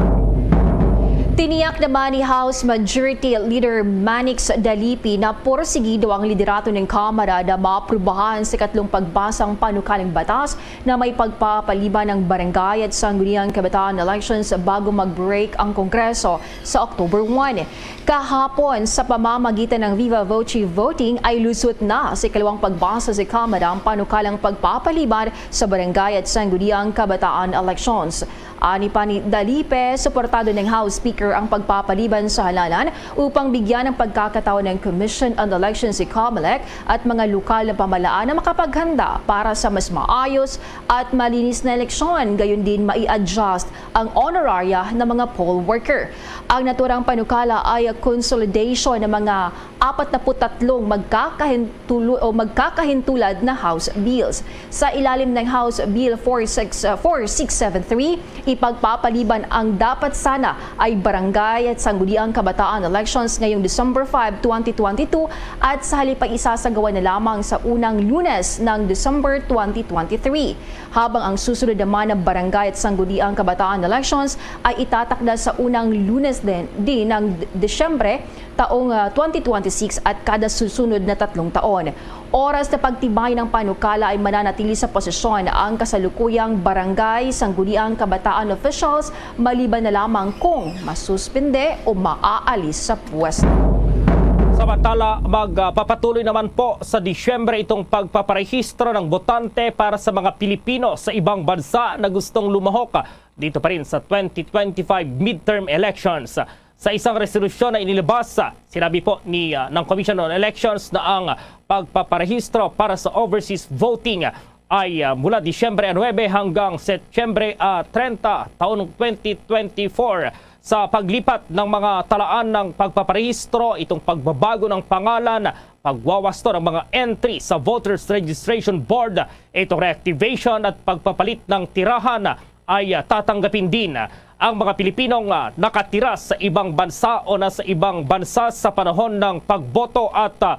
Tiniyak naman ni House Majority Leader Manix Dalipi na porsigido ang liderato ng Kamara na maaprubahan sa ikatlong pagbasang panukalang batas na may pagpapaliban ng barangay at sangguniang kabataan elections bago mag-break ang Kongreso sa October one. Kahapon, sa pamamagitan ng Viva Voce voting, ay lusot na sa ikalawang pagbasa sa Kamara ang panukalang pagpapaliban sa barangay at sangguniang kabataan elections. Ani pa ni Dalipe, suportado ng House Speaker ang pagpapaliban sa halalan upang bigyan ng pagkakataon ng Commission on Elections si Comelec at mga lokal na pamahalaan na makapaghanda para sa mas maayos at malinis na eleksyon, gayon din mai-adjust ang honoraria ng mga poll worker. Ang naturang panukala ay consolidation ng mga apat na put tatlong magkakahintulo o magkakahintulad na House bills. Sa ilalim ng House Bill four six, uh, four six seven three, ipagpapaliban ang dapat sana ay barangay at sangguniang kabataan elections ngayong December five, twenty twenty-two, at sa halip ay isasagawa na lamang sa unang Lunes ng December twenty twenty-three. Habang ang susunod naman na barangay at sangguniang kabataan elections ay itatakda sa unang Lunes din, din ng D-, Disyembre taong, ah, twenty twenty-six at kada susunod na tatlong taon. Oras na pagtibay ng panukala ay mananatili sa posisyon ang kasalukuyang barangay sangguniang kabataan officials maliban na lamang kung masuspende o maaalis sa pwesto. Samantala, magpapatuloy naman po sa Disyembre itong pagpaparehistro ng botante para sa mga Pilipino sa ibang bansa na gustong lumahok dito pa rin sa twenty twenty-five midterm elections. Sa isang resolusyon na inilabas, sinabi po ni, ah, ng Commission on Elections na ang pagpaparehistro para sa overseas voting ay, ah, mula Disyembre nuebe hanggang Setyembre, ah, treinta, taon twenty twenty-four. Sa paglipat ng mga talaan ng pagpaparehistro, itong pagbabago ng pangalan, pagwawasto ng mga entry sa Voters Registration Board, itong reactivation at pagpapalit ng tirahan ay, ah, tatanggapin din ang mga Pilipinong, ah, nakatira sa ibang bansa o nasa ibang bansa sa panahon ng pagboto at, ah,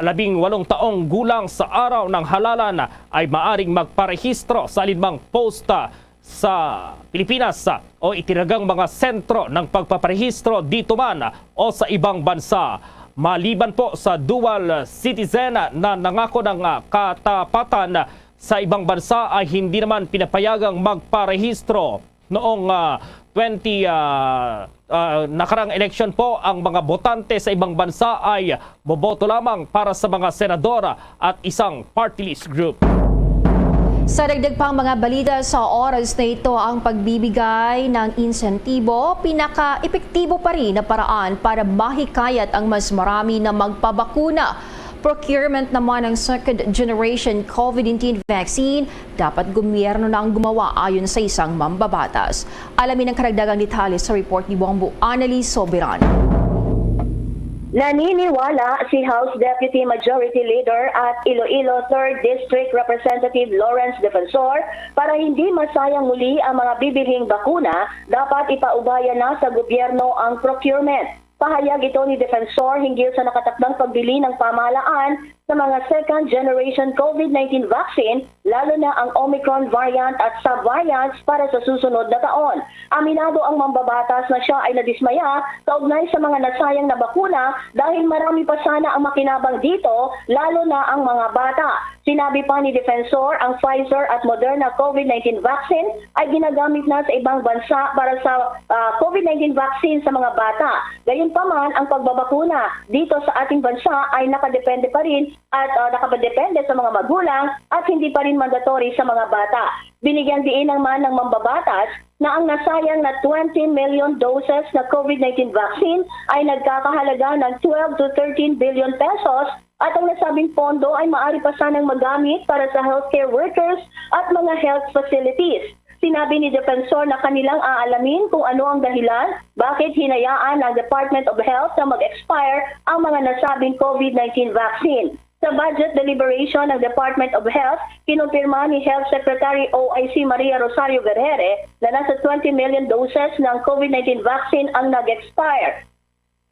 labing walong taong gulang sa araw ng halalan ay maaring magparehistro sa alinmang post, ah, sa Pilipinas, ah, o itinagang mga sentro ng pagpaparehistro dito man, ah, o sa ibang bansa. Maliban po sa dual citizen na nangako ng, ah, katapatan sa ibang bansa, ay hindi naman pinapayagang magparehistro. Noong, ah, twenty, ah, ah, nakarang eleksyon po, ang mga botante sa ibang bansa ay boboto lamang para sa mga senador at isang party list group. Sa dagdag pang mga balita sa oras na ito, ang pagbibigay ng insentibo, pinaka-epektibo pa rin na paraan para mahikayat ang mas marami na magpabakuna. Procurement naman ng second generation COVID nineteen vaccine, dapat gobyerno na ang gumawa, ayon sa isang mambabatas. Alamin ang karagdagang detalye sa report ni Bongbo Annalise Soberano. Naniniwala si House Deputy Majority Leader at Iloilo Third District Representative Lawrence Defensor, para hindi masayang muli ang mga bibilhing bakuna, dapat ipaubaya na sa gobyerno ang procurement. Pahayag ito ni Defensor hinggil sa nakatakdang pagbili ng pamahalaan sa mga second generation COVID nineteen vaccine, lalo na ang Omicron variant at sub-variants para sa susunod na taon. Aminado ang mambabatas na siya ay nadismaya kaugnay sa mga nasayang na bakuna dahil marami pa sana ang makinabang dito, lalo na ang mga bata. Sinabi pa ni Defensor, ang Pfizer at Moderna COVID nineteen vaccine ay ginagamit na sa ibang bansa para sa, ah, COVID nineteen vaccine sa mga bata. Gayunpaman, ang pagbabakuna dito sa ating bansa ay nakadepende pa rin at, ah, nakadepende sa mga magulang at hindi pa rin mandatory sa mga bata. Binigyan diin naman ng mambabatas na ang nasayang na twenty million doses na COVID nineteen vaccine ay nagkakahalaga ng twelve to thirteen billion pesos at ang nasabing pondo ay maaari pa sanang magamit para sa healthcare workers at mga health facilities. Sinabi ni Defensor na kanilang aalamin kung ano ang dahilan bakit hinayaan ng Department of Health na mag-expire ang mga nasabing COVID nineteen vaccine. Sa budget deliberation ng Department of Health, kinumpirma ni Health Secretary O I C Maria Rosario Guerrere na nasa twenty million doses ng COVID nineteen vaccine ang nag-expire.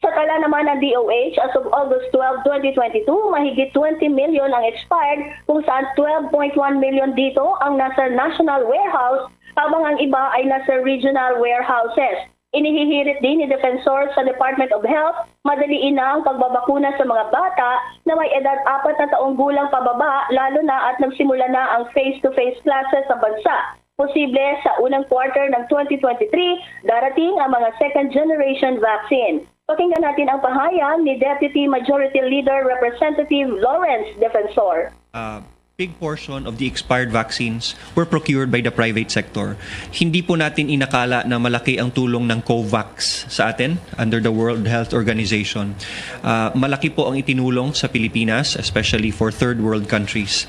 Sa tala naman ng D O H, as of August twelve, twenty twenty-two, mahigit twenty million ang expired, kung saan twelve point one million dito ang nasa national warehouse, habang ang iba ay nasa regional warehouses. Inihihirit din ni Defensor sa Department of Health, madaliin na ang pagbabakuna sa mga bata na may edad apat na taong gulang pababa, lalo na at nagsimula na ang face-to-face classes sa bansa. Posible sa unang quarter ng twenty twenty-three, darating ang mga second generation vaccine. Pakinggan natin ang pahayag ni Deputy Majority Leader Representative Lawrence Defensor. A big portion of the expired vaccines were procured by the private sector. Hindi po natin inakala na malaki ang tulong ng COVAX sa atin under the World Health Organization. Ah, malaki po ang itinulong sa Pilipinas, especially for third world countries.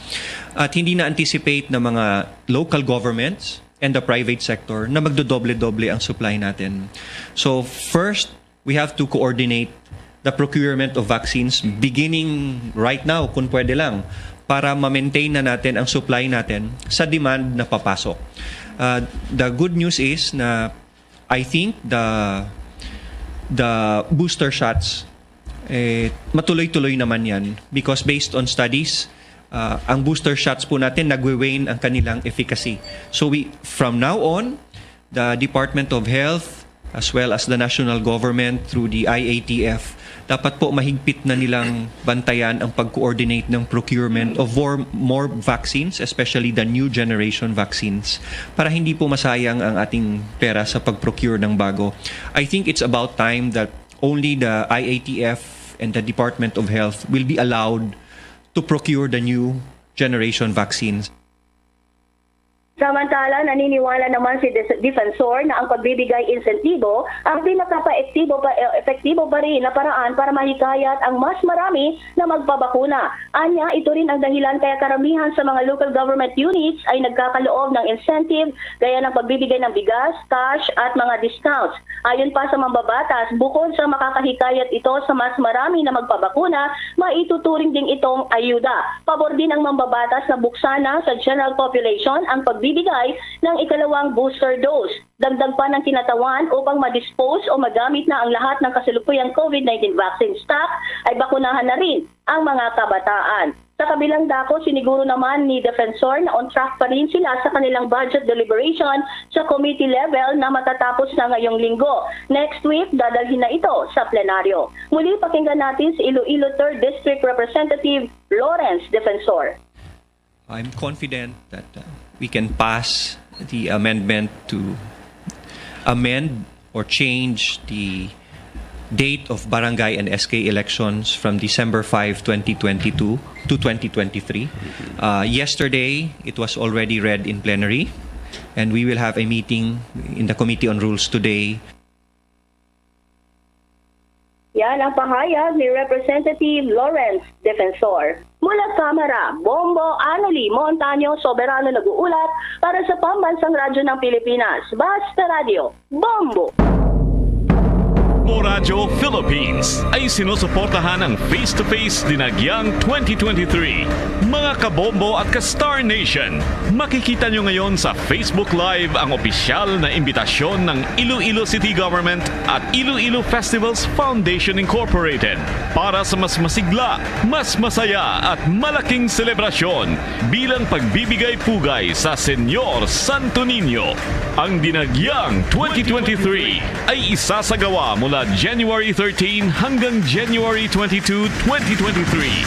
At hindi na-anticipate ng mga local governments and the private sector na magdodoble-doble ang supply natin. So first, we have to coordinate the procurement of vaccines beginning right now, kung pwede lang, para ma-maintain na natin ang supply natin sa demand na papasok. Uh, the good news is na I think the the booster shots, eh, matuloy-tuloy naman yan, because based on studies, uh, ang booster shots po natin, nagwe-wane ang kanilang efficacy. So we, from now on, the Department of Health as well as the national government through the I A T F, dapat po mahigpit na nilang bantayan ang pag-coordinate ng procurement of more, more vaccines, especially the new generation vaccines, para hindi po masayang ang ating pera sa pag-procure ng bago. I think it's about time that only the I A T F and the Department of Health will be allowed to procure the new generation vaccines. Samantala, naniniwala naman si Des- Defensor na ang pagbibigay insentibo ang pinakapaektibo pa, epektibo pa rin na paraan para mahikayat ang mas marami na magpabakuna. Anya, ito rin ang dahilan kaya karamihan sa mga local government units ay nagkakaloob ng incentive gaya ng pagbibigay ng bigas, cash at mga discounts. Ayon pa sa mambabatas, bukod sa makakahikayat ito sa mas marami na magpabakuna, maituturing ding itong ayuda. Pabor din ang mambabatas na buksan na sa general population ang pagbibigay ng ikalawang booster dose. Dagdag pa ng kinatawan, upang ma-dispose o magamit na ang lahat ng kasalukuyang COVID nineteen vaccine stock, ay bakunahan na rin ang mga kabataan. Sa kabilang dako, siniguro naman ni Defensor na on track pa rin sila sa kanilang budget deliberation sa committee level na matatapos na ngayong linggo. Next week, dadalhin na ito sa plenaryo. Muli, pakinggan natin si Iloilo Third District Representative Lawrence Defensor. I'm confident that uh, we can pass the amendment to amend or change the date of barangay and S K elections from December five, twenty twenty-two to twenty twenty-three. Uh, yesterday, it was already read in plenary, and we will have a meeting in the Committee on Rules today. Yan ang pahayag ni Representative Lawrence Defensor. Mula Kamara, Bombo Anoli Montaño, Soberano nag-uulat para sa Pambansang Radyo ng Pilipinas, Basta Radyo. Bombo! Mo Radyo Philippines ay sinusuportahan ng Face-to-Face Dinagyang twenty twenty-three. Mga kabombo at ka-Star Nation, makikita nyo ngayon sa Facebook Live ang opisyal na imbitasyon ng Iloilo City Government at Iloilo Festivals Foundation Incorporated para sa mas masigla, mas masaya at malaking selebrasyon bilang pagbibigay pugay sa Señor Santo Niño. Ang Dinagyang twenty twenty-three ay isasagawa mula January thirteen hanggang January twenty-two, twenty twenty-three.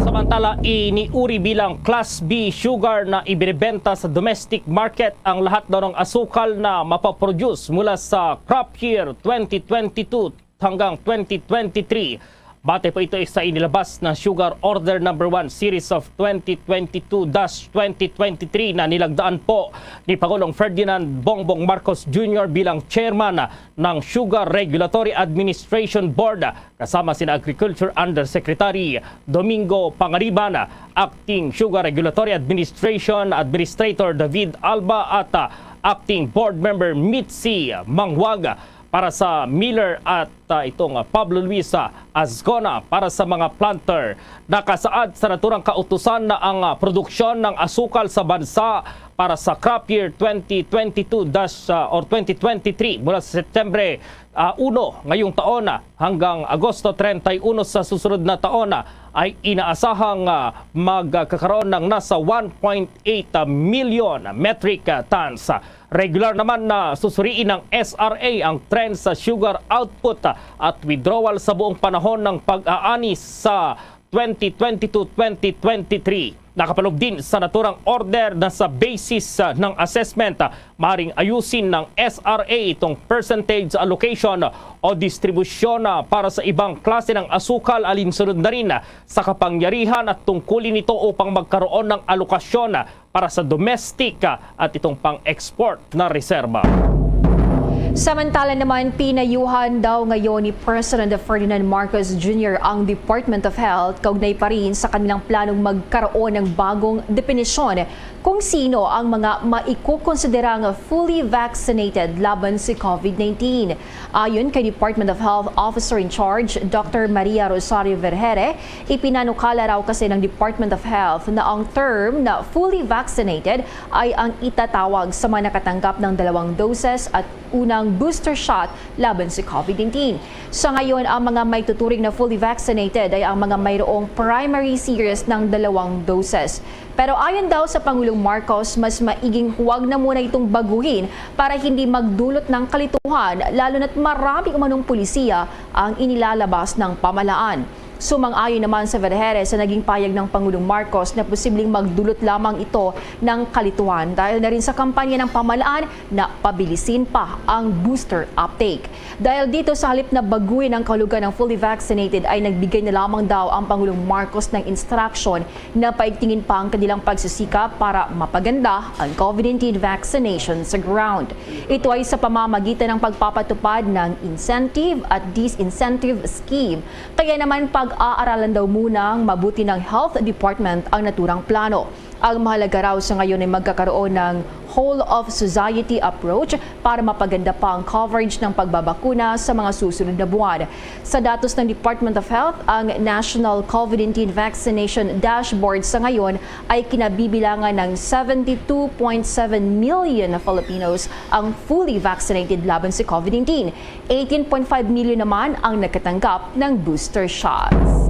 Samantala, iniuri bilang Class B sugar na ibinebenta sa domestic market ang lahat daw ng asukal na mapaproduce mula sa crop year twenty twenty-two hanggang twenty twenty-three. Base po ito sa inilabas na Sugar Order Number One Series of twenty twenty-two dash twenty twenty-three na nilagdaan po ni Pangulong Ferdinand Bongbong Marcos Junior bilang chairman ng Sugar Regulatory Administration Board, kasama sina Agriculture Undersecretary Domingo Pangariban, Acting Sugar Regulatory Administration Administrator David Alba, at, ah, Acting Board Member Mitzi Mangwag. Para sa Miller at, ah, itong, ah, Pablo Luis, ah, Azcona, para sa mga planter, nakasaad sa naturang kautusan na ang, ah, produksyon ng asukal sa bansa para sa crop year twenty twenty-two dash, ah, or twenty twenty-three mula sa Setyembre, ah, uno ngayong taon, ah, hanggang Agosto treinta y uno sa susunod na taon, ah, ay inaasahang, ah, magkakaroon ng nasa one point eight million metric, ah, tons. Regular naman na susuriin ng S R A ang trend sa sugar output, ah, at withdrawal sa buong panahon ng pag-aani sa twenty twenty-two twenty twenty-three. Nakapaloob din sa naturang order na sa basis, ah, ng assessment, ah, maring ayusin ng S R A itong percentage allocation o distribusyon, ah, para sa ibang klase ng asukal alinsunod na rin, ah, sa kapangyarihan at tungkulin nito upang magkaroon ng alokasyon, ah, para sa domestic, ah, at itong pang-export na reserba. Samantala naman, pinayuhan daw ngayon ni President Ferdinand Marcos Junior ang Department of Health kaugnay pa rin sa kanilang planong magkaroon ng bagong definisyon kung sino ang mga maikukonsiderang fully vaccinated laban sa COVID nineteen. Ayon kay Department of Health Officer in Charge, Doctor Maria Rosario Vergere, ipinanukala raw kasi ng Department of Health na ang term na fully vaccinated ay ang itatawag sa mga nakatanggap ng dalawang doses at unang booster shot laban sa COVID nineteen. Sa ngayon, ang mga may tuturing na fully vaccinated ay ang mga mayroong primary series ng dalawang doses. Pero ayon daw sa Pangulong Marcos, mas maiging huwag na muna itong baguhin para hindi magdulot ng kalituhan, lalo na't marami umanong pulisiya ang inilalabas ng pamahalaan. Sumang-ayon naman sa Vergere sa naging payag ng Pangulong Marcos na posibleng magdulot lamang ito ng kalituhan dahil na rin sa kampanya ng pamahalaan na pabilisin pa ang booster uptake. Dahil dito, sa halip na baguhin ang kahulugan ng fully vaccinated, ay nagbigay na lamang daw ang Pangulong Marcos ng instruction na paigtingin pa ang kanilang pagsisikap para mapaganda ang COVID nineteen vaccination sa ground. Ito ay sa pamamagitan ng pagpapatupad ng incentive at disincentive scheme. Kaya naman, pag-aaralan daw muna ang mabuti ng Health Department ang naturang plano. Ang mahalaga raw sa ngayon ay magkakaroon ng whole of society approach para mapaganda pa ang coverage ng pagbabakuna sa mga susunod na buwan. Sa datos ng Department of Health, ang National COVID nineteen Vaccination Dashboard sa ngayon ay kinabibilangan ng seventy-two point seven million na Filipinos ang fully vaccinated laban sa COVID nineteen. Eighteen point five million naman ang nakatanggap ng booster shots.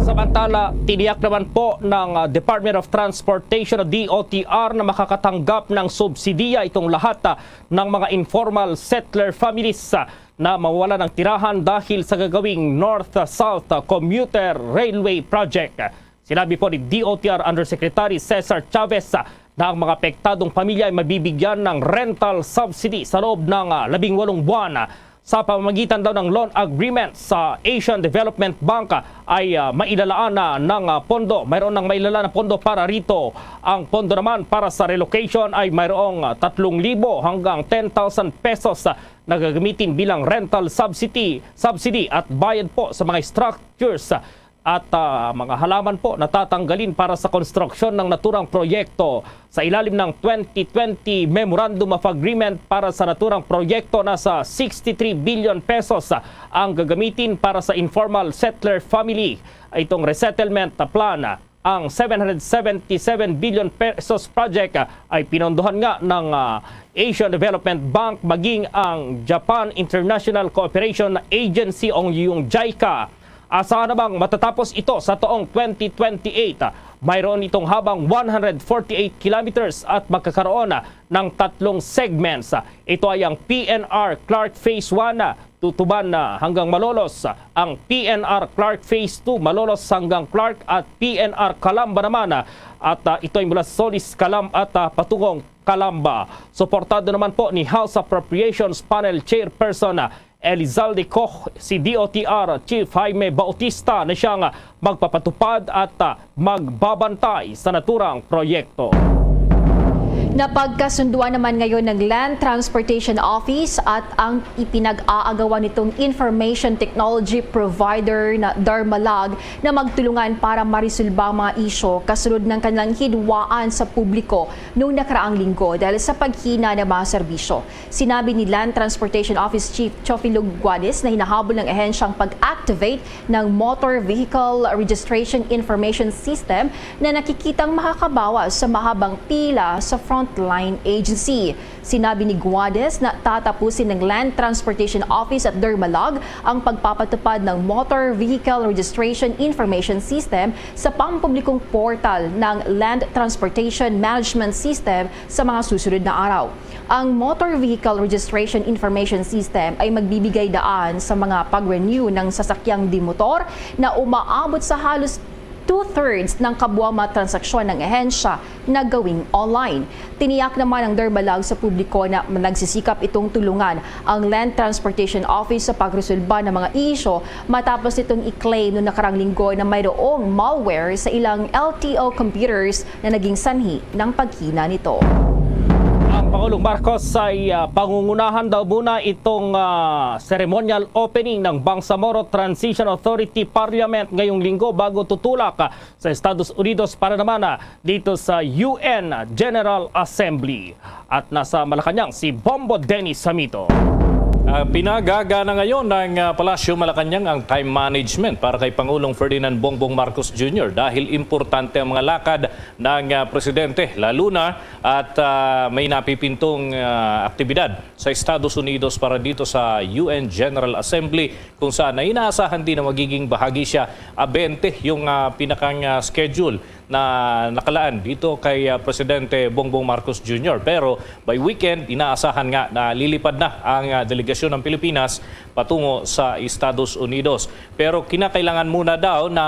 Samantala, tiniyak naman po ng, ah, Department of Transportation o D O T R na makakatanggap ng subsidiya itong lahat, ah, ng mga informal settler families, ah, na mawala ng tirahan dahil sa gagawing North-South, ah, Commuter Railway Project. Sinabi po ni D O T R Undersecretary Cesar Chavez, ah, na ang mga apektadong pamilya ay mabibigyan ng rental subsidy sa loob ng, ah, labing walong buwan. Sa pamamagitan daw ng loan agreement sa Asian Development Bank, ah, ay, ah, mailalaan na ng, ah, pondo. Mayroon ng mailalaan na pondo para rito. Ang pondo naman para sa relocation ay mayroong, ah, tatlong libo hanggang ten thousand pesos, ah, na gagamitin bilang rental subsidy, subsidy at bayad po sa mga structures, ah, at, ah, mga halaman po na tatanggalin para sa konstruksyon ng naturang proyekto. Sa ilalim ng twenty twenty Memorandum of Agreement para sa naturang proyekto, nasa sixty-three billion pesos, ah, ang gagamitin para sa informal settler family. Itong resettlement plan, ah, ang seven hundred seventy-seven billion pesos project, ah, ay pinondohan nga ng, ah, Asian Development Bank, maging ang Japan International Cooperation Agency o yung JICA. Asahan namang matatapos ito sa taong twenty twenty-eight. Mayroon itong habang one hundred forty-eight kilometers at magkakaroon ng tatlong segments. Ito ay ang P N R Clark Phase one, Tutuban na hanggang Malolos, ang P N R Clark Phase two, Malolos hanggang Clark, at P N R Calamba naman, at, ah, ito ay mula Solis, Calamba at, ah, patungong Calamba. Suportado naman po ni House Appropriations Panel Chairperson, ah, Elizalde Coc, si D O T R Chief Jaime Bautista na siyang, ah, magpapatupad at, ah, magbabantay sa naturang proyekto. Napagkasunduan naman ngayon ng Land Transportation Office at ang ipinag-aagawan nitong information technology provider na Dermalag na magtulungan para marisulba ang mga isyu kasunod ng kanilang hidwaan sa publiko noong nakaraang linggo dahil sa paghina ng mga serbisyo. Sinabi ni Land Transportation Office Chief Teofilo Guades na hinahabol ng ahensya ang pag-activate ng Motor Vehicle Registration Information System na nakikitang makakabawas sa mahabang pila sa frontline agency. Sinabi ni Guades na tatapusin ng Land Transportation Office at Dermalag ang pagpapatupad ng Motor Vehicle Registration Information System sa pampublikong portal ng Land Transportation Management System sa mga susunod na araw. Ang Motor Vehicle Registration Information System ay magbibigay daan sa mga pag-renew ng sasakyang dimotor na umaabot sa halos two-thirds ng kabuang mga transaksyon ng ahensya na gawing online. Tiniyak naman ng Dermalag sa publiko na nagsisikap itong tulungan ang Land Transportation Office sa pagresolba ng mga isyu matapos itong i-claim noong nakarang linggo na mayroong malware sa ilang L T O computers na naging sanhi ng paghina nito. Ang Pangulong Marcos ay ah, pangungunahan daw muna itong ah, ceremonial opening ng Bangsamoro Transition Authority Parliament ngayong linggo bago tutulak ah, sa Estados Unidos para naman ah, dito sa U N General Assembly. At nasa Malacañang si Bombo Dennis Samito. Ah, pinagagana ngayon ng ah, Palasyo Malacañang ang time management para kay Pangulong Ferdinand Bongbong Marcos Junior dahil importante ang mga lakad ng ah, presidente, lalo na at ah, may napipintong ah, aktibidad sa Estados Unidos para dito sa U N General Assembly, kung saan na inaasahan din na magiging bahagi siya. Ah, bente yung ah, pinakang ah, schedule na nakalaan dito kay ah, Presidente Bongbong Marcos Junior. Pero by weekend, inaasahan nga na lilipad na ang ah, delegasyon ng Pilipinas patungo sa Estados Unidos. Pero kinakailangan muna daw na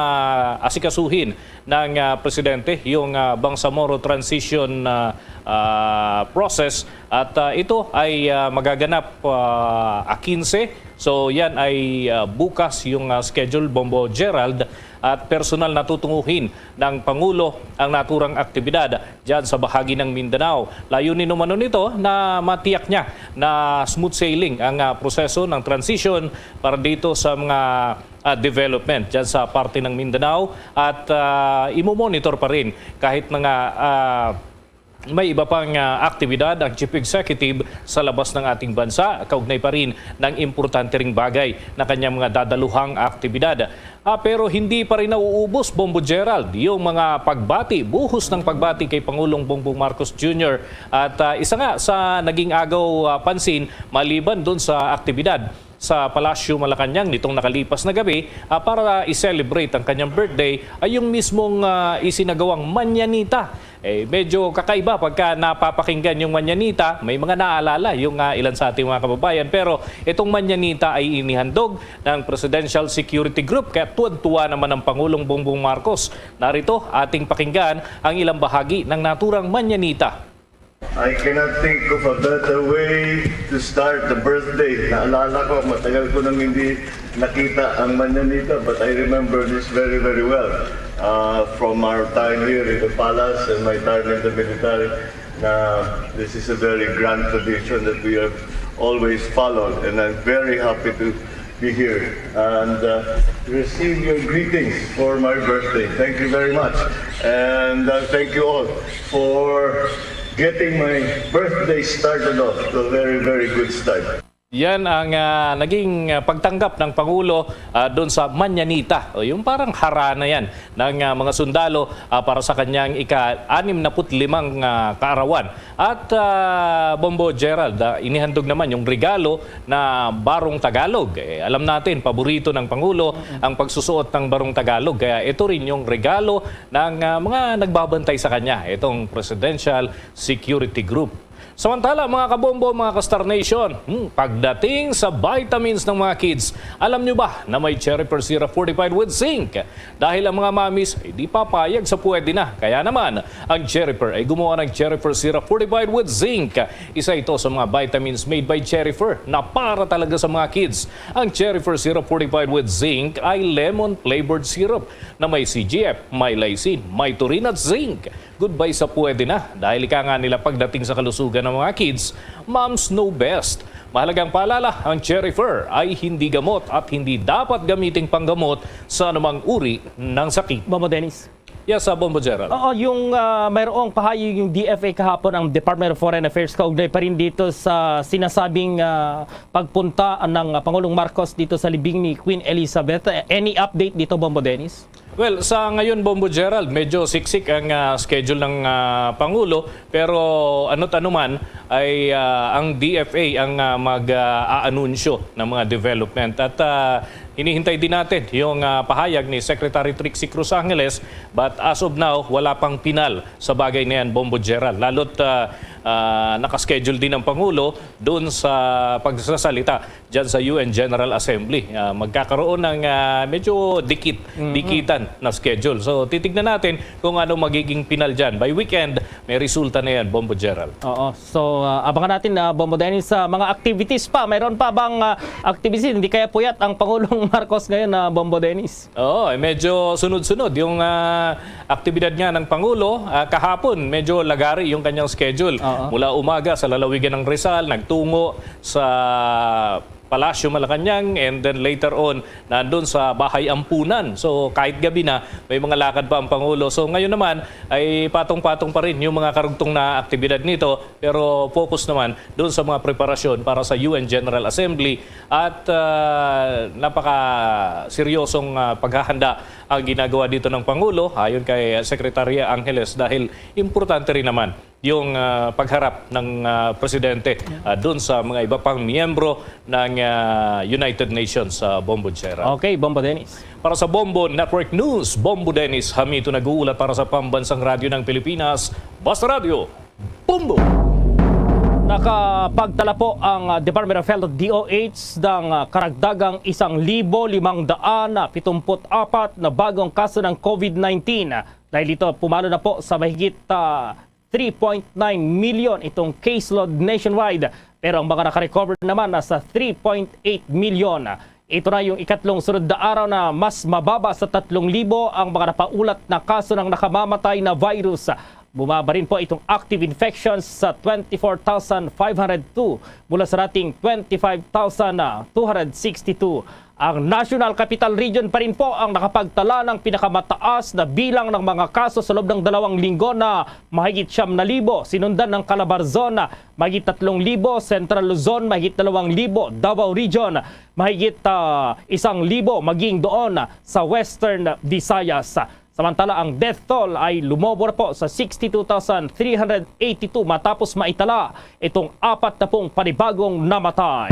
asikasuhin ng ah, Presidente yung ah, Bangsamoro Transition ah, ah, Process at ah, ito ay ah, magaganap ah, a quince. So yan ay ah, bukas yung ah, schedule, Bombo Gerald, at personal na tutunguhin ng Pangulo ang naturang aktibidad dyan sa bahagi ng Mindanao. Layunin umano nito na matiyak niya na smooth sailing ang ah, proseso ng transition para dito sa mga ah, development dyan sa parte ng Mindanao at ah, imo-monitor pa rin kahit mga ah, may iba pang ah, aktibidad ang Chief Executive sa labas ng ating bansa, kaugnay pa rin ng importante ring bagay na kanyang mga dadaluhang aktibidad. Ah, pero hindi pa rin nauubos, Bombo Gerald, yung mga pagbati, buhos ng pagbati kay Pangulong Bongbong Marcos Junior. At ah, isa nga sa naging agaw ah, pansin, maliban dun sa aktibidad sa Palasyo Malacañang nitong nakalipas na gabi ah, para i-celebrate ang kanyang birthday ay yung mismong ah, isinagawang manyanita. Eh, medyo kakaiba pagka napapakinggan yung manyanita, may mga naalala yung ah, ilan sa ating mga kababayan. Pero itong manyanita ay inihandog ng Presidential Security Group, kaya tuwan-tuwa naman ang Pangulong Bongbong Marcos. Narito, ating pakinggan ang ilang bahagi ng naturang manyanita. I cannot think of a better way to start the birthday. Naalala ko, matagal ko nang hindi nakita ang manyanita, but I remember this very, very well. Uh, from our time here in the palace and my time in the military, na this is a very grand tradition that we have always followed, and I'm very happy to be here and uh, receive your greetings for my birthday. Thank you very much. And uh, thank you all for getting my birthday started off to a very, very good start. Yan ang ah, naging ah, pagtanggap ng Pangulo ah, doon sa Manyanita. O, yung parang harana yan ng ah, mga sundalo ah, para sa kanyang ika-anim na put limang ah, kaarawan. At ah, Bombo Gerald, ah, inihandog naman yung regalo na barong Tagalog. Eh, alam natin, paborito ng Pangulo ang pagsusuot ng barong Tagalog. Kaya ito rin yung regalo ng ah, mga nagbabantay sa kanya, itong Presidential Security Group. Samantala, mga kabombo, mga ka-Star Nation, hmm, pagdating sa vitamins ng mga kids, alam nyo ba na may Cherry Persira fortified with zinc? Dahil ang mga mamis ay di papayag sa pwede na. Kaya naman, ang Cherry Per ay gumawa ng Cherry Persira fortified with zinc. Isa ito sa mga vitamins made by Cherry Per na para talaga sa mga kids. Ang Cherry Persira fortified with zinc ay lemon flavored syrup na may C G F, may lysine, may taurine at zinc. Goodbye sa pwede na, dahil ika nga nila pagdating sa kalusugan ng mga kids, moms know best. Mahalagang paalala, ang Cherry Fur ay hindi gamot at hindi dapat gamiting panggamot sa anumang uri ng sakit. Bombo Dennis. Yes, sa Bombo Gerald. Oo, yung ah, mayroong pahayag yung D F A kahapon, ang Department of Foreign Affairs, kaugnay pa rin dito sa sinasabing ah, pagpunta ng ah, Pangulong Marcos dito sa libing ni Queen Elizabeth. Eh, any update dito, Bombo Dennis? Well, sa ngayon, Bombo Gerald, medyo siksik ang ah, schedule ng ah, Pangulo, pero ano't ano man ay ah, ang D F A ang ah, mag-aanunsyo ng mga development. At ah, hinihintay din natin yung ah, pahayag ni Secretary Trixie Cruz Angeles, but as of now, wala pang pinal sa bagay na yan, Bombo Gerald. Lalo't ah, ah, nakaschedule din ang Pangulo doon sa pagsasalita dyan sa U N General Assembly. Ah, magkakaroon ng ah, medyo dikit, dikitan na schedule. So, titignan natin kung ano magiging pinal dyan. By weekend, may resulta na yan, Bombo Gerald. Oo. So, ah, abangan natin na, Bombo Dennis, sa mga activities pa. Mayroon pa bang ah, activities? Hindi kaya puyat ang Pangulong Marcos ngayon, na Bombo Dennis? Oo, eh, medyo sunod-sunod yung ah, aktibidad nga ng Pangulo. Ah, kahapon, medyo lagari yung kanyang schedule. Oo. Mula umaga sa lalawigan ng Rizal, nagtungo sa Palasyo Malacañang, and then later on, nandun sa Bahay Ampunan. So, kahit gabi na, may mga lakad pa ang Pangulo. So, ngayon naman, ay patong-patong pa rin yung mga karugtong na aktibidad nito, pero focus naman doon sa mga preparasyon para sa U N General Assembly at ah, napaka-seryosong ah, paghahanda ang ginagawa dito ng Pangulo, ayon kay Secretary Angeles, dahil importante rin naman yung ah, pagharap ng ah, presidente ah, doon sa mga iba pang miyembro ng ah, United Nations sa Bombo Gerald. Okay, Bombo Dennis. Para sa Bombo Network News, Bombo Dennis Hamito nag-uulat para sa Pambansang Radyo ng Pilipinas, Basta Radyo, Bombo! Nakapagtala po ang ah, Department of Health, D O H, ng ah, karagdagang isang libo limang daan na pitumput apat na bagong kaso ng COVID nineteen. Dahil dito, pumalo na po sa mahigit ah, three point nine million itong caseload nationwide. Pero ang mga nakarecover naman nasa three point eight million. Ito na yung ikatlong sunod na araw na mas mababa sa tatlong libo ang mga napaulat na kaso ng nakamamatay na virus. Bumaba rin po itong active infections sa twenty-four thousand five hundred two mula sa dating twenty-five thousand two hundred sixty-two. Ang National Capital Region pa rin po ang nakapagtala ng pinakamataas na bilang ng mga kaso sa loob ng dalawang linggo, na mahigit siyam na libo, sinundan ng Calabarzon na mahigit tatlong libo, Central Luzon mahigit dalawang libo, Davao Region mahigit ah, isang libo, maging doon sa Western Visayas. Samantala, ang death toll ay lumobo na po sa sixty-two thousand three hundred eighty-two matapos maitala itong apat na pung panibagong namatay.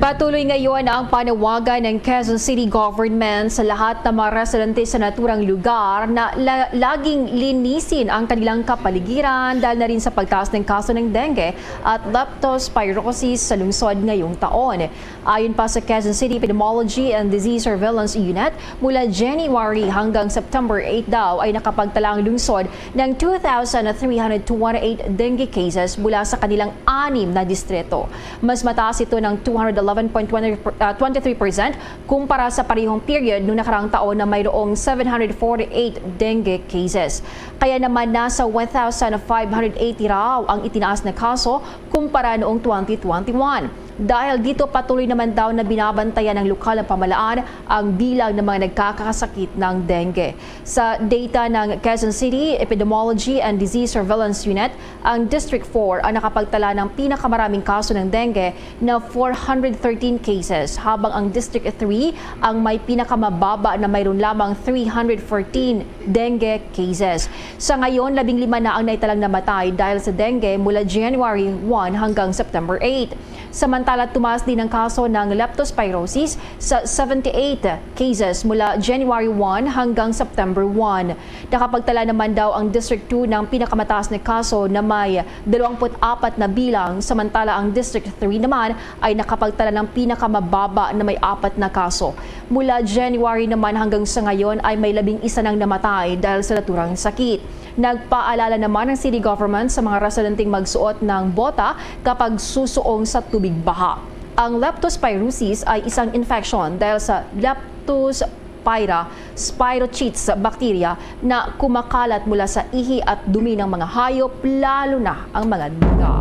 Patuloy ngayon ang panawagan ng Quezon City Government sa lahat ng mga residente sa naturang lugar na la- laging linisin ang kanilang kapaligiran dahil na rin sa pagtaas ng kaso ng dengue at leptospirosis sa lungsod ngayong taon. Ayon pa sa Quezon City Epidemiology and Disease Surveillance Unit, mula January hanggang September eight daw ay nakapagtala ang lungsod ng two thousand three hundred twenty-eight dengue cases mula sa kanilang anim na distrito. Mas mataas ito ng two hundred eleven point twenty, ah, twenty-three percent kumpara sa parehong period noong nakaraang taon na mayroong seven hundred forty-eight dengue cases. Kaya naman, nasa one thousand five hundred eighty raw ang itinaas na kaso kumpara noong twenty twenty-one. Dahil dito, patuloy naman daw na binabantayan ng lokal na pamahalaan ang bilang ng mga nagkakasakit ng dengue. Sa data ng Quezon City Epidemiology and Disease Surveillance Unit, ang District four ang nakapagtala ng pinakamaraming kaso ng dengue na four hundred thirteen cases, habang ang District three ang may pinakamababa na mayroon lamang three hundred fourteen dengue cases. Sa ngayon, labing lima na ang naitalang namatay dahil sa dengue mula January one hanggang September eight. Samantala, tumaas din ang kaso ng leptospirosis sa seventy-eight cases mula January one hanggang September one. Nakapagtala naman daw ang District two ng pinakamataas na kaso na may dalawampu't apat na bilang, samantala ang District three naman ay nakapagtala ng pinakamababa na may apat na kaso. Mula January naman hanggang sa ngayon ay may labing isa nang namatay dahil sa naturang sakit. Nagpaalala naman ang city government sa mga residenteng magsuot ng bota kapag susuong sa tubig baha. Ang leptospirosis ay isang infection dahil sa leptos Pira, spirochetes bacteria na kumakalat mula sa ihi at dumi ng mga hayop, lalo na ang mga dila.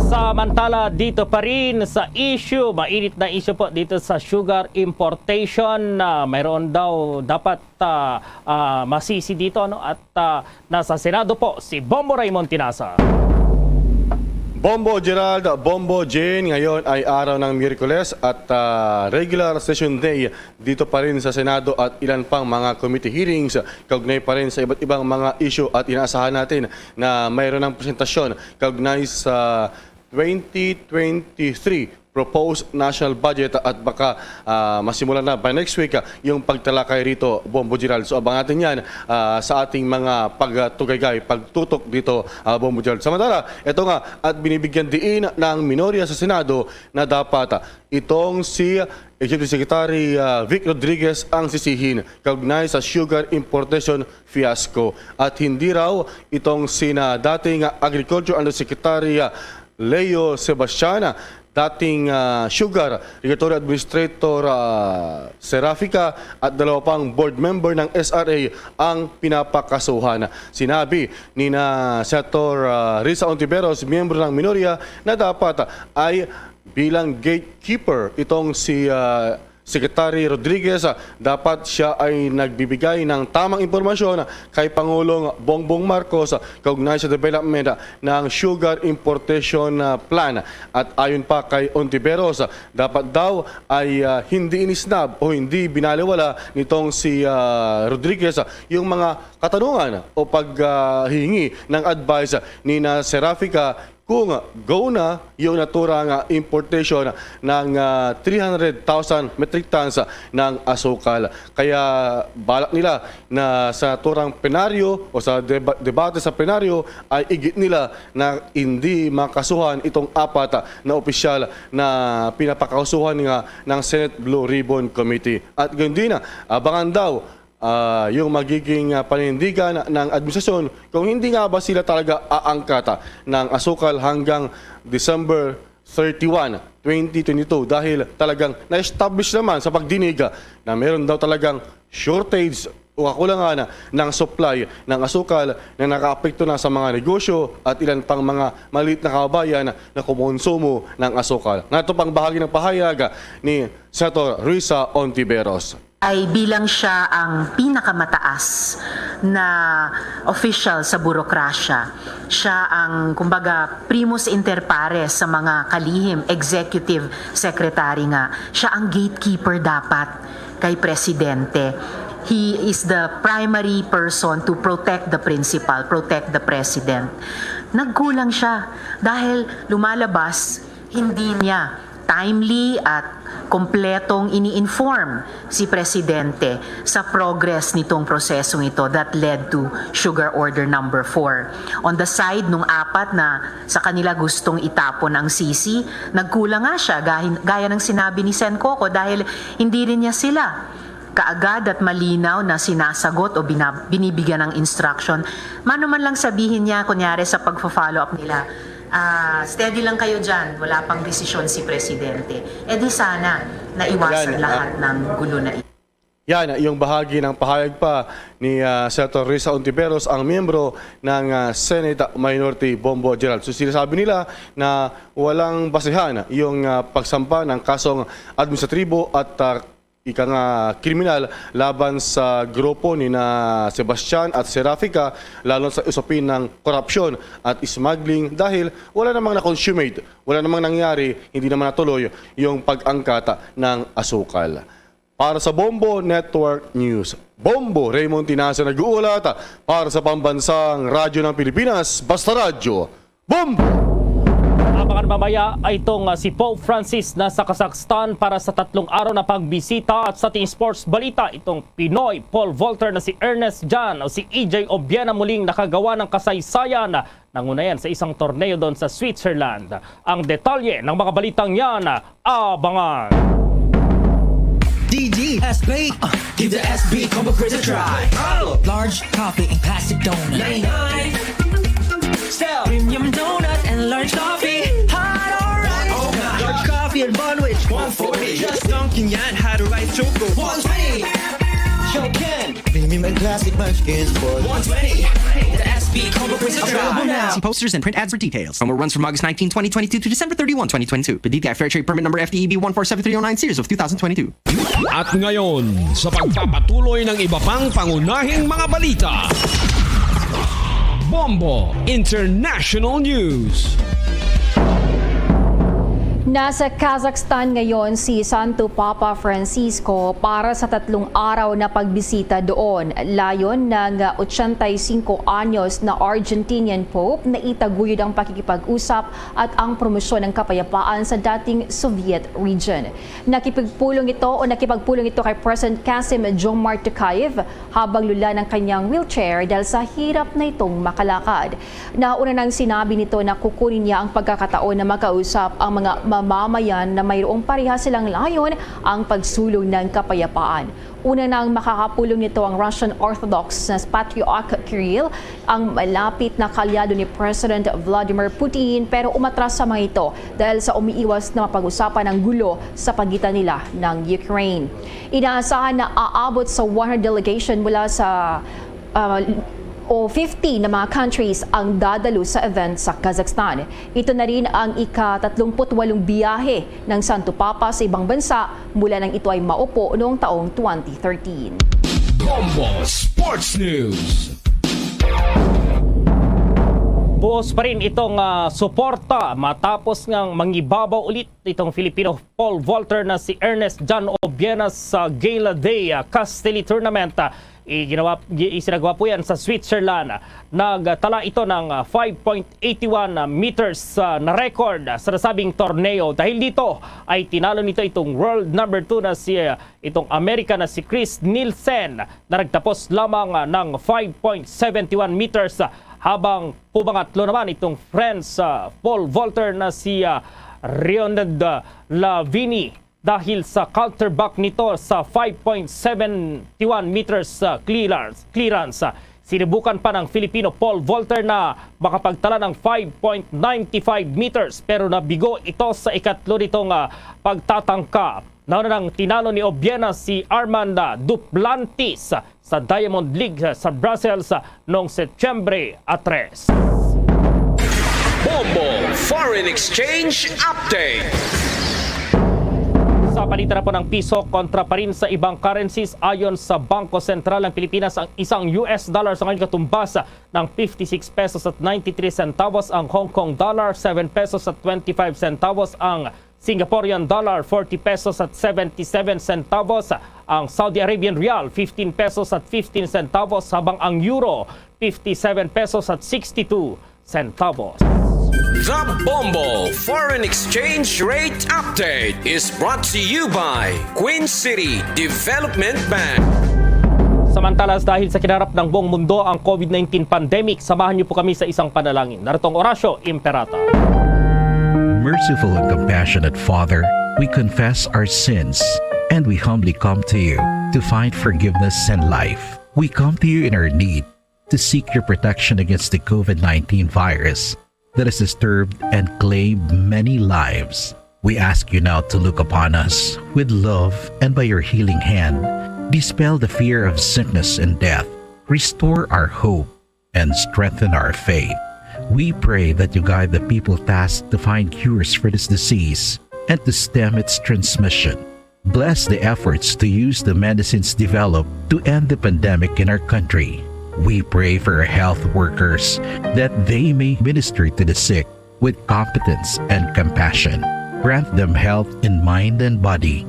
Samantala, dito pa rin sa issue, mainit na issue po dito sa sugar importation, na mayroon daw dapat, ah, ah, masisi dito, ano, at, ah, nasa Senado po si Bombo Raymond Tinaza. Bombo Gerald, Bombo Jane, ngayon ay araw ng Miyerkules at, ah, regular session day dito pa rin sa Senado at ilan pang mga committee hearings kaugnay pa rin sa iba't ibang mga issue, at inaasahan natin na mayroon ng presentasyon kaugnay sa twenty twenty-three proposed national budget, at baka, ah, masimulan na by next week, ah, yung pagtalakay rito, Bombo Gerald. So, abangan natin yan, ah, sa ating mga pagtugay-gay, pagtutok dito, ah, Bombo Gerald. Samantala, ito nga, at binibigyan diin ng minorya sa Senado na dapat, ah, itong si Executive Secretary, ah, Vic Rodriguez ang sisihin kaugnay sa sugar importation fiasco. At hindi raw itong sina dating Agriculture Undersecretary, ah, Leo Sebastian, dating, ah, Sugar Regulatory Administrator, ah, Serafica, at dalawa pang board member ng S R A ang pinapakasuhan. Sinabi ni na Senator, ah, Risa Ontiveros, miyembro ng minorya, na dapat ay bilang gatekeeper itong si, ah, Secretary Rodriguez, ah, dapat siya ay nagbibigay ng tamang impormasyon kay Pangulong Bongbong Marcos, ah, kaugnay sa development, ah, ng sugar importation, ah, plan. At ayon pa kay Ontiveros, ah, dapat daw ay, ah, hindi inisnab o hindi binaliwala nitong si, ah, Rodriguez, ah, yung mga katanungan o paghingi ng advice, ah, ni na Serafica kung go na yung naturang importation ng, ah, three hundred thousand metric tons ng asukal. Kaya balak nila na sa naturang plenaryo o sa deba-, debate sa plenaryo ay igit nila na hindi makasuhan itong apat na opisyal na pinapakausuhan nga ng Senate Blue Ribbon Committee. At gayon din, abangan daw, ah, yung magiging, ah, panindigan ng administrasyon kung hindi nga ba sila talaga aangkat, ah, ng asukal hanggang December thirty-one, twenty twenty-two, dahil talagang na-establish naman sa pagdinig, ah, na meron daw talagang shortage o kakulangan ng supply ng asukal na nakaapekto na sa mga negosyo at ilan pang mga maliit na kababayan na kumonsumo ng asukal. Nga ito pang bahagi ng pahayag ni Senator Risa Ontiveros. Ay bilang siya ang pinakamataas na official sa burokrasya. Siya ang, kumbaga, primus inter pares sa mga kalihim executive secretary nga. Siya ang gatekeeper dapat kay presidente. He is the primary person to protect the principal, protect the president. Nagkulang siya dahil lumalabas hindi niya timely at kompletong ini-inform si Presidente sa progress nitong prosesong ito that led to Sugar Order Number Four. On the side nung apat na sa kanila gustong itapon ang sisi, nagkulang nga siya, gahin-, gaya ng sinabi ni Sen Coco, dahil hindi rin niya sila kaagad at malinaw na sinasagot o binab-, binibigyan ng instruction. Mano man lang sabihin niya, kunyari sa pagfo-follow up nila, "Ah, steady lang kayo dyan, wala pang desisyon si Presidente." Eh di sana naiwasan Yan, ah, lahat ng gulo na ito. Yan, yung bahagi ng pahayag pa ni, ah, Senator Risa Ontiveros, ang miyembro ng, ah, Senate Minority, Bombo Gerald. So, sinasabi nila na walang basehan yung, ah, pagsampa ng kasong administratibo at, ah, ika nga kriminal laban sa grupo ni na Sebastian at Serafica, lalo sa usapin ng korupsyon at smuggling, dahil wala namang na-consummate, wala namang nangyari, hindi naman natuloy yung pag-angkat ng asukal. Para sa Bombo Network News, Bombo Raymond Tinaza nag-uulat para sa Pambansang Radyo ng Pilipinas, Basta Radyo, Bombo! Abangan mamaya ay itong, ah, si Pope Francis na sa Kazakhstan para sa tatlong araw na pagbisita. At sa ating sports balita, itong Pinoy pole vaulter na si Ernest Jan o si E J Obiena muling nakagawa ng kasaysayan, nangunayan sa isang torneo doon sa Switzerland. Ang detalye ng mga balitang yan, abangan. D D S B. Uh, give the S B combo fridge a try. Oh. Large coffee and plastic donut. Nine, nine. Style. Premium donut and large coffee. Hot, alright. Oh, my. Large coffee and bun wich. One forty. Just dunking yan, had a rice choco. One twenty. Me, my classic Munchkin Sport. one twenty. The S B Combo Quiz is Available dry. now. See posters and print ads for details. Promo runs from August nineteen, twenty twenty-two to December thirty-one, twenty twenty-two. Per D T I Fair Trade Permit Number F D E B one four seven three oh nine series of two thousand twenty-two. At ngayon, sa pagpapatuloy ng iba pang pangunahing mga balita, Bombo International News. Nasa Kazakhstan ngayon si Santo Papa Francisco para sa tatlong araw na pagbisita doon. Layon ng ochenta y cinco anyos na Argentinian Pope na itaguyod ang pakikipag-usap at ang promosyon ng kapayapaan sa dating Soviet region. Nakipagpulong ito o nakipagpulong ito kay President Kasim Jomart Tokayev habang lula ng kanyang wheelchair dahil sa hirap na itong makalakad. Nauna nang sinabi nito na kukunin niya ang pagkakataon na makausap ang mga mamamayan na mayroong parehas silang layon, ang pagsulong ng kapayapaan. Una nang makakapulong nito ang Russian Orthodox na Patriarch Kirill, ang malapit na kaalyado ni President Vladimir Putin, pero umatras sa mga ito dahil sa umiiwas na mapag-usapan ang gulo sa pagitan nila ng Ukraine. Inaasahan na aabot sa one hundred delegation mula sa ah, o fifty na mga countries ang dadalo sa event sa Kazakhstan. Ito na rin ang ika-tatlumpu't walong biyahe ng Santo Papa sa ibang bansa mula nang ito ay maupo noong taong twenty thirteen. Bombo Sports News. Buos pa rin itong ah, suporta matapos nga mangibabaw ulit itong Filipino pole vaulter na si Ernest John Obienas sa Gala Day ah, Castelli Tournament. Ah, iginawa, gi- isinagawa po yan sa Switzerland. Nagtala ito ng ah, five point eight one meters ah, na record sa nasabing torneo. Dahil dito ay tinalo nito itong world number two na si ah, itong Amerika na si Chris Nielsen na nagtapos lamang ah, ng five point seven one meters, ah, habang pumangatlo naman itong French ah, pole vaulter na si ah, Rioned Lavini dahil sa culture back nito sa five point seven one meters ah, clearance. clearance. Sinubukan pa ng Filipino pole vaulter na makapagtala ng five point nine five meters, pero nabigo ito sa ikatlo nitong ah, pagtatangka. Nauna nang tinalo ni Obiena si Armand Duplantis sa Diamond League sa Brussels noong Setyembre a tres. Bombo Foreign Exchange Update. Sa palitan na po ng piso kontra pa rin sa ibang currencies, ayon sa Bangko Sentral ng Pilipinas, ang isang U S dollar sa ngayon katumbas ng fifty-six pesos at ninety-three centavos, ang Hong Kong dollar seven pesos at twenty-five centavos, ang Singaporean dollar forty pesos at seventy-seven centavos, ang Saudi Arabian rial fifteen pesos at fifteen centavos, habang ang euro fifty-seven pesos at sixty-two centavos. The Bombo Foreign Exchange Rate Update is brought to you by Queen City Development Bank. Samantala, dahil sa kinarap ng buong mundo ang COVID nineteen pandemic, samahan niyo po kami sa isang panalangin. Narito ang Oratio Imperata. Merciful and compassionate Father, we confess our sins and we humbly come to you to find forgiveness and life. We come to you in our need to seek your protection against the COVID nineteen virus that has disturbed and claimed many lives. We ask you now to look upon us with love and by your healing hand, dispel the fear of sickness and death, restore our hope, and strengthen our faith. We pray that you guide the people tasked to find cures for this disease and to stem its transmission. Bless the efforts to use the medicines developed to end the pandemic in our country. We pray for our health workers that they may minister to the sick with competence and compassion. Grant them health in mind and body,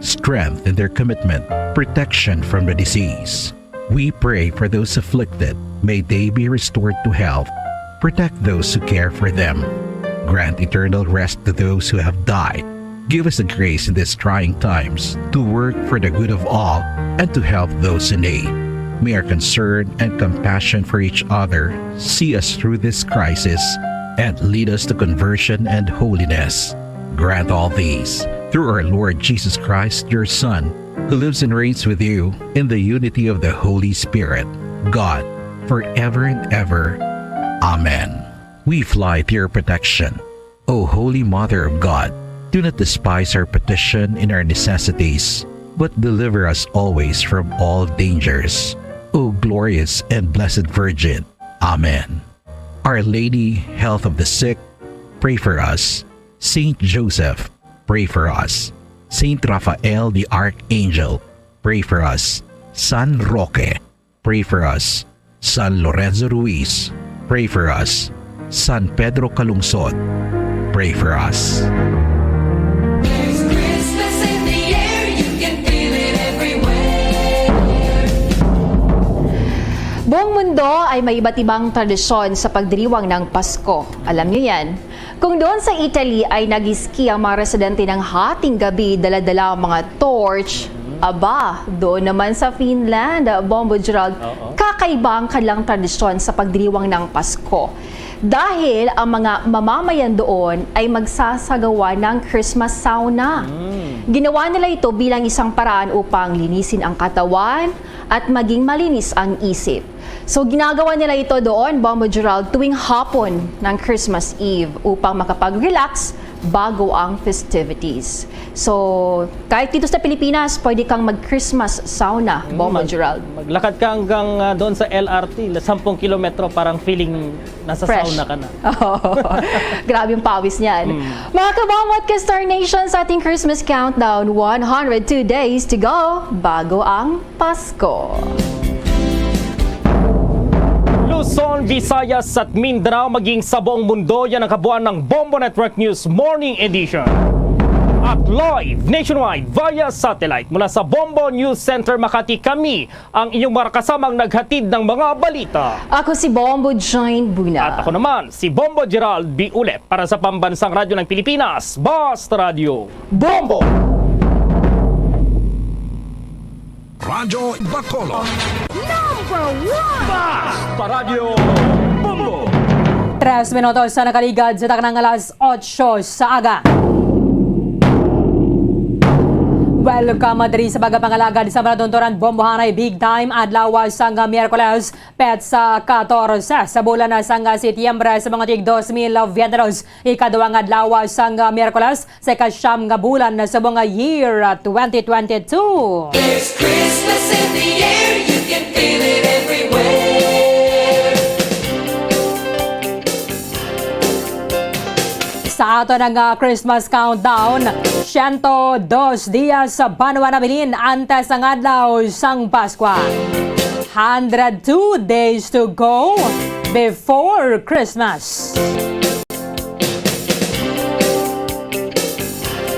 strength in their commitment, protection from the disease. We pray for those afflicted. May they be restored to health. Protect those who care for them. Grant eternal rest to those who have died. Give us the grace in these trying times to work for the good of all and to help those in need. May our concern and compassion for each other see us through this crisis and lead us to conversion and holiness. Grant all these through our Lord Jesus Christ, your Son, who lives and reigns with you in the unity of the Holy Spirit, God, forever and ever. Amen. We fly to your protection. O Holy Mother of God, do not despise our petition in our necessities, but deliver us always from all dangers. O glorious and blessed Virgin. Amen. Our Lady, Health of the Sick, pray for us. Saint Joseph, pray for us. Saint Raphael the Archangel, pray for us. San Roque, pray for us. San Lorenzo Ruiz, pray for us. San Pedro Calungsod, pray for us. There's Christmas in the air, you can feel it everywhere. Buong mundo ay may iba't ibang tradisyon sa pagdiriwang ng Pasko. Alam niyo yan. Kung doon sa Italy ay nag-ski ang mga residente ng hating gabi, dala-dala ang mga torch, aba, doon naman sa Finland, Bombo Gerald, Oo. kakaiba ang kanilang tradisyon sa pagdiriwang ng Pasko. Dahil ang mga mamamayan doon ay magsasagawa ng Christmas sauna. Mm. Ginawa nila ito bilang isang paraan upang linisin ang katawan at maging malinis ang isip. So, ginagawa nila ito doon, Bombo Gerald, tuwing hapon ng Christmas Eve upang makapag-relax bago ang festivities. So, kahit dito sa Pilipinas, pwede kang mag-Christmas sauna, Mm, Bombo mag-, Gerald. Maglakad ka hanggang, ah, doon sa L R T, la-, sampung kilometro, parang feeling nasa Fresh. Sauna ka na. Oo. Grabe yung pawis niyan. Mm. Mga kabombo at ka-Star Nation, sa ating Christmas countdown, one hundred two days to go bago ang Pasko. Luzon, Visayas at Mindanao, maging sa buong mundo, yan ang kabuuan ng Bombo Network News Morning Edition. At live nationwide via satellite mula sa Bombo News Center Makati, kami ang inyong mga kasamang naghatid ng mga balita. Ako si Bombo Jane Buna. At ako naman, si Bombo Gerald B. Ulep para sa Pambansang Radyo ng Pilipinas, Basta Radyo Bombo! Radyo Bacolod. Number one! Basta Radyo Bombo! Tres minutos sa nakaligad sa taknang alas otso sa aga. Welcome diri sa pagpangalagad sa malatuntunan bombohanay big time adlaw sang Miyerkules, petsa katorse sa bulan sang Setyembre sa mga tig dos mil veintidos, ikaduha nga adlaw sang Miyerkules sa ikasyam nga bulan sa mga year twenty twenty-two. There's Christmas in the air, you can feel it everywhere. Sa ato nga Christmas countdown, siyento dos dias sa banwa nabilin antes ang adlaw sang Paskwa. Hundred two days to go before Christmas.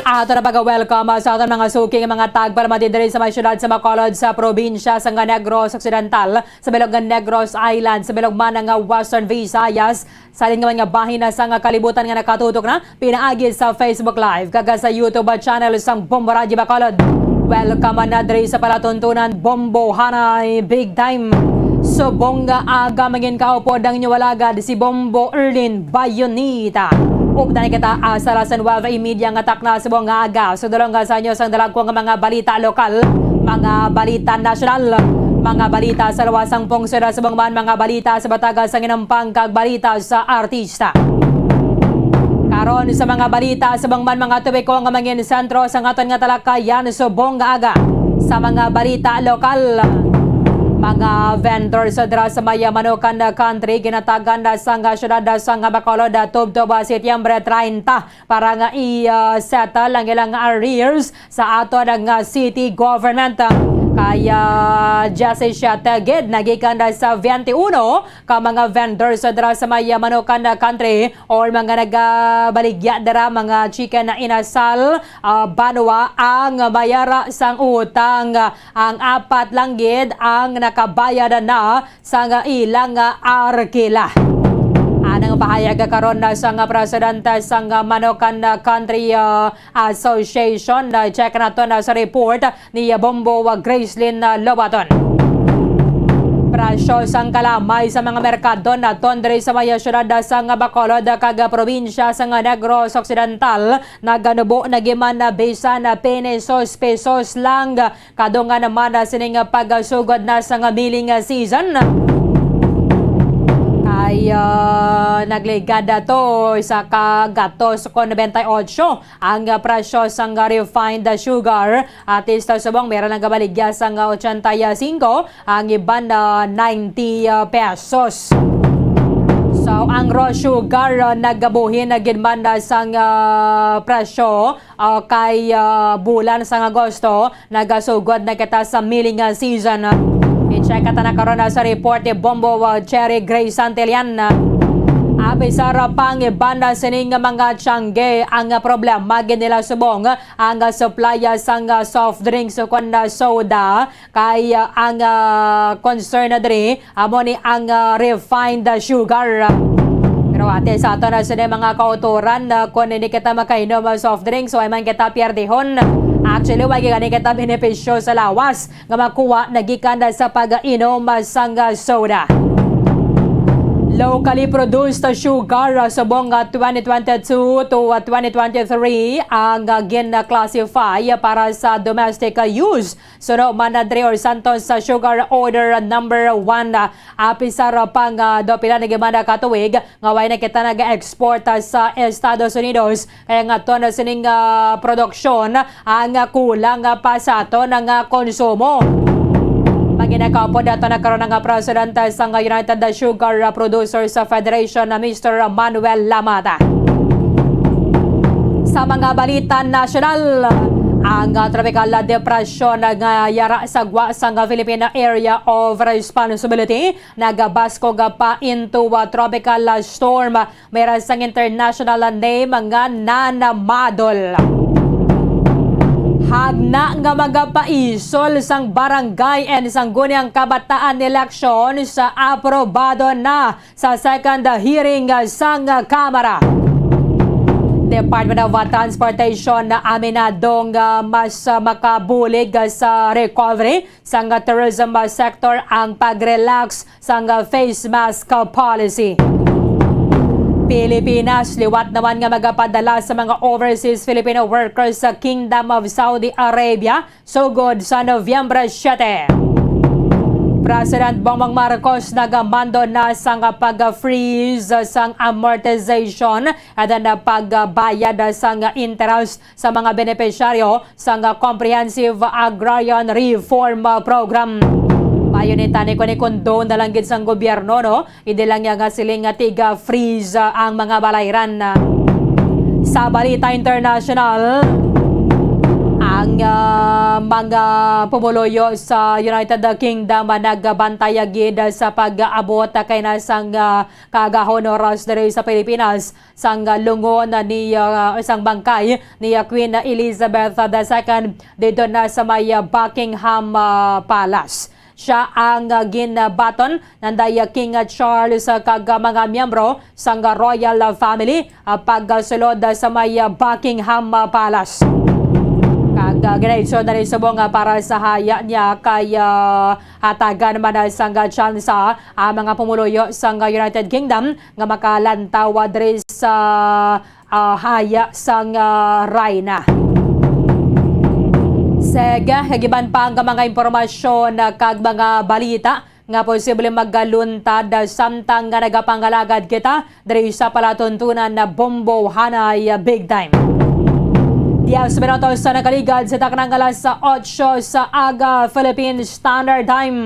Ato na pag-welcome sa aton mga suking mga tagpalamati diri sa may siyudad sa Bacolod, sa probinsya sa Negros Occidental, sa bilog nga Negros Island, sa bilog man nga Western Visayas, sa halin nga man nga bahin na sa nga kalibutan nga nakatutok na pinaagi sa Facebook Live kag sa YouTube channel sang Bombo Radyo Bacolod. Welcome na diri sa palatuntunan Bombo Hanay Big Time. Subong nga aga, mangin kaupod ang inyo alagad, si Bombo Erlin Bayonita. Updan kita, ah, sa alas nuwebe y media nga takna subong nga aga. Sudulong nga sa inyo sang dalagko nga mga balita lokal, mga balita nasyonal, mga balita sa luwas sang pungsod, subong man mga balita sa bataga sang inumpang kag balita sa artista. Karon sa mga balita, subong man mga topiko nga mangin sentro sa aton nga talakayan subong nga aga. Sa mga balita lokal, mga vendors dira sa may Manukan Country, ginatagan sang siyudad sang Bacolod, tubtob Setyembre treinta, para nga i-, ah, settle ang ilang arrears sa aton nga city government. Kay, ah, diyasisiete gid nagikan na sa twenty-uno ka mga vendors dira sa may Manukan Country or mga nagabaligya dira, mga chicken na inasal, ah, banwa ang mayara sang utang. Ang apat lang gid ang nakabayad na sang ilang, ah, arkila. Anang pahayag karon na sang presidente sang Manukan Country, ah, Association. Na-check nato na sa report ni Bombo Gracelyn Lobaton. Presyo sang kalamay sa mga merkado naton diri sa may siyudad sang Bacolod kag probinsya sang Negros Occidental naganubo na giman na bisan pesos-pesos lang. Kadungan naman na sining pagsugod na sang milling season. Ay, ah, nagligad to sa ka gatos kon nobenta y otso ang, ah, presyo sang, ah, refined sugar. At sa subong, meron ang gabaligya sang, ah, ochenta y cinco, ang iban na ninety, ah, pesos. So, ang raw sugar, ah, nagabuhin na gid man, ah, sang, ah, presyo, ah, kay, ah, bulan sang Agosto, nagasugod na kita sa milling, ah, season. I-check ta na karon, ah, sa report ni Bombo, ah, Cherry Gray Santillan. Apisar pang iban na sining mga tiyangge ang, ah, problema gid nila subong, ah, ang, ah, supply, ah, sang, ah, soft drinks o kon, ah, soda. Kay, ah, ang, ah, concern na diri, amo ni ang, ah, refined, ah, sugar. Pero ati sa ato na sini mga kautoran, ah, kung hindi kita makainom ang soft drink, so ay man kita pierdihon. Actually, way gani kita benepisyo sa lawas nga makuha na gikan na sa pag-inom, ah, sang, ah, soda. Locally produced sugar, ah, subong, ah, twenty twenty-two to, ah, twenty twenty-three ang, ah, gin-classify para sa domestic, ah, use. Suno man na diri or Santos sa sugar order number one, ah, apisar pang, ah, daw pila na gid man ka tuig nga way na kita nag-export, ah, sa Estados Unidos. Kaya nga to na sining, ah, produksyon ang, ah, kulang, ah, pa sa ato nga konsumo. Maginakaupod ato na karon nga presidente sang United Sugar Producers Federation na Mister Manuel Lamata. Sa mga balita nasyonal, ang, ah, tropical depression nga yara sa gwa sang Philippine Area of Responsibility nagabaskog pa into, ah, tropical storm. May ra sang international name nga nanamadol. Hagna nga magapaisol sang barangay and sangguniang kabataan eleksyon sa aprobado na sa second hearing sang Kamara. Department of Transportation na aminado nga mas makabulig sa recovery sang tourism sector ang pag-relax sang face mask policy. Pilipinas, liwat naman nga magapadala sa mga overseas Filipino workers sa Kingdom of Saudi Arabia sugod sa Nobyembre siete. President Bongbong Marcos nagamando na sang pag-freeze sang amortization and then pagbayad sang interest sa mga benepisyaryo sang Comprehensive Agrarian Reform Program. Mayo ni tani kung i-condone na lang gid sang gobyerno, no? Hindi lang niya nga siling nga tiga-freeze, ah, ang mga balayran, ah. Sa balita international, ang, ah, mga pumuluyo sa United Kingdom, ah, nagbantay gid sa pag-abot, ah, kay na sang, ah, kaagahon oras diri sa Pilipinas, sang lungon ni, ah, sang bangkay ni, ah, Queen Elizabeth the Second didto na sa may, ah, Buckingham, ah, Palace. Siya ang, ah, ginbaton nanday, ah, King, ah, Charles, ah, kag, ah, mga miyembro sang, ah, royal, ah, family, ah, pagsulod, ah, sa may, ah, Buckingham, ah, Palace. Kag, ah, ginaisyu na rin subong, ah, para sa haya niya kay, ah, hatagan man, ah, sang, ah, tsansa ang mga pumuluyo sang, ah, United Kingdom nga makalantaw, ah, diri sa, ah, haya sang, ah, Rayna. Sige, kag iban pa ang mga impormasyon, ah, kag mga balita nga posible magaluntad, ah, samtang nga nagapangalagad kita diri sa palatuntunan na Bombo Hanay, ah, Big Time. Diez minutos sa nakaligad sa taknang alas otso sa aga, Philippine Standard Time.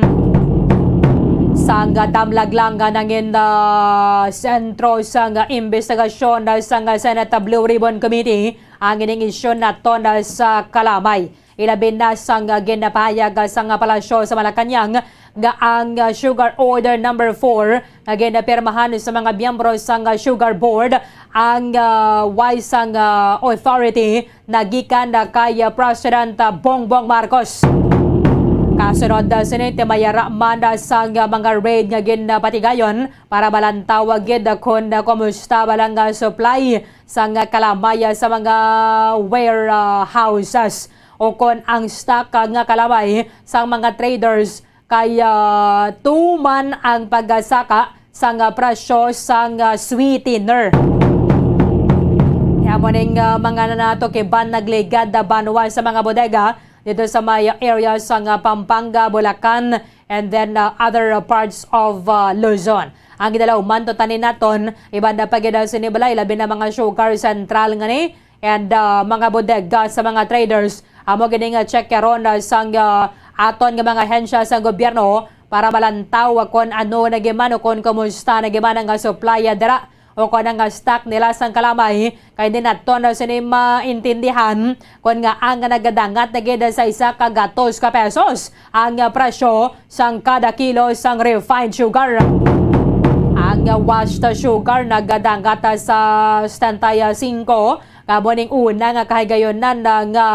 Sang damlag lang nga nangin, ah, sentro sang imbestigasyon sang Senate Blue Ribbon Committee ang ining isyu naton sa kalamay. Ilabi na sang ginapahayag sang palasyo sa Malacañang nga ang Sugar Order Number Four nga ginapirmahan sa mga miyembro sang Sugar Board ang, ah, way sang, ah, authority nagikan na kay, ah, President, ah, Bongbong Marcos. Kasunod, ah, sini, timayara man, ah, sang, ah, mga raid nga ginapatigayon para malantaw gid, ah, kon, ah, kumusta ba lang, ah, supply sang, ah, kalamay, ah, sa mga warehouses o kon ang stock, ah, nga kalamay sang mga traders kay, ah, tuman ang pagsaka sang, ah, presyo sang, ah, sweetener. Kaya mo ning, ah, mga nanatukiban nagligad na banwa sa mga bodega dito sa may area sang, ah, Pampanga, Bulacan, and then, ah, other parts of, ah, Luzon. Ang gidala man to tanin naton, iban na pa gid ang sini balay, labi na mga sugar central nga ni, and, ah, mga bodega sa mga traders. Amo gini nga check karon, ah, sang, ah, aton nga mga ahensya sa gobyerno para malantaw kon ano na giman o kon kumusta na giman ang, ah, supply, ah, dira o kon ang, ah, stock nila sang kalamay. Kay di naton na sini maintindihan kon nga ang nagadangat na gid sa isa ka gatos ka pesos ang, ah, presyo sang kada kilo sang refined sugar. Ang, ah, washed sugar nagadangat sa setenta y cinco, kamo ning una nga kahigayonan na nga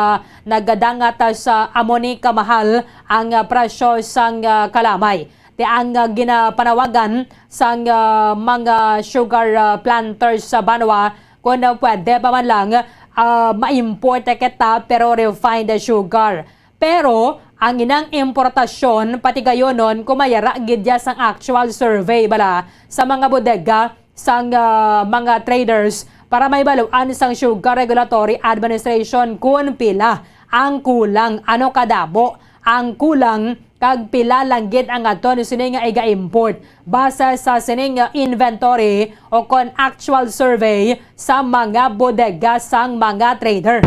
nagadangat sa amo ni kamahal ang, ah, presyo sang, ah, kalamay. Ti ang, ah, ginapanawagan sang, ah, mga sugar, ah, planters sa banwa, kung, ah, pwede pa man lang, ah, ma-import kita pero refined sugar. Pero ang inang importasyon, patigayonon kung mayara gid ya sang actual survey bala sa mga bodega sang, ah, mga traders para mahibaluan sang Sugar Regulatory Administration kung pila ang kulang, ano kadamo ang kulang, kag pila lang gid ang aton sini nga iga-import base sa sining inventory o kon actual survey sa mga bodega sang mga trader.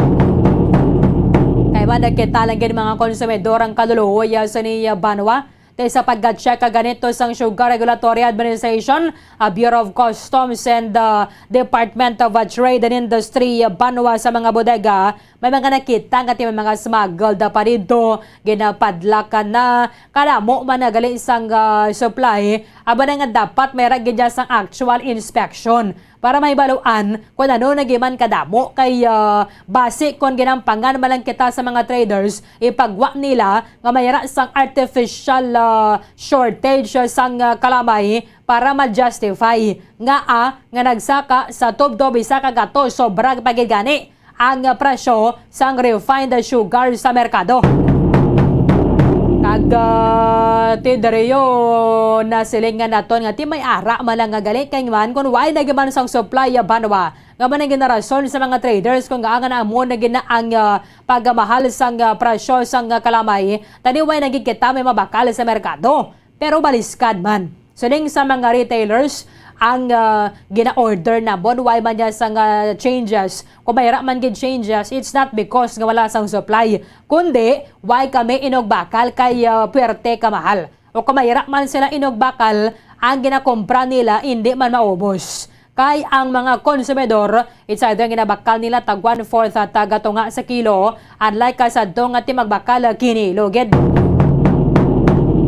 Kay man nagkita lang gid mga konsumidor ang kaluluoy sa ni banwa, kay sa pagka-check ka ganito sang Sugar Regulatory Administration, a Bureau of Customs and, uh, Department of, uh, Trade and Industry, uh, banwa sa mga bodega, may mga nakita nga ti may mga smuggled pa dito, ginapadlakan na, kadamo man na gali sang, ah, supply, aba na nga dapat may ra gid sang actual inspection para mahibaluan kung ano na giman kadamo kay, ah, basi kon ginampangan man lang kita sa mga traders, ipagwa nila nga may ra sang artificial, ah, shortage sang, ah, kalamay para ma-justify nga, ah, nga nagsaka sa tubtob isa ka gatos sobra pa gid gani ang presyo sang refined sugar sa merkado. Kag, ah, ti Dario, nasiling nga naton nga ti may ara man lang nga gali kay man kung why na giman sang supply, ah, banwa nga man ang ginarason sa mga traders kung nga nga amo na gina ang, ah, pagmahal sang, ah, presyo sang, ah, kalamay, tani why na gid kita may mabakal sa merkado. Pero baliskad man. Siling sa mga retailers, ang, ah, gina-order namon, why man niya sang, ah, changes? Kung mayra man gid changes, it's not because nga wala sang supply, kundi why kami inugbakal kay, ah, puwerte ka mahal. O kung mayra man sila inugbakal, ang ginakumpra nila hindi man maubos. Kay ang mga konsumidor, it's either ginabakal nila tag one-fourth at tag tunga sa kilo, unlike ka sa dong nga ti magbakal kini lugid.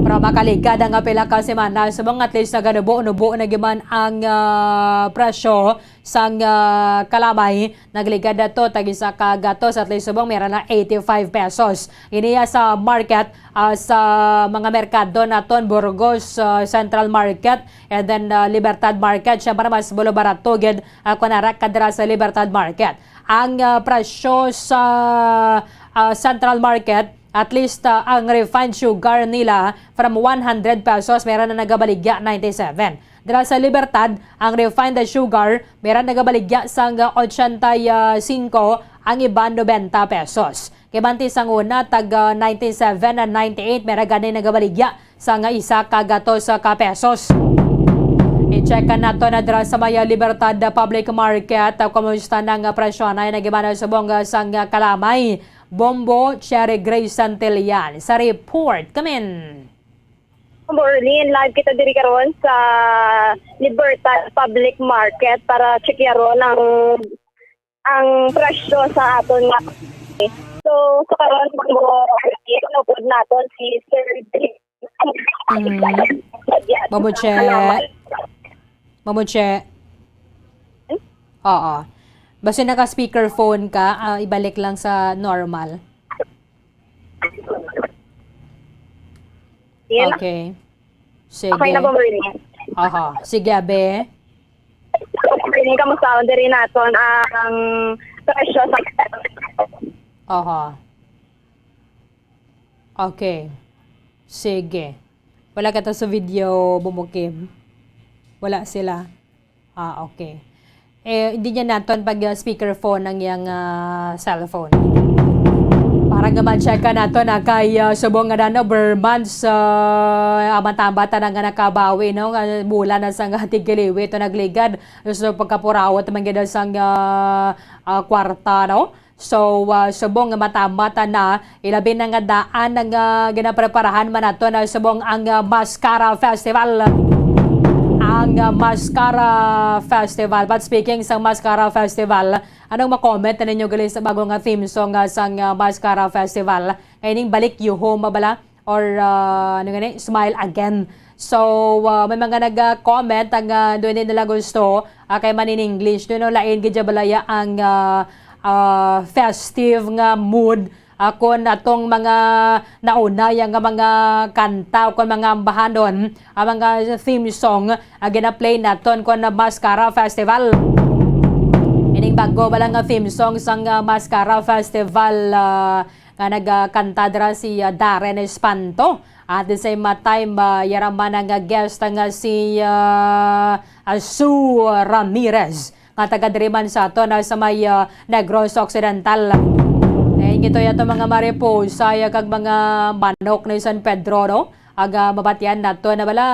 Pero makaligad ang pila ka semana, subong at least naganubo-nubo na giman ang, ah, presyo sang, ah, kalamay. Nagligad na to tag isa ka gatos, at least subong meron na eighty-five pesos. Iniya sa market, ah, sa mga merkado naton, Burgos, ah, Central Market, and then, ah, Libertad Market, syempre, mas bulo barato gid, ah, kung ara ka dira sa Libertad Market. Ang, ah, presyo sa, ah, Central Market, at least, ah, ang refined sugar nila from one hundred pesos, meron na nagabaligya ninety-seven. Dira sa Libertad, ang refined sugar, meron nagabaligya sang, ah, ochenta y cinco, ang iban nobenta pesos. Kay bante sang una, tag, ah, ninety-seven and ninety-eight, meron gani nagabaligya sang isa ka gatos ka pesos. I-check nato na dira sa may Libertad Public Market, ah, kumusta na nga presyo na nagimana subong, ah, sang, ah, kalamay. Bombo, Cherry Grace Santillan sa report. Kamin. Berlin, live kita diri karon sa Libertad Public Market para checkaron ang, ang presyo sa aton nga. So, sa karon, Bombo, upod naton si Sir Dave. Mm. Bombo Che. Bombo Che. Oo. Basta naka-speakerphone ka, ah, ibalik lang sa normal. Yan. Okay. Sige. Okay na ba, Bernie? Aha. Sige, abe. Bernie, kamusta? Diri naton ang presyo sa Aha. Okay. Sige. Wala ka to sa video, Bumukim? Wala sila? Ah, okay. Eh, hindi niya naton pag, uh, speakerphone ang iyang, ah, cellphone. Para nga ma-check nato na kay, ah, subong nga Dan Overmans, ah, amata-amata na nga nakabawi, no? Nga mula na sa nga tigiliwi to nagligad. So, pagkapurawot man gid sang, ah, ah, kwarta, no? So, ah, subong nga amata-amata na, ilabi na nga daan nga ginapreparahan man nato na subong ang, ah, Mascara Festival. Ang, ah, Mascara Festival. But speaking sa Mascara Festival, anong ma-comment na ninyo gali sa bago nga theme song, ah, sang, ah, Mascara Festival? Kay ning Balik You Home bala? Or, ah, ano gani? Smile Again. So, ah, may mga nag-comment ang, ah, doon din nila gusto, ah, kay man in English. Doon, no, lain gid balaya ang, ah, ah, festive nga mood. Ah, kon atong mga nauna yang nga mga kanta o kon mga ambahanon, ang mga theme song, ah, gina-play naton kon Mascara Festival. Ining bago bala nga theme song sang, ah, Mascara Festival, ah, nga nagakanta dira si, ah, Darren Espanto. At the same, ah, time, ah, yara man ang, ah, guest nga si, ah, ah, Sue Ramirez, nga taga diri man sa aton, ah, sa may, ah, Negros Occidental. Dayon gito yato mga mariposa, ya kag mga manok ni San Pedro, no? Aga mabatian nato na bala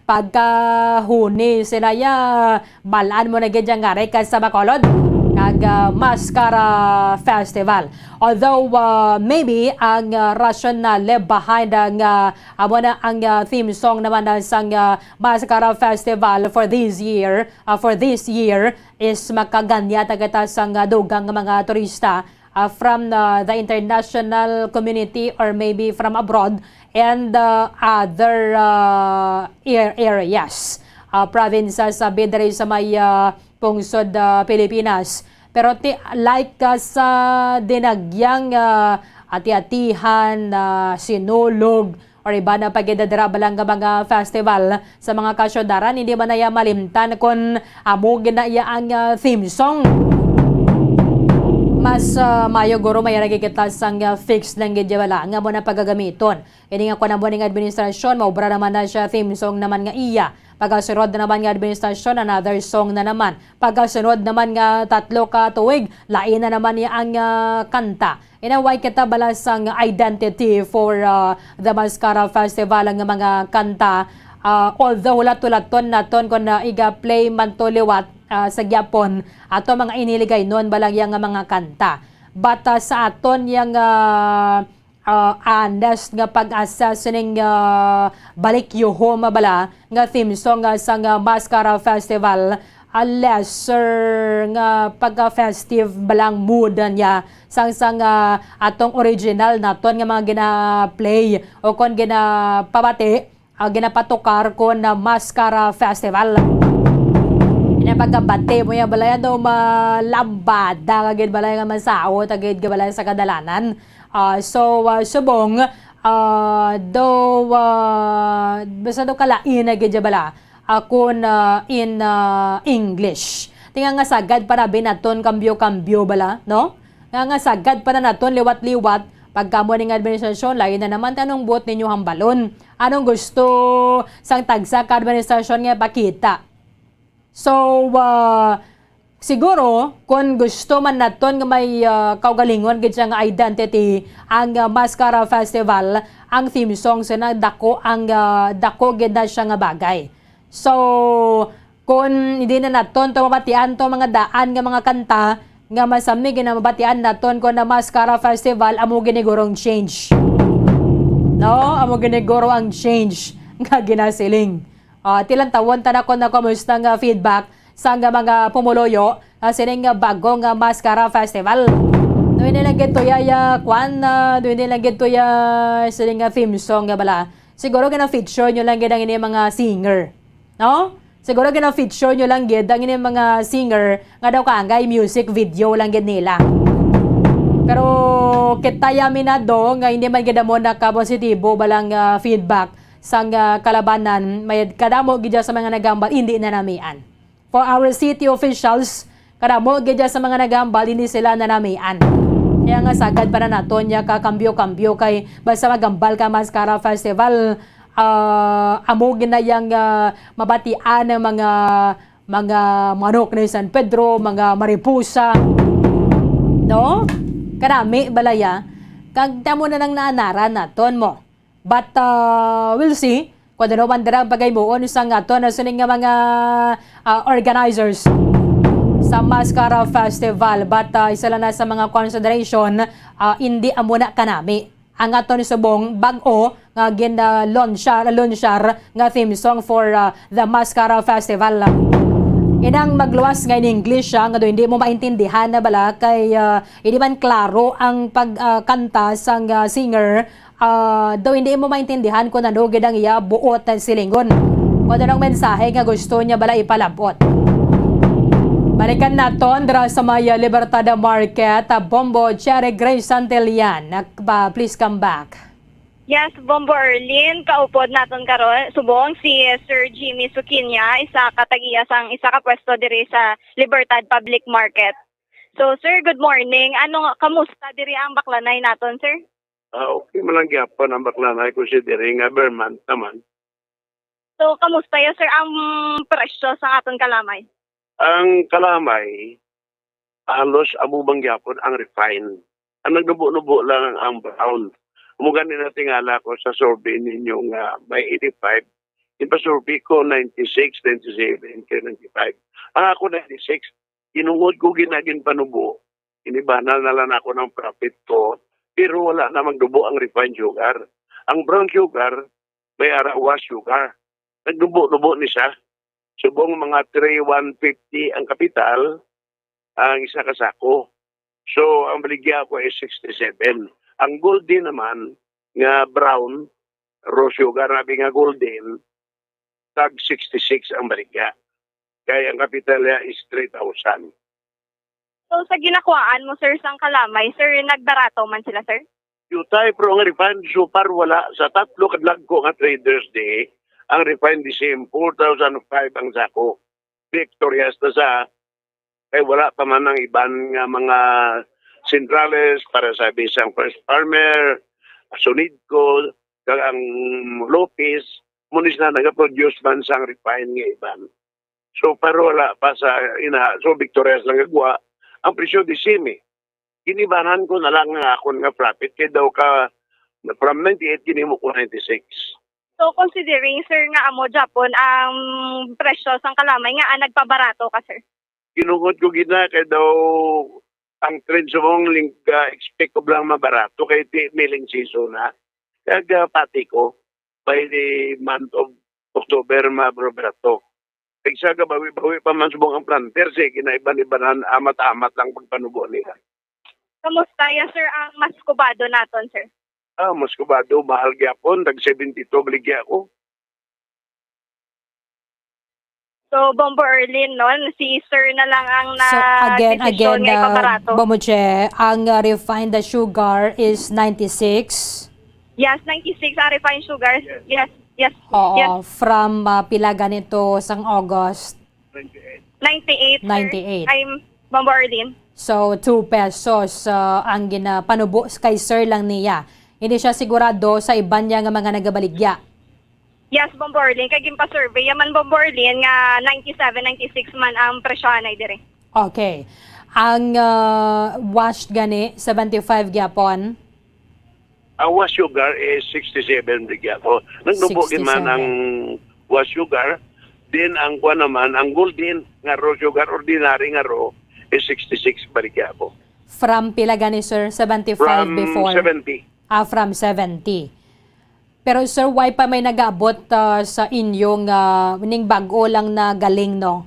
pagkahuni sinaya, balaan mo na gid yang nga rikas sa Bacolod kag, ah, Mascara Festival. Although, ah, maybe ang, ah, rationale behind ang, ah, amo na ang, ah, theme song naman na sang, ah, Mascara Festival for this year, ah, for this year is makaganya ta kita sang, ah, dugang nga mga turista, ah, from, ah, the international community or maybe from abroad and, ah, other, ah, ar-, areas, ah, provinces, ah, diri sa may, ah, pungsod, ah, Pilipinas. Pero ti-, like, ah, sa dinagyang, ah, ati-atihan, ah, Sinulog, or iba na pagidadira bala nga mga festival sa mga kasyudaran, hindi man naya malimtan kon amo gid na iya ang, ah, theme song. Mas, ah, mayo guro may lagi kita sang, ah, fix lang gid bala nga amo na pagagamiton. Ini nga kuan amo ning administrasyon, maobra naman na siya theme song naman nga iya. Pagkasunod na naman nga administrasyon, another song na naman. Pagkasunod naman nga tatlo ka tuig, lain na naman niya ang, ah, kanta. Inaway kita bala sang identity for, ah, the Mascara Festival ang mga kanta. Ah, although hulat-hulaton naton kung, ah, iga-play man to liwat, ah, sa gyapon, ato mga iniligaynon bala yang mga kanta. But, ah, sa aton yang, ah, ah, honest nga pag-assess ning, ah, Balik You Home bala nga theme song, ah, sang, ah, Mascara Festival, a lesser nga pagka-festive balang mood niya sang, sang, ah, atong original naton nga mga gina-play o kon ginapabati, ah, ginapatukar kon na Mascara Festival. Ina pagkabati mo ya balaya daw malambada ka gid balaya nga masaot ka gid balaya sa kadalanan. Ah, so, ah, subong, ah, daw, ah, basta daw kalain na gid ya bala. Ako na in, ah, English. Tinga nga sagad pa na binaton kambyo-kambyo bala, no? Nga nga sagad pa na naton liwat-liwat, pagkamo ning administrasyon, lain na naman tanong buot ninyo hambalon. Anong gusto sang tagsa ka administrasyon nga pakita? So, ah, siguro, kung gusto man naton nga may, ah, kaugalingon gid siya nga identity, ang, ah, Mascara Festival, ang theme song sina dako ang, ah, dako gid na siya nga bagay. So, kung hindi na naton to mabatian to mga daan nga mga kanta, nga masami ginamabatian naton ko na Mascara Festival, amo ginigurong change. No? Amo giniguro ang change nga ginasiling. Ah, tilantawon ta na kon na kumusta nga feedback sa nga mga pumuluyo, ah, sining nga bago nga Mascara Festival. Doon nilang gid to ya, ya, kwan, ah, doon nilang gid to ya, sining nga theme song nga bala. Siguro gina-feature nyo lang gid ang ini mga singer. No? Siguro gina-feature nyo lang gid ang ini mga singer nga daw kaangay music video lang gid nila. Pero kita ya minado nga hindi man gid mo nakapositibo balang, ah, feedback sang, ah, kalabanan, may kadamo gid sa mga nagambal, hindi na namian. For our city officials, kadamo gid sa mga nagambal, hindi sila nanamian. Kaya nga sagad pa na naton ya ka kambyo-kambyo kay basta magambal ka Mascara Festival, ah, amo gid na yang, ah, mabatian ng mga, mga manok ni San Pedro, mga mariposa. No? Karami balaya. Kag tamo na nang naanaran naton mo. But, ah, we'll see kung ano man dira ang pagaymuon sang aton na sining nga mga, ah, organizers sa Mascara Festival. But, ah, isa lang na sa mga consideration, ah, hindi amo na kanami ang aton subong bag-o nga gin-, ah, launchar, launchar nga theme song for, ah, the Mascara Festival. Inang magluwas nga in English siya, nga daw hindi mo maintindihan na bala kay, ah, hindi man klaro ang pag, ah, kanta sang, ah, singer, ah, daw hindi mo maintindihan kung ano gid ang iya buot na silingon. Kung anong mensahe nga gusto niya bala ipalabot. Balikan naton dira sa may, ah, Libertad Market, ah, Bombo Cherry Grace Santillan. Nak-, ba, please come back. Yes, Bombo Erlin, kaupod naton karon, subong si Sir Jimmy Sukinya, isa ka tag-iya sang isa ka pwesto diri sa Libertad Public Market. So, sir, good morning. Ano nga, kamusta diri ang baklanay naton, sir? Ah, okay man lang gyapon ang baklanay, considering nga Vermont naman. So, kamusta ya, sir, ang presyo sa aton kalamay? Ang kalamay, halos amo bang gyapon ang refine. Ang nagnubo-nubo lang ang brown. Amo gani natingala ko sa survey ninyo nga may eighty-five. Ipa-survey ko ninety-six, ninety-seven, kay ninety-five. Ang ako ninety-six, inungod ko ginagin panubo. Inibanan na lang ako ng profit ko, pero wala na magnubo ang refined sugar. Ang brown sugar, may arawa sugar. Nagnubo-nubo ni siya. Subong mga three one fifty ang kapital, ang isa ka sako. So, ang baligya ko is sixty-seven. Ang golden naman, nga brown, raw sugar, abi nga golden, tag sixty-six ang baligya. Kay ang kapital niya is three thousand. So, sa ginakuhaan mo, sir, sang kalamay, sir, nagbarato man sila, sir? Yutay, pero ang refine, so far, wala. Sa tatlo kadlagko nga traders di, ang refine di same, four thousand five ang sako. Victorious na sa, kay wala pa man ang iban nga mga sentrales para sa bisang First Farmer, Sonidco, kag ang Lopez, munis na nagaproduce man sang refine nga iban. So, pero wala pa sa ina. So, Victorious lang gagwa. Ang presyo di same, eh. Ginibanan ko na lang nga akon nga profit kay daw ka from ninety-eight ginhimo ko ninety-six. So, considering, sir, nga amo gyapon ang presyo sang kalamay, nga, ah, nagpabarato ka, sir? Ginungod ko gina kay daw ang trend sa mong ling-, ah, expect ko lang mabarato kay di milling season na. Kaya, ah, pati ko, by the month of October, mabarato. Kay sa gabawi-bawi pa man subong ang planter, sige, ginaiban-ibanan, amat-amat lang pagpanubo nila. Kamusta ya, sir, ang muscovado naton, sir? Ah, muscovado, mahal gyapon, tag seventy-two baligya ko. So, Bombo Erlin, no? Si sir na lang ang So, again, nagdesisyon again, nga uh, ipabarato. Bombo Che, ang, uh, refined sugar is ninety-six. Yes, ninety-six ang refined sugar. Yes, yes, Oo, yes. From, uh, pila ganito sang August? Ninety-eight, sir. Ninety-eight. I'm Bombo Erlin. So, two pesos, uh, ang ginapanubo kay sir lang niya. Hindi siya sigurado sa iban niya nga mga nagabaligya. Yes, Bombo Erlin. Kay ginpa-survey ya man, Bombo Erlin, nga ninety-seven, ninety-six man ang presyohanay diri. Okay. Ang, ah, washed gani, seventy-five gyapon? Ang washed sugar is sixty-seven baligya ko. Nagnubo gid man ang washed sugar. Then ang kuan naman, ang golden nga raw sugar, ordinary nga raw, is sixty-six baligya ko. From pila gani, sir? Seventy-five before? From seventy. Ah, from seventy. Pero, sir, why pa may nag-abot, ah, sa inyo nga ning bag-o lang na galing, no?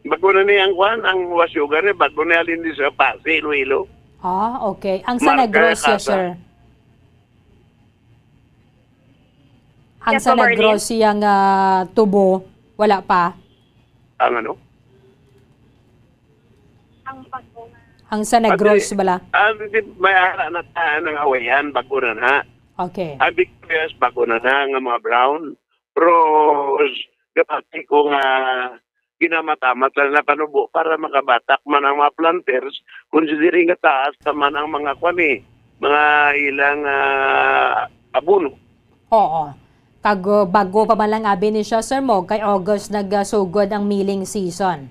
Bag-o na ni ang kwan, ang washed sugar, eh, bag-o na halin di sa Passi, Iloilo. Ah, okay. Ang sa Negros, sir? Ang sa Negros yang, ah, tubo, wala pa? Ang ano? Ang sa Negros bala? Ah, di, may ara na ta-, ang Hawaiian, bag-o na na. Okay. Ang Victorious, bag-o na na, nga mga brown. Pero, gapati ko nga, ginamamat lang na panubo para makabatak man ang mga planters, considering nga taas naman ang mga kwan, eh, mga ilang, ah, abono. Oo. Kag, uh, bag-o pa man lang abi ni siya, Sir Mog, kay August nagasugod ang milling season.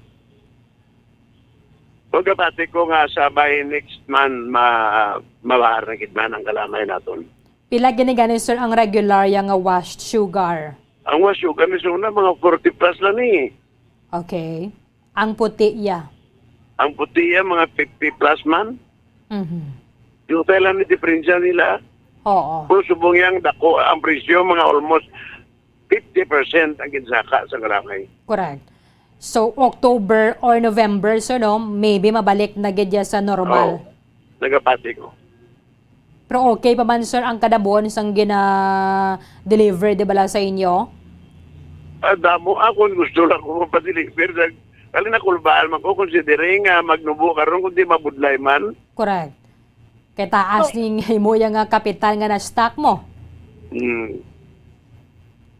Pagkabati ko nga sa by next month, ma-, mabahar na gid man ang kalamay naton. Pila gini gani, sir, ang regular ya nga washed sugar? Ang washed sugar ni una, mga forty plus lang ni. Okay. Ang puti ya? Ang puti ya, mga fifty plus man. Mhm. Yung tayo lang ni diferensya nila. Oo. Kung subong yang dako, ang presyo, mga almost fifty percent ang ginsaka sa kalamay. Correct. So, October or November, sir, no? Maybe mabalik na gid ya sa normal. Oo. Nagapati ko. Pero okay pa man, sir, ang kadabon sang gina-deliver, di bala, sa inyo? Ah, damo. Ako, gusto lang ko mapadeliver. Nag-, kali na kulbaan man ko, considering nga magnubo karon, kundi mabudlay man. Correct. Kay taas So, ning imo ya nga kapital nga na-stock mo. Mm.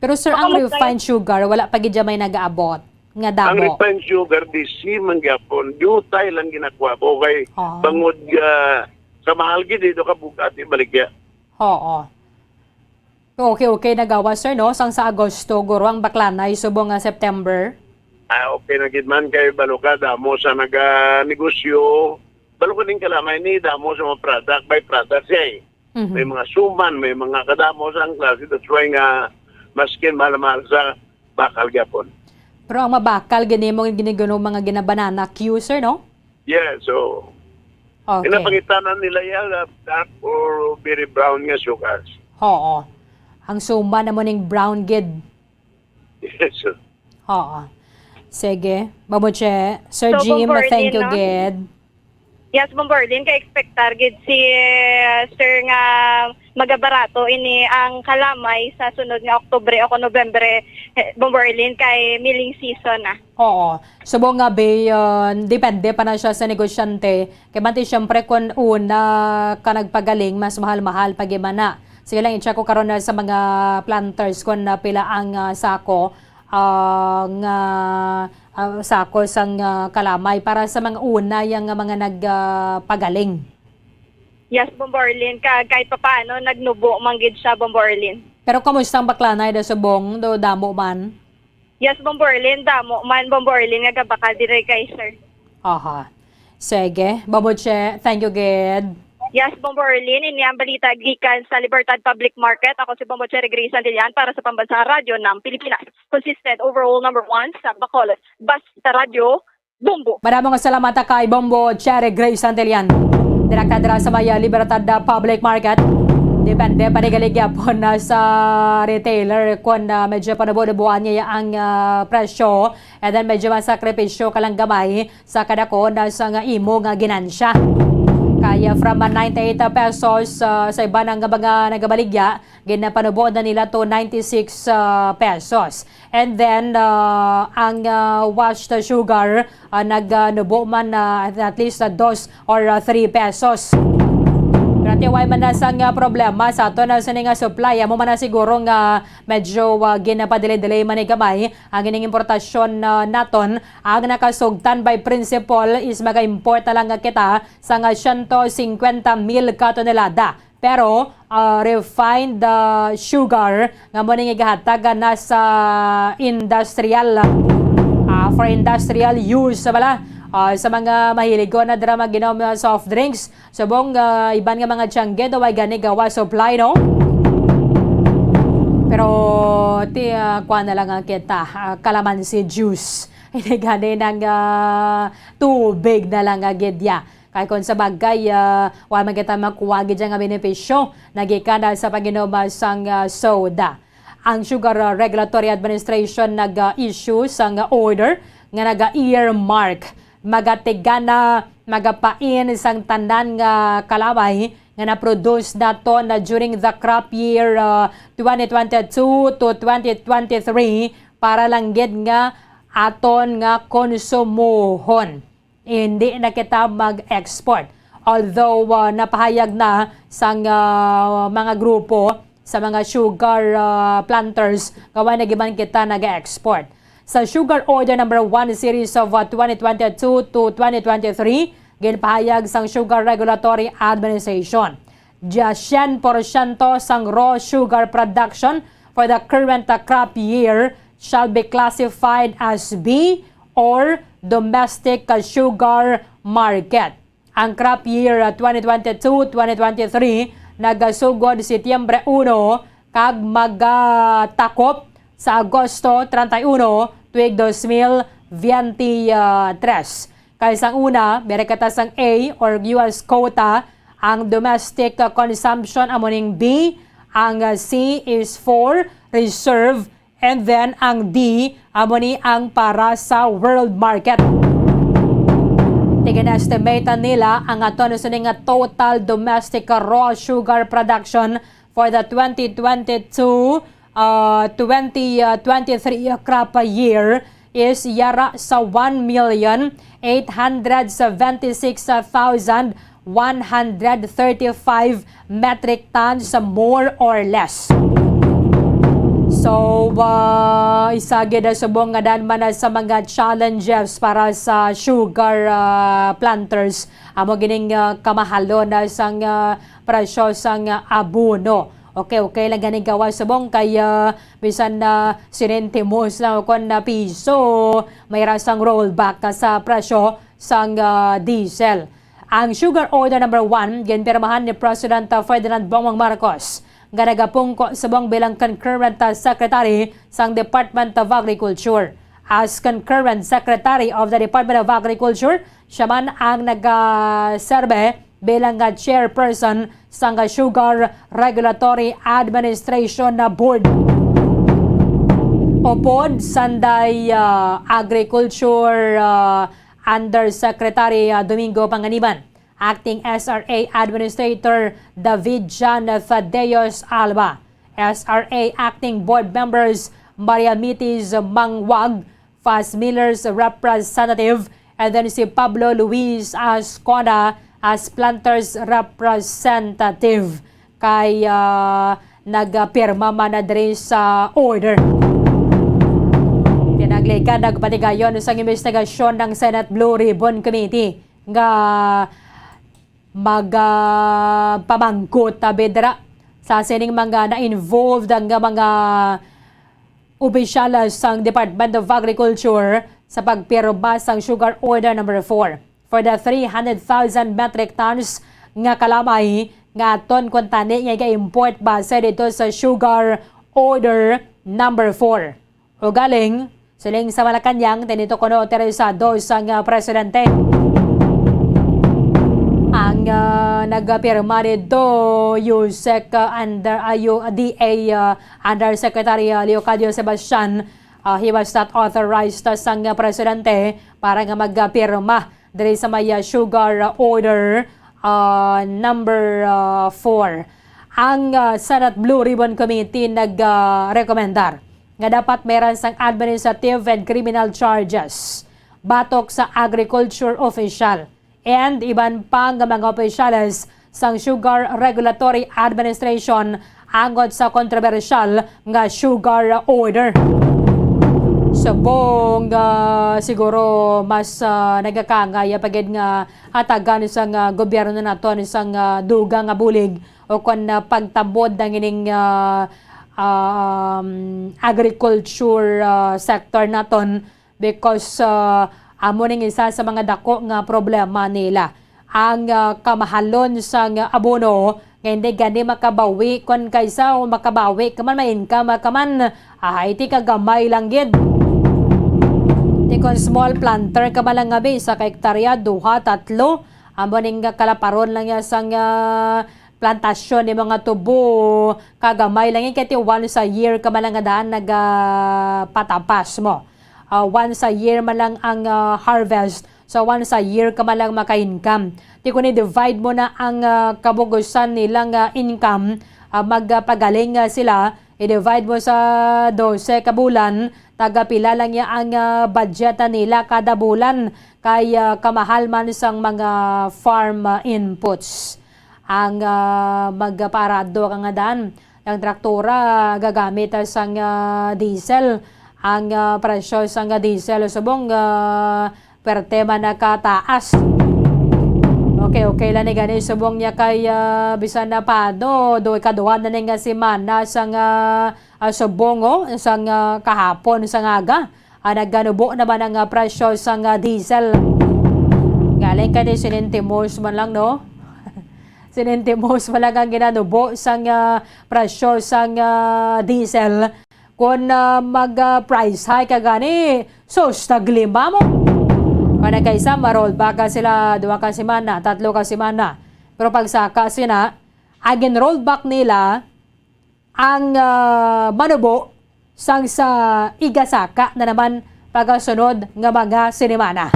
Pero, sir, ang Baka mas refined sugar, wala pa gid ya may nagaabot nga Ang damo. Refined sugar, di si man gyapon. Diutay lang ginakuha ko kay Ah. bangod nga sa mahal gid, dito ka bugat, ibaligya. Oo. Okay, okay, nagawa, sir, no? Sang sa Agosto, guro, ang baklanay, subong nga September. Ah, okay na gid man kay balo ka, damo sa naga-negosyo. Balo ka ning kalamay ni, damo sa mga product, by product siya eh. Mhm. May mga suman, may mga kadamo sa ang klase. That's why nga, maskin mahal-mahal sa bakal gyapon. Pero ang mabakal, gini mo, gini guro, mga ginabanana cue, sir, no? Yeah, so, Okay. Ginapangitanan nila yan, uh, dark or very brown nga sugars. Oo. Ang suman na mo ning brown gid. Yes, sir. Oo. Sige. Babuche. Sir So, Jim, Bombo thank Arlene, you no? gid. Yes, Bombo Arlene, ka-expectar gid si, uh, sir nga magabarato ini ang kalamay sa sunod nga Oktubre o kon Nobyembre, eh, Bombo Arlene, kay milling season na. Oo. Subong nga, be, uh, depende pa na siya sa negosyante. Kay bante, siyempre, kung una ka nagpagaling, mas mahal-mahal pa gid man na. Sige lang, i-check ko karon na sa mga planters kung na pila ang, ah, sako, ah, nga, ah, sako sang, ah, kalamay para sa mga una yang nga mga nag, ah, pagaling. Yes, Bombo Arlene, ka, kahit papaano, nagnubo man gid siya, Bombo Arlene. Pero kamusta ang baklanay da subong? Do damo man? Yes, Bombo Arlene, damo man, Bombo Arlene, nga gabakal diri kay sir. Aha. Sige, Bombo Che, thank you gid. Yes, Bombo Arlene, ini ang balita gikan sa Libertad Public Market. Ako si Bombo Cherry Grace Santillan para sa Pambansang Radyo ng Pilipinas. Consistent overall number one sa Bacolod. Basta Radyo, Bombo. Madamo nga salamat kay Bombo Cherry Grace Santillan. Direkta dira sa may, ah, Libertad, ah, Public Market. Depende pa ni gali gyapon na sa retailer kung, ah, medyo panubo-nubuan niya ang, ah, presyo. And then medyo masakripisyo ka lang gamay sa kadako na sa nga imo nga ginansya. Kaya from, ah, ninety-eight pesos, ah, sa iban nga mga nagabaligya, ginapanubo na nila to ninety-six, ah, pesos. And then, ah, ang, ah, washed sugar, ah, nag, ah, nubo man, ah, at least, ah, dos or, ah, three pesos. Pero tiway man na sang, ah, problema sa ato na sini nga supply. Amo man na siguro nga medyo, ah, ginapadelay-delay man ni gamay ang ining importasyon, ah, naton. Ang nakasugtan by principle is mag-import na lang nga kita sa nga siyento singkwenta mil ka tonelada. Pero, ah, refined, ah, sugar nga mo ning igahatag na sa industrial, ah, for industrial use, bala, ah, sa mga mahilig ko na dira mag-inom, ah, soft drinks, subong, ah, iban nga mga tiyangge, daw ay gani gawa supply, no? Pero, ti, ah, kuha na lang ang kita, ah, kalamansi juice. Ini gani ng, ah, tubig na lang, ah, gid ya. Kay kung sa bagay, ah, wa man kita makuha gid nga benepisyo na gikan, ah, sa pag-inom, ah, sang, ah, soda. Ang Sugar, ah, Regulatory Administration nag, ah, issue sang, ah, order nga naga-earmark, magatigana, magapain sang tanan nga kalamay nga na-produce naton na during the crop year, ah, twenty twenty-two to twenty twenty-three para lang gid nga aton nga konsumohon. Hindi na kita mag-export. Although, ah, napahayag na sang, ah, mga grupo sa mga sugar, ah, planters, nga wa na gid man kita nag-export. Sa Sugar Order Number One Series of, ah, twenty twenty-two to twenty twenty-three, ginpahayag sang Sugar Regulatory Administration, siyam porsyento sang raw sugar production for the current, ah, crop year shall be classified as B or domestic, ah, sugar market. Ang crop year, ah, twenty twenty-two, twenty twenty-three nagasugod Setyembre uno kag magatakop sa Agosto treinta y uno tuig dos mil veintitrés. Kay sang una, mereka ta sang A or U S quota, ang domestic, ah, consumption amo ning B, ang, ah, C is for reserve, and then ang D amo ni ang para sa world market. Tigin-estimate nila ang aton sining nga total domestic raw sugar production for the twenty twenty-two, uh, twenty, uh, twenty-three crop year is yara sa one million eight hundred seventy-six thousand one hundred thirty-five metric tons, more or less. So, uh, isa gid subong nga dan man sa mga challenges para sa sugar, uh, planters. Amo gining, uh, kamahalon na sang, uh, presyo sang, uh, abono. Okay, okay lang gani gawas subong kay, ah, bisan na sinintimos lang o kon na piso, may rasang rollback ka sa presyo sang, ah, diesel. Ang Sugar Order number one, ginpirmahan ni President, ah, Ferdinand Bongbong Marcos, nga nagapungko subong bilang concurrent, ah, secretary sang Department of Agriculture. As concurrent secretary of the Department of Agriculture, siya man ang nagaserbe bilang nga chairperson sang Sugar Regulatory Administration na Board. Upod sanday, ah, Agriculture, ah, Undersecretary, ah, Domingo Panganiban, Acting S R A Administrator David John Fadeos Alba, S R A Acting Board Members Maria Mitis Mangwag, Fas Miller's representative, and then si Pablo Luis Ascona as planters representative kay, ah, nagpirma man na diri sa order. Tinaglikan nagpatigayon sang investigasyon ng Senate Blue Ribbon Committee nga mag, ah, pamangkot, ah, bidra sa sining mga na-involved ang mga opisyal sang Department of Agriculture sa pagpirma sang Sugar Order number four for the three hundred thousand metric tons nga kalamay nga aton kuntani nga iga-import base dito sa Sugar Order number four. Ugaling, siling sa Malacañang, tinito kuno interesado sang, ah, presidente. Ang, ah, nagpirma dito, Yusek, ah, under, ah, U-, D A, ah, Undersecretary, ah, Leocadio Sebastian, ah, he was not authorized, ah, sang, ah, presidente para nga magpirma diri sa may, ah, sugar, ah, order, ah, number, ah, four. Ang, ah, Senate Blue Ribbon Committee nag, ah, rekomendar nga dapat meron sang administrative and criminal charges batok sa agriculture official and iban pa nga mga opisyales sang Sugar Regulatory Administration angot sa kontrobersyal nga sugar order. Subong, ah, siguro mas, ah, nagakangay pa gid nga hatagan sang, ah, gobyerno naton sang, ah, dugang nga bulig o kon, ah, pagtabod ang ining, ah, um, agriculture, ah, sector naton because, ah, amo ning isa sa mga dako nga problema nila. Ang, ah, kamahalon sang abono nga hindi gani makabawi kon kaysa o makabawi ka man, may income ka man, ah, ay ti kagamay lang gid. Ti kon small planter ka man lang nga bi, isa ka hektarya, duha, tatlo, amo ning kalaparon lang ya sang, ah, plantasyon ni mga tubo, kagamay lang yan, kaya ti once a year ka man lang nga daan nagapatapas mo. Ah, once a year man lang ang, ah, harvest. So, once a year ka man lang maka-income. Ti kung i-divide mo na ang, ah, kabugusan nilang, ah, income, ah, magpagaling, ah, sila, i-divide mo sa dose ka bulan, taga pila lang ya ang, ah, budget na nila kada bulan, kay, ah, kamahal man sang mga farm, ah, inputs. Ang, ah, magpaarado ka nga daan, ang traktora gagamit, ah, sang, ah, diesel. Ang, ah, presyo sang, ah, diesel subong, ah, perte man nakataas. Okay, okay lang ni gani subong niya kay, ah, bisan na pano, do ikaduha na ni nga semana sang, ah, ah, subong, oh, sang, ah, kahapon sang aga. Ah, nagkanubo naman ang, ah, presyo sang, ah, diesel. Galing ka di sinintimos man lang, no? Sinintimos man lang ang ginanubo sang, ah, presyo sang, ah, diesel. Kung, ah, mag, ah, price hike ka gani, sus, taglima mo. Kung nagkaisa, ma-roll back ka sila duha ka semana, tatlo ka semana. Pero pagsaka sina, ang gin-roll back nila, ang, ah, manubo sang sa igasaka na naman pagasunod nga mga sinimana.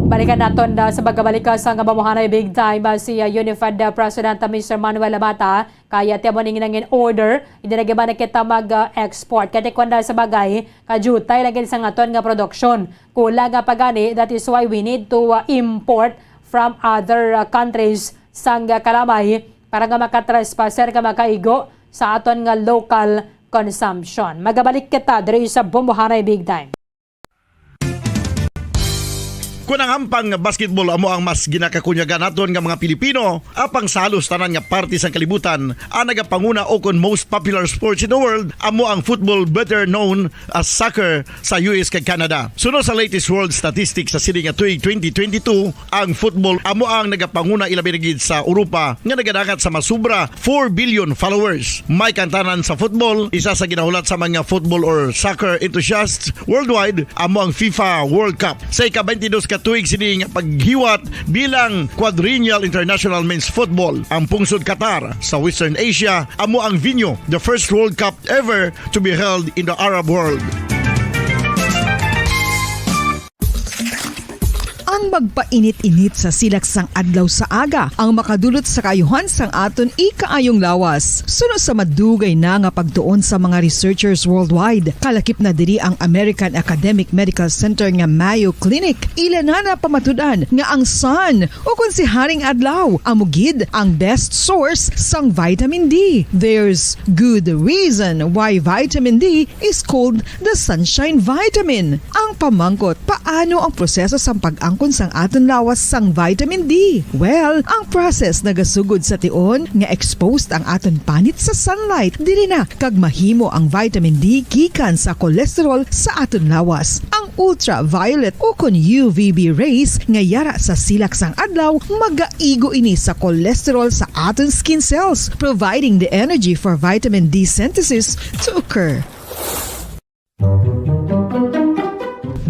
Balikan naton na sa pagkabalik sa nga mamuhanay big time, ah, si, ah, Unified, ah, President, ah, Mister Manuel Labata, kaya ti amo ning nangin order, hindi na gyud na kita mag-export. Kaya ti kuwan na sa bagay, kajutay lang gid sa aton nga produksyon. Kulang nga pagani, that is why we need to, ah, import from other, ah, countries sang, ah, kalamay para nga makatrespasser nga makaigo sa aton nga local consumption. Magabalik kita diri sa Bumbuhanay Big Time. Kon ang hampang nga basketball amo ang mas ginakakunyagan naton nga mga Pilipino, apang sa halos tanan nga parte sang kalibutan, ang nagapanguna o kon most popular sports in the world amo ang football, better known as soccer, sa U S kag Canada. Suno sa latest world statistics sa sini nga tuig twenty twenty-two, ang football amo ang nagapanguna, ilabi na gid sa Europa nga nagadangat sa masubra four billion followers. May kantanan sa football, isa sa ginahulat sa mga football or soccer enthusiasts worldwide amo ang FIFA World Cup. Sa ika-twenty-dos ka tuig sini nga paghiwat bilang Quadrennial International Men's Football, ang pungsod Qatar sa Western Asia amo ang venue, the first World Cup ever to be held in the Arab world. Ang magpainit-init sa silak sang adlaw sa aga ang makadulot sa kaayuhan sang aton ikaayong lawas. Suno sa madugay na nga pagtuon sa mga researchers worldwide, kalakip na diri ang American Academic Medical Center nga Mayo Clinic. Ila na napamatud-an nga ang sun, o kon si Haring Adlaw, amo gid ang best source sang vitamin D. There's good reason why vitamin D is called the sunshine vitamin. Ang pamangkot, paano ang proseso sang pag-angkon sang aton lawas sang vitamin D? Well, ang process nagasugod sa tion nga exposed ang aton panit sa sunlight. Diri na kag mahimo ang vitamin D gikan sa cholesterol sa aton lawas. Ang ultraviolet o kon U V B rays nga yara sa silak sang adlaw, magaigo ini sa cholesterol sa aton skin cells, providing the energy for vitamin D synthesis to occur.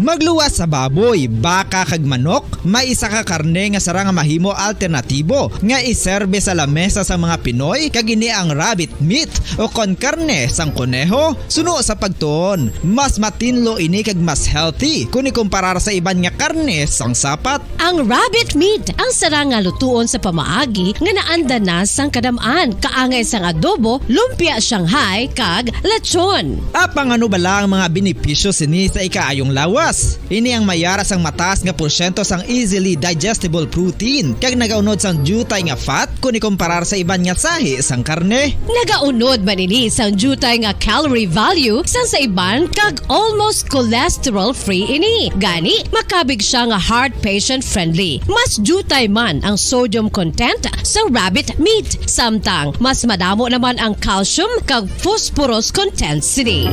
Magluwas sa baboy, baka, kag manok, may isa ka karne nga sarang nga mahimo alternatibo nga iserbe sa lamesa sang mga Pinoy, kag ini ang rabbit meat o kon karne sang koneho. Suno sa pagtuon, mas matinlo ini kag mas healthy kon ikumparar sa iban nga karne sang sapat. Ang rabbit meat ang sarang nga lutuon sa pamaagi nga naanda na sang kadam-an, kaangay sang adobo, lumpia Shanghai, kag lechon. Apang ano bala ang mga benepisyo sini sa ikaayong lawas? Ini ang may yara sang mataas nga porsyento sang easily digestible protein, kag nagaunod sang diutay nga fat kon ikumparar sa iban nga sahi sang karne. Nagaunod man ini sang diutay nga calorie value sang sa iban, kag almost cholesterol-free ini. Gani, makabig siya nga heart patient-friendly. Mas diutay man ang sodium content sa rabbit meat, samtang mas madamo naman ang calcium kag phosphorus content sini.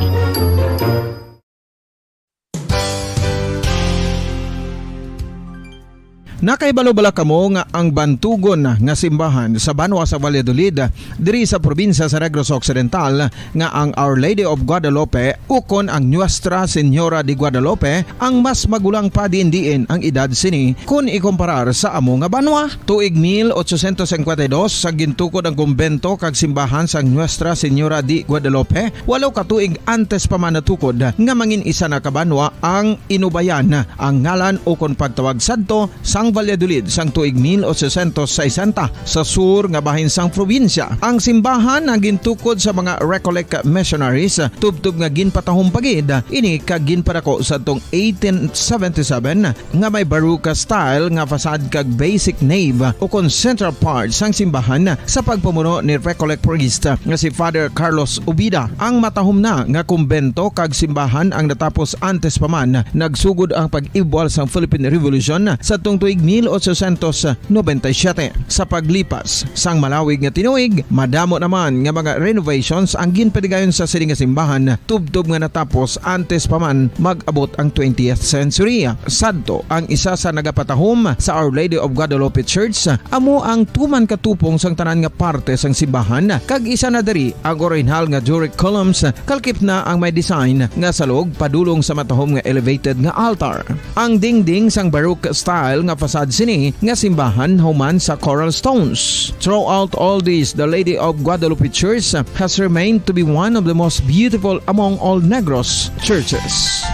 Nakahibalo bala kamo nga ang bantugon nga simbahan sa banwa sa Valladolid, diri sa probinsya sa Negros Occidental, nga ang Our Lady of Guadalupe ukon ang Nuestra Señora de Guadalupe ang mas magulang pa diin-diin ang edad sini kon ikumparar sa amo nga banwa? Tuig mil ochocientos cincuenta y dos, sa gintukod ang kumbento kag simbahan sang Nuestra Señora de Guadalupe, walo ka tuig antes pa man natukod nga mangin isa na ka banwa ang Inubayan, ang ngalan ukon pagtawag sadto sang Valladolid sang tuig mil ochocientos sesenta, sa sur nga bahin sang probinsya. Ang simbahan ang gintukod sa mga Recollect missionaries, tubtob nga ginpatahom pa gid ini kag ginpadako sadtong eighteen seventy-seven nga may Baroque style nga facade kag basic nave ukon central part sang simbahan sa pagpamuno ni Recollect priest nga si Father Carlos Ubida. Ang matahom na nga kumbento kag simbahan ang natapos antes pa man nagsugod ang pag-ibwal sang Philippine Revolution sadtong tuig mil ochocientos noventa y siete. Sa paglipas sang malawig nga tinuig, madamo naman nga mga renovations ang ginpadigayon sa sini nga simbahan, tubtob nga natapos antes pa man mag-abot ang twentieth century. Sadto, ang isa sa nagapatahom sa Our Lady of Guadalupe Church amo ang tuman ka tupong sang tanan nga parte sang simbahan, kag isa na diri ang orihinal nga Doric columns, kalkip na ang may design nga salog padulong sa matahom nga elevated nga altar. Ang dingding sang Baroque style nga facade sini nga simbahan human sa coral stones. Throughout all this, the Lady of Guadalupe Church has remained to be one of the most beautiful among all Negros churches.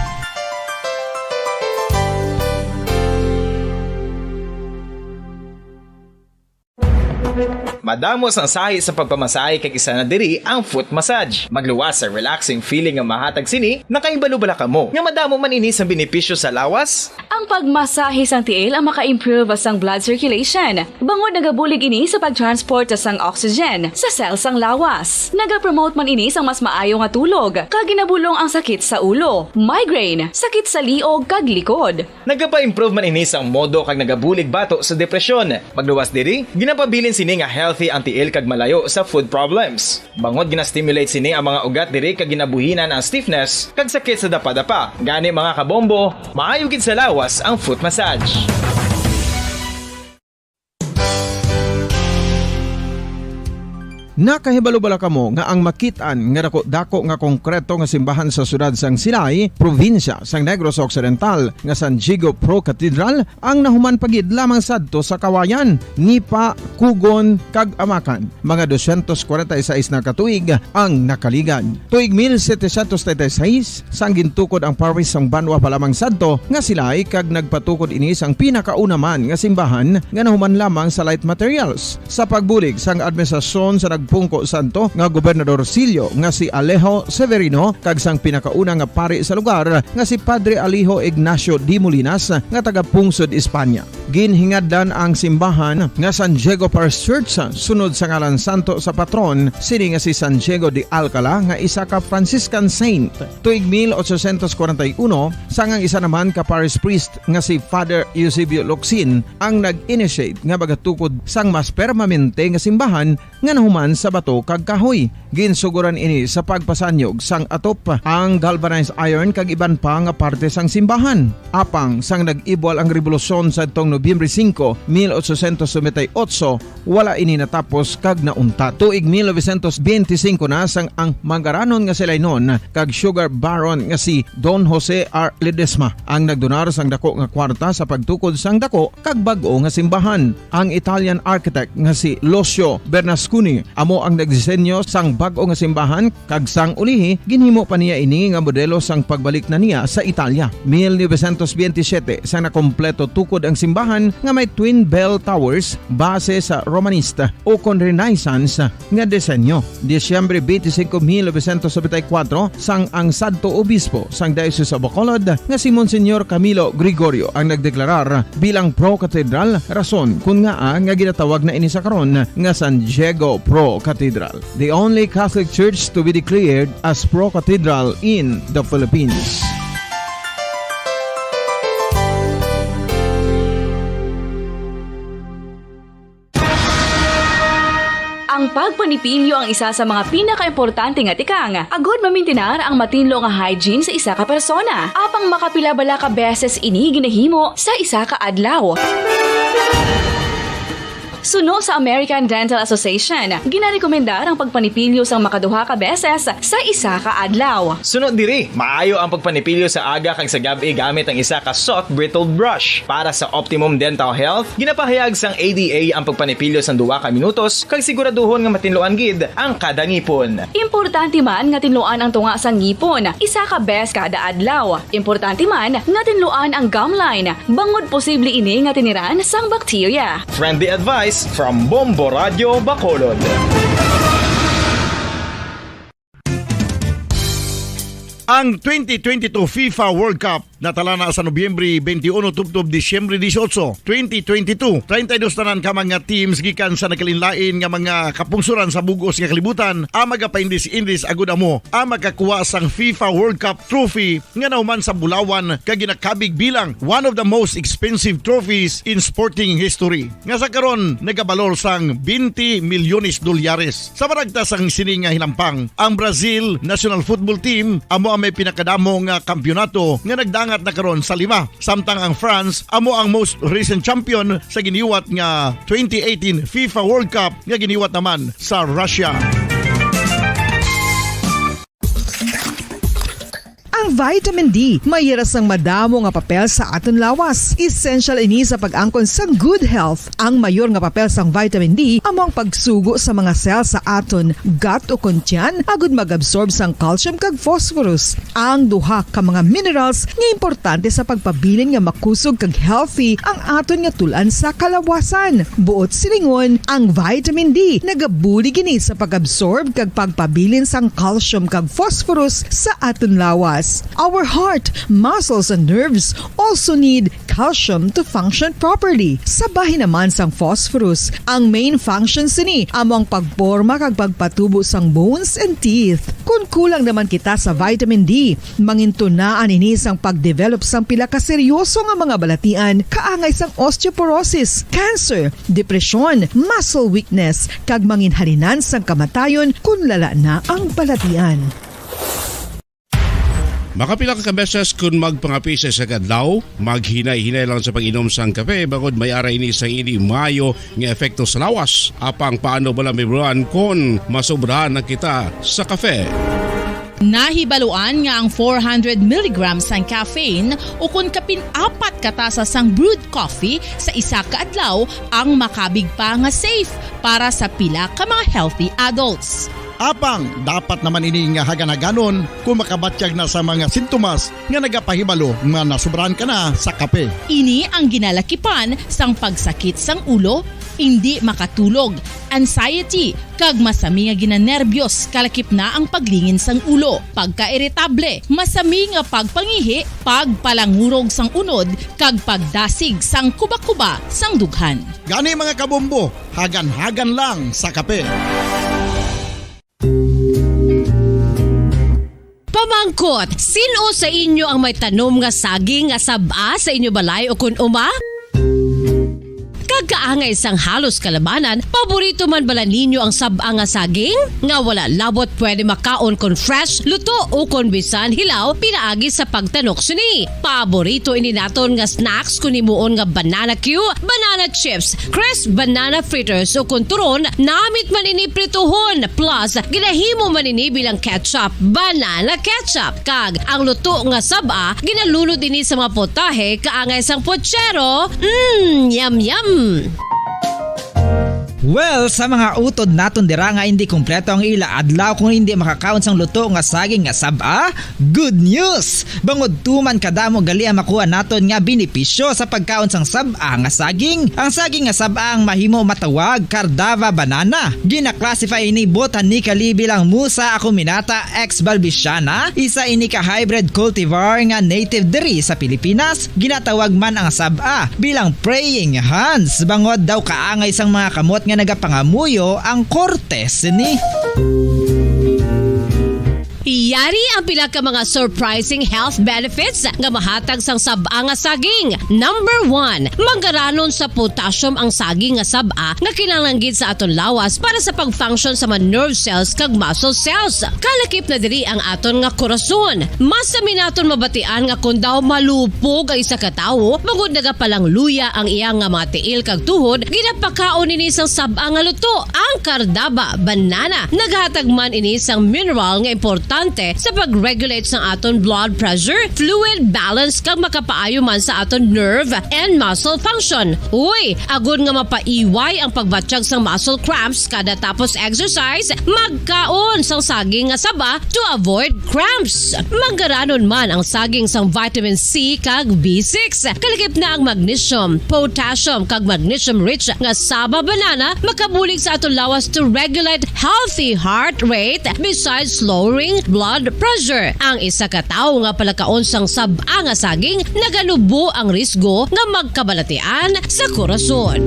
Madamo sang sahi sa pagpamasahe kag isa na diri ang foot massage. Magluwas sa relaxing feeling nga mahatag sini, nakahibalo bala kamo nga madamo man ini sang benepisyo sa lawas? Ang pagmasahe sang tiil ang maka-improve sang blood circulation, bangod nagabulig ini sa pag-transport sang oxygen sa cell sang lawas. Nagapromote man ini sang mas maayo nga tulog, kag ginabulong ang sakit sa ulo, migraine, sakit sa liog, kag likod. Nagapa-improve man ini sang modo kag nagabulig bato sa depresyon. Magluwas diri, ginapabilin sini nga healthy ang tiil kag malayo sa foot problems. Bangod gina-stimulate sini ang mga ugat diri kag ginabuhinan ang stiffness kag sakit sa dapadapa. Gani, mga kabombo, maayo gid sa lawas ang foot massage. Nakahibalo bala kamo nga ang makit-an nga dako-dako nga konkreto nga simbahan sa siyudad sang Silay, probinsya sang Negros Occidental, nga San Diego Pro Cathedral ang nahuman pa gid lamang sadto sa Kawayan, Nipa, Cogon, kag Amacan, mga dosyentos kwarenta y seis na ka tuig ang nakaligad. Tuig mil setecientos treinta y seis, sang gintukod ang parish sang banwa pa lamang sadto nga Silay, kag nagpatukod ini sang pinakauna man nga simbahan nga nahuman lamang sa light materials. Sa pagbulig sang administrasyon sa nagpungko sadto nga Gobernador Sillo nga si Alejo Severino kag sang pinakauna nga pari sa lugar nga si Padre Alejo Ignacio de Molinas nga taga-pungsod Espanya. Ginhingadlan ang simbahan nga San Diego Parish Church sunod sa ngalan santo sa patron sini nga si San Diego de Alcala nga isa ka Franciscan saint. Tuig mil ochocientos kwarenta y uno, sang ang isa naman ka parish priest nga si Father Eusebio Locsin ang nag-initiate nga magatukod sang mas permanente nga simbahan nga nahuman sa bato kag kahoy. Ginsugoran ini sa pagpasanyog sang atop, ang galvanized iron kag iban pa nga parte sang simbahan. Apang sang nag-ibwal ang rebolusyon sadtong Nobyembre singko, mil ochocientos noventa y ocho, wala ini natapos kag nauntat. Tuig mil novecientos benti singko na sang ang mangaranon nga Silaynon kag sugar baron nga si Don Jose R. Ledesma ang nagdonar sang dako nga kwarta sa pagtukod sang dako kag bag-o nga simbahan. Ang Italian architect nga si Lucio Bernasconi amo ang nagdisenyo sang bag-o nga simbahan, kag sang ulihi ginhimo pa niya ini nga modelo sang pagbalik na niya sa Italia. Mil novecientos benti siyete, sang nakompleto tukod ang simbahan nga may twin bell towers base sa Romanista ukon Renaissance nga disenyo. Disyembre benti singko, mil novecientos nobenta y kuwatro, sang ang sadto obispo sang Diocese of Bacolod nga si Monsignor Camilo Gregorio ang nagdeklarar bilang pro-cathedral, rason kon ngaa nga ginatawag na ini sa karon nga San Diego Pro Cathedral, the only Catholic church to be declared as pro-cathedral in the Philippines. Ang pagpanipilyo ang isa sa mga pinakaimportante nga tikang agud mamintinar ang matinlo nga hygiene sa isa ka persona. Apang makapila bala ka beses ini ginahimo sa isa ka adlaw? Suno sa American Dental Association, ginarekomendar ang pagpanipilyo sang makaduha ka beses sa isa ka adlaw. Suno diri, maayo ang pagpanipilyo sa aga kag sa gab-i gamit ang isa ka soft bristled brush. Para sa optimum dental health, ginapahayag sang A D A ang pagpanipilyo sang duha ka minutos kag siguraduhon nga matinluan gid ang kada ngipon. Importante man nga tinluan ang tunga sang ngipon isa ka bes kada adlaw. Importante man nga tinluan ang gum line, bangod posible ini nga tiniran sang bakterya. Friendly advice from Bombo Radio Bacolod. Ang twenty twenty-two FIFA World Cup Natala na sa Nobyembre twenty-one tubtob Disyembre dieciocho, twenty twenty-two. Treinta y dos tanan ka mga teams gikan sa nagkalainlain nga mga kapungsoran sa bug-os nga kalibutan ang magapaindis-indis agud amo ang makakuha sang FIFA World Cup trophy nga nahuman sa bulawan kag ginakabig bilang one of the most expensive trophies in sporting history, nga sa karon nagabalor sang twenty milyones dolyares. Sa maragta sang sini nga hinampang, ang Brazil national football team amo ang may pinakadamo nga kampiyonato nga nagdangat na karon sa lima, samtang ang France amo ang most recent champion sa giniwat nga twenty eighteen FIFA World Cup nga giniwat naman sa Russia. Ang vitamin D may ira sang madamo nga papel sa aton lawas. Essential ini sa pag-angkon sang good health. Ang mayor nga papel sang vitamin D amo ang pagsugo sa mga cell sa aton gut o kon tiyan agud mag-absorb sang calcium kag phosphorus, ang duha ka mga minerals nga importante sa pagpabilin nga makusog kag healthy ang aton nga tul-an sa kalawasan. Buot silingon, ang vitamin D nagabulig ini sa pag-absorb kag pagpabilin sang calcium kag phosphorus sa aton lawas. Our heart, muscles, and nerves also need calcium to function properly. Sa bahin naman sang phosphorus, ang main function sini amo ang pagporma kag pagpatubo sang bones and teeth. Kon kulang naman kita sa vitamin D, mangintunaan ini sang pagdevelop sang pila ka seryoso nga mga balatian, kaangay sang osteoporosis, cancer, depresyon, muscle weakness, kag manginhalinan sang kamatayon kon lala na ang balatian. Makapila ka beses kon magpangape sa isa ka adlaw, maghinay-hinay lang sa pag-inom sang kape, bangod may ara ini sang ini maayo nga epekto sa lawas. Apang paano bala, Ma'am Ron, kon masobrahan na kita sa kape? Nahibaluan nga ang four hundred milligrams sang caffeine, o kon kapin apat ka tasa sang brewed coffee sa isa ka adlaw, ang makabig pa nga safe para sa pila ka mga healthy adults. Apang dapat naman ini nga hagan-haganon kung makabatyag na sa mga sintomas nga nagapahibalo nga nasobrahan ka na sa kape. Ini ang ginalakipan sang pagsakit sang ulo, indi makatulog, anxiety, kag masami nga ginanerbyos, kalakip na ang paglingin sang ulo, pagkairitable, masami nga pagpangihi, pagpalangurog sang unod, kag pagdasig sang kuba-kuba sang dughan. Gani, mga kabombo, hagan-hagan lang sa kape. Pamangkot, sin-o sa inyo ang may tanom nga saging nga sab-a sa inyo balay o kon uma? Kag kaangay sang halos kalabanan, paborito man bala ninyo ang sab-a nga saging? Nga wala labot pwede makaon kon fresh, luto, o kon bisan hilaw pinaagi sa pagtanok sini. Paborito ini naton nga snacks kon himuon nga banana cue, banana chips, crisp banana fritters, o kon turon, namit man ini prituhon, plus ginahimo man ini bilang ketchup, banana ketchup, kag ang luto nga sab-a ginalunod ini sa mga potahe kaangay sang puchero. Mm, yum, yum! Well, sa mga utod naton dira nga indi kompleto ang ila adlaw kung indi makakaon sang luto nga saging nga sab-a, good news! Bangod tuman kadamo gali ang makuha naton nga benepisyo sa pagkaon sang sab-a nga saging. Ang saging nga sab-a ang mahimo matawag Cardava banana. Gina-classify ini botanically bilang Musa acuminata ex balbisiana, isa ini ka hybrid cultivar nga native diri sa Pilipinas. Ginatawag man ang sab-a bilang praying hands, bangod daw kaangay sang mga kamot nga nagapangamuyo ang korte sini. Yari ang pila ka mga surprising health benefits nga mahatag sang sab-a nga saging. Number one, manggaranon sa potassium ang saging nga sab-a nga kinahanglan gid sa aton lawas para sa pag-function sa mga nerve cells kag muscle cells. Kalakip na diri ang aton nga korason. Masami naton mabatian nga kon daw malupog ang isa ka tawo, bangod nagapalangluya ang iya nga mga tiil kag tuhod, ginapakaon ini sang sab-a nga luto, ang Cardava banana. Naghatag man ini sang mineral nga importante sa pag-regulate sang aton blood pressure, fluid balance, kag makapaayo man sa aton nerve and muscle function. Uy, agod nga mapaiway ang pagbatyag sang muscle cramps kada tapos exercise, magkaon sang saging nga saba to avoid cramps. Manggaranon man ang saging sang vitamin C kag B six. Kalakip na ang magnesium, potassium, kag magnesium-rich nga saba banana makabulig sa aton lawas to regulate healthy heart rate, besides lowering blood pressure. Ang isa ka tawo nga palakaon sang sab-a nga saging nagalubo ang risgo nga magkabalatian sa korason.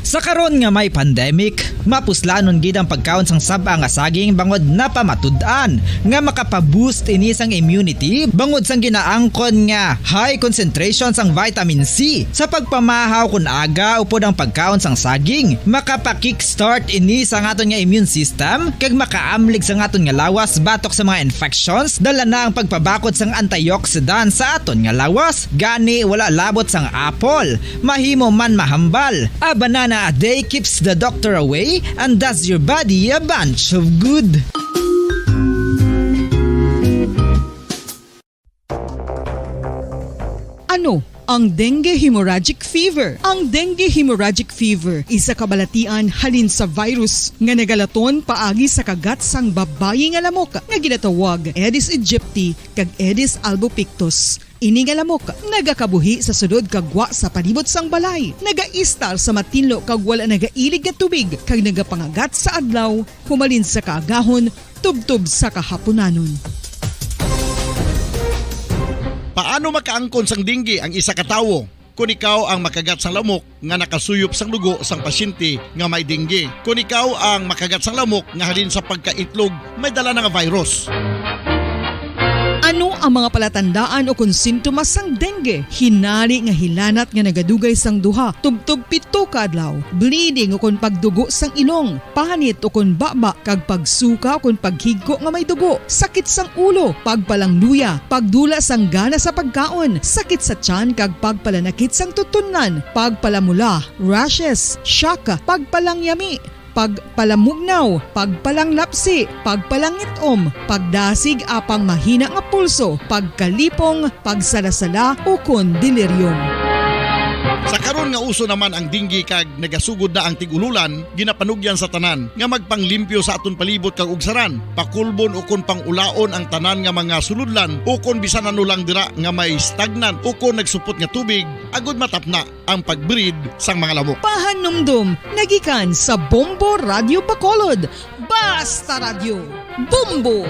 Sa karon nga may pandemic, mapuslanon gid ang pagkaon sang sab-a nga saging bangod napamatud-an nga makapa-boost ini sang immunity bangod sang ginaangkon nga high concentration sang vitamin C. Sa pagpamahaw kon aga upod ang pagkaon sang saging, makapa-kickstart ini sa aton nga immune system kag makaamlig sa aton nga lawas batok sa mga infections. Dala na ang pagpabakod sang antioxidant sa aton nga lawas. Gani, wala labot sang apple, mahimo man mahambal. A banana a day keeps the doctor away and does your body a bunch of good. Ano ang dengue hemorrhagic fever? Ang dengue hemorrhagic fever isa ka balatian halin sa virus nga nagalaton paagi sa kagat sang babayi nga lamok nga ginatawag Aedes aegypti kag Aedes albopictus. Ini nga lamok nagakabuhi sa sulod kag gwa sa palibot sang balay, nagaistar sa matinlo kag wala nagailig nga tubig, kag nagapangagat sa adlaw humalin sa kaagahon tubtob sa kahapunanon. Paano makaangkon sang dengue ang isa ka tawo? Kon ikaw ang makagat sang lamok nga nakasuyop sang dugo sang pasyente nga may dengue, kon ikaw ang makagat sang lamok nga halin sa pagkaitlog may dala na nga virus. Ano ang mga palatandaan ukon sintomas sang dengue? Hinari nga hilanat nga nagadugay sang duha tubtob pito ka adlaw, bleeding ukon pagdugo sang ilong, panit ukon baba, kag pagsuka ukon paghigko nga may dugo, sakit sang ulo, pagpalangluya, pagdula sang gana sa pagkaon, sakit sa tiyan kag pagpalanakit sang tutunlan, pagpalamula, rashes, shock, pagpalangyami, pagpalamugnaw, pagpalanglapsi, pagpalangit-om, pagdasig apang mahina nga pulso, pagkalipong, pagsalasala, ukon delirium. Sa karon nga uso naman ang dengue kag nagasugod na ang tig-ululan, ginapanugyan sa tanan nga magpanglimpyo sa aton palibot kag ugsaran, pakulbon ukon pang-ulaon ang tanan nga mga sulodlan, ukon bisan ano lang dira nga may stagnant ukon nagsupot nga tubig, agud matapna ang pag-breed sang mga lamok. Pahanumdom nga gikan sa Bombo Radyo Bacolod. Basta Radyo, Bombo!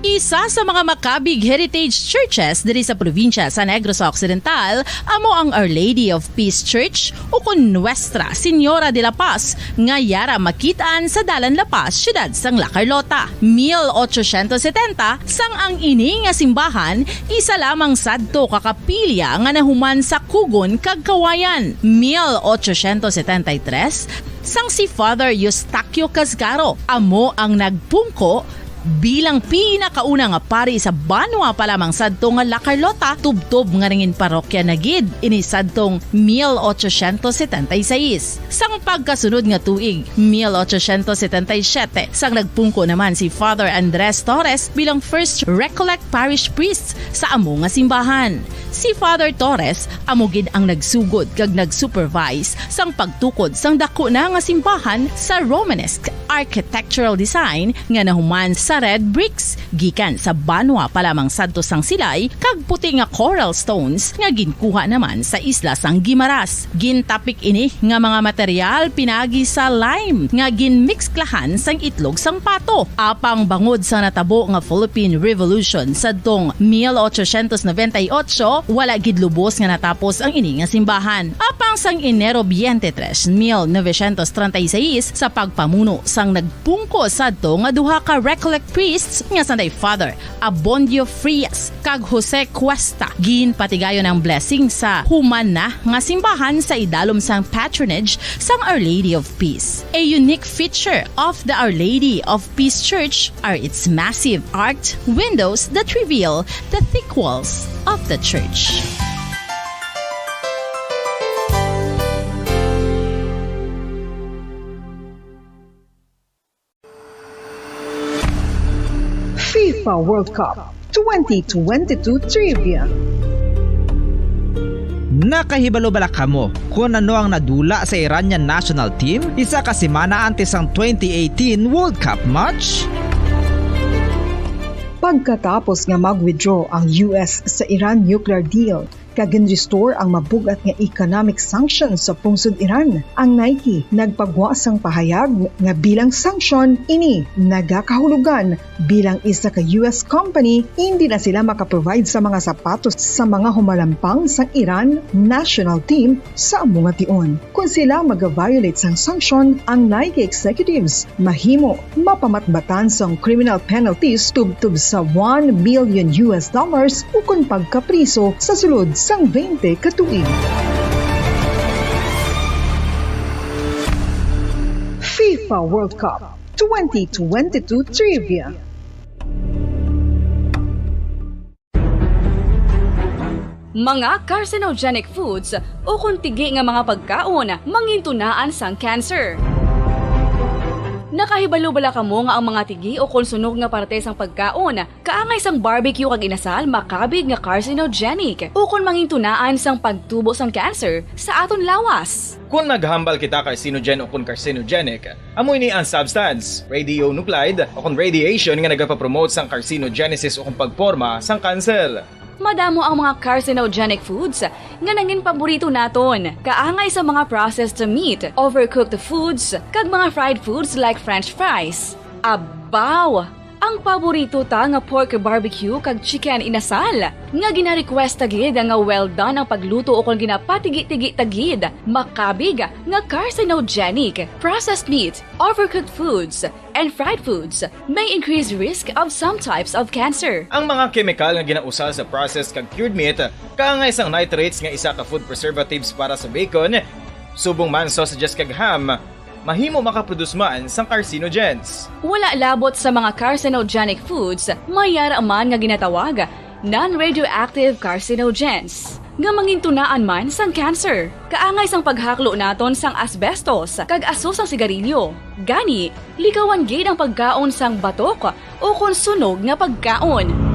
Isa sa mga Macabig Heritage Churches diri sa probinsya sa Negros Occidental amo ang Our Lady of Peace Church, ukon Nuestra Señora de la Paz, nga yara makit-an sa Dalan La Paz, siyudad sang La Carlota. Mil ochocientos setenta, sang ang ini nga simbahan isa lamang sadto ka kapilya nga nahuman sa kugon kag kawayan. Mil ochocientos setenta y tres, sang si Father Eustaquio Casgaro amo ang nagpungko bilang pinakauna nga pari sa banwa pa lamang sadto nga La Carlota, tubtob nga nangin parokya na gid ini sadtong mil ochocientos setenta y seis. Sang pagkasunod nga tuig, mil ochocientos setenta y siete, sang nagpungko naman si Father Andres Torres bilang First Recollect Parish Priest sa amo nga simbahan. Si Father Torres amo gid ang nagsugod kag nag-supervise sang pagtukod sang daku na nga simbahan sa Romanesque architectural design nga nahuman sa red bricks gikan sa banwa pa lamang sadto sang silay kag puti nga coral stones nga ginkuha naman sa isla sang Guimaras. Gintapik ini nga mga material pinagi sa lime nga ginmixklahan sang itlog sang pato. Apang bangod sa natabo nga Philippine Revolution sadtong mil ochocientos noventa y ocho, wala gid lubos nga natapos ang ini nga simbahan. Apang sang Enero twenty-three, mil novecientos treinta y seis, sa pagpamuno sang nagpungko sadto nga duha ka Recollect priests nga sanday Father Abondio Frias kag Jose Cuesta, ginpatigayon ang blessing sa human na nga simbahan sa idalom sang patronage sang Our Lady of Peace. A unique feature of the Our Lady of Peace Church are its massive arched windows that reveal the thick walls of the church. FIFA World Cup twenty twenty-two Trivia. Nakahibalo bala kamo kon ano ang nadula sa Iranian national team isa ka semana antes sang twenty eighteen World Cup match? Pagkatapos nga mag-withdraw ang U S sa Iran nuclear deal, kag gin-restore ang mabug-at nga economic sanctions sa pungsod Iran. Ang Nike nagpagwa sang pahayag nga bilang sanction ini nagakahulugan bilang isa ka U S company, hindi na sila makaprovide sa mga sapatos sa mga humalampang sang Iran national team sa amo nga tion. Kon sila mag-violate sang sanction, ang Nike executives mahimo mapamatbatan sang criminal penalties tubtob sa one million U S dollars ukon pagkapriso sa sulod sang twenty ka tuig. FIFA World Cup twenty twenty-two Trivia. Mga carcinogenic foods ukon tigi nga mga pagkaon mangintunaan sang cancer. Nakahibalo bala kamo nga ang mga tigi ukon sunog nga parte sang pagkaon kaangay sang barbecue kag inasal makabig nga carcinogenic ukon mangintunaan sang pagtubo sang cancer sa aton lawas? Kon naghambal kita carcinogen ukon carcinogenic, amo ini ang substance, radionuclide, ukon radiation nga nagapapromote sang carcinogenesis ukon pagporma sang kanser. Madamo ang mga carcinogenic foods nga nangin paborito naton, kaangay sa mga processed meat, overcooked foods, kag mga fried foods like French fries. Abaw! Ang paborito ta nga pork barbecue kag chicken inasal, nga gina-request ta gid nga well done ang pagluto ukon ginapatigi-tigi ta gid, makabig nga carcinogenic. Processed meat, overcooked foods, and fried foods may increase risk of some types of cancer. Ang mga kemikal nga ginausal sa processed kag cured meat, kaangay sang nitrates nga isa ka food preservatives para sa bacon, subong man sausages kag ham, mahimo makaproduce man sang carcinogens. Wala labot sa mga carcinogenic foods, may yara man nga ginatawag non-radioactive carcinogens, nga mangintunaan man sang cancer. Kaangay sang paghaklo naton sang asbestos kag aso sang sigarilyo. Gani, likawan gid ang pagkaon sang batok ukon sunog nga pagkaon.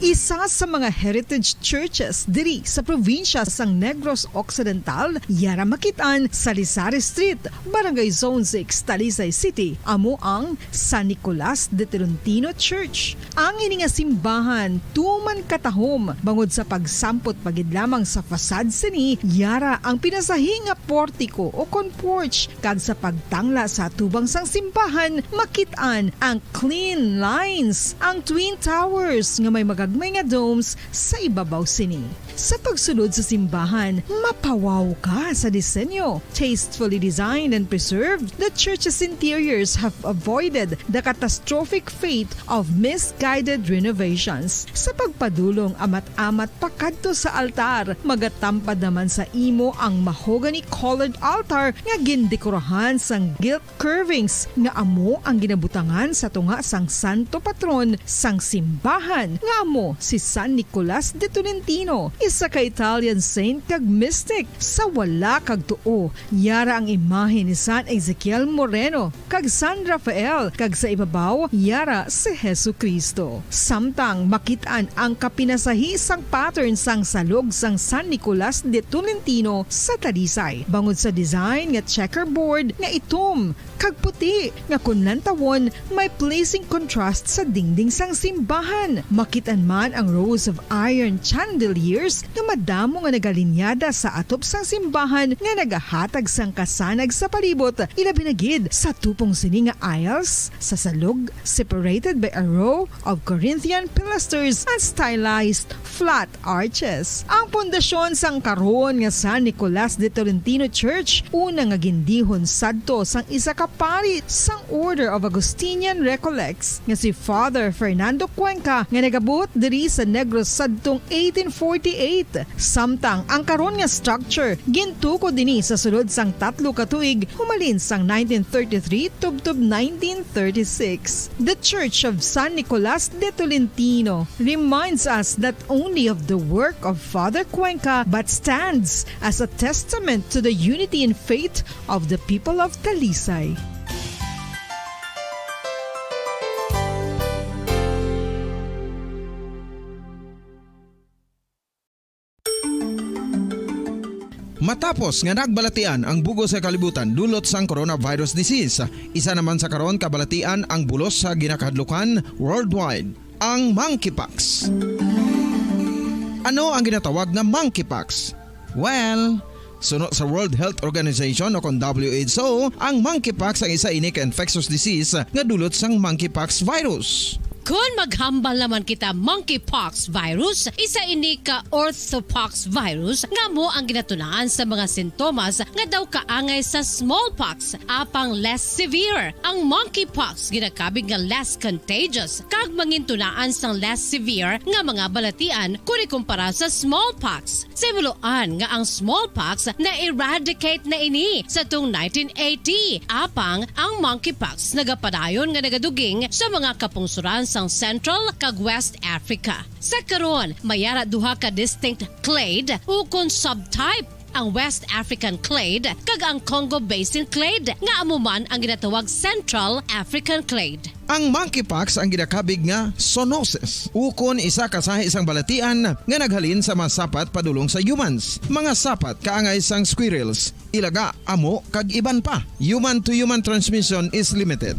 Isa sa mga heritage churches diri sa probinsya sang Negros Occidental, yara makit-an sa Lizares Street, Barangay Zone six, Talisay City, amo ang San Nicolas de Tolentino Church. Ang ini nga simbahan tuman katahom bangod sa pagsampot pa gid lamang sa facade sini, yara ang pinasahi nga portiko ukon porch, kag sa pagtangla sa atubang sang simbahan, makit-an ang clean lines, ang twin towers nga may magagmay nga domes sa ibabaw sini. Sa pagsulod sa simbahan, mapawaw ka sa disenyo. Tastefully designed and preserved, the church's interiors have avoided the catastrophic fate of misguided renovations. Sa pagpadulong amat-amat pakadto sa altar, magatampad naman sa imo ang mahogany-colored altar nga gindekorahan sang gilt curvings nga amo ang ginabutangan sa tunga sang santo patron sang simbahan, nga amo si San Nicolas de Tolentino, isa ka Italian saint kag mystic. Sa wala kag tuo, yara ang imahe ni San Ezekiel Moreno kag San Rafael, kag sa ibabaw, yara si Jesu-Cristo. Samtang makit-an ang kapinasahi sang pattern sang salog sang San Nicolas de Tolentino sa Talisay, bangod sa design nga checkerboard nga itom kag puti nga kon lantawon may pleasing contrast sa dingding sang simbahan. Makit-an man ang rows of iron chandeliers nga madamo nga nagalinyada sa atop sang simbahan nga nagahatag sang kasanag sa palibot, ilabi na gid sa tupong sini nga aisles, sa salog, separated by a row of Corinthian pilasters and stylized flat arches. Ang pundasyon sang karon nga San Nicolas de Tolentino Church, una nga gindihon sadto sang isa ka pari sang Order of Augustinian Recollects nga si Father Fernando Cuenca, nga nagabot diri sa Negros sadtong eighteen forty-eight. Samtang ang karon nga structure gintukod dinhi sa sulod sang tatlo ka tuig, humalin sang nineteen thirty-three tubtob nineteen thirty-six. The Church of San Nicolas de Tolentino reminds us not only of the work of Father Cuenca but stands as a testament to the unity in faith of the people of Talisay. Matapos nga nagbalatian ang bug-os nga kalibutan dulot sang coronavirus disease, isa naman sa karon kabalatian ang bulos sa ginakahadlukan worldwide, ang monkeypox. Ano ang ginatawag nga monkeypox? Well, suno sa World Health Organization o kon W H O, ang monkeypox ang isa ini ka infectious disease nga dulot sang monkeypox virus. Kon maghambal naman kita monkeypox virus, isa ini ka orthopox virus nga amo ang ginatunaan sa mga sintomas nga daw kaangay sa smallpox, apang less severe. Ang monkeypox ginakabig nga less contagious kag mangintunaan sang less severe nga mga balatian kon ikumpara sa smallpox. Sa himuloan nga ang smallpox na-eradicate na ini sa tuong nineteen eighty, apang ang monkeypox nagapadayon nga nagaduging sa mga kapungsoran sang Central kag West Africa. Sa karon, may ara duha ka distinct clade ukon subtype, ang West African clade kag ang Congo Basin clade, nga amo man ang ginatawag Central African clade. Ang monkeypox ang ginakabig nga zoonosis, ukon isa ka sahi sang balatian nga naghalin sa mga sapat padulong sa humans, mga sapat kaangay sang squirrels, ilaga, amo, kag iban pa. Human to human transmission is limited.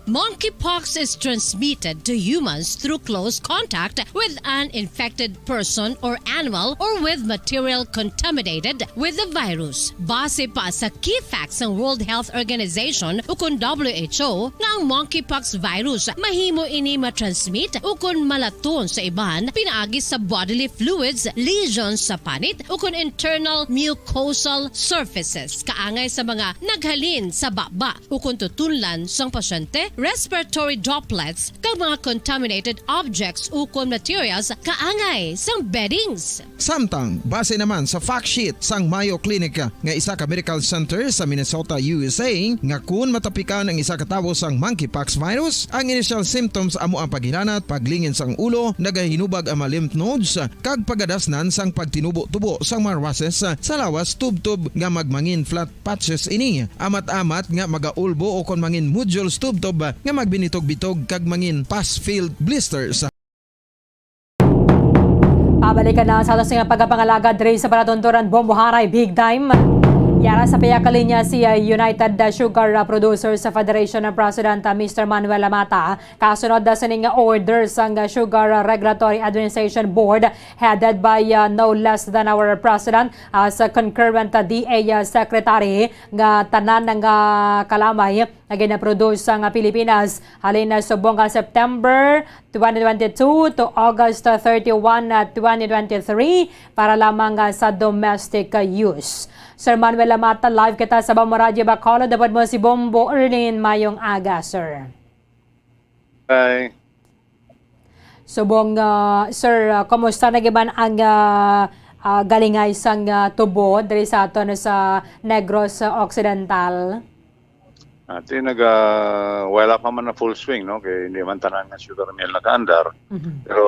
Monkeypox is transmitted to humans through close contact with an infected person or animal or with material contaminated with the virus. Base pa sa key facts sang World Health Organization ukon W H O, nga ang monkeypox virus mahimo ini matransmit ukon malaton sa iban pinaagi sa bodily fluids, lesions sa panit, ukon internal mucosal surfaces, kaangay sa mga naghalin sa baba ukon tutunlan sang pasyente, respiratory droplets, kag mga contaminated objects ukon materials kaangay sang beddings. Samtang, base naman sa fact sheet sang Mayo Clinic nga isa ka medical center sa Minnesota, U S A, nga kun matapikan ang isa ka tawo sang monkeypox virus, ang initial symptoms amo ang paghilanat, paglingin sang ulo, nagahinubag ang mga lymph nodes, kag pagadasnan sang pagtinubo-tubo sang mga rushes sa lawas, tubtob nga magmangin flat patches ini, amat-amat nga magaulbo ukon mangin nodules tubtob nga magbinitog-bitog kag mangin pus-filled blisters. Pabalikan na sa aton sing pagpangalagad diri sa palatuntunan Bomboharay Big Time. Yara sa pihak linya si, uh, United, uh, Sugar, uh, Producers Federation President, uh, Mister Manuel Lamata. Kasunod, uh, sining order sang, uh, Sugar, uh, Regulatory Administration Board, headed by, uh, no less than our President, as a concurrent, uh, D A, uh, Secretary, nga tanan nga kalamay nga ginaproduce sang Pilipinas halin na subong nga September twenty twenty-two to August thirty-one, twenty twenty-three, para lamang, ah, sa domestic, ah, use. Sir Manuel Lamata, live kita sa Bambo Radyo Bacolod. Dapat mo si Bombo Erlin. Mayong aga, sir. Hi. Subong, ah, sir, ah, kumusta na giban ang, ah, ah, galingay sang, ah, tubo diri sa aton sa Negros, ah, Occidental? Ati, naga-, wala pa man na full swing, no? Kay hindi man tanan nga sugar mill nakaandar. Mhm. Pero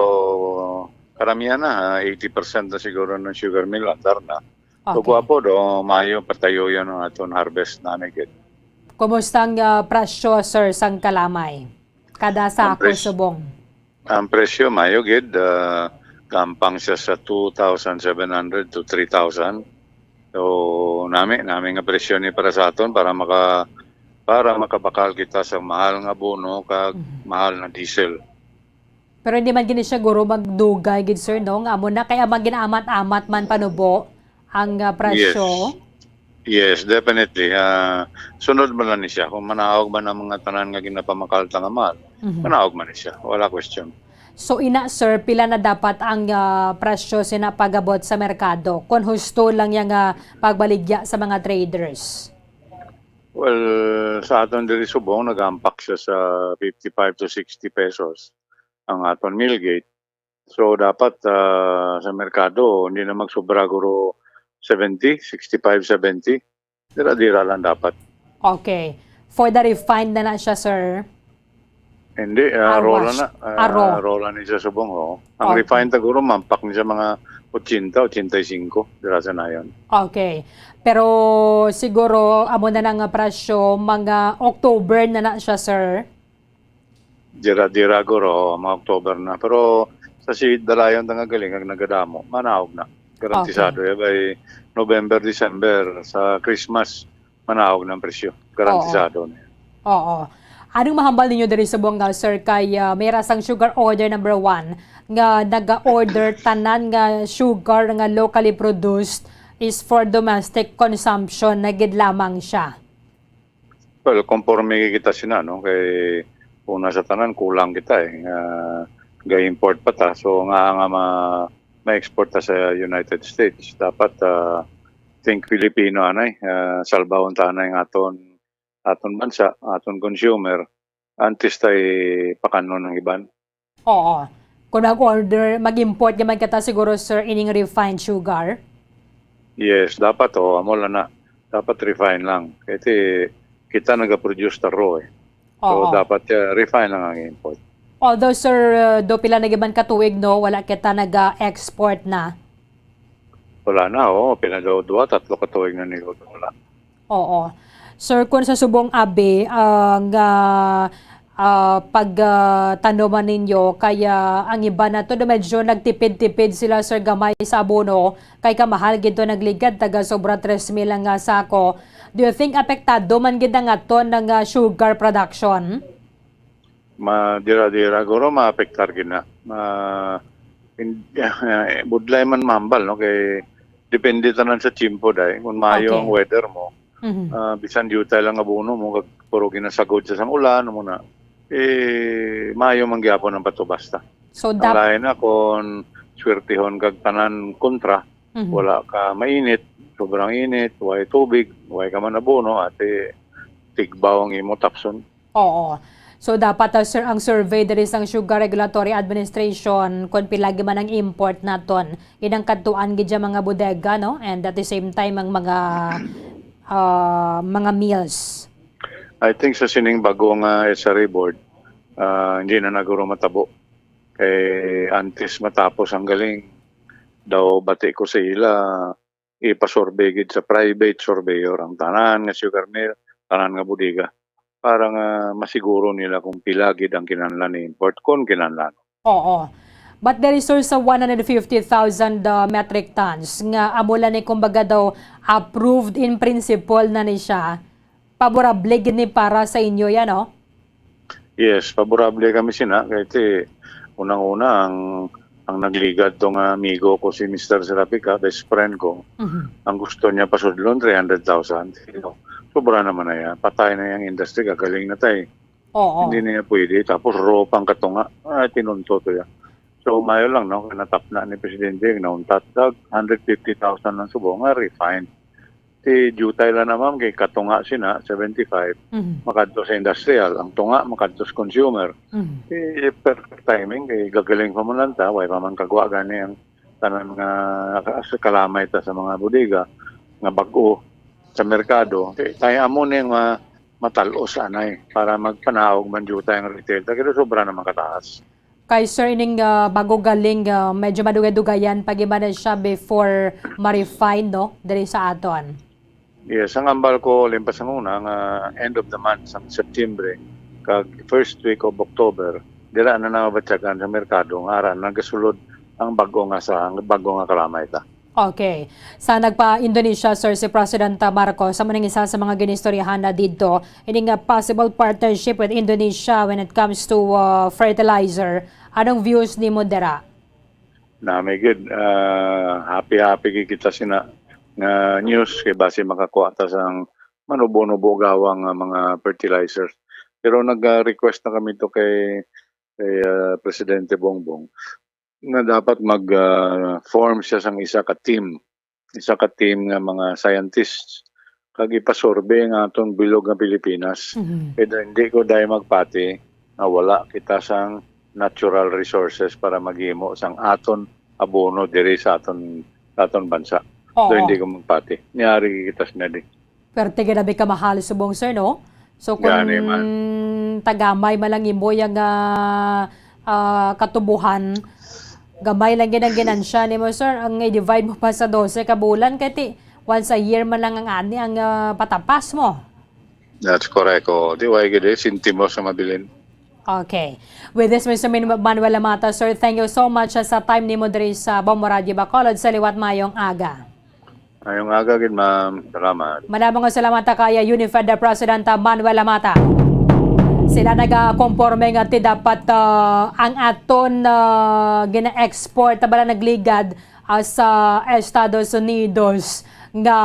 karamihan na, ha? Eighty percent na siguro ng sugar mill andar na. So, okay. Guwapo, do, maayo patayo yan ang aton harvest na, gid. Kumusta ang, ah, presyo, sir, sang kalamay? Kada sako, pres-, subong? Ang presyo, maayo gid, ah, gampang siya sa two thousand seven hundred to three thousand. So, nami, nami nga presyo ni para sa aton para maka-, para makabakal kita sa mahal nga abono kag, mhm, mahal nga diesel. Pero hindi man gini siya, guro, magdugay gid, sir, no? Nga amo na, kaya mag-inaamat-amat man panubo ang, ah, presyo? Yes. Yes, definitely. Ah, sunod man lang ni siya. Kung manaog man ang mga tanan nga ginapamakal ta nga mahal, mhm, manaog man ni siya. Wala question. So, ina, sir, pila na dapat ang, ah, presyo sina pag-abot sa merkado? Kung husto lang yang, ah, pagbaligya sa mga traders? Well, sa aton diri subong, nag-ampak siya sa fifty-five to sixty pesos ang aton mill gate. So, dapat, ah, sa merkado, hindi na magsobra, guro, seventy, sixty-five, seventy. Dira-dira lang dapat. Okay. For the refined na na siya, sir? Hindi, ah, raw lang na, ah, raw lang ni siya subong, oh. Ang refined, siguro, mampak ni siya mga ochenta, ochenta y cinco, dira sa nayon. Okay. Pero siguro, amo na na nga presyo, mga October na na siya, sir? Dira-dira, guro, mga October na. Pero sa seed, dalayon ta nga galing, ang nagadamo, manaog na. Garantisado Okay. ya by November, December, sa Christmas, manaog na ang presyo. Garantisado na yan. Oo. Anong mahambal ninyo diri subong nga, sir, kay, ah, may ra sang sugar order number one nga naga-order tanan nga sugar nga locally produced is for domestic consumption na gid lamang siya? Well, konporme kita sina, no? Kay una sa tanan, kulang kita, eh, nga ga-import pa ta. So, nga, nga ma-, ma-export ta sa United States. Dapat, ah, think Filipino, anay, ah, salbahon ta anay ang aton, aton bansa, aton consumer, antes tay pakanon ang iban. Oo. Kung mag-order, mag-import naman kita siguro, sir, ining refined sugar? Yes, dapat, oh, amo lang na. Dapat refine lang. Kasi kita nagaproduce ta raw, eh. So, Oo. dapat, uh, refine lang ang import. Although, sir, uh, do pila na gid man ka tuig, no, wala kita naga-export na. Wala na, oo. Pila daw, duha, tatlo ka tuig na ni wala. Oo. Sir, kung sa subong abi, ah, nga, ah, pag, ah, tanuman ninyo, kaya ang iba na to, medyo nagtipid-tipid sila, sir, gamay sa abono, kay kamahal gid to nagligad, taga sobra tres mil ang, ah, sako. Do you think apektado man gid ang aton nga sugar production? Ma-, dira-dira, guro, maapektar gid na. Ma-, in-, budlay man mahambal, no? Kay depende tanan sa tiyempo, day. Kung maayo Okay. ang weather mo, Mhm. ah, bisan diutay lang abono mo, kag puro ginasagod sa sang ulan, mo na, eh, maayo man gyapon ang patubas ta. So, Ang dap- lain na kung swertihon kag tanan kontra, Mhm. wala ka mainit, sobrang init, way tubig, way ka man abono, ate, tigbaw ang imo tapson. Oo. So, dapat, ah, sir, ang survey diri sang Sugar Regulatory Administration, kung pila gid man ang import naton, inang kadtuan gid sa mga bodega, no? And at the same time, ang mga, ah, mga mills. I think sa sining bago nga S R A board, ah, hindi na naguro matabo. Kay antes matapos ang galing, daw bati ko sa ila, ipasurvey gid sa private surveyor ang tanan nga sugar mill, tanan nga bodega, para nga masiguro nila kung pila gid ang kinahanglan ni import, kung kinahanglan. Oo. But there is also one hundred fifty thousand, uh, metric tons nga amo lang ni, kumbaga daw, approved in principle na ni siya. Favorable gid ni para sa inyo yan, no? Yes, favorable kami sina. Kay ti, unang-una, ang, ang nagligad to nga amigo ko, si Mister Serapica, best friend ko, Mhm. ang gusto niya pasudlon, three hundred thousand. You know, sobra naman na yan. Patay na yung industry, gagaling na tayo. Oo. Hindi na niya pwede. Tapos, raw pang katunga. Ah, tinunto to yan. So, mayo lang, no? Natapna ni Presidente, nauntat dag, hundred fifty thousand lang subo nga refined. Ti diutay lang na, ma'am, kay katunga sina, seventy-five, Mhm. makadto sa industrial, ang tunga makadto sa consumer. Mhm. Ti perfect timing, kay gagaling pa man lang ta, way pa man kagwa gani ang tanan nga sa kalamay ta sa mga bodega nga bag-o sa merkado. Ti tayo amo ni nga matal-os anay para magpanaog man diutay ang retail. Ta, kay sobra naman kataas. Kay, sir, ining, ah, bago galing, ah, medyo madugay-dugayan pa gid man na siya before ma-refine, no, diri sa aton. Yes, ang ambal ko, limpas ang una, nga end of the month, sa September, kag first week of October, dira na nabatyagan sa merkado nga ara nagasulod ang bago nga sa, ang bago nga kalamay ta. Okay. Sa nagpa-Indonesia, sir, si President Marcos, amo ning isa sa mga ginistoryahan na didto, ining, uh, possible partnership with Indonesia when it comes to, uh, fertilizer. Anong views nimo dira? Nami gid, ah, happy-happy gid kita sina nga news kay basi makakuha ta sang manubo-nubo gawang nga mga fertilizers. Pero nag-request na kami to kay, kay, ah, Presidente Bongbong nga dapat mag, ah, form siya sang isa ka team, isa ka team nga mga scientists, kag ipasurvey nga aton bilog nga Pilipinas. Mhm. Kay da-, hindi ko dahil magpati nga wala kita sang natural resources para maghimo sang aton abono diri sa aton, sa aton bansa. Oo. So, hindi ko magpati. Niari kita sinadi. Perte gid abi kamahal subong, sir, no? So, kung Gani man. tagamay man lang imo yang, ah, ah, katubuhan, gamay lang gid ang ginansya nimo, sir. Ang i-divide mo pa sa dose ka bulan, kay ti, once a year man lang ang ani ang, ah, patapas mo. That's correct. Oh, di, way gid, eh, sentimos sa mabilin. Okay. With this, Mister Min-, Manuel Lamata, sir, thank you so much, ah, sa time nimo diri sa Bombo Radio Bacolod. Sa liwat, mayong aga. Mayong aga gid, ma'am. Salamat. Madamo nga salamat ta kay Unified President, ah, Manuel Lamata. Sila nagakomporme nga ti dapat, ah, ang aton, ah, gina-export, ah, bala nagligad, ah, sa Estados Unidos nga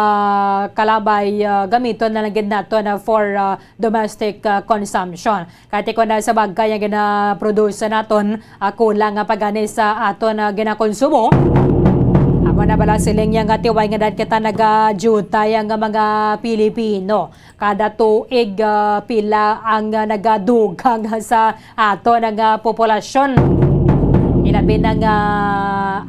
kalamay, ah, gamiton na lang gid nato na for, ah, domestic, ah, consumption. Kay ti kon sa bagay ang gina-produce naton, ah, kulang nga pagani sa aton, ah, ginakonsumo. Amo na bala siling niya nga tiway nga dad kita nagadiutay ang mga Pilipino. Kada tuig, ah, pila ang, ah, nagadugang sa aton nga populasyon. Ilabi na nga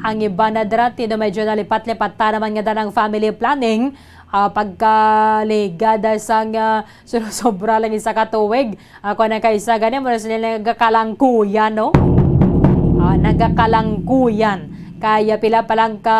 ang iban na dira, tino medyo nalipat-lipat ta naman nga danang family planning, ah, pagkaligad sang, ah, susobra lang isa ka tuig. Ako na kaisa gani, mura sila nagakalangkuyan, no? Ah, nagakalangkuyan. Kaya pila pa lang ka,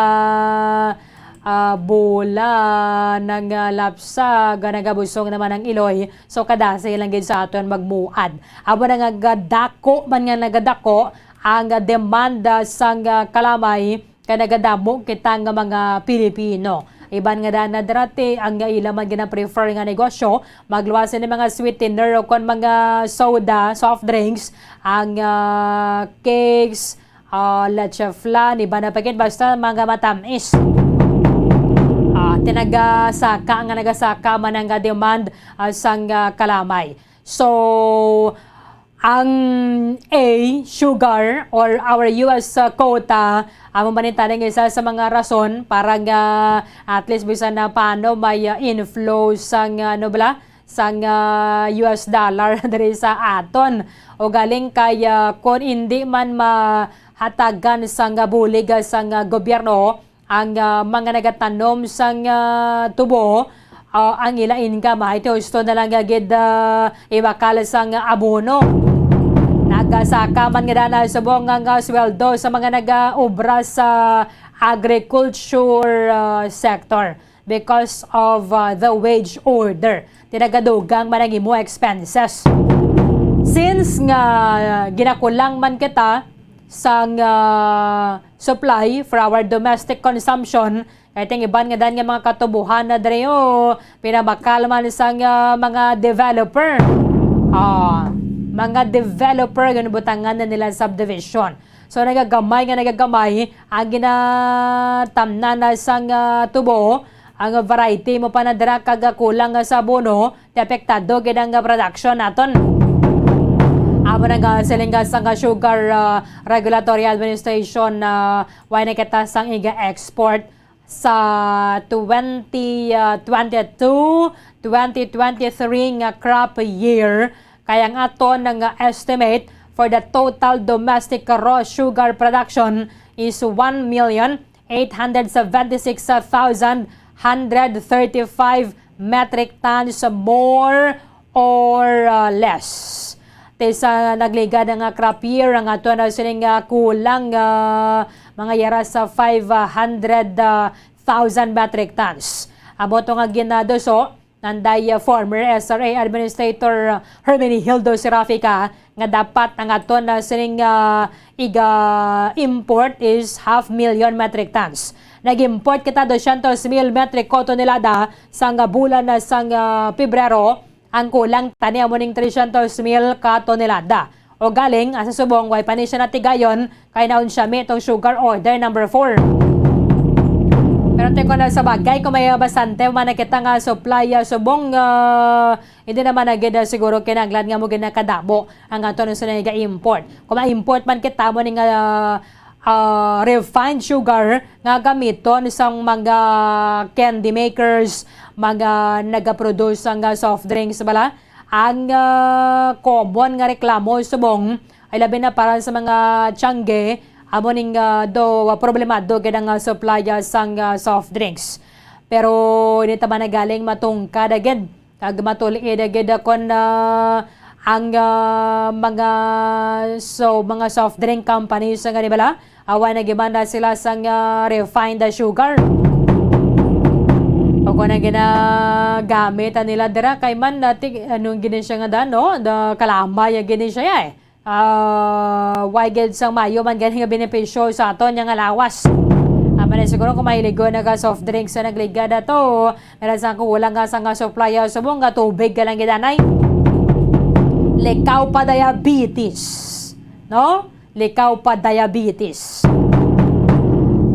ah, bola, nang, ah, lapsag, ah, nagabusong naman ang iloy. So, kadasig lang gid sa aton magmuad. Amo na nga gadako man nga nagadako ang, ah, demanda sang, ah, kalamay kay nagadamo kita nga mga Pilipino. Iban nga daan na dati ang ila man gina-prefer nga negosyo, magluwas ni mga sweetener o kon mga soda, soft drinks, ang, ah, cakes, ah, leche flan, iban na pa gid, basta mga matamis. Ah, tinagasaka nga nagasaka man ang demand, ah, sang, ah, kalamay. So, ang A, sugar, or our U S, uh, quota, amo man ni taning isa sa mga rason para nga at least bisan na paano may, uh, inflow sang, uh, ano bala, sang, uh, U S dollar diri sa aton. O galing kay, uh, kung hindi man mahatagan sang, uh, bulig, uh, sang, uh, gobyerno, ang, ah, mga nagatanom sang, ah, tubo, ah, ang ila income, ah, ito husto na lang gid, ah, ibakal sang abono. Nagasaka man nga dana subong ang, ah, sweldo sa mga nagaobra sa agriculture, ah, sector because of, ah, the wage order. Tinagadugang man ang imo expenses. Since nga ginakulang man kita sang, ah, supply for our domestic consumption, kay ting iban nga dan nga mga katubuhan na diri, o pinabakal man sang, ah, mga developer. Ah, mga developer, yun, butangan na nila subdivision. So, nagagamay nga nagagamay ang ginatamnan na sang, ah, tubo. Ang variety mo pa na dira kag kulang nga sa abono, di apektado gid ang production naton. Amo na nga siling nga sang Sugar, ah, Regulatory Administration, ah, way na kita sang iga-export sa twenty, ah, twenty-two, twenty twenty-three nga crop year. Kay ang aton nga estimate for the total domestic raw sugar production is one million eight hundred seventy-six thousand hundred thirty-five metric tons, more or, uh, less. Ti sa nagligad nga crop year, ang ato na sining, uh, kulang, uh, mga yara sa five hundred thousand metric tons. Amo to nga ginaduso nanday, uh, former S R A Administrator, uh, Herminihildo Serafica nga dapat ang aton na sining, uh, iga-import is half million metric tons. Nag-import kita dosyentos mil metric ko tonelada sang, uh, bulan na sang, uh, Pebrero. Ang kulang tani amo ning tresyentos mil ka tonelada. O galing, ah, sa subong, way pa ni siya natigayon, kay naunsyami tong sugar order number four. Pero ti ko na sa bagay, kung may bastante man na kita nga supply, ah, subong, ah, hindi naman na gid, ah, siguro kinahanglan nga mo gid nakadamo ang ato nung sa nag-import. Kung ma-import man kita mo ning, ah, ah, refined sugar nga gamiton sang mga candy makers, mga nagaproduce sang, ah, soft drinks bala, ang, ah, common nga reklamo subong ay labi na para sa mga tiyangge, amo ning, ah, do, ah, problemado gid ang, ah, supply, ah, sang, ah, soft drinks. Pero hindi ta man na galing matungkad agad kag matulid agad kon, ah, ang, ah, mga, so, mga soft drink companies nga, di bala, awa nagimanda sila sang, ah, refined sugar. O kung ang ginagamit nila dira kay man, ah, ti-, anong gini siya nga dan, no? Da, kalamay ang gini siya, eh. Ah, why gid sang maayo man gani nga benepisyo sa aton nga lawas? Amo na siguro kung mahilig ka sa soft drinks sa nagligad ato, meron sa kulang nga sa nga supply subong nga tubig ka lang gid anay. Likaw pa diabetes, no? Likaw pa diabetes.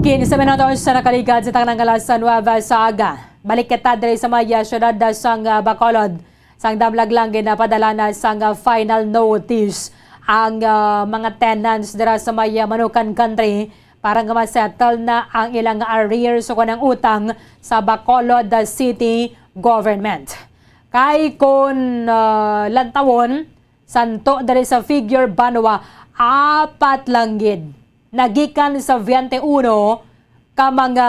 Kinsa man ang taon sa nakaligad sa tanang alas nuebe sa aga. Balik kita diri sa maya syudad sang, ah, Bacolod. Sang damlag lang ginapadala na sang, ah, final notice ang, ah, mga tenants dira sa may, ah, Manukan Country para nga ma-settle na ang ilang arrears o kanang utang sa Bacolod City Government. Kay kun, ah, lantawon, santo diri sa figure banwa, apat lang gid nagikan sa twenty uno ka mga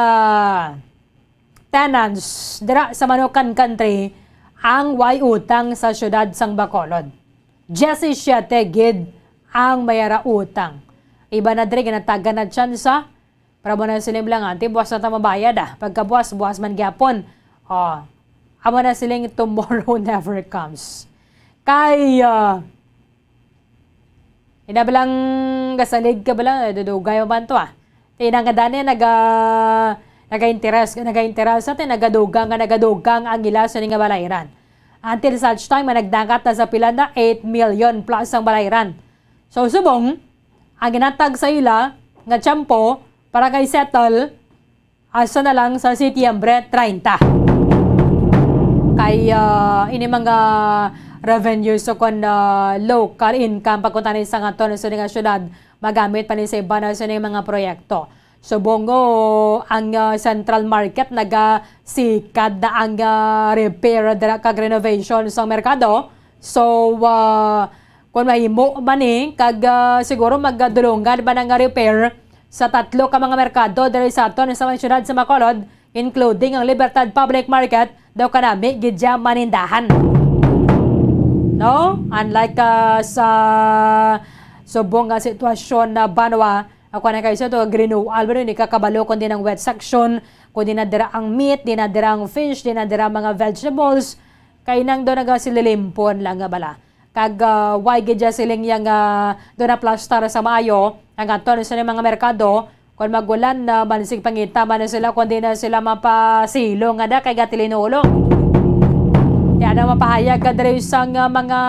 tenants dira sa Manukan Country ang way utang sa siyudad sang Bacolod. Diyesisiete gid ang may ara utang. Iba na diri ginatagan na tsansa, pero amo na siling lang, "Ante, buwas na ta mabayad, ah." Pagkabuwas, buwas man gyapon. Oh, amo na siling, tomorrow never comes. Kay, ah, Ina ba lang gasalig ka ba lang, eh, dudugay mo man to, ah. Ti ina nga dani naga-, naga-interes, naga-interes sa ti nagadugang nga nagadugang ang ila sa ni nga balayran. Until such time nga nagdakat na sa pila na eight million plus ang balayran. So, subong, ang ginatag sa ila nga tiyempo para kay settle, asa na lang sa Setyembre treinta. Kay, ah, ini mga revenues o kon, ah, local income pagkuntani sa nga to sa nga syudad, magamit pa ni sa iba na sa mga proyekto. Subong, oh, ang, ah, central market nagasikad na ang, ah, repair dira kag renovation sa merkado. So, ah, kung mahimo man ni, kag, ah, siguro magdulungan ba na nga repair sa tatlo ka mga merkado diri sa aton sa mga syudad sa Bacolod, including ang Libertad Public Market, daw kanami gid siya manindahan. No? Unlike, ah, sa subong nga sitwasyon na banwa, ako na kayo sa to, renewal ba ni kakabalo kundi ng wet section, kundi na dira ang meat, di na dira ang fish, di na dira ang mga vegetables, kay nang do nagasilimpon lang nga bala. Kag, ah, why gid siya siling yang, ah, do na plastar sa maayo ang aton sa mga merkado? Kon magulan na, mansig pangita man na sila, kundi na sila mapasilo nga da kay gatilinulong. Kaya na mapahayag ka diri sang, ah, mga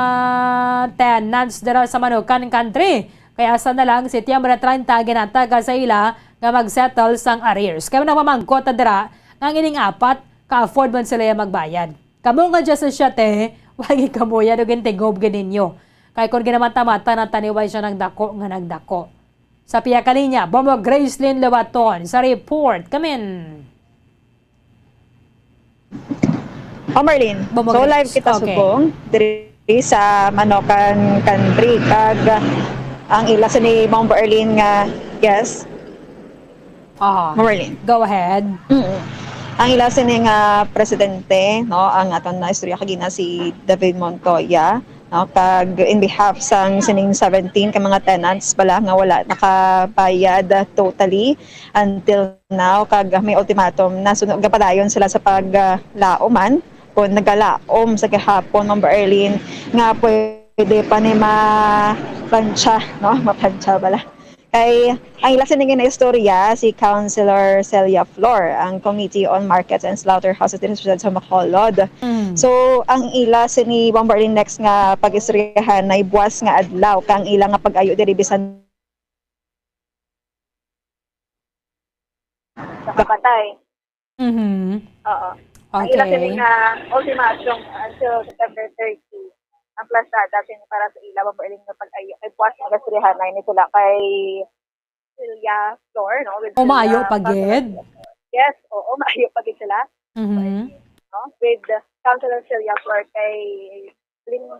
tenants dira sa Manukan Country. Kaya sa na lang, Setyembre treinta, ginataga sa ila nga mag-settle sang arrears. Kaya nagpamangkot na dira nga ang ining apat, ka-afford man sila yang magbayad. Kamo nga diyesisiete, wagi kamo yan o gintingob gid ninyo. Kay kung ginamata-mata na taniway siya nagdako nga nagdako. Sa piya ka linya, Bombo Gracelyn Lewaton sa report. Kamin. O Marlene, Bombo so Grace. Live kita Okay. Subong, diri sa Manokan Country. Kag ang ila sa ni Bombo Arlene nga, yes? Aha. Marilyn. Go ahead. Mm. Ang ila sini nga presidente, no, ang aton na istorya kagina si David Montoya, no, kag in behalf sang sining seventeen ka mga tenants bala nga wala nakabayad totally until now, kag may ultimatum na sunod gapadayon sila sa pag, ah, laoman kung nagalaom sa gahapon, Ma'am Berlin, nga pwede pa ni maplantsa, no? Maplantsa bala. Kay ang ila sini nga naistorya si Councilor Celia Flor, ang Committee on Markets and Slaughterhouses diri sa siyudad sa Bacolod. Mm. So, ang ila sini Bombardier next nga pag-istoryahan na ibuwas nga adlaw kang ila nga pag-ayo diri bisan Sa kapatay. Mhm. Oo. Ang ila Okay. sini nga ultimatum until September thirty. Ang plasada sini para sa ila, babae nga pag-ayo. Kay buwas magasrihanay ni sila kay Celia Flor, no? With Umayo Celia pa Flor. Gid? Yes, oo, maayo pa gid sila. Mhm. No? With Councilor Celia Flor kay Lin-,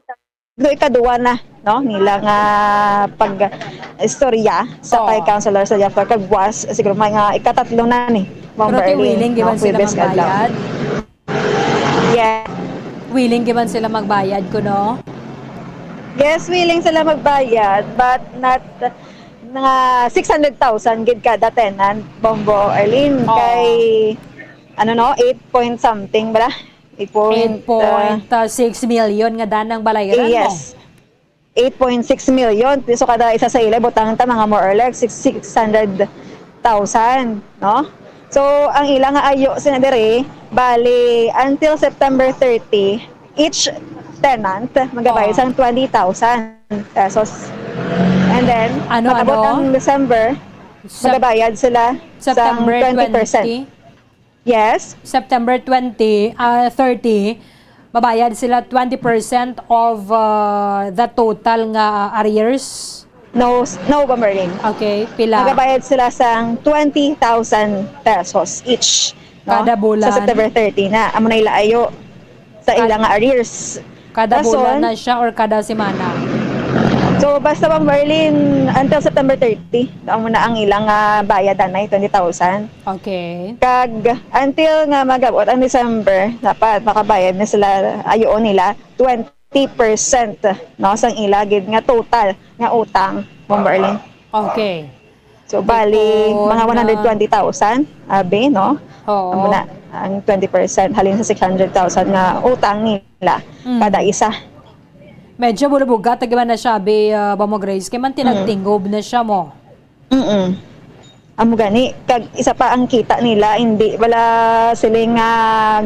No, ikaduwa na, no, nila nga pag-istorya sa Oo. Kay Councilor Celia Flor kag buwas, siguro may nga ikatatlo na ni, Ma'am Pero ti Berlin, willing no, giban sila previous adlaw. Magbayad? Yeah. Willing giban sila magbayad kuno? Yes, willing sila magbayad, but not nga six hundred thousand gid kada tenant, Bombo Arlene, Oo. Kay, ano no, eight point something bala? Eight point, Eight point six million nga danang balayran mo. Yes. eight point six million. So, kada isa sa ila, butang ta mga more or less six, six hundred thousand, no? So, ang ila nga ayo sina diri, bali, until September thirty, each tenant magabayad Oh. sang twenty thousand pesos. And then, Ano, pag-abot ano? ang December, Sep-, magabayad sila sang September twenty percent. twenty? Yes. September twenty, ah, thirty, mabayad sila twenty percent of, ah, the total nga arrears? No, s-, no, Bomberlin. Okay, pila? Magabayad sila sang twenty thousand pesos each, no? Kada bulan? Sa September thirty na. Amo na ila ayo sa Kad-, ila nga arrears. Kada Rason? bulan na siya or kada semana? So, basta, Bomberlin, until September thirty, amo na ang ilang, ah, bayad anay, twenty thousand. Okay. Kag until nga mag-abot ang December, dapat makabayad na sila, ayoon nila twenty percent, no, sang ila gid nga total nga utang, Bomberlin. Okay. So, bali, Ito mga na one hundred twenty thousand, abi, no? Oo. Amo na, ang twenty percent halin sa six hundred thousand nga utang nila Mm. kada isa. Medyo bulubugat, tagiban na siya, abi, ah, Mamo Grace. Kay man Mm. tinagtingob na siya mo. Mm-mm. Amo gani, kag isa pa ang kita nila, hindi wala sila nga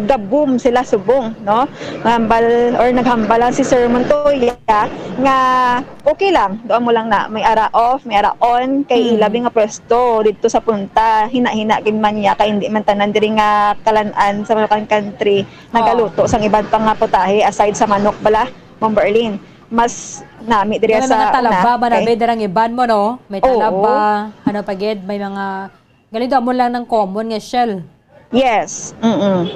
gabom sila subong, no? Hambal or naghambal lang si Sir Montoya nga okay lang, doon mo lang na may ara off, may ara on, kay Hmm. ilabi nga pwesto dito sa punta, hina-hina gid man niya, kay hindi man tanan diri nga kalan-an sa Manukan Country Oo. nagaluto sang iban pa nga putahe aside sa manok bala, Ma'am Berlin. Mas nami diri May sa mga talaba una, ba na, okay? Be, darang iban mo, no? May Oo. talaba, ano pa gid, may mga, gali daw mo lang ng common nga shell. Yes, mm.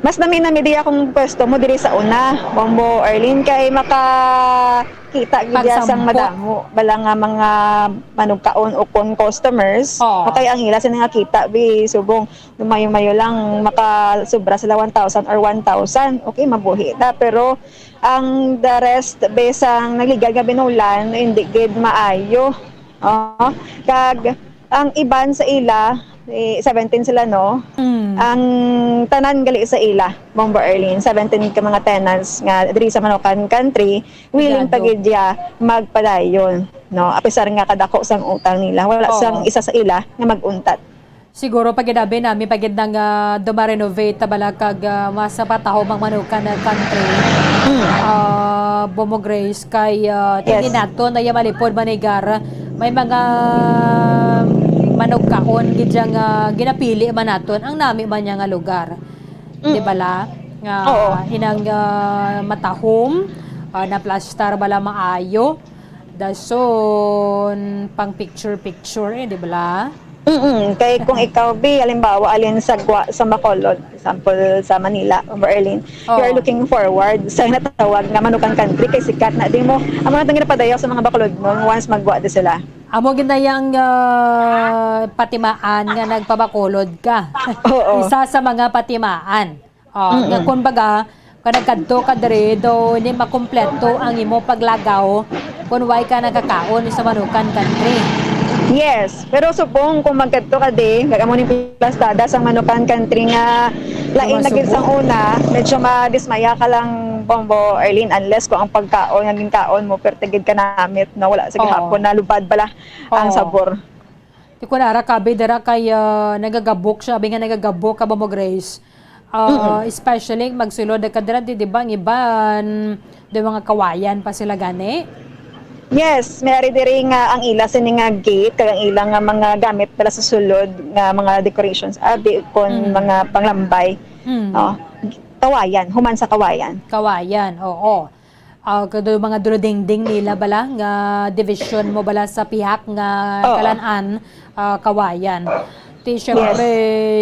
Mas nami-nami di akong pwesto mo diri sa una, Bombo Arlene, kay makakita gid ya sang Pagsampot. madamo bala nga mga manugkaon o kon customers. Oo. O kay ang ila sila nga kita, bi, subong lumayo-mayo lang, makasubra sila one thousand or one thousand. Okay, mabuhi na. Pero ang the rest, be, sang nagligad nga binulan, hindi gid maayo. Oh, kag ang iban sa ila, eh, seventeen sila, no? Mm. Ang tanan gali sa ila, Bombo Arlene, seventeen ka mga tenants nga diri sa Manukan Country, willing pa Sigurado. gid ya magpadayon, no? Apisar nga kadako sang utang nila, wala Oo. sang isa sa ila nga mag-untat. Siguro pag ginabi nami, pag gid nang, ah, dumarenovate ta bala kag, ah, mas napatahom ang Manukan nga Country. Mm. Ah, Bombo Grace, kay, ah, Yes. tindi naton na iya malipod manigar. May mga manugkaon gid siya nga ginapili man naton ang nami man niya nga lugar. Mm. Di bala? Nga Oo. inang, ah, matahom, ah, naplastar bala maayo. Dason, pang picture-picture, eh, di bala? Mm-mm. Kay kung ikaw, bi, halimbawa, alin sa gwa sa Bacolod, example, sa Manila, Bombo Arlene, you are Oh. looking forward sa natawag nga Manukan Country kay sikat na. Di mo, amo na itong ginapadayaw sa mga Bacolodnon once magwa di sila. Amo ginayang, ah, patimaan nga nagpabakulod ka. Oo. Isa sa mga patimaan. Oh, nga Mm-mm. kumbaga, kung nagkadto ka diri, do hindi makumpleto ang imo paglagaw kung way ka nakakaon sa Manukan Country. Yes, pero subong kung magkadto ka di, kag amo ni plastada sang Manukan Country nga lain na gid sang Sumasubok. una, medyo madismaya ka lang, Bombo Arlene, unless kung ang pagkaon nga ginkaon mo, perti gid ka namit, no? Wala sa Oo. gihapon na lubad bala ang Oo. sabor. Ti kun ara ka, bi, dira kay, ah, nagagabok siya, abi nga nagagabok ka ba mo, Grace? Ah, Mm-mm. especially magsulod ka dira, di, di ba, ang iban, di mga kawayan pa sila gani? Yes, may ari diri nga ang ila sini nga gate, kag ang ila nga mga gamit pala sa sulod nga mga decorations, abi kon Mm. mga panglambay. Mm. Oh, kawayan, human sa kawayan. Kawayan, oo. Ah, kado mga dulodingding nila bala nga division mo bala sa pihak nga Oo. kalan-an, ah, kawayan. Ti, syempre,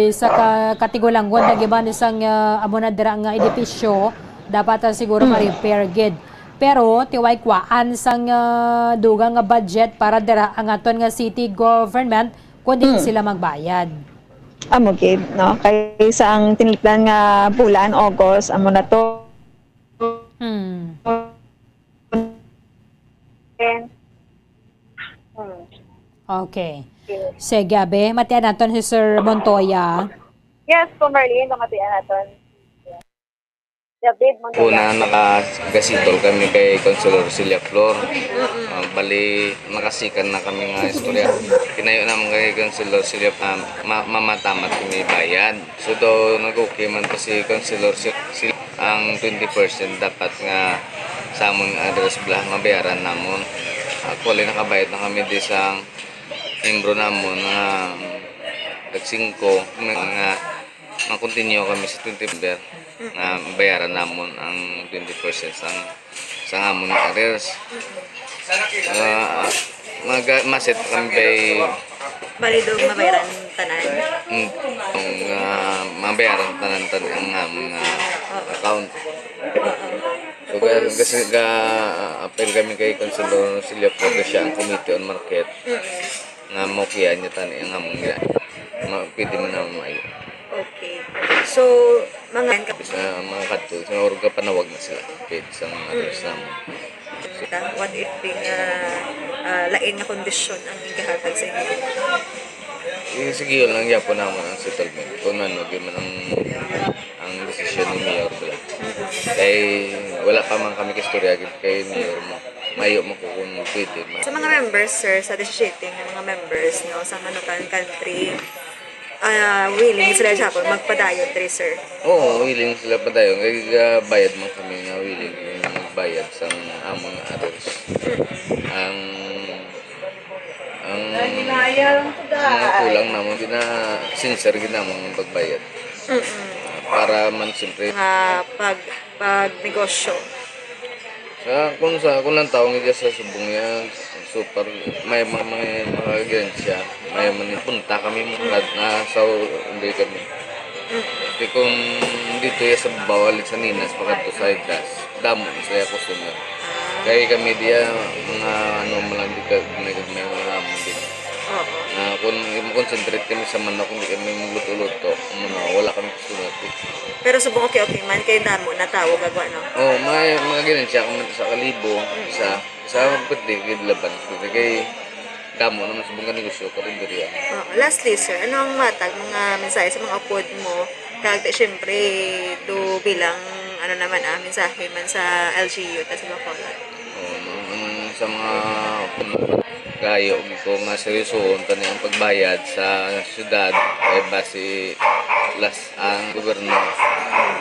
Yes. sa ka-, katigulangon na giban isang, ah, amo na dira nga edipisyo, dapat, ah, siguro Mm. ma-repair gid. Pero ti way kwaan sang, ah, dugang nga budget para dira ang aton nga city government, kundi Mm. sila magbayad. Amo gid, no? Kay sa ang tiniplan nga bulan, August, amo na to. Hmm. Hmm. Okay. Yes. Sige, abi. Matian naton si Sir Montoya. Yes, po, Marlene, pamatian naton. David Montoya. Una, nakagasitol kami kay Councilor Celia Flor. Mm-mm. Ah, bali, nakasikan na kami nga istorya. Kinayo naman kay Councilor Celia, ah, ma-, mamatamat kami bayad. So, daw nag-okay man pa si Councilor Sil-, Sil-, ang twenty percent dapat nga sa amon nga address bala, mabayaran namon. Actually, nakabayad na kami di sa membro namon nga tag singko, nga ma-continue kami sa twenty member nga bayaran namon ang twenty percent sang, sang amon nga arrears. Ah, mag-, maset kami kay Bali, do mabayaran tanan? Mm, ang, ah, mabayaran tanan, tan-, ang amon nga account. Oo. So, ga-, gas-, ga-, appeal kami kay Councilor Silvia Porte, siya ang Committee on Market, Mm-mm. nga maukian niya tani ang amon nga ma-, pwede man naman maayo. Okay. So, mga Sa mga kadto, sa orga panawag na sila, pwede sa mga arrears namon. Kita, what if nga, ah, lain nga kondisyon ang igahatag sa inyo? Eh, sige, yun lang gyapon naman ang settlement. Kung ano, di man ang, ang desisyon ni Mayor bala. Kay wala pa man kami kaistorya gid kay Mayor mo. Mayo mo kung pwede man. Sa mga members, sir, sa disisiyete nga mga members, no, sa Manukan Country, ah, willing sila sa magpadayon, sir? Oo, willing sila padayon. Kay, ah, bayad man kami nga willing magbayad sa among arrears. Ang, ang mga kulang namon, gina-sincere gid namon ang pagbayad. Mm-mm. Para man, siyempre. Nga pag, pag negosyo. Sa, kung sa, kung lang tawo nga sa subong niya, super, may mga, may mga agensya, may man punta kami mga na sa, hindi kami. Mm. Di kung dito ya sa bawal sa Ninas, pakadto sa Igdas, damo na sa iya customer. Ah. Kaya kami diya, mga ano, malandi ka, may, may mga amo din. Oo. Na kung i-concentrate kami sa manok, hindi kami magluto-luto, ano na, wala kami customer. Pero subong okay, okay man, kay damo na tawo gagwa, no? Oh, may mga ganun siya, kung sa kalibo, Mm. isa, sa pwede, kay laban, pwede kay damo naman sa mga negosyo, karinderya. Oh, lastly, sir, ano ang matag mga mensahe sa mga upod mo? Kag, siyempre, do bilang, ano naman, ah, mensahe man sa L G U, ta sa Bacolod. Oh, ang, ang sa mga upod, kayo, ko nga seryosohon tani ang pagbayad sa syudad, kay basi las ang gobyerno,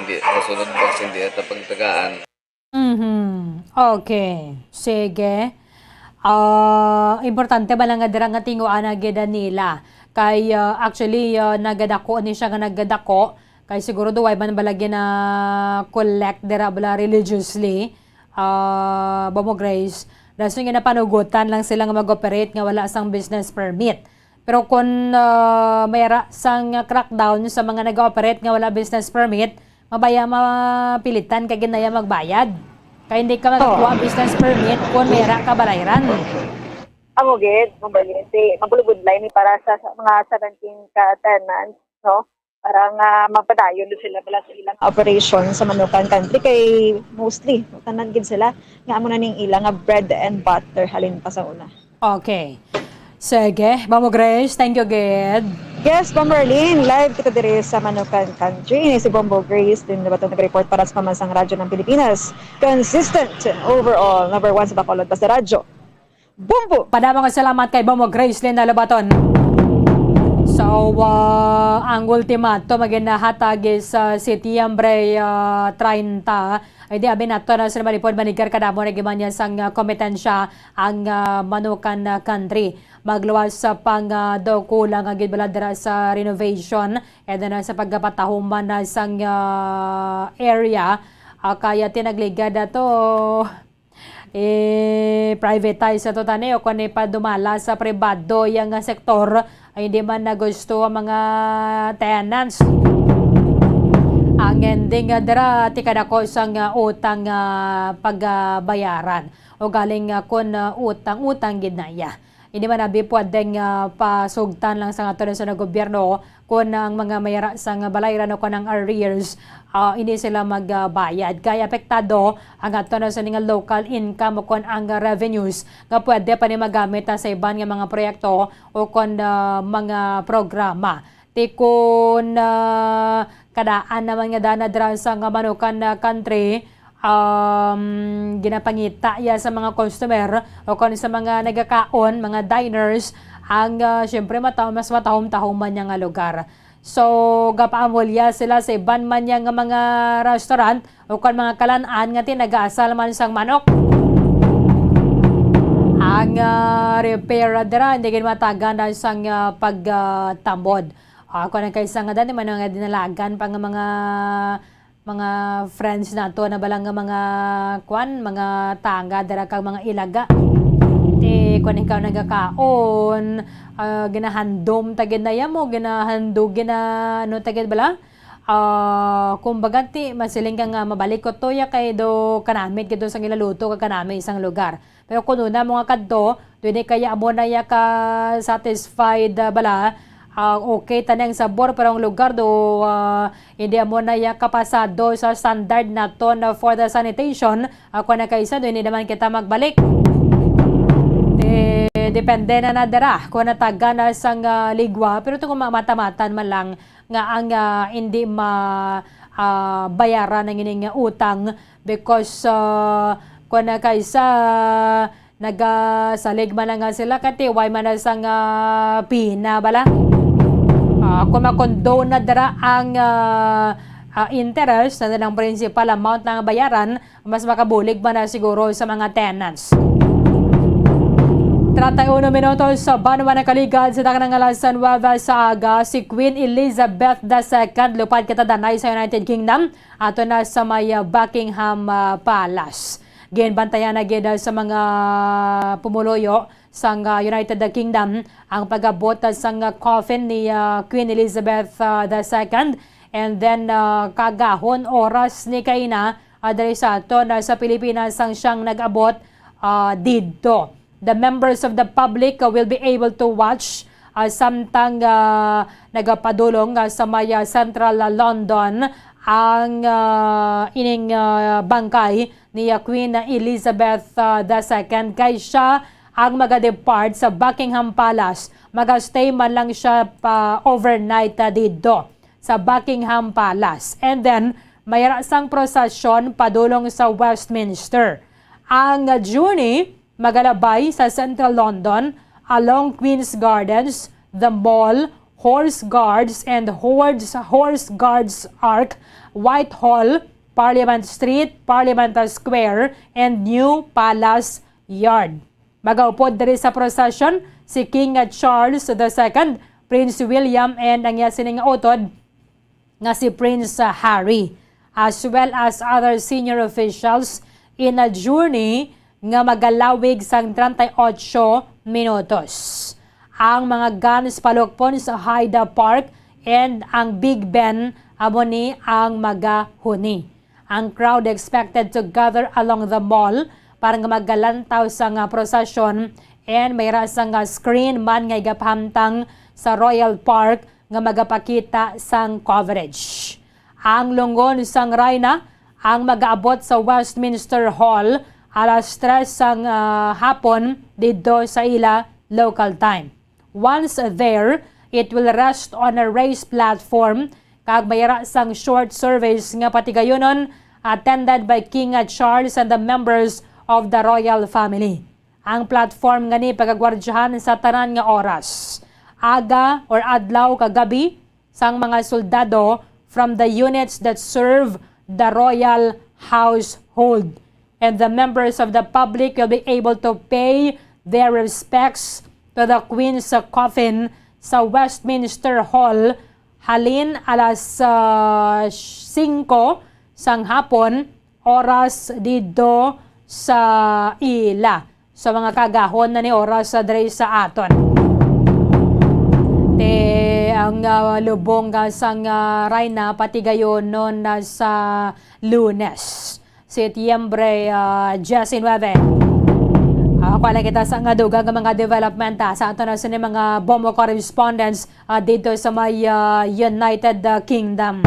hindi, sa sunod basi hindi ata pagtagaan. Mhm. Okay. Sige. Ah, importante ba lang nga dira nga tinguha na gid nila? Kay, ah, actually, ah, nagadako ni siya nga nagadako. Kay siguro duway man ba lagi na collect dira bala religiously, ah, Bomo Grace. Rason nga napanugutan lang sila nga mag-operate nga wala sang business permit. Pero kung, ah, may ra sang crackdown sa mga nag-ooperate nga wala business permit, mabaya mapilitan ka ginaya magbayad. Kay hindi ka makakuha business permit kung may ra ka balayran. Amo gid, Ma'am Berlin, si mabulubudlay ni para sa, sa mga seventeen ka tenants, no? Para nga mapadayon din sila bala sa ilang operation sa Manukan Country, kay mostly tanan gid sila nga amo na ning ila nga bread and butter halin pa sa una. Okay. Sige, Mamo Grace, thank you gid. Yes, Ma'am Marlene, live kita diri sa Manukan Country. Ini si Bombo Grace, din na ba nag-report para sa Pambansang Radyo ng Pilipinas. Consistent and overall number one sa Bacolod, basta radyo. Bombo! Padamang salamat kay Bombo Grace Lina Lobaton. So, ah, ang ultimatum nga ginahatag is, ah, Setyembre, ah, treinta. Ay di, abi nato na sa malipod, manigar kadamo na gimanya sang, ah, kompetensya ang, ah, Manukan, ah, Country. Magluwas sa pang, ah, daw kulang ang gid bala dira sa renovation and then, ah, sa pagpatahuman na sang, ah, area, ah, kaya tinagligad na to. I-privatize sa to tani o kung ipadumala sa pribado yang sektor, ay hindi man na gusto ang mga tenants. Ang ending, ah, dira, tikadako sang, ah, utang, ah, pagbayaran. O galing, ah, kun, ah, utang-utang gid na iya. Hindi man abi pwedeng, ah, pasugtan lang sa ato sa gobyerno kun ang mga mayara sang balayran o kun ang arrears, ah, hindi sila magbayad. Kay apektado ang ato na sa ning local income o kun ang revenues nga pwede pa ni magamit, ah, sa iban nga mga proyekto o kun, ah, mga programa. Ti kun, ah, Kadaan naman nga dana dira sa nga Manukan na country, um, ginapangita iya sa mga customer o kon sa mga nagakaon, mga diners, ang, ah, siyempre, mata-, mas matahom-tahom man niya nga lugar. So, gapaamulya sila sa iban man niya nga mga restaurant o kon mga kalan-an nga tinagaasal man sang manok. Ang, ah, repair dira, hindi gid matagan na sang, ah, pag, ah, tambod. Ah, kung ang kaisa nga dati, may mga dinalagan pa nga mga, mga friends nato na bala nga mga, kwan, mga tanga dira kag mga ilaga. Ti, kung ikaw nagakaon, ah, ginahandom tagid na yamo, ginahandog, gina-, ano tagid bala? Ah, kumbaga, ti, masiling ka nga mabalik ko to ya kay do kanamit gid sang ilaluto kag kanamit sang lugar. Pero kung una mo nga kadto, dili kaya amo na ya ka satisfied, ah, bala, ah, okay tani ang sabor, pero ang lugar do, ah, hindi amo na ya kapasado sa standard naton for the sanitation. Ako na kaisa, do hindi naman kita magbalik. De-, depende na na dira kung nataga na sang, ah, ligwa, pero ito kung ma-, mata-matan man lang nga ang, ah, hindi ma-, ah, bayaran ang ining utang because, ah, kung na kaisa, nagasalig man na nga sila, katiway man na sang, ah, pina bala. Ah, kung makondo na dira ang, ah, ah, interest na nilang principal amount na nga bayaran, mas makabulig man na siguro sa mga tenants. Treinta y uno minutos sa banwa nakaligad sa takna nga alas nuwebe sa aga, si Queen Elizabeth the Second lupad kita danay sa United Kingdom, ato na sa may, ah, Buckingham, ah, Palace. Ginbantayan na gid, ah, sa mga pumuluyo sang, ah, United Kingdom ang pag-abot, ah, sang, ah, coffin ni, ah, Queen Elizabeth, ah, the Second. And then, ah, kagahon oras ni kaina, ah, diri sa aton, ah, sa Pilipinas ang siyang nag-abot, ah, didto. The members of the public, ah, will be able to watch, ah, samtang, ah, nagapadulong, ah, sa may, ah, Central, ah, London ang, ah, ining, ah, bangkay ni, ah, Queen Elizabeth, ah, the Second, kay siya ang maga-depart sa Buckingham Palace. Maga-stay man lang siya pa overnight, ah, didto sa Buckingham Palace. And then, may ra sang prosesyon padulong sa Westminster. Ang journey magalabay sa Central London, along Queen's Gardens, the Mall, Horse Guards and Horse, Horse Guards Arch, Whitehall, Parliament Street, Parliament Square, and New Palace Yard. Magaupod diri sa procession si King Charles the Second, Prince William, and ang iya sining utod nga si Prince Harry, as well as other senior officials, in a journey nga magalawig sang treinta y ocho minutos. Ang mga guns palukpon sa Hyde Park and ang Big Ben amo ni ang magahuni. Ang crowd expected to gather along the mall para nga magalantaw sa nga prosesyon, and may ra sa nga screen man nga igapahamtang sa Royal Park nga magapakita sang coverage. Ang lungon sang Rayna ang magaabot sa Westminster Hall alas tres sang, ah, hapon didto sa ila local time. Once there, it will rest on a raised platform kag may ra sang short service nga patigayunon attended by King Charles and the members of the royal family. Ang platform nga ni pagagwardyahan sa tanan nga oras, aga or adlaw kag gabi, sang mga soldado from the units that serve the royal household. And the members of the public will be able to pay their respects to the Queen's coffin sa Westminster Hall halin alas, ah, singko sang hapon, oras didto sa ila. So, mga kaagahon, na ni oras sa diri sa aton. Te, ang, ah, lubong, ah, sang, ah, Rayna patigayonon na sa Lunes, Setyembre, ah, diyes nuwebe. Ah, kuha lang kita sa nga dugang nga mga development, ah, sa aton na sini mga BOMO correspondents, ah, dito sa may, ah, United, ah, Kingdom.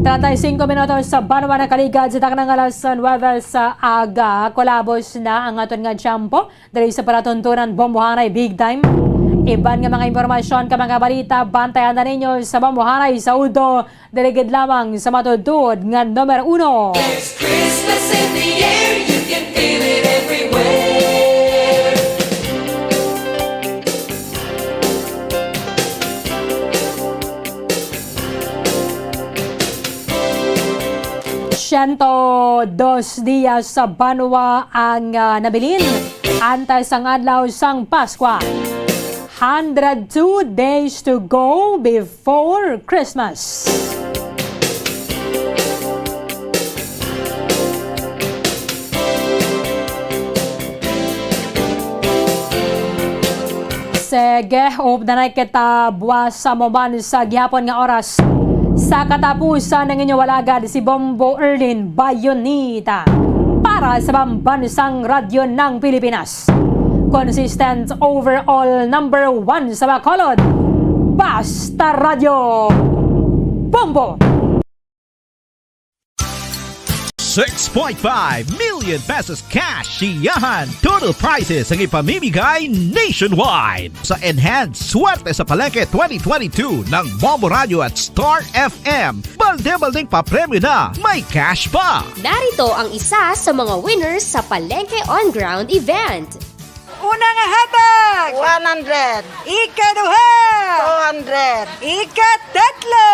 Treinta y cinco minutos sa banwa nakaligad sa takna nga alas nuwebe sa aga. Kulabos na ang aton nga tiyempo diri sa palatuntunan Bombohanay Big Time. Iban nga mga impormasyon ka mga balita, bantayan na ninyo sa Mamuharay sa Udto, diri gid lamang sa matuod-tuod nga numero uno. There's Christmas in the air, you can feel it everywhere. Siyento dos dias sa banwa ang, ah, nabilin antes sang adlaw sang Paskwa. Hundred two days to go before Christmas. Sige, updanay kita buwas sa mo man sa gihapon nga oras. Sa katapusan, ang inyo alagad si Bombo Erlin Bayonita para sa Pambansang Radyo ng Pilipinas. Consistent overall number one sa Bacolod. Basta Radyo Bombo! Six point five million pesos cash siyahan total prizes ang ipamimigay nationwide sa Enhanced Swerte sa Palengke twenty twenty-two ng Bombo Radio at Star F M. Balde-baldeng papremyo na, may cash pa! Narito ang isa sa mga winners sa Palengke On Ground event. Una nga hatag, one hundred. Ikaduha, two hundred. Ikatatlo,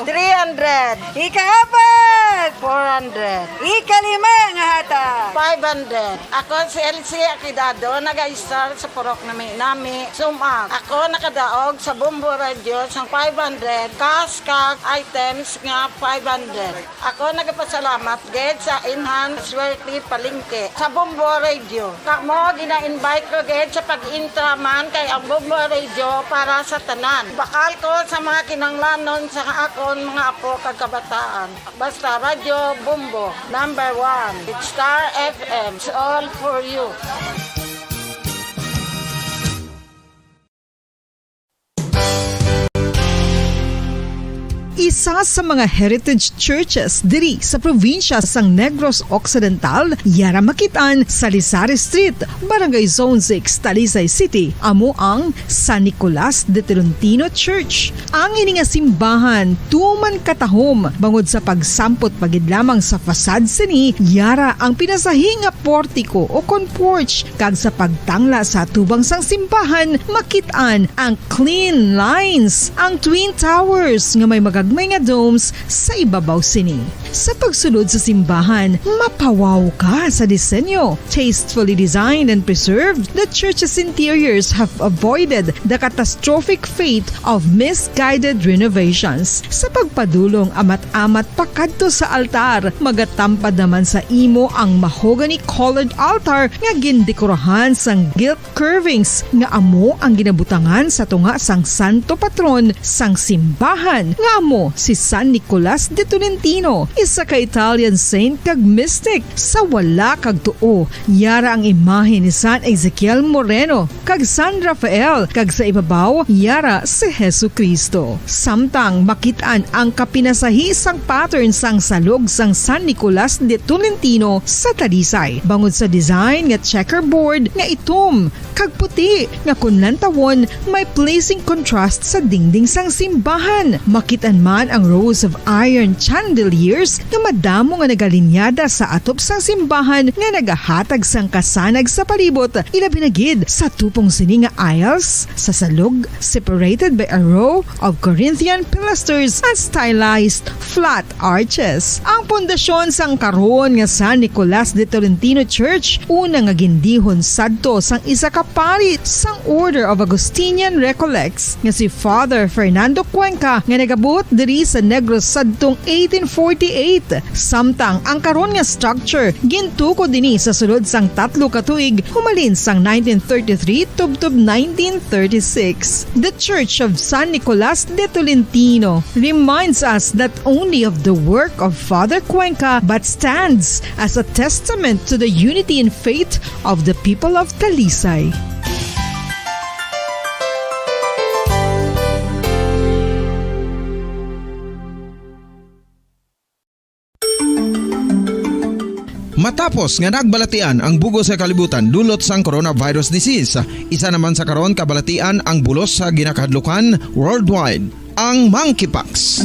three hundred. Ikaapat, four hundred. Ikalima nga hatag, five hundred. Ako si Elsie Aquidado, nag-a-star sa Purok Nami-Nami, Sumag. Ako nakadaog sa Bombo Radio sang five hundred cash kag items nga five hundred. Ako nagapasalamat gid sa Enhanced Swerte Palengke, sa Bombo Radio. Kamo, gina-invite ko gid sa pag-intra man kay ang Bombo Radio para sa tanan. Bakal ko sa mga kinahanglanon sa akon mga apo kag kabataan. Basta Radyo Bombo, number one. Star F M, it's all for you. Isa sa mga heritage churches diri sa probinsya sang Negros Occidental, yara makit-an sa Lisari Street, Barangay Zone six, Talisay City, amo ang San Nicolas de Tolentino Church. Ang ini nga simbahan tuman katahom bangod sa pagsampot pa gid lamang sa facade sini, yara ang pinasahi nga portiko o kon porch, kag sa pagtangla sa atubang sang simbahan, makit-an ang clean lines, ang twin towers nga may magagmay nga domes sa ibabaw sini. Sa pagsulod sa simbahan, mapawaw ka sa disenyo. Tastefully designed and preserved, the church's interiors have avoided the catastrophic fate of misguided renovations. Sa pagpadulong amat-amat pakadto sa altar, magatampad naman sa imo ang mahogany-colored altar nga gindekorahan sang gilt curvings nga amo ang ginabutangan sa tunga sang santo patron sang simbahan, nga amo si San Nicolas de Tolentino, isa ka Italian saint kag mystic. Sa wala kag tuo, yara ang imahe ni San Ezekiel Moreno kag San Rafael, kag sa ibabaw, yara si Jesu-Cristo. Samtang makit-an ang kapinasahi sang pattern sang salog sang San Nicolas de Tolentino sa Talisay, bangod sa design nga checkerboard nga itom kag puti nga kon lantawon may pleasing contrast sa dingding sang simbahan. Makit-an man ang rows of iron chandeliers nga madamo nga nagalinyada sa atop sang simbahan nga nagahatag sang kasanag sa palibot, ilabi na gid sa tupong sini nga aisles sa salog, separated by a row of Corinthian pilasters and stylized flat arches. Ang pundasyon sang karon nga San Nicolas de Tolentino Church, una nga gindihon sadto sang isa ka pari sang Order of Augustinian Recollects nga si Father Fernando Cuenca, nga nagabot diri sa Negros sadtong eighteen forty-eight. Samtang ang karon nga structure gintukod ini sa sulod sang tatlo ka tuig, humalin sang nineteen thirty-three tubtob nineteen thirty-six. The Church of San Nicolas de Tolentino reminds us not only of the work of Father Cuenca, but stands as a testament to the unity in faith of the people of Talisay. Matapos nga nagbalatian ang bug-os nga kalibutan dulot sang coronavirus disease, isa naman sa karon kabalatian ang bulos sa ginakahadlukan worldwide, ang monkeypox.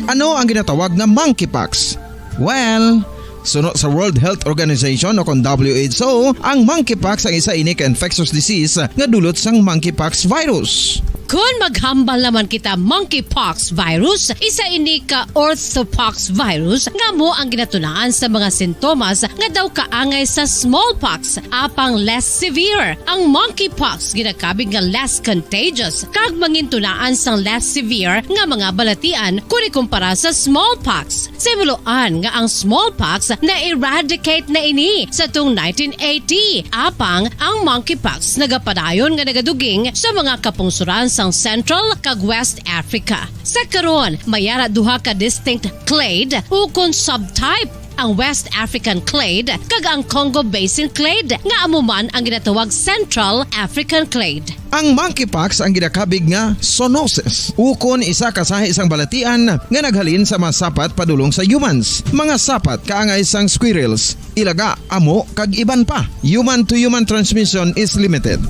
Ano ang ginatawag nga monkeypox? Well, suno sa World Health Organization o kon W H O, ang monkeypox ang isa ini ka infectious disease nga dulot sang monkeypox virus. Kon maghambal naman kita, monkeypox virus, isa ini ka orthopox virus nga amo ang ginatunaan sa mga sintomas nga daw kaangay sa smallpox, apang less severe. Ang monkeypox ginakabig nga less contagious kag mangintunaan sang less severe nga mga balatian kon ikumpara sa smallpox. Sa himuloan nga ang smallpox na-eradicate na ini sa tung nineteen eighty, apang ang monkeypox nagapadayon nga nagaduging sa mga kapungsoran sang Central kag West Africa. Sa karon, may ara duha ka distinct clade ukon subtype, ang West African clade kag ang Congo Basin clade, nga amo man ang ginatawag Central African clade. Ang monkeypox ang ginakabig nga zoonosis, ukon isa ka sahi sang balatian nga naghalin sa mga sapat padulong sa humans, mga sapat kaangay sang squirrels, ilaga, amo, kag iban pa. Human-to-human transmission is limited.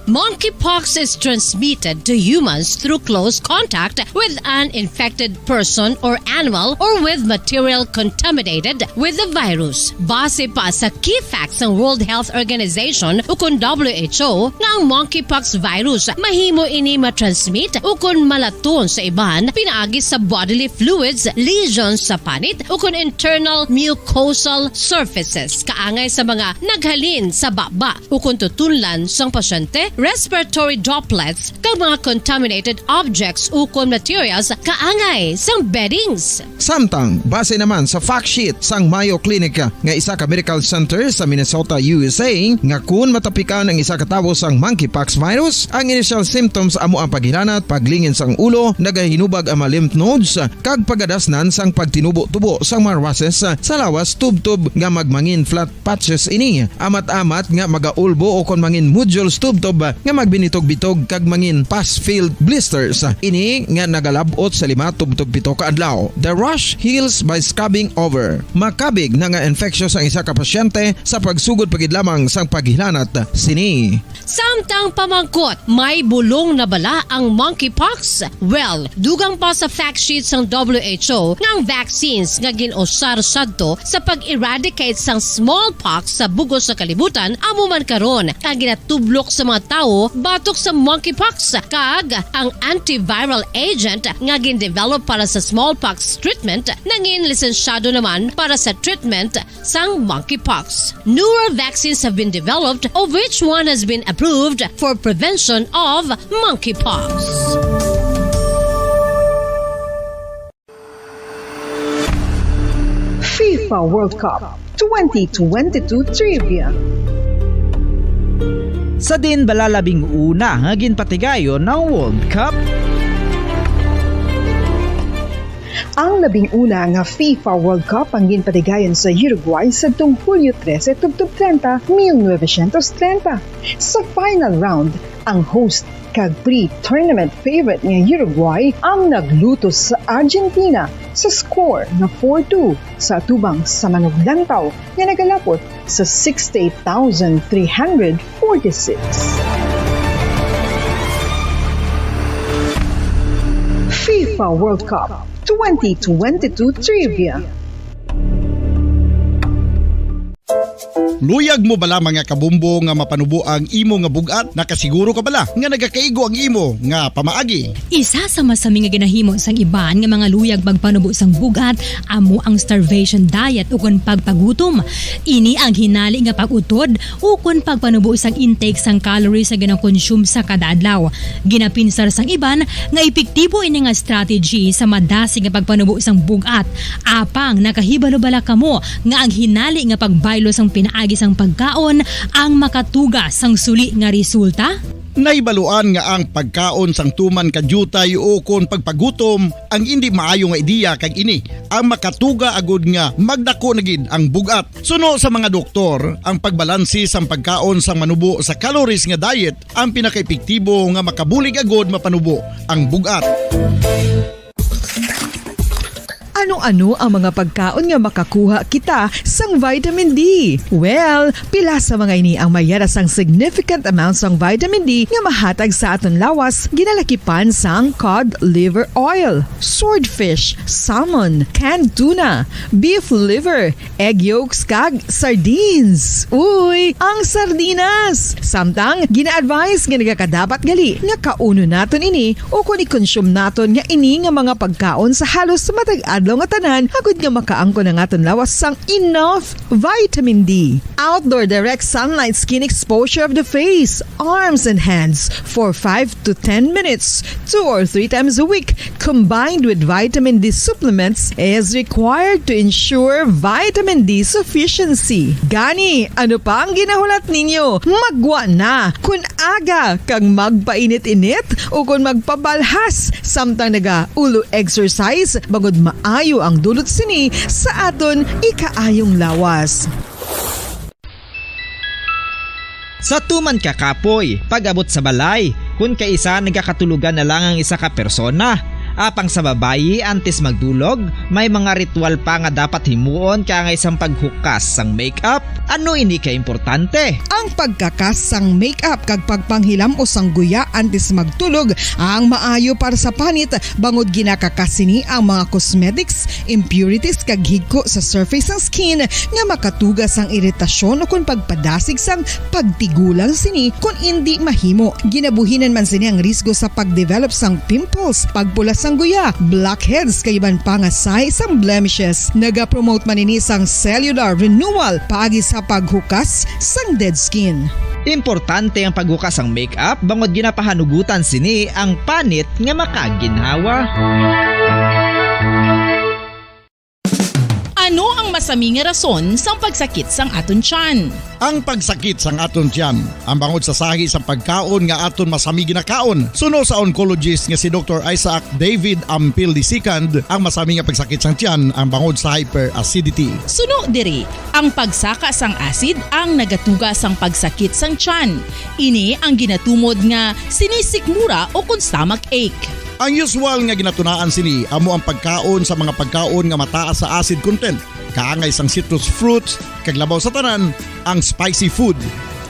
Monkeypox is transmitted to humans through close contact with an infected person or animal or with material contaminated with the virus. Base pa sa key facts sang World Health Organization ukon W H O, nga ang monkeypox virus mahimo ini matransmit ukon malaton sa iban pinaagi sa bodily fluids, lesions sa panit, ukon internal mucosal surfaces, kaangay sa mga naghalin sa baba ukon tutunlan sang pasyente, respiratory droplets, kag mga contaminated objects ukon materials kaangay sang beddings. Samtang, base naman sa fact sheet sang Mayo Clinic nga isa ka medical center sa Minnesota, U S A, nga kun matapikan ang isa ka tawo sang monkeypox virus, ang initial symptoms amo ang paghilanat, paglingin sang ulo, nagahinubag ang mga lymph nodes, kag pagadasnan sang pagtinubo-tubo sang mga rushes sa lawas tubtob nga magmangin flat patches ini, amat-amat nga magaulbo o kon mangin nodules tubtob nga magbinitog-bitog kag mangin pus-filled blisters. Ini nga nagalab-ot sa lima tubtob pito ka adlaw. The rash heals by scabbing over. Makabig na nga infectious ang isa ka pasyente sa pagsugod pa gid lamang sang paghilanat sini. Samtang pamangkot, may bulong na bala ang monkeypox? Well, dugang pa sa fact sheet sang W H O nga ang vaccines nga gin-usar sadto sa pag-eradicate sang smallpox sa bug-os nga kalibutan amo man karon ang ginatublok sa mga tawo batok sa monkeypox, kag ang antiviral agent nga gin-develop para sa smallpox treatment nangin lisensyado naman para sa treatment sang monkeypox. Newer vaccines have been developed, of which one has been approved for prevention of monkeypox. FIFA World Cup twenty twenty-two Trivia. Sa din bala labing una nga ginpatigayon ang World Cup? Ang labing una nga FIFA World Cup ang ginpatigayon sa Uruguay sadtong Hulyo trese tubtob treinta, mil novecientos treinta. Sa final round, ang host kag pre-tournament favorite nga Uruguay ang naglutos sa Argentina sa score nga four two sa atubang sa manuglantaw nga nagalapot sa sixty-eight thousand three hundred forty-six. FIFA World Cup twenty twenty-two Trivia. Luyag mo bala, mga kabombo, nga mapanubo ang imo nga bug-at? Nakasiguro ka bala nga nagakaigo ang imo nga pamaagi? Isa sa masami nga ginahimo sang iban nga mga luyag magpanubo sang bug-at amo ang starvation diet ukon pagpagutom. Ini ang hinali nga pag-utod ukon pagpanubo sang intake sang calories nga ginakonsume sa kada adlaw. Ginapinsar sang iban nga epektibo ini nga strategy sa madasig nga pagpanubo sang bug-at. Apang nakahibalo bala kamo nga ang hinali nga pagbaylo sang pinaagi sang pagkaon ang makatuga sang suli nga resulta? Nahibaluan nga ang pagkaon sang tuman ka diutay ukon pagpagutom ang indi maayo nga ideya, kag ini ang makatuga agud nga magdako na gid ang bug-at. Suno sa mga doktor, ang pagbalansi sang pagkaon sang manubo sa calories nga diet ang pinakaepektibo nga makabulig agud mapanubo ang bug-at. Ano-ano ang mga pagkaon nga makakuha kita sang vitamin D? Well, pila sa mga ini ang mayara sang significant amount sang vitamin D nga mahatag sa aton lawas, ginalakipan sang cod liver oil, swordfish, salmon, canned tuna, beef liver, egg yolks, kag sardines. Uy, ang sardinas! Samtang, gina-advise nga nagakadapat gali nga kaunon naton ini o kon i-consume naton nga ini nga mga pagkaon sa halos matag adlaw nga tanan, agud nga makaangkon ang aton lawas sang enough vitamin D. Outdoor direct sunlight skin exposure of the face, arms, and hands for five to ten minutes, two or three times a week, combined with vitamin D supplements, is required to ensure vitamin D sufficiency. Gani, ano pa ang ginahulat ninyo? Magwa na! Kun aga kag magpainit-init o kon magpabalhas samtang naga-ulo exercise, bangod maayo ang dulot sini sa aton ikaayong lawas. Sa tuman ka kapoy, pag-abot sa balay, kun kaisa nagakatulogan na lang ang isa ka persona. Apang sa babayi, antes magdulog, may mga ritual pa nga dapat himuon kaangay sang paghukas sang makeup. Ano ini ka importante? Ang pagkakas sang makeup kag pagpanghilam-os sang guya antes magtulog ang maayo para sa panit, bangod ginakakas sini ang mga cosmetics, impurities, kag higko sa surface sang skin nga makatuga sang iritasyon o kon pagpadasig sang pagtigulang sini kon indi mahimo. Ginabuhinan man sini ang risgo sa pagdevelop sang pimples, pagpula sang guya, blackheads, kag iban pa nga sahi sang blemishes. Nagapromote man ini sang cellular renewal paagi sa paghukas sang dead skin. Importante ang paghukas sang makeup bangod ginapahanugutan sini ang panit nga makaginhawa. Ano ang masami nga rason sang pagsakit sang aton tiyan? Ang pagsakit sang aton tiyan, ang bangod sa sahi sang pagkaon nga aton masami ginakaon. Suno sa oncologist nga si Doktor Isaac David Ampil the second, ang masami nga pagsakit sang tiyan ang bangod sa hyperacidity. Suno diri, ang pagsaka sang acid ang nagatuga sang pagsakit sang tiyan. Ini ang ginatumod nga sinisikmura o kon stomach ache. Ang usual nga ginatunaan sini amo ang pagkaon sa mga pagkaon nga mataas sa acid content, kaangay sang citrus fruits, kag labaw sa tanan, ang spicy food.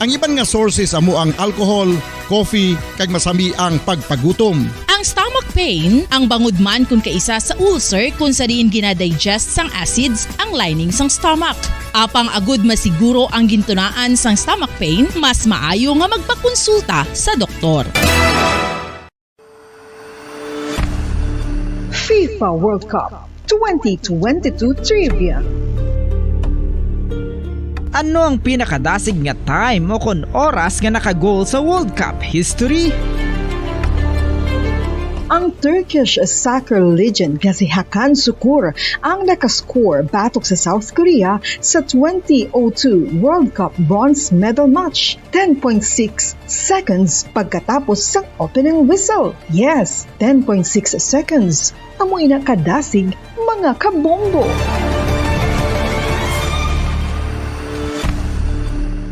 Ang iban nga sources amo ang alcohol, coffee, kag masami ang pagpagutom. Ang stomach pain, ang bangod man kon kaisa sa ulcer kon sa diin ginadigest sang acids ang lining sang stomach. Apang agud masiguro ang gintunaan sang stomach pain, mas maayo nga magpakonsulta sa doktor. FIFA World Cup twenty twenty-two Trivia. Ano ang pinakadasig nga time o kon oras nga naka-goal sa World Cup history? Ang Turkish soccer legend nga si Hakan Sukur ang nakascore batok sa South Korea sa twenty oh two World Cup bronze medal match, ten point six seconds pagkatapos sang opening whistle. Yes, ten point six seconds. Amo ina kadasig, mga kabombo.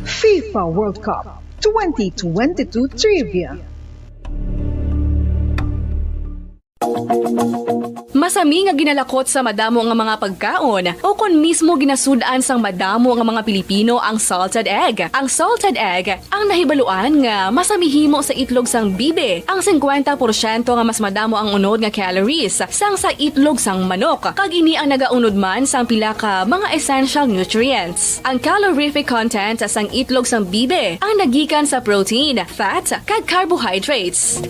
FIFA World Cup twenty twenty-two Trivia. Masami nga ginalakot sa madamo nga mga pagkaon, o kon mismo ginasud-an sang madamo nga mga Pilipino ang salted egg. Ang salted egg ang nahibaluan nga masami himo sa itlog sang bibi. Ang singkwenta porsyento nga mas madamo ang unod nga calories sang sa itlog sang manok, kag ini ang nagaunod man sang pila ka mga essential nutrients. Ang calorific content sang itlog sang bibi ang nagikan sa protein, fat, kag carbohydrates.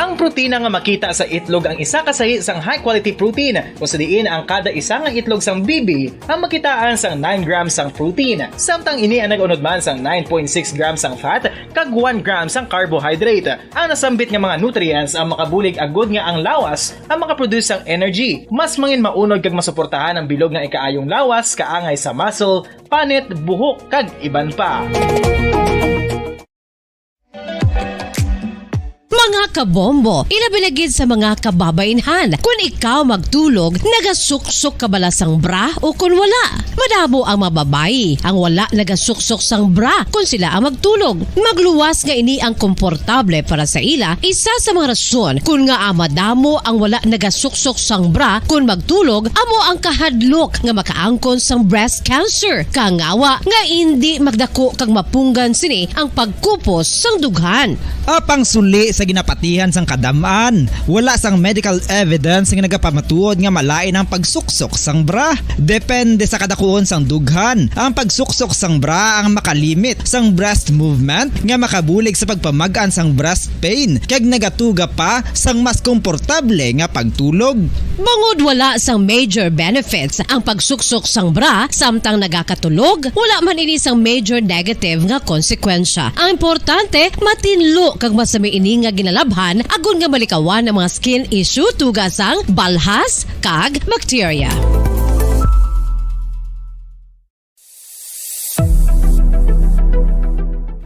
Ang protina nga makita sa itlog ang isa ka sahi sang high-quality protein, kung sa diin ang kada isa nga itlog sang bibi ang makitaan sang nine grams sang protein, samtang ini ang nag-unod man sang nine point six grams sang fat kag one gram sang carbohydrate. Ang nasambit nga mga nutrients ang makabulig agud nga ang lawas ang makaproduce sang energy. Mas mangin maunod kag masuportahan ang bilog nga ikaayong lawas kaangay sa muscle, panit, buhok, kag iban pa. Mga kabombo, ilabi na gid sa mga kababaynhan, kun ikaw magtulog, nagasuksok ka bala sang bra o kun wala? Madamo ang mga babayi ang wala nagasuksok sang bra kun sila ang magtulog. Magluwas nga ini ang komportable para sa ila, isa sa mga rason kun ngaa madamo ang wala nagasuksok sang bra kun magtulog amo ang kahadlok nga makaangkon sang breast cancer, kangawa nga indi magdako kag mapunggan sini ang pagkupos sang dughan. Apang suli sa ginapatihan sang kadam-an, wala sang medical evidence nga nagapamatuod nga malain ang pagsuksok sang bra. Depende sa kadakuon sang dughan, ang pagsuksok sang bra ang makalimit sang breast movement nga makabulig sa pagpamag-an sang breast pain kag nagatuga pa sang mas komportable nga pagtulog. Bangod wala sang major benefits ang pagsuksok sang bra samtang nagakatulog, wala man ini sang major negative nga konsekwensya. Ang importante, matinlo kag masami ini nga ginalabhan agod nga malikawan ang mga skin issue tuga sang balhas kag bakterya.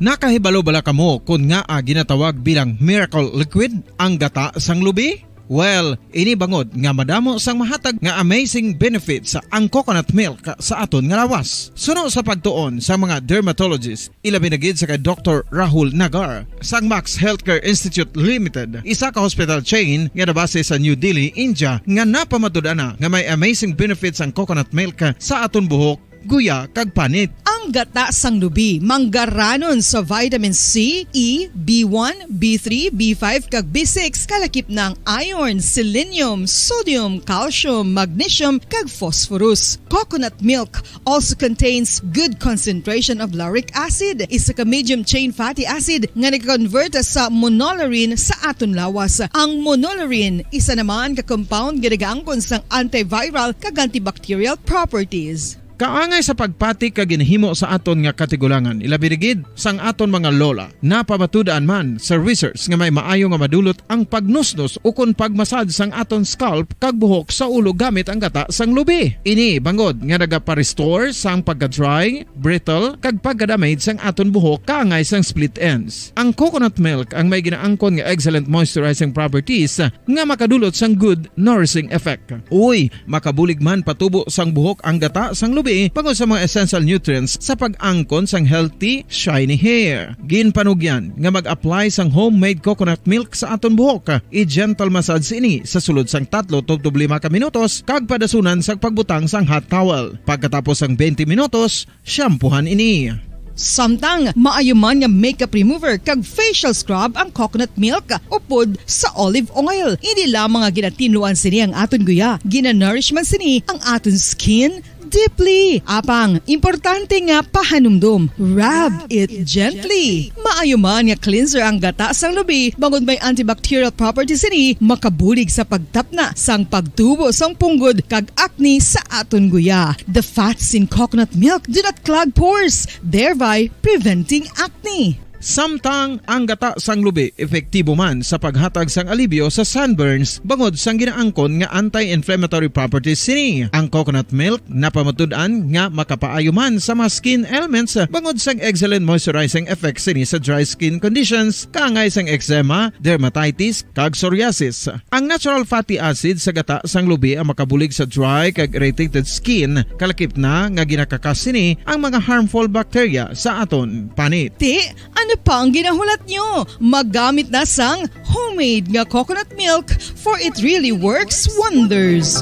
Nakahibalo bala kamo kon ngaa ginatawag bilang miracle liquid ang gata sang lubi? Well, ini bangod nga madamo sang mahatag nga amazing benefits ang coconut milk sa aton nga lawas. Suno sa pagtuon sa mga dermatologist, ilabi na gid sa kay Doktor Rahul Nagar sang Max Healthcare Institute Limited, isa ka hospital chain nga nabase sa New Delhi, India, nga napamatud-an na nga may amazing benefits ang coconut milk sa aton buhok, guya, kag panit. Ang gata sang lubi manggaranon sa vitamin C, E, B one, B three, B five, kag B six, kalakip na ang iron, selenium, sodium, calcium, magnesium, kag phosphorus. Coconut milk also contains good concentration of lauric acid, isa ka medium chain fatty acid nga nag-convert sa monolaurin sa aton lawas. Ang monolaurin, isa naman ka compound nga nagaangkon sang antiviral kag antibacterial properties. Kaangay sa pagpati kag ginhimo sa aton nga katigulangan, ilabi na gid sang aton mga lola. Napamatud-an man sa research nga may maayo nga madulot ang pagnusnos ukon pagmasad sang aton scalp kag buhok sa ulo gamit ang gata sang lubi. Ini bangod nga nagapa-restore sang pagka-dry, brittle, kag pagka-damage sang aton buhok kaangay sang split ends. Ang coconut milk ang may ginaangkon nga excellent moisturizing properties nga makadulot sang good nourishing effect. Uy, makabulig man patubo sang buhok ang gata sang lubi bangod sa mga essential nutrients sa pag-angkon sang healthy, shiny hair. Ginpanugyan nga mag-apply sang homemade coconut milk sa aton buhok. I-gentle massage ini sa sulod sang tatlo tubtob lima ka minutos kag padasunan sang pagbutang sang hot towel. Pagkatapos sang twenty minutos, shampoohan ini. Samtang maayo man nga makeup remover kag facial scrub ang coconut milk upod sa olive oil. Hindi lamang nga ginatinluan sini ang aton guya, ginanourish man sini ang aton skin deeply. Apang, importante nga pahanumdom, rub it gently. Maayo man nga cleanser ang gata sang lubi, bangod may antibacterial properties sini, makabulig sa pagtapna sang pagtubo sang punggod kag acne sa aton guya. The fats in coconut milk do not clog pores, thereby preventing acne. Samtang ang gata sang lubi epektibo man sa paghatag sang alibyo sa sunburns bangod sang ginaangkon nga anti-inflammatory properties sini. Ang coconut milk napamatud-an nga makapaayo man sa mga skin ailments bangod sang excellent moisturizing effect sini sa dry skin conditions, kaangay sang eczema, dermatitis, kag psoriasis. Ang natural fatty acid sa gata sang lubi ang makabulig sa dry kag irritated skin, kalakip na nga ginakakas sini ang mga harmful bacteria sa aton panit. Ti, ano pa ang ginahulat nyo? Magamit na sang homemade nga coconut milk, for it really works wonders.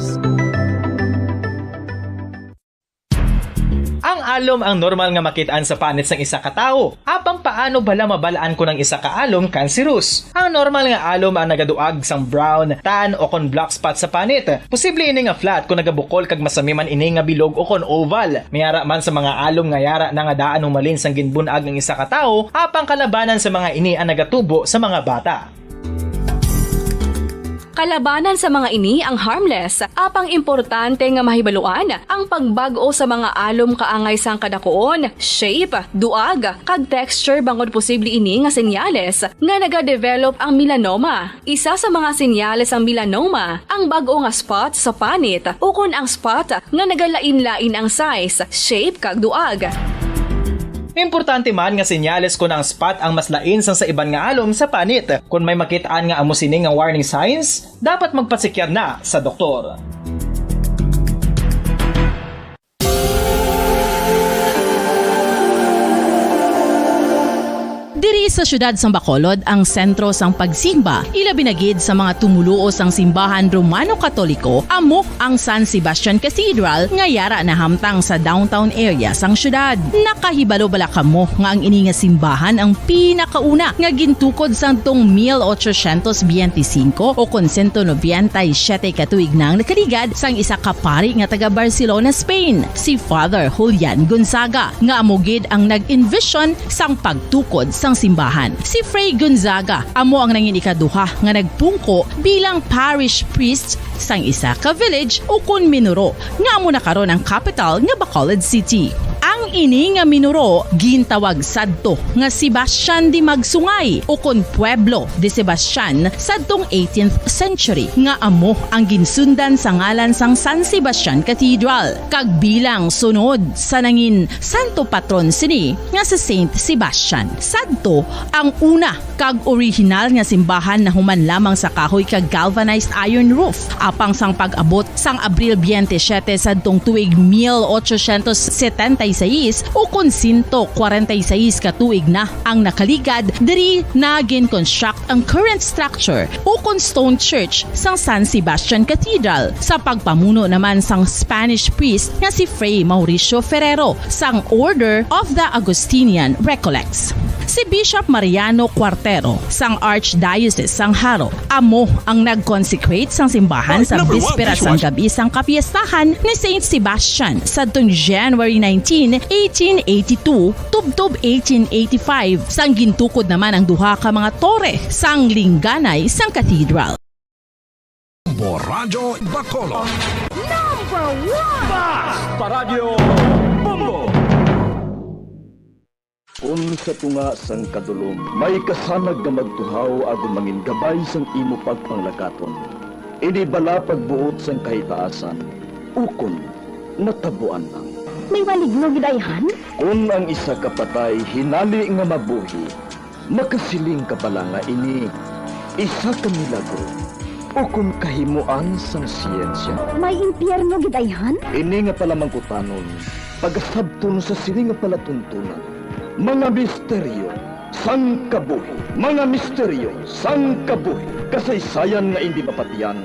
Ang alom ang normal nga makit-an sa panit sang isa ka tawo. Apang paano bala mabal-an kon ang isa ka alom kanserus? Ang normal nga alom ang nagaduag sang brown, tan, o kon black spot sa panit. Posible ini nga flat kon nagabukol kag masami man ini nga bilog o kon oval. May ara man sa mga alom nga yara na nga daan humalin sang ginbun-ag ang isa ka tawo, apang kalabanan sa mga ini ang nagatubo sa mga bata. Kalabanan sa mga ini ang harmless, apang importante nga mahibaluan ang pagbag-o sa mga alom kaangay sang kadakuon, shape, duag, kag texture bangod posible ini nga senyales nga nagadevelop ang melanoma. Isa sa mga senyales sang melanoma ang bag-o nga spot sa panit ukon ang spot nga nagalain-lain ang size, shape, kag duag. Importante man nga senyales kon ang spot ang mas lain sang sa iban nga alom sa panit. Kon may makit-an nga amo sini nga warning signs, dapat magpasikyar na sa doktor. Diri sa siyudad sang Bacolod ang sentro sang pagsimba, ilabi na gid sa mga tumoluo sang simbahan Romano-Katoliko, amo ang San Sebastian Cathedral nga yara nahamtang sa downtown area sang siyudad. Nakahibalo bala kamo nga ang ini nga simbahan ang pinakauna nga gintukod sadtong mil ochocientos biyente singko o kon sento nobenta y siyete ka tuig na ang nakaligad sang isa ka pari nga taga Barcelona, Spain, si Father Julian Gonzaga, nga amo gid ang nag-envision sang pagtukod sang simbahan. Si Fray Gonzaga amo ang nangin ikaduha nga nagpungko bilang parish priest sang isa ka village ukon minuro nga amo na karon ang kapital nga Bacolod City. Ang ini nga minuro gintawag sadto nga Sebastian de Magsungay ukon Pueblo de Sebastian sadtong eighteenth century, nga amo ang ginsundan sa ngalan sang San Sebastian Cathedral, kag bilang sunod sa nangin santo patron sini nga si Saint Sebastian. Sadto ang una kag orihinal nga simbahan nahuman lamang sa kahoy kag galvanized iron roof, apang sang pag-abot sang Abril twenty-seven sadtong tuig mil ochocientos setenta y seis, ukon sento kwarenta y seis ka tuig na ang nakaligad, diri na gin-construct ang current structure ukon stone church sang San Sebastian Cathedral, sa pagpamuno naman sang Spanish priest nga si Fray Mauricio Ferrero sang Order of the Augustinian Recollects. Si Bishop Mariano Cuartero sang Archdiocese sang Jaro amo ang nag-consecrate sang simbahan sa bispera sang gab-i sang kapiestahan ni Saint Sebastian sadtong January nineteen, eighteen eighty-two, tubtob eighteen eighty-five, sang gintukod naman ang duha ka mga tore sang lingganay sang cathedral. Bombo Radyo Bacolod. Number one! Basta Radyo Bombo! Kun sa tunga sang kadulom may kasanag nga magtuhaw agud mangin gabay sang imo pagpanglakaton, ini bala pagbuot sang kahitaasan, ukon natabuan lang? May maligno gid ayhan? Kun ang isa ka patay hinali nga mabuhi, makasiling ka bala nga ini isa ka milagro ukon kahimoan sang siyensya? May impyerno gid ayhan? Ini nga palamangkutanon pagasabton sa sini nga palatuntunan, mga misteryo sang kabuhi. Mga misteryo sang kabuhi, kasaysayan nga indi mapatiyan,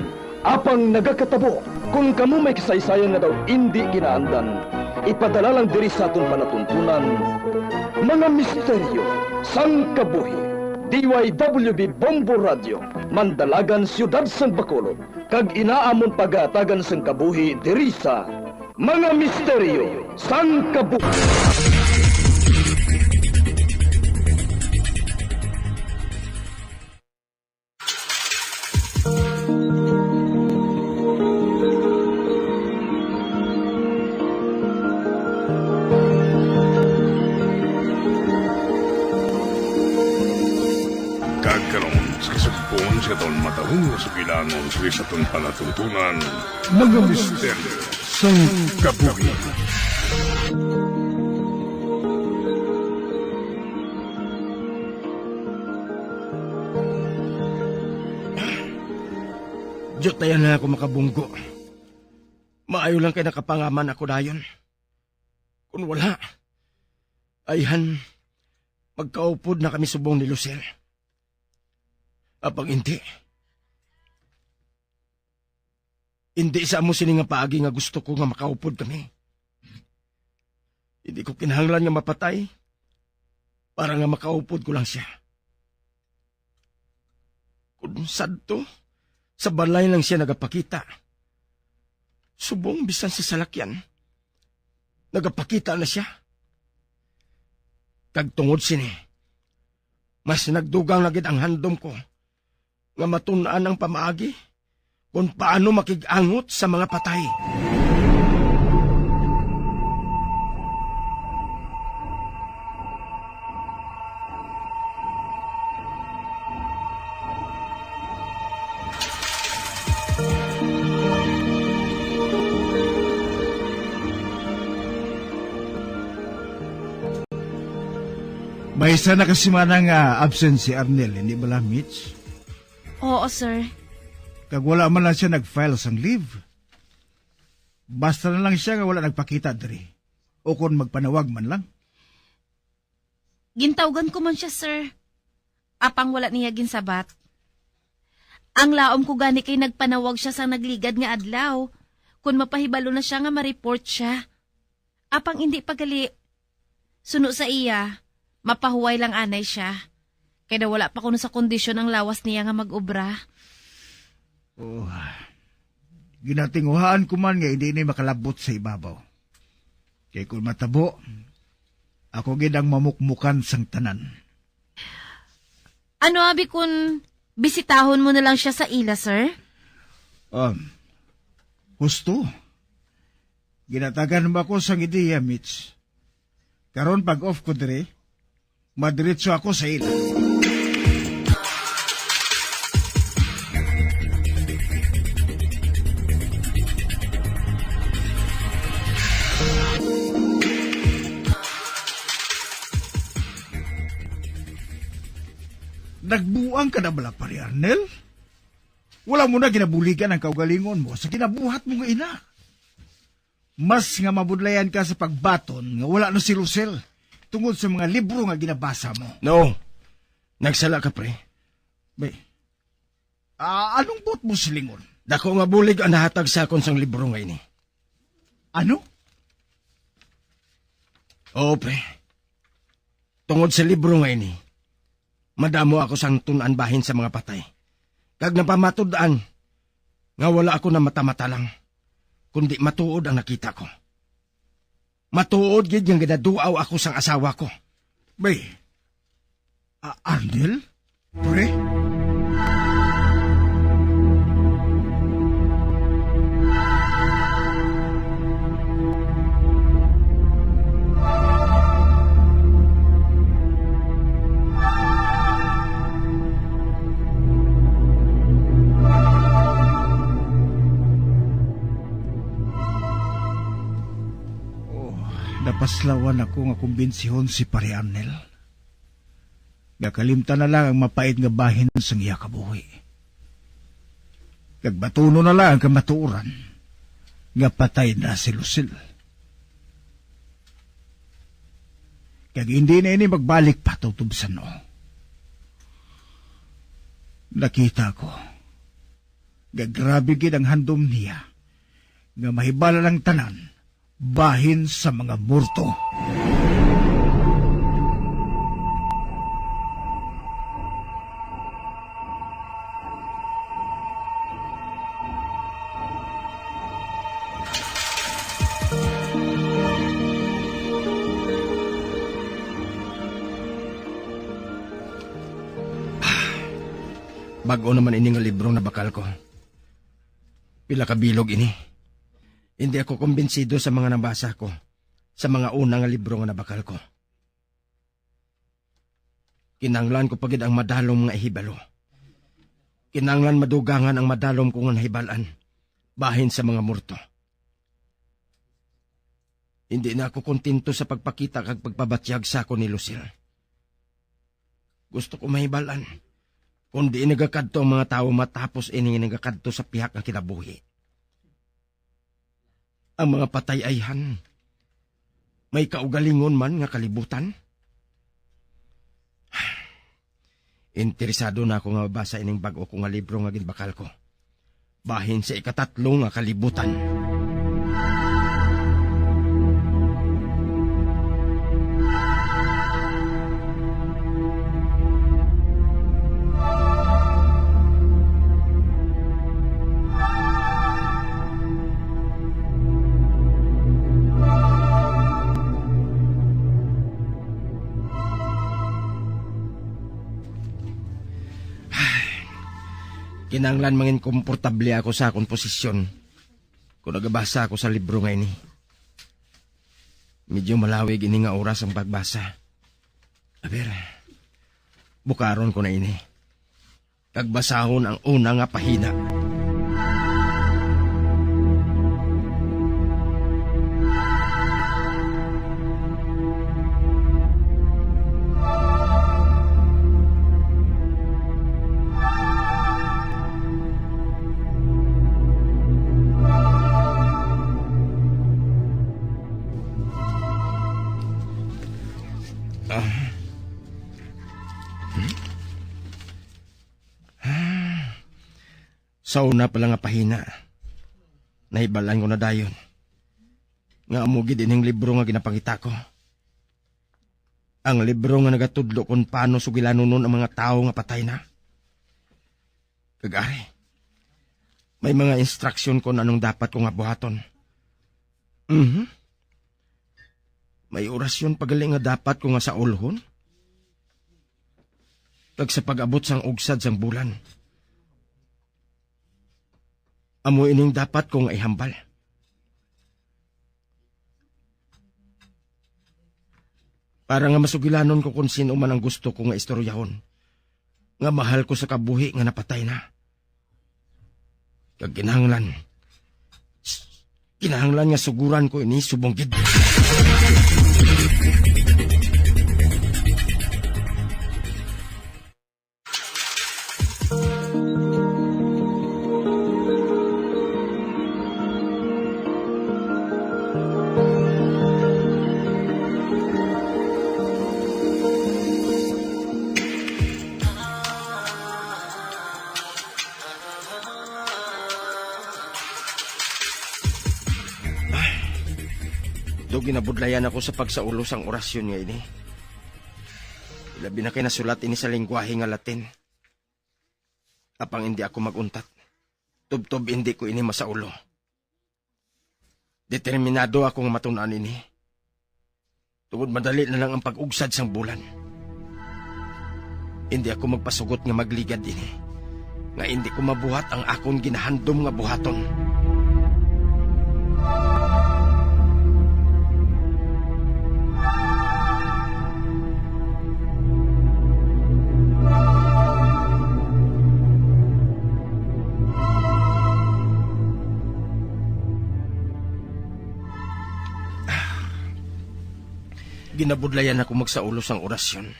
apang nagakatabo. Kon kamo may kasaysayan nga daw indi kinaandan, ipadala lang diri sa aton palatuntunan, mga misteryo sang kabuhi. D Y W B Bombo Radio, Mandalagan, Siyudad sang Bacolod, kag ina amon pagahatagan sang kabuhi diri sa mga misteryo sang kabuhi. Kag karon, sa kasugpon sa aton matahong nga sugilanon sa aton palatuntunan, mga misteryo sang kabuhi. Diyot na yan na ako makabunggo. Maayo lang kay nakapangaman ako dayon. Kung wala, ayhan, magkaupod na kami subong ni Lucille. Apang hindi. Hindi sa amo sini nga paagi nga gusto ko nga makaupod kami. Hindi ko kinahanglan nga mapatay para nga makaupod ko lang siya. Kung sadto, sa balay lang siya nagapakita. Subong bisan sa salakyan, nagapakita na siya. Kag tungod sini, mas nagdugang na gid ang handom ko nga matun-an ang pamaagi kon paano makig-angot sa mga patay. May isa na ka semana nga absent si Arnel, hindi bala, Mitch? Oo, sir. Kag wala man lang siya nag-file sang leave. Basta na lang siya nga wala nagpakita diri. O kon magpanawag man lang. Gintawgan ko man siya, sir. Apang wala niya ginsabat. Ang laom ko gani kay nagpanawag siya sang nagligad nga adlaw, kon mapahibalo na siya nga ma-report siya. Apang indi pa gali. Suno sa iya, mapahuway lang anay siya. Kay daw wala pa kuno sa kondisyon ang lawas niya nga mag-obra. Oh, ginatinguhaan ko man nga hindi ni makalabot sa ibabaw. Kay kung matabo, ako gid ang mamukmukan sang tanan. Ano abi kun bisitahon mo na lang siya sa ila, sir? Um, husto. Ginatagan mo ako sang ideya, Mitch. Karon pag-off ko diri, madiretso ako sa ila. Nagbuang ka na bala, Pare Arnel? Wala mo na ginabuligan ang kaugalingon mo sa ginabuhat mo nga ina. Mas nga mabudlayan ka sa pagbaton nga wala na si Lucille tungod sa mga libro nga ginabasa mo. No. Nagsala ka, pre. Bay, ah, anong buot mo silingon? Dako nga bulig ang nahatag sa akon sang libro nga ini. Ano? Oo, pre. Tungod sa libro nga ini, madamo ako sang tun-an bahin sa mga patay. Kag napamatud-an nga wala ako na mata-mata lang, kundi matuod ang nakita ko. Matuod gid nga ginaduaw ako sang asawa ko. Bay, ah, Arnel? Pre? Oh, napaslawan ako nga kumbensihon si Pare Arnel. Nga kalimtan na lang ang mapait nga bahin sang iya kabuhi. Kag batunon na lang ang kamatuoran nga patay na si Lucille. Kag hindi na ini magbalik pa tubtob san-o. Nakita ko nga grabe gid ang handom niya nga mahibal-an ang tanan bahin sa mga morto. Bag-o naman ini nga libro nga nabakal ko. Pila ka bilog ini. Hindi ako kumbinsido sa mga nabasa ko, sa mga una nga libro nga nabakal ko. Kinahanglan ko pa gid ang madalom nga ihibalo. Kinahanglan madugangan ang madalom ko nga nahibal-an bahin sa mga morto. Hindi na ako kontento sa pagpakita kag pagpabatyag sa akon ni Lucille. Gusto ko mahibal-an kon diin nagakadto ang mga tawo matapos ini nga nagakadto sa pihak nga kinabuhi. Ang mga patay ayhan, may kaugalingon man nga kalibutan? Interesado na ako nga mabasa ining bag-o ko nga libro nga ginbakal ko. Bahin sa ikatatlo nga kalibutan. Kinahanglan mangin komportable ako sa akon posisyon kon nagabasa ako sa libro nga ini. Medyo malawig ini nga oras ang pagbasa. Aber, bukaron ko na ini kag basahon ang una nga pahina. Sa una pa lang nga pahina, nahibal-an ko na dayon nga amo gid ining libro nga ginapangita ko. Ang libro nga nagatudlo kon paano sugilanon ang mga tawo nga patay na. Kag ari, may mga instruksyon kon anong dapat ko nga buhaton. Mhm. May orasyon pa gali nga dapat ko nga saulhon. Kag sa pag-abot sang ugsad sang bulan, amo ining dapat ko nga ihambal. Para nga masugilanon ko kon sino man ang gusto ko nga istoryahon, nga mahal ko sa kabuhi nga napatay na. Kag kinahanglan, kinahanglan nga suguran ko ini subong gid. Do ginabudlayan ako sa pagsaulo sang orasyon nga ini. Labi na kay nasulat ini sa lengguwahe nga Latin. Apang indi ako mag-untat. Tubtob indi ko ini masaulo. Determinado ako nga matun-an ini, tungod madali na lang ang pag-ugsad sang bulan. Indi ako magpasugot nga magligad ini, nga indi ko mabuhat ang akon ginahandom nga buhaton. Ginabudlayan ako magsaulo sang orasyon.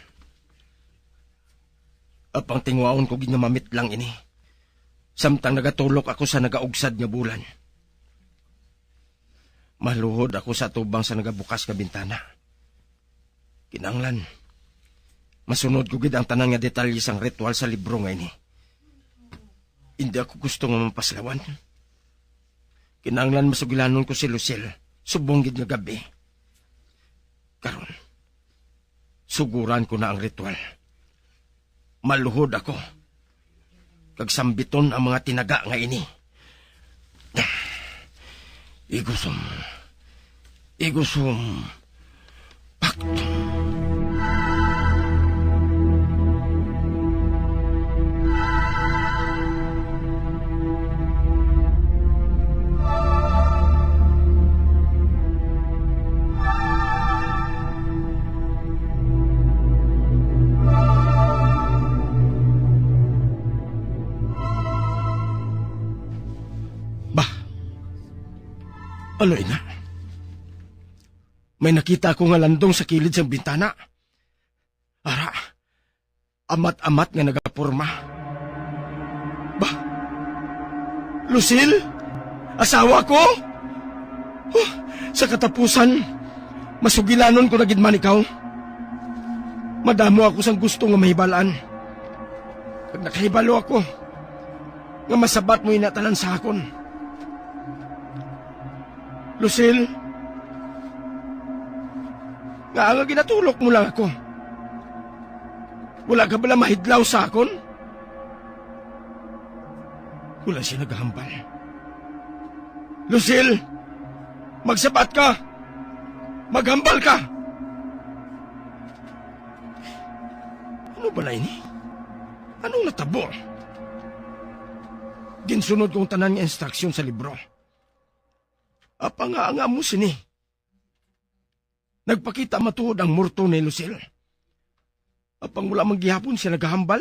Apang tinguhaon ko gid nga mamitlang ini, samtang nagatulok ako sa nagaugsad nga bulan. Maluhod ako sa atubang sa nagabukas nga bintana. Kinahanglan, masunod ko gid ang tanan nga detalye sang ritual sa libro nga ini. Indi ako gusto nga mapaslawan. Kinahanglan masugilanon ko si Lucille subong gid nga gab-i. Karon, suguran ko na ang ritual. Maluhod ako, kag sambiton ang mga tinaga nga ini. Igusum. Igusum. Pactum. Bah, ano ina? May nakita ako nga landong sa kilid sang bintana. Ara, amat-amat nga nagaporma. Bah, Lucille? Asawa ko? Huh, sa katapusan, masugilanon ko na gid man ikaw. Madamo ako sang gusto nga mahibal-an. Kag nakahibalo ako nga masabat mo ina tanan sa akon. Lucille, nga nga ginatulok mo lang ako? Wala ka bala mahidlaw sa akon? Wala siya nagahambal. Lucille, magsabat ka! Maghambal ka! Ano bala ini? Anong natabo? Ginsunod ko ang tanan nga instruksyon sa libro. Apang nga ang amo sini, nagpakita matuod ang morto ni Lucille. Apang wala man gihapon siya nagahambal.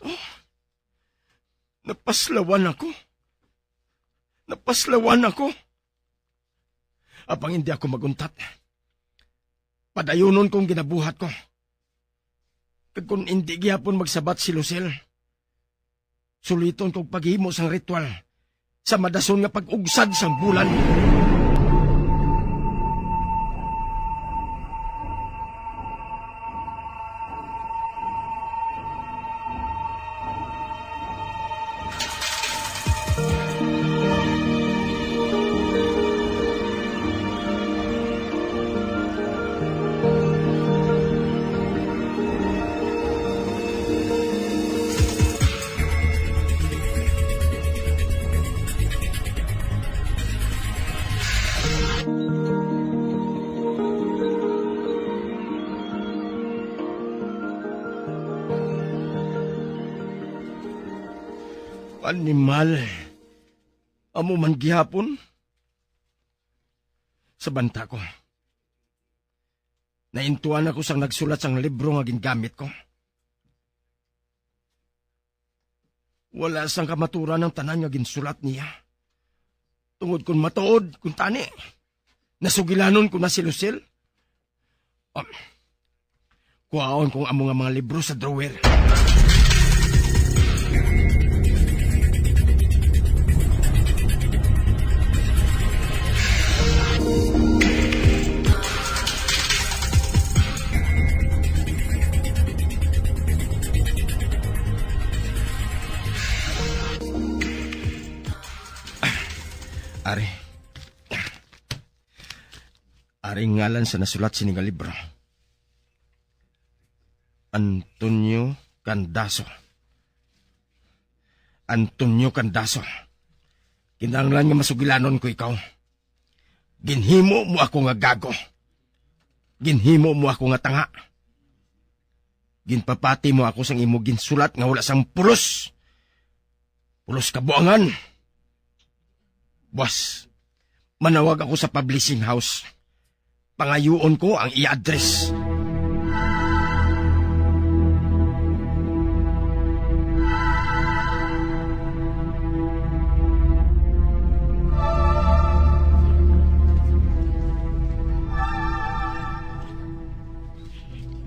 Oh, napaslawan ako. Napaslawan ako. Apang hindi ako maguntat. Padayunon kong ginabuhat ko. Kag kon indi gihapon magsabat si Lucille, suliton kog paghimo sang ritual sa madason nga pag-ugsad sang bulan. Animal. Amo man gihapon. Sa banta ko, naintuan ako sang nagsulat sang libro nga gingamit ko. Wala sang kamaturan ang tanan nga ginsulat niya. Tungod kon matuod, kuntani, nasugilanon ko na si Lucille. Um, kuhaon kong amo nga mga libro sa drawer. Ari. Ari ang ngalan sa nasulat sini nga libro. Antonio Candazo. Antonio Candazo. Kinahanglan nga masugilanon ko ikaw. Ginhimo mo ako nga gago. Ginhimo mo ako nga tanga. Ginpapati mo ako sang imo ginsulat nga wala sang pulos. Pulos kabuangan. Boss, manawag ako sa publishing house. Pangayuon ko ang iya address.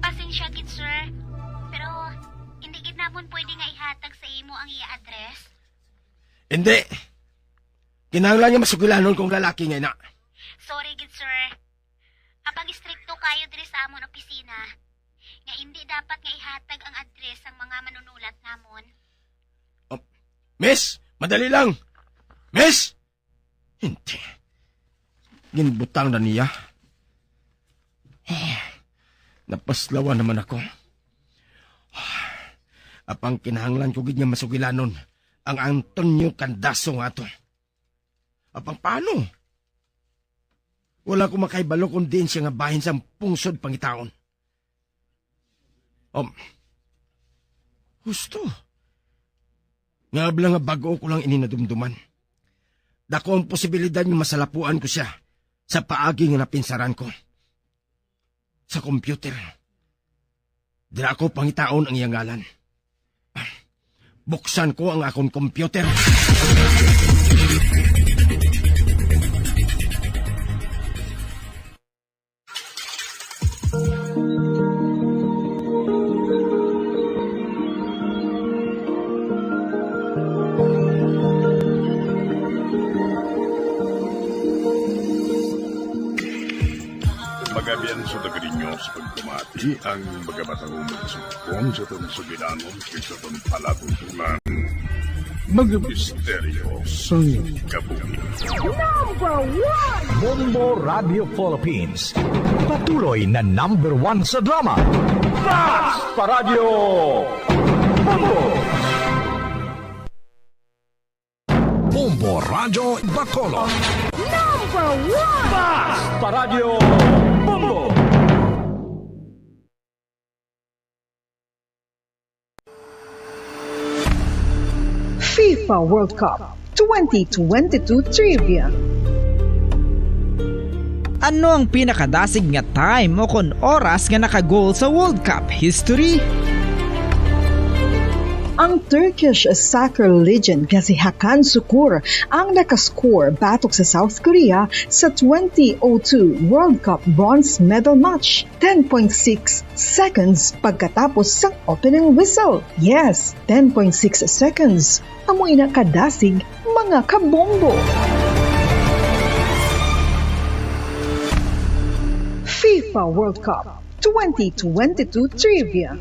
Pasensya gid, sir. Pero hindi gid namon pwede nga ihatag sa imo ang iya address. Hindi. Kinahanglan nga masugilanon kong lalaki nga ina. Sorry gid, sir. Apang istrikto kayo diri sa amon opisina nga indi dapat nga ihatag ang address sang mga manunulat namon. Oh, Miss, madali lang. Miss! Hindi. Ginbutang na niya. Oh, napaslawan naman ako. Apang kinahanglan ko gid nga masugilanon ang Antonio Candazo nga ato. Apang paano? Wala ko makahibalo kung diin siya nga bahin sang pungsod pangitaon. Um, husto. Nga abla nga bag-o ko lang ini nadumduman. Dako ang posibilidad nga masalapuan ko siya sa paagi nga napinsaran ko sa computer. Dira ko pangitaon ang iyang ngalan. Buksan ko ang akon computer. Magabian sa taga ninyo sa pagpamati ang mga batang umang sugpon sa aton sugilanon kag sa aton palatuntunan. Mga misteryo sang kabuhi. Number one! Bombo Radio Philippines. Patuloy na number one sa drama. Mas pa Radyo Bombo! Bombo Radyo Bacolod. Number one! Mas pa Radyo Bombo! FIFA World Cup twenty twenty-two Trivia. Ano ang pinakadasig nga time o kon oras nga naka-goal sa World Cup history? Ang Turkish soccer legend nga si Hakan Sukur ang nakascore batok sa South Korea sa twenty oh two World Cup bronze medal match. Ten point six seconds pagkatapos sang opening whistle. Yes, ten point six seconds. Amo ina kadasig, mga kabombo. FIFA World Cup twenty twenty-two Trivia.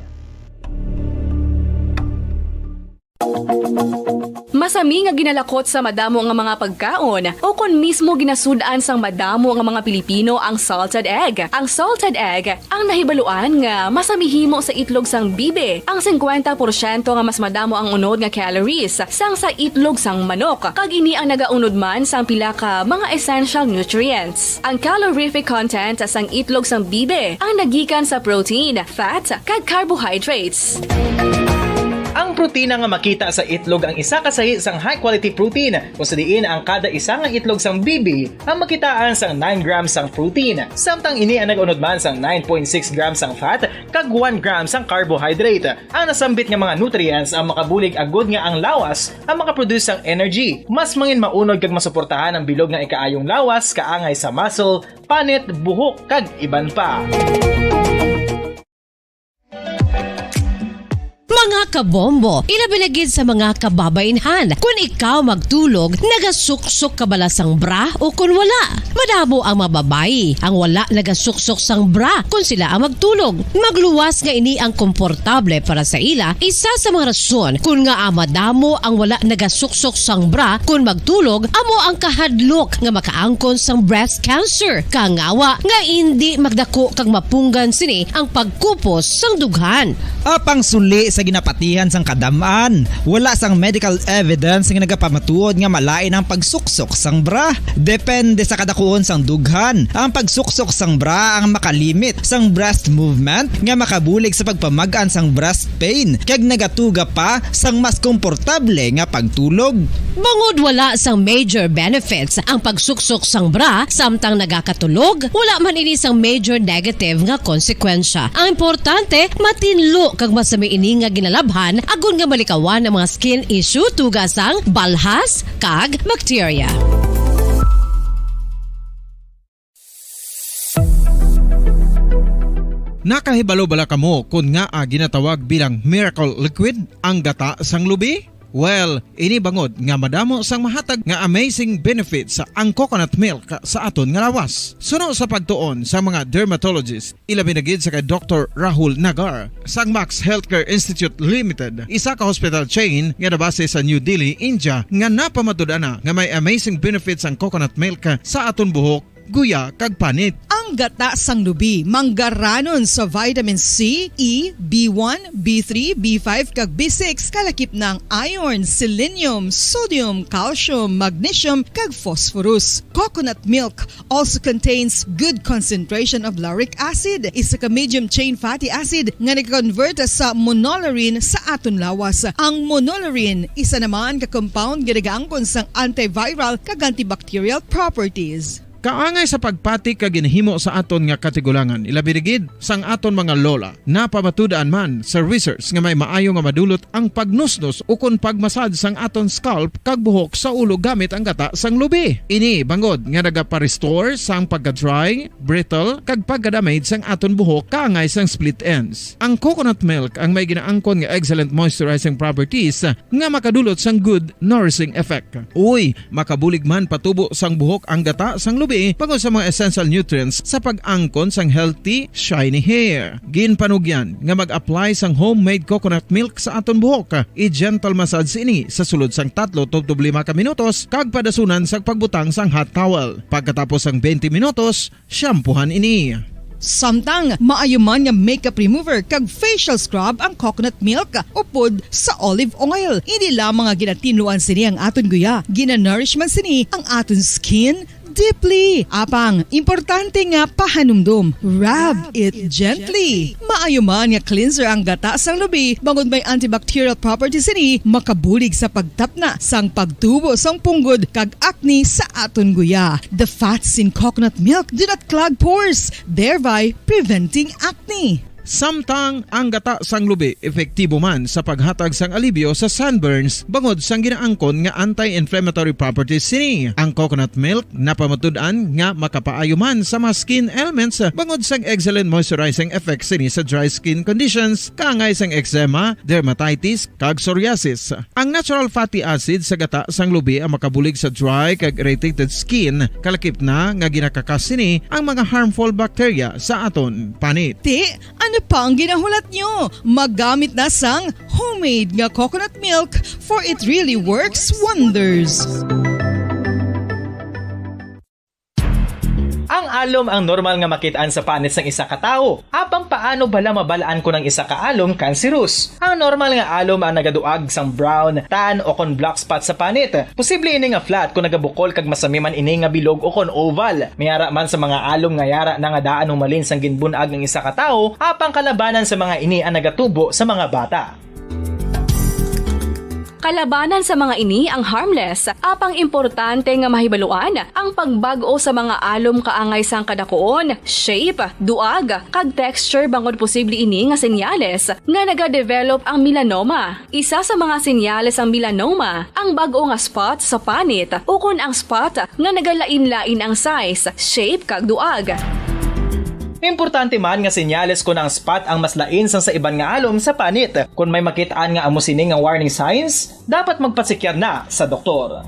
Masami nga ginalakot sa madamo nga mga pagkaon, o kon mismo ginasud-an sang madamo nga mga Pilipino ang salted egg. Ang salted egg ang nahibaluan nga masami himo sa itlog sang bibe, ang singkwenta porsyento nga mas madamo ang unod nga calories sang sa itlog sang manok, kag ini ang nagaunod man sang pila ka mga essential nutrients. Ang calorific content sang itlog sang bibe ang nagikan sa protein, fat, kag carbohydrates. Ang Protina nga makita sa itlog ang isa ka sahi sang high-quality protein, kung sa diin ang kada isa nga itlog sang bibi ang makitaan sang nine grams sang protein, samtang ini ang nag-unod man sang nine point six grams sang fat kag one gram sang carbohydrate. Ang nasambit nga mga nutrients ang makabulig agud nga ang lawas ang makaproduce sang energy, mas mangin maunod kag masuportahan ang bilog nga ikaayong lawas kaangay sa muscle, panit, buhok, kag iban pa. Mga kabombo, ilabi na gid sa mga kababainhan, kun ikaw magtulog, nagasuksok ka bala sang bra o kun wala? Madamo ang mga babayi ang wala nagasuksok sang bra kun sila ang magtulog. Magluwas nga ini ang komportable para sa ila, isa sa mga rason kun ngaa madamo ang wala nagasuksok sang bra kun magtulog amo ang kahadlok nga makaangkon sang breast cancer. Kangawa nga indi magdako kag mapunggan sini ang pagkupos sang dughan. Apang suli sa ginapatihan sang kadam-an, wala sang medical evidence nga nagapamatuod nga malain ang pagsuksok sang bra. Depende sa kadakuon sang dughan, ang pagsuksok sang bra ang makalimit sang breast movement nga makabulig sa pagpamag-an sang breast pain kag nagatuga pa sang mas komportable nga pagtulog. Bangod wala sang major benefits ang pagsuksok sang bra samtang nagakatulog, wala man ini sang major negative nga konsekwensya. Ang importante, matinlo kag masami ini nga ginalabhan agud nga malikawan ang mga skin issue tuga sang balhas kag bacteria. Nakahibalo bala kamo kon ngaa ginatawag bilang miracle liquid ang gata sang lubi? Well, ini bangod nga madamo sang mahatag nga amazing benefits ang coconut milk sa aton nga lawas. Suno sa pagtuon sa mga dermatologist, ilabi na gid sa kay Doktor Rahul Nagar sang Max Healthcare Institute Limited, isa ka hospital chain nga nabase sa New Delhi, India, nga napamatud-an na nga may amazing benefits ang coconut milk sa aton buhok, guya, kag panit. Ang gata sang lubi manggaranon sa vitamin C, E, B one, B three, B five, kag B six, kalakip na ang iron, selenium, sodium, calcium, magnesium, kag phosphorus. Coconut milk also contains good concentration of lauric acid, isa ka medium chain fatty acid nga nag-convert sa monolaurin sa aton lawas. Ang monolaurin, isa naman ka compound nga nagaangkon sang antiviral kag antibacterial properties. Kaangay sa pagpati kag ginhimo sa aton nga katigulangan, ilabi na gid sang aton mga lola. Napamatud-an man sa research nga may maayo nga madulot ang pagnusnos ukon pagmasad sang aton scalp kag buhok sa ulo gamit ang gata sang lubi. Ini bangod nga nagapa-restore sang pagka-dry, brittle, kag pagka-damage sang aton buhok kaangay sang split ends. Ang coconut milk ang may ginaangkon nga excellent moisturizing properties nga makadulot sang good nourishing effect. Uy, makabulig man patubo sang buhok ang gata sang lubi bangod sa mga essential nutrients sa pag-angkon sang healthy, shiny hair. Ginpanugyan nga mag-apply sang homemade coconut milk sa aton buhok. I-gentle massage ini sa sulod sang tatlo tubtob lima ka minutos kag padasunan sang pagbutang sang hot towel. Pagkatapos sang twenty minutos, shampoohan ini. Samtang maayo man nga makeup remover kag facial scrub ang coconut milk upod sa olive oil. Hindi lamang nga ginatinluan sini ang aton guya, ginanourish man sini ang aton skin deeply. Apang, importante nga pahanumdom, rub it gently. Maayo man nga cleanser ang gata sang lubi, bangod may antibacterial properties sini, makabulig sa pagtapna sang pagtubo sang punggod kag acne sa aton guya. The fats in coconut milk do not clog pores, thereby preventing acne. Samtang ang gata sang lubi epektibo man sa paghatag sang alibyo sa sunburns bangod sang ginaangkon nga anti-inflammatory properties sini. Ang coconut milk napamatud-an nga makapaayo man sa mga skin ailments bangod sang excellent moisturizing effect sini sa dry skin conditions, kaangay sang eczema, dermatitis, kag psoriasis. Ang natural fatty acid sa gata sang lubi ang makabulig sa dry kag irritated skin, kalakip na nga ginakakas sini ang mga harmful bacteria sa aton panit. Ti, ano pa ang ginahulat nyo? Maggamit na sang homemade nga coconut milk, for it really works wonders. Ang alom ang normal nga makit-an sa panit sang isa ka tawo. Apang paano bala mabal-an kon ang isa ka alom kanseros? Ang normal nga alom ang nagaduag sang brown, tan, o kon black spot sa panit. Posible ini nga flat kon nagabukol kag masami man ini nga bilog o kon oval. May ara man sa mga alom nga yara na nga daan humalin sang ginbun-ag ang isa ka tawo, apang kalabanan sa mga ini ang nagatubo sa mga bata. Kalabanan sa mga ini ang harmless, apang importante nga mahibaluan ang pagbag-o sa mga alom kaangay sang kadakuon, shape, duag, kag texture bangod posible ini nga senyales nga nagadevelop ang melanoma. Isa sa mga senyales sang melanoma ang bag-o nga spot sa panit ukon ang spot nga nagalain-lain ang size, shape, kag duag. Importante man nga senyales kon ang spot ang mas lain sang sa iban nga alom sa panit. Kon may makit-an nga amo sini nga warning signs, dapat magpasikya na sa doktor.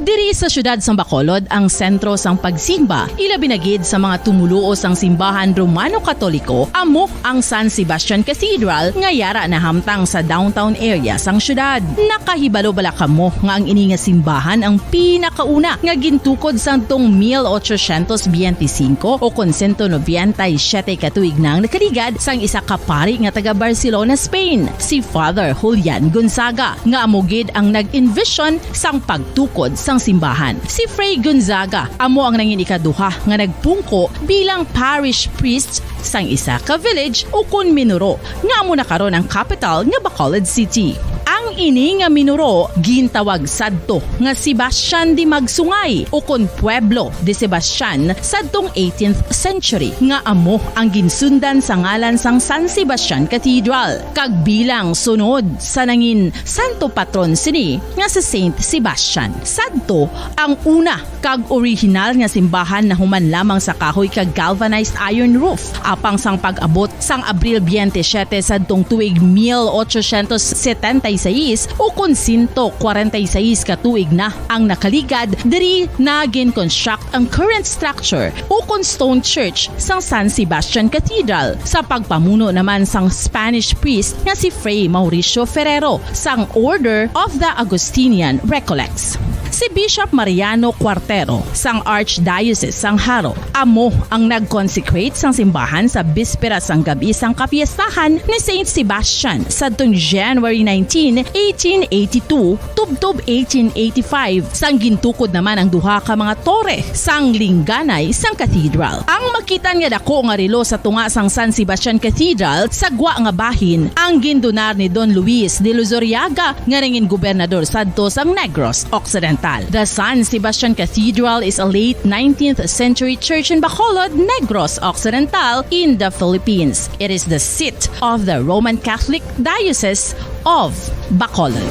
Diri sa siyudad sang Bacolod ang sentro sang pagsimba, ilabi na gid sa mga tumoluo sang simbahan Romano-Katoliko, amo ang San Sebastian Cathedral nga yara nahamtang sa downtown area sang siyudad. Nakahibalo bala kamo nga ang ini nga simbahan ang pinakauna nga gintukod sadtong mil ochocientos biyente singko o kon sento nobenta y siyete ka tuig na ang nakaligad sang isa ka pari nga taga Barcelona, Spain, si Father Julian Gonzaga, nga amo gid ang nag-envision sang pagtukod sang simbahan. Si Fray Gonzaga amo ang nangin ikaduha nga nagpungko bilang parish priest sang isa ka village ukon minuro, nga amo na karon ang capital nga Bacolod City. Ang ini nga minuro gintawag sadto nga Sebastian de Magsungay ukon Pueblo de Sebastian sadtong eighteenth century, nga amo ang ginsundan sa ngalan sang San Sebastian Cathedral, kag bilang sunod sa nangin santo patron sini nga si Saint Sebastian. Sadto ang una kag orihinal nga simbahan nahuman lamang sa kahoy kag galvanized iron roof. Apang sang pag-abot sang Abril biyente siyete sadtong tuig mil ochocientos setenta y seis, ukon sento kwarenta y seis ka tuig na ang nakaligad, diri na gin-construct ang current structure ukon stone church sang San Sebastian Cathedral, sa pagpamuno naman sang Spanish priest nga si Fray Mauricio Ferrero sang Order of the Augustinian Recollects. Si Bishop Mariano Cuartero sang Archdiocese sang Jaro amo ang nag-consecrate sang simbahan sa bispera sang gab-i sang kapiestahan ni Saint Sebastian sadtong January nineteen, eighteen eighty-two, tubtob eighteen eighty-five, sang gintukod naman ang duha ka mga tore sang lingganay sang cathedral. Ang makitan nga dako nga relo sa tunga sang San Sebastian Cathedral sa gwa nga bahin ang gindonar ni Don Luis de Luzuriaga, nga nangin gobernador sadto sang Negros Occidental. The San Sebastian Cathedral is a late nineteenth century church in Bacolod, Negros Occidental, in the Philippines. It is the seat of the Roman Catholic Diocese of Bacolod.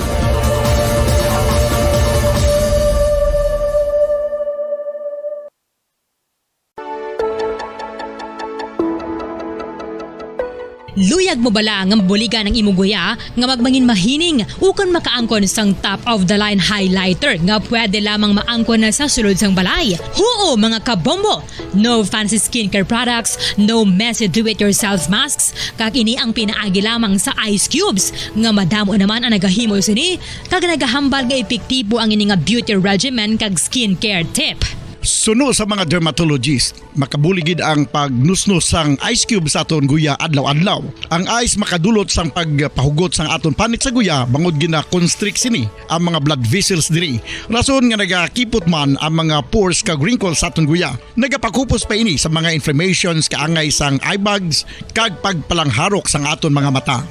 Luyag mo bala nga mabuligan ang imo guya nga magmangin mahining ukon makaangkon sang top of the line highlighter nga pwede lamang maangkon na sa sulod sang balay? Huo, mga kabombo! No fancy skincare products, no messy do-it-yourself masks, kag ini ang pinaagi lamang sa ice cubes, nga madamo naman ang nagahimo sini, kag nagahambal nga epektibo ang ini nga beauty regimen kag skincare tip. Suno sa mga dermatologist, makabulig gid ang pagnusnos sang ice cube sa aton guya adlaw-adlaw. Ang ice makadulot sang pagpahugot sang aton panit sa guya, bangod gina-constrict sini ang mga blood vessels diri. Rason nga nagakipot man ang mga pores kag wrinkles sa aton guya. Nagapakupos pa ini sa mga inflammations, kaangay sang eye bags, kag pagpalangharok sang aton mga mata.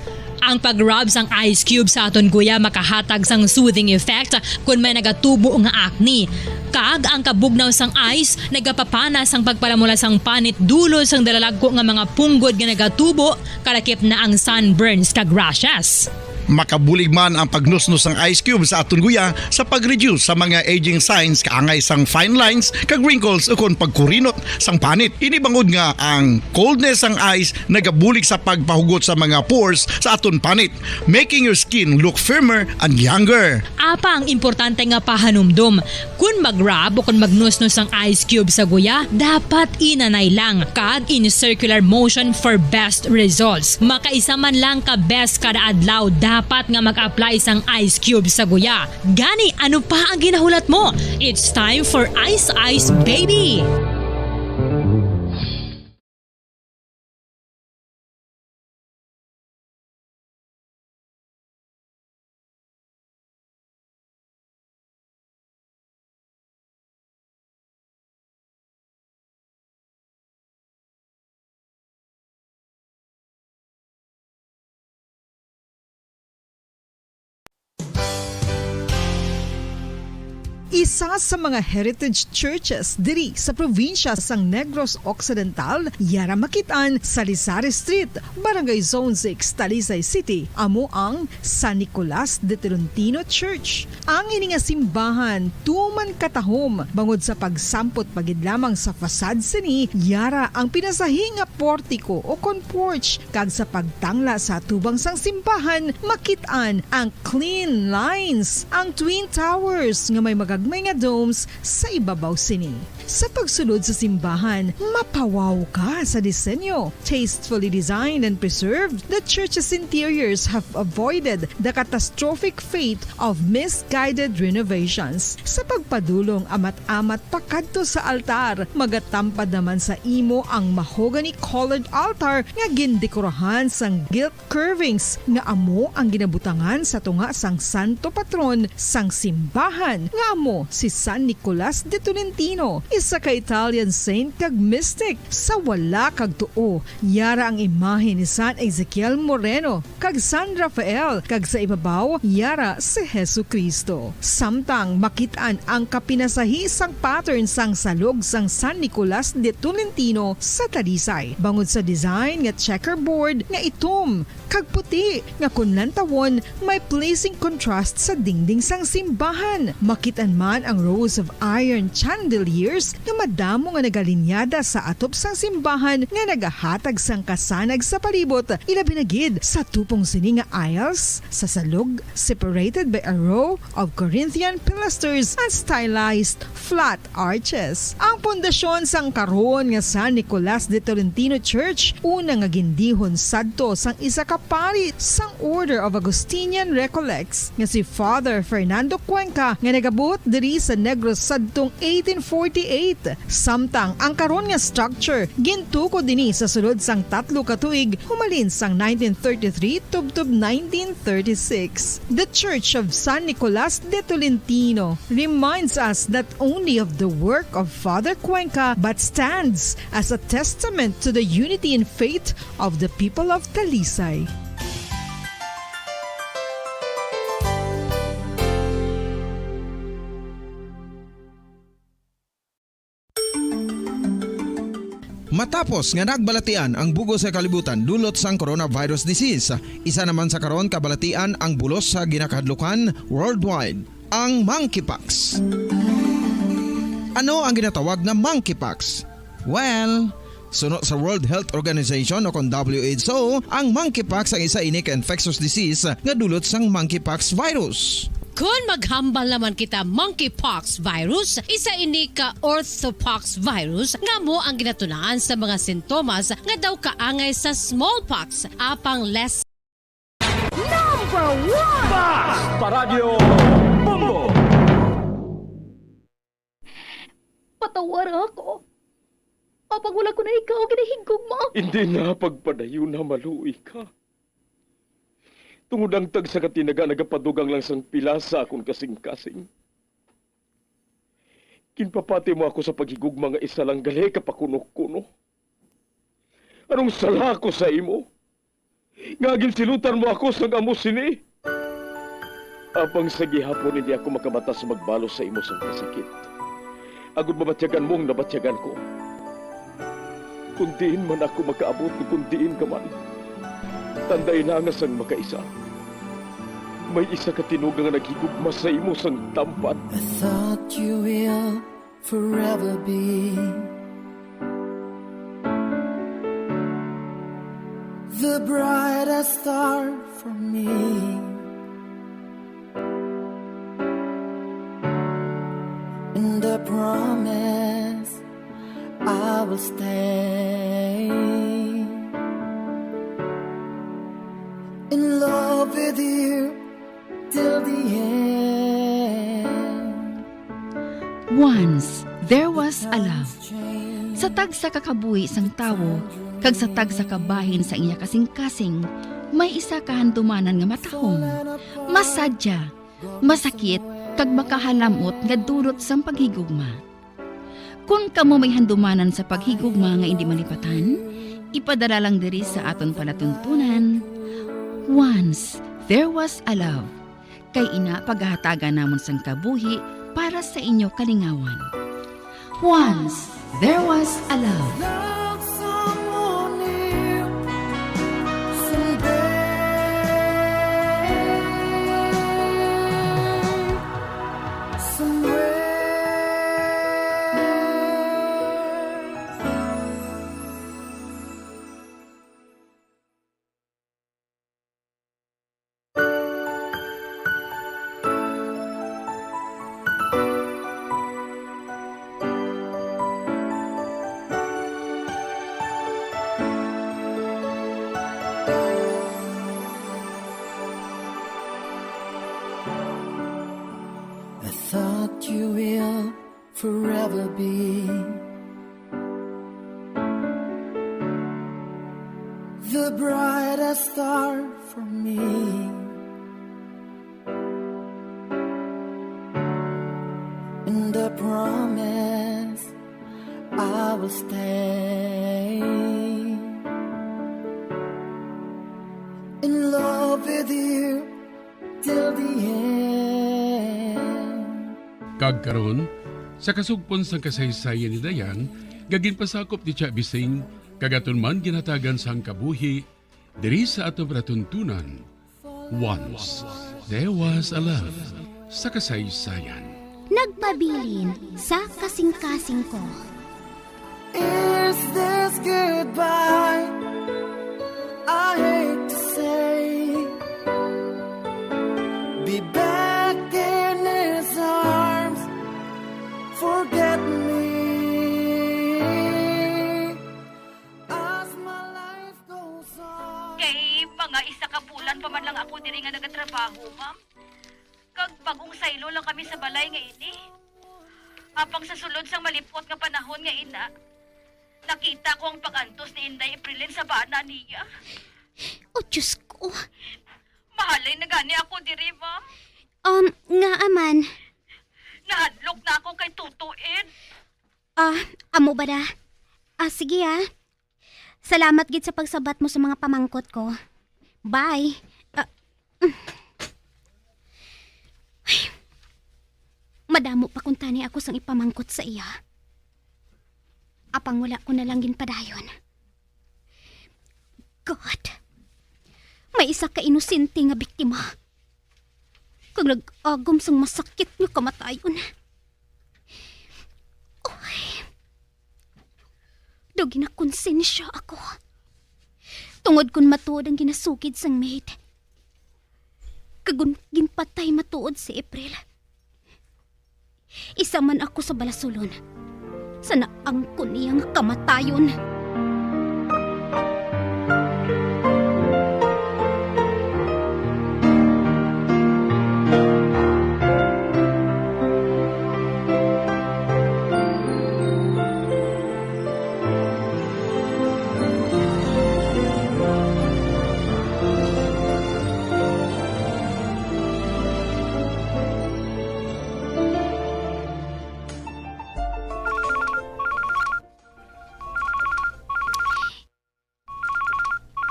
Ang pag-rub sang ice cube sa aton guya makahatag sang soothing effect kon may nagatubo nga acne. Kag ang kabugnaw sang ice nagapapana sang pagpalamula sang panit dulot sang dalalagko nga mga punggod nga nagatubo, kalakip na ang sunburns kag rashes. Makabulig man ang pagnusnos sang ice cube sa aton guya sa pag-reduce sa mga aging signs, kaangay sang fine lines kag wrinkles, ukon pagkurinot sang panit. Ini bangod nga ang coldness sang ice nagabulig sa pagpahugot sa mga pores sa aton panit, making your skin look firmer and younger. Apang importante nga pahanumdom, kon mag-rub o kon magnusnos ang ice cube sa guya, dapat inanay lang kag in circular motion for best results. Makaisa man lang ka beses kada adlaw dapat nga mag-apply sang ice cube sa guya. Gani, ano pa ang ginahulat mo? It's time for Ice Ice Baby! Isa sa mga heritage churches diri sa probinsya sang Negros Occidental, yara makit-an sa Lizares Street, Barangay Zone six, Talisay City, amo ang San Nicolas de Tolentino Church. Ang ini nga simbahan tuman katahom bangod sa pagsampot pa gid lamang sa facade sini, yara ang pinasahi nga portiko o kon porch, kag sa pagtangla sa atubang sang simbahan, makit-an ang clean lines, ang twin towers nga may magagmay nga domes sa ibabaw sini. Sa pagsulod sa simbahan, mapawaw ka sa disenyo. Tastefully designed and preserved, the church's interiors have avoided the catastrophic fate of misguided renovations. Sa pagpadulong amat-amat pakadto sa altar, magatampad naman sa imo ang mahogany-colored altar nga gindekorahan sang gilt curvings nga amo ang ginabutangan sa tunga sang santo patron sang simbahan, nga amo si San Nicolas de Tolentino, isa ka Italian saint kag mystic. Sa wala kag tuo, yara ang imahe ni San Ezekiel Moreno kag San Rafael, kag sa ibabaw, yara si Jesu-Cristo. Samtang makit-an ang kapinasahi sang pattern sang salog sang San Nicolas de Tolentino sa Talisay, bangod sa design nga checkerboard nga itom kag puti, nga kon lantawon, may pleasing contrast sa dingding sang simbahan. Makit-an man ang rows of iron chandeliers nga madamo nga nagalinyada sa atop sang simbahan nga nagahatag sang kasanag sa palibot, ilabi na gid sa tupong sini nga aisles sa salog, separated by a row of Corinthian pilasters and stylized flat arches. Ang pundasyon sang karon nga San Nicolas de Tolentino Church, una nga gindihon sadto sang isa ka pari sang Order of Augustinian Recollects nga si Father Fernando Cuenca, nga nagabuot diri sa Negros sadtong eighteen forty-eight. Samtang ang karon nga structure gintukod ini sa sulod sang tatlo ka tuig, humalin sang nineteen thirty-three tubtob nineteen thirty-six. The Church of San Nicolas de Tolentino reminds us not only of the work of Father Cuenca, but stands as a testament to the unity in faith of the people of Talisay. Matapos nga nagbalatian ang bug-os nga kalibutan dulot sang coronavirus disease, isa naman sa karon kabalatian ang bulos sa ginakahadlukan worldwide, ang monkeypox. Ano ang ginatawag nga monkeypox? Well, suno sa World Health Organization o kon W H O, ang monkeypox ang isa ini ka infectious disease nga dulot sang monkeypox virus. Kon maghambal naman kita monkeypox virus, isa ini ka orthopox virus nga amo ang ginatun-an sa mga sintomas nga daw kaangay sa smallpox, apang less. Number one! Basta Radyo Bombo! Patawara ako. Apang wala ko na ikaw ginahigugma. Hindi na pagpadayon na maluoy ka. Tungod ang tagsa ka tinaga nagapadugang lang sang pila sa akon kasing-kasing. Ginpapati mo ako sa paghigugma nga isa lang gali ka pakuno-kuno. Anong sala ko sa imo? Nga ginsilutan mo ako sang amo sini. Apang sa gihapon hindi ako makamata sa magbalos sa imo sang kasakit, agod mabatyagan mo ang nabatyagan ko. Kung diin man ako makaabot, kung diin ka man, tandai na nga sang makaisa, may isa ka tinuga nga naghigugma sa imo sang tampad. I thought you will forever be the brightest star for me. And I promise I will stay in love with you till the end. Once, there was a love. Sa tagsa ka kabuhi sang tawo, kag sa tagsa ka bahin sa iya kasing-kasing, may isa ka handumanan nga matahom, masadya, masakit, kag makahalamot nga dulot sang paghigugma. Kon kamo may handumanan sa paghigugma nga indi malipatan, ipadala lang diri sa aton palatuntunan, Once There Was a Love. Kay ina pagahatagan namon sang kabuhi para sa inyo kalingawan. Once there was a love. Love someone new someday, somewhere. I thought you will forever be the brightest star for me. And I promise I will stay in love with you till the end. Kag karon, sa kasugpon sang kasaysayan ni Dayan, nga ginpasakop ni Cha Bising, kag aton man ginhatagan sang kabuhi, diri sa aton palatuntunan, Once There Was a Love sa kasaysayan. Nagpabilin sa kasingkasing ko. Is this goodbye? I hate to say. Be back in his arms. Forget me. As my life goes on. Kay mga isa ka bulan pa man lang ako diri nga nagatrabaho, ma'am. Kag bagong saylo lang kami sa balay nga ini. Apang sa sulod sang malip-ot nga panahon nga ina, nakita ko ang pag-antos ni Inday Aprilin sa bana niya. O Diyos ko. Mahalin na gani ako diri, ma'am. Um, ngaa man? Nahadlok na ako kay Tuto Ed. Ah, amo ba na? Ah, sige, ah. Salamat gid sa pagsabat mo sa mga pamangkot ko. Bye. Ah, mm. Ay, madamo pa kuntani ako sang ipamangkot sa iya. Apang wala ko na lang ginpadayon. God, may isa ka inosente nga biktima kag nag-agom sang masakit nga kamatayon. Uy, daw ginakonsensya ako. Tungod kon matuod ang ginasugid sang maid, kag kon ginpatay matuod si April, isa man ako sa balasulon sa naangkon niya nga kamatayon.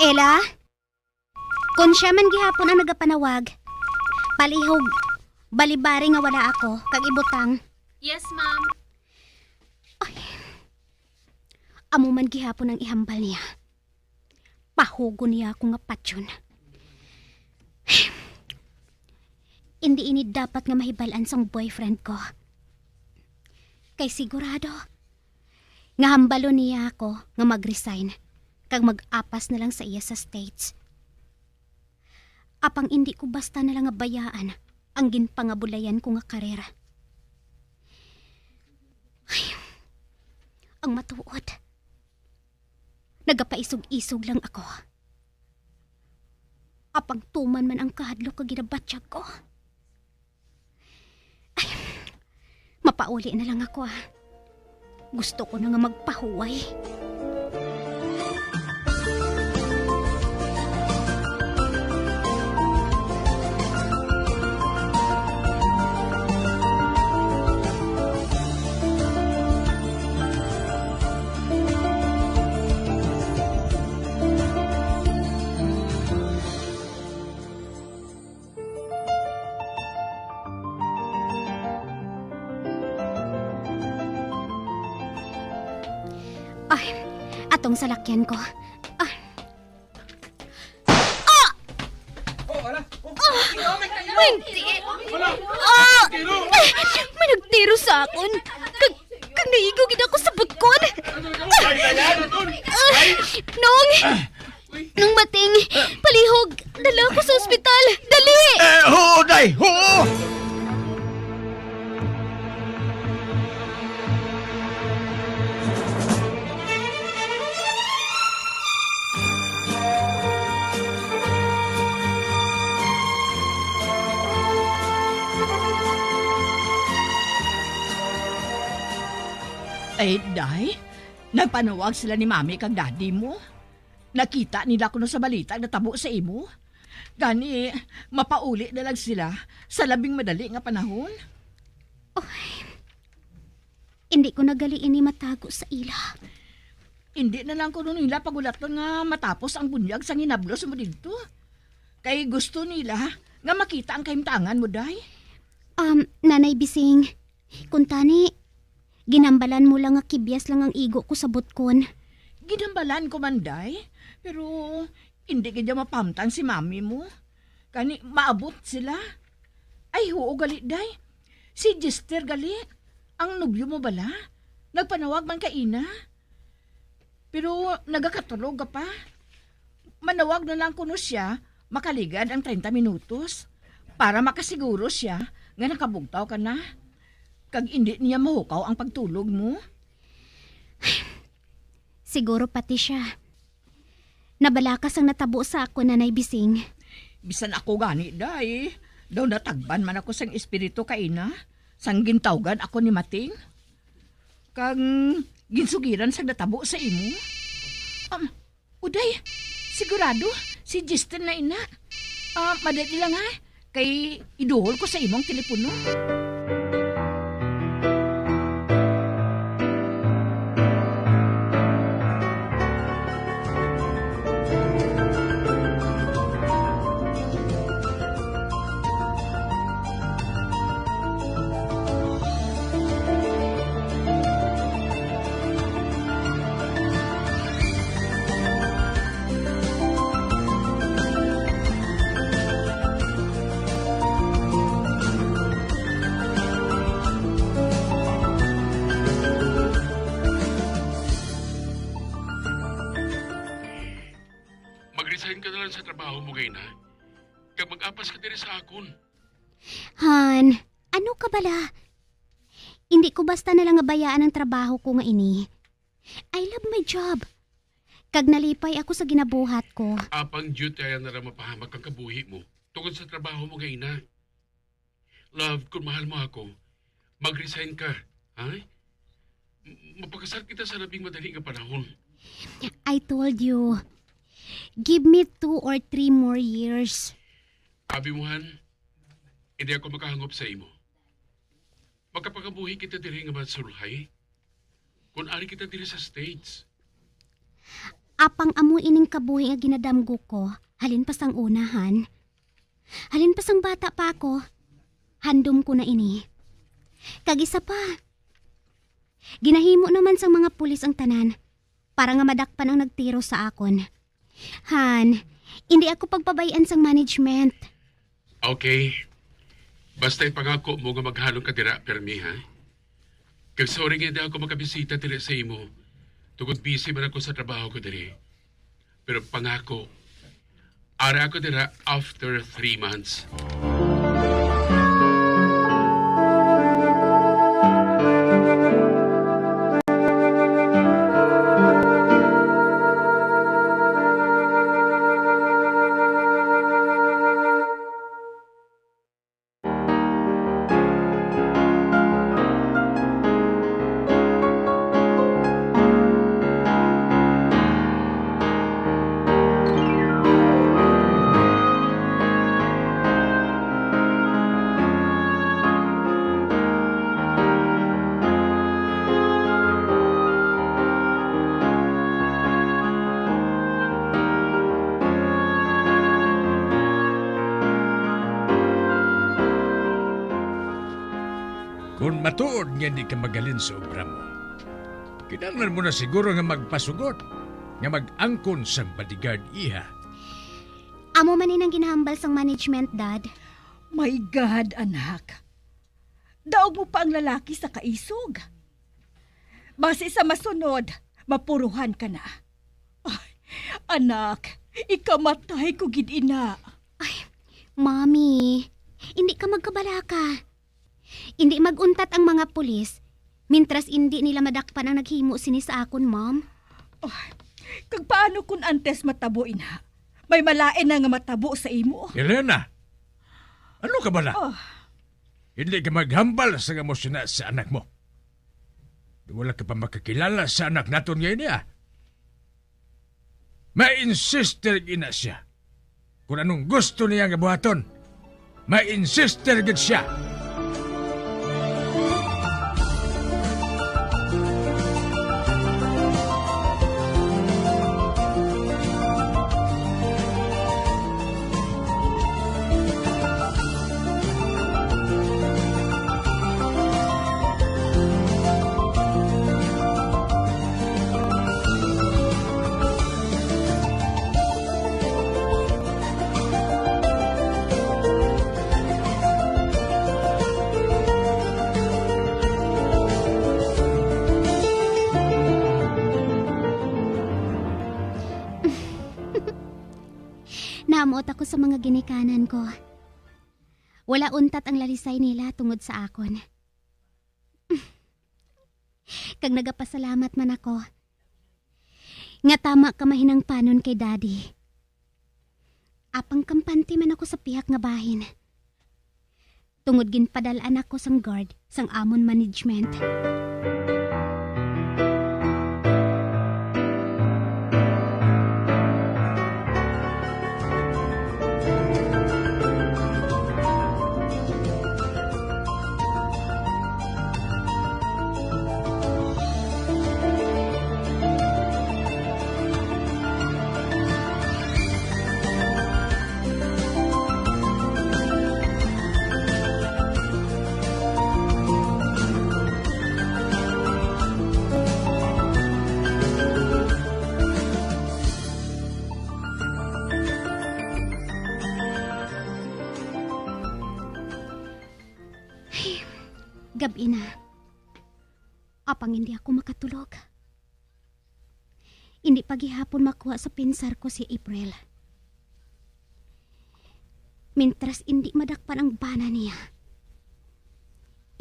Ella? Kon siya man gihapon ang nagapanawag, palihog, balibari nga wala ako, kag ibutang. Yes, ma'am. Ay. Amo man gihapon ang ihambal niya. Pahugon niya ako nga patyon. Indi ini dapat nga mahibal-an sang boyfriend ko. Kay sigurado nga hambalon niya ako nga mag-resign kag mag-apas na lang sa iya sa States. Apang indi ko basta na lang nga bayaan ang ginpangabulayan ko nga karera. Ay, ang matuod, nagapaisog-isog lang ako. Apang tuman man ang kahadlok nga ginabatyag ko. Ay, mapauli na lang ako, ah. Gusto ko na nga magpahuway. Ay, atong salakyan ko. Ah. Ah! Oh, ala. Oh, ah! Hindi! Ala. Ah! May nagtiro sa akon. Kag, kag naigo gid ako sa butkon. Ay, ay, ay, ay. Ah! Nong! Nong Mating, palihog! Dala ko sa ospital! Dali! Eh, huo, day! Huo! Eh, day, nagpanawag sila ni Mami kag Daddy mo. Nakita nila kuno sa balita ang natabo sa imo. Gani, mapauli na lang sila sa labing madali nga panahon. Oy, hindi ko na gali ini matago sa ila. Hindi na lang kuno nila pagulaton nga matapos ang bunyag sang hinablos mo didto. Kay gusto nila nga makita ang kahimtangan mo, day. Um, Nanay Bising, kuntani, ginambalan mo lang nga kibyas lang ang igo ko sa butkon. Ginambalan ko man, day, pero hindi gid niya mapamtang si mami mo. Kani maabot sila. Ay, huo gali, day. Si Jester gali, ang nobyo mo bala, nagpanawag man kaina. Pero nagakatulog ka pa. Manawag na lang kuno siya makaligad ang treinta minutos para makasiguro sia nga nakabugtaw ka na, kag indi niya mahukaw ang pagtulog mo. Siguro pati siya. Nabalaka sang natabo sa akon, Nanay Bising. Bisan ako gani, day. Daw natagban man ako sang espiritu kaina, sang gintawgan ako ni Mating. Kag ginsugiran sang natabo sa imo. Um, Uday, sigurado, si Justin na ina. Ah, madali lang, ha, kay iduhol ko sa imo ang telepono. Mag-resign ka na lang sa trabaho mo, Gina. Kag mag-apas ka diri sa akon. Han, ano ka bala? Hindi ko basta na lang nga bayaan ang trabaho ko nga ini. I love my job. Kag nalipay ako sa ginabuhat ko. Apang diyot kaya na lang mapahamak ang kabuhi mo tungod sa trabaho mo nga ina. Love, kung mahal mo ako, mag-resign ka, ha? M-, mapakasal kita sa labing madali nga panahon. I told you, give me two or three more years. Abi mo, Han, hindi ako makahangop sa imo. Makapangabuhi kita diri nga masulhay. Kung ari kita diri sa States. Apang amo ining kabuhi nga ginadamgo ko, halin pa sang una, Han. Halin pa sang bata pa ako, handom ko na ini. Kag isa pa, ginahimo naman sang mga pulis ang tanan para nga madakpan ang nagtiro sa akon. Han, indi ako pagpabay-an sang management. Okay. Basta ipangako mo nga maghalong ka dira, permi, ha? Kag sorry nga di ako makabisita diri sa imo, tungod busy man ako sa trabaho ko diri. Pero pangako, ara ako dira after three months. Kon matuod nga di ka magalin sa obra mo, Kinahanglan mo na siguro nga magpasugot nga mag-angkon sang bodyguard, iha. Amo man ini ang ginahambal sang management, Dad. My God, anak. Daog mo pa ang lalaki sa kaisog. Basi sa masunod, mapuruhan ka na. Ay, anak, ikamatay ko gid ina. Ay, Mommy, indi ka magkabalaka. Indi mag-untat ang mga pulis, mintras indi nila madakpan ang naghimo sini sa akon, Mom. Oh, kag paano kun antes matabo ina? May malain na nga matabo sa imo. Elena, ano ka bala? Oh. Hindi ka maghambal sa nga mo sina sa anak mo. Wala ka pa makakilala sa anak naton ngayon niya. May insistir gina siya. Kung anong gusto niya nga buhaton, may insistir gid siya. Naamot ako sa mga ginikanan ko. Wala untat ang lalisay nila tungod sa akon. Kag nagapasalamat man ako nga tama ka mahinangpanon kay Daddy. Apang kampante man ako sa pihak nga bahin, tungod ginpadal-an ako sang guard sang amon management. Ay, gab-i na. Apang hindi ako makatulog. Hindi pa gihapon makuha sa pinsar ko si April. Mintras hindi madakpan ang bana niya,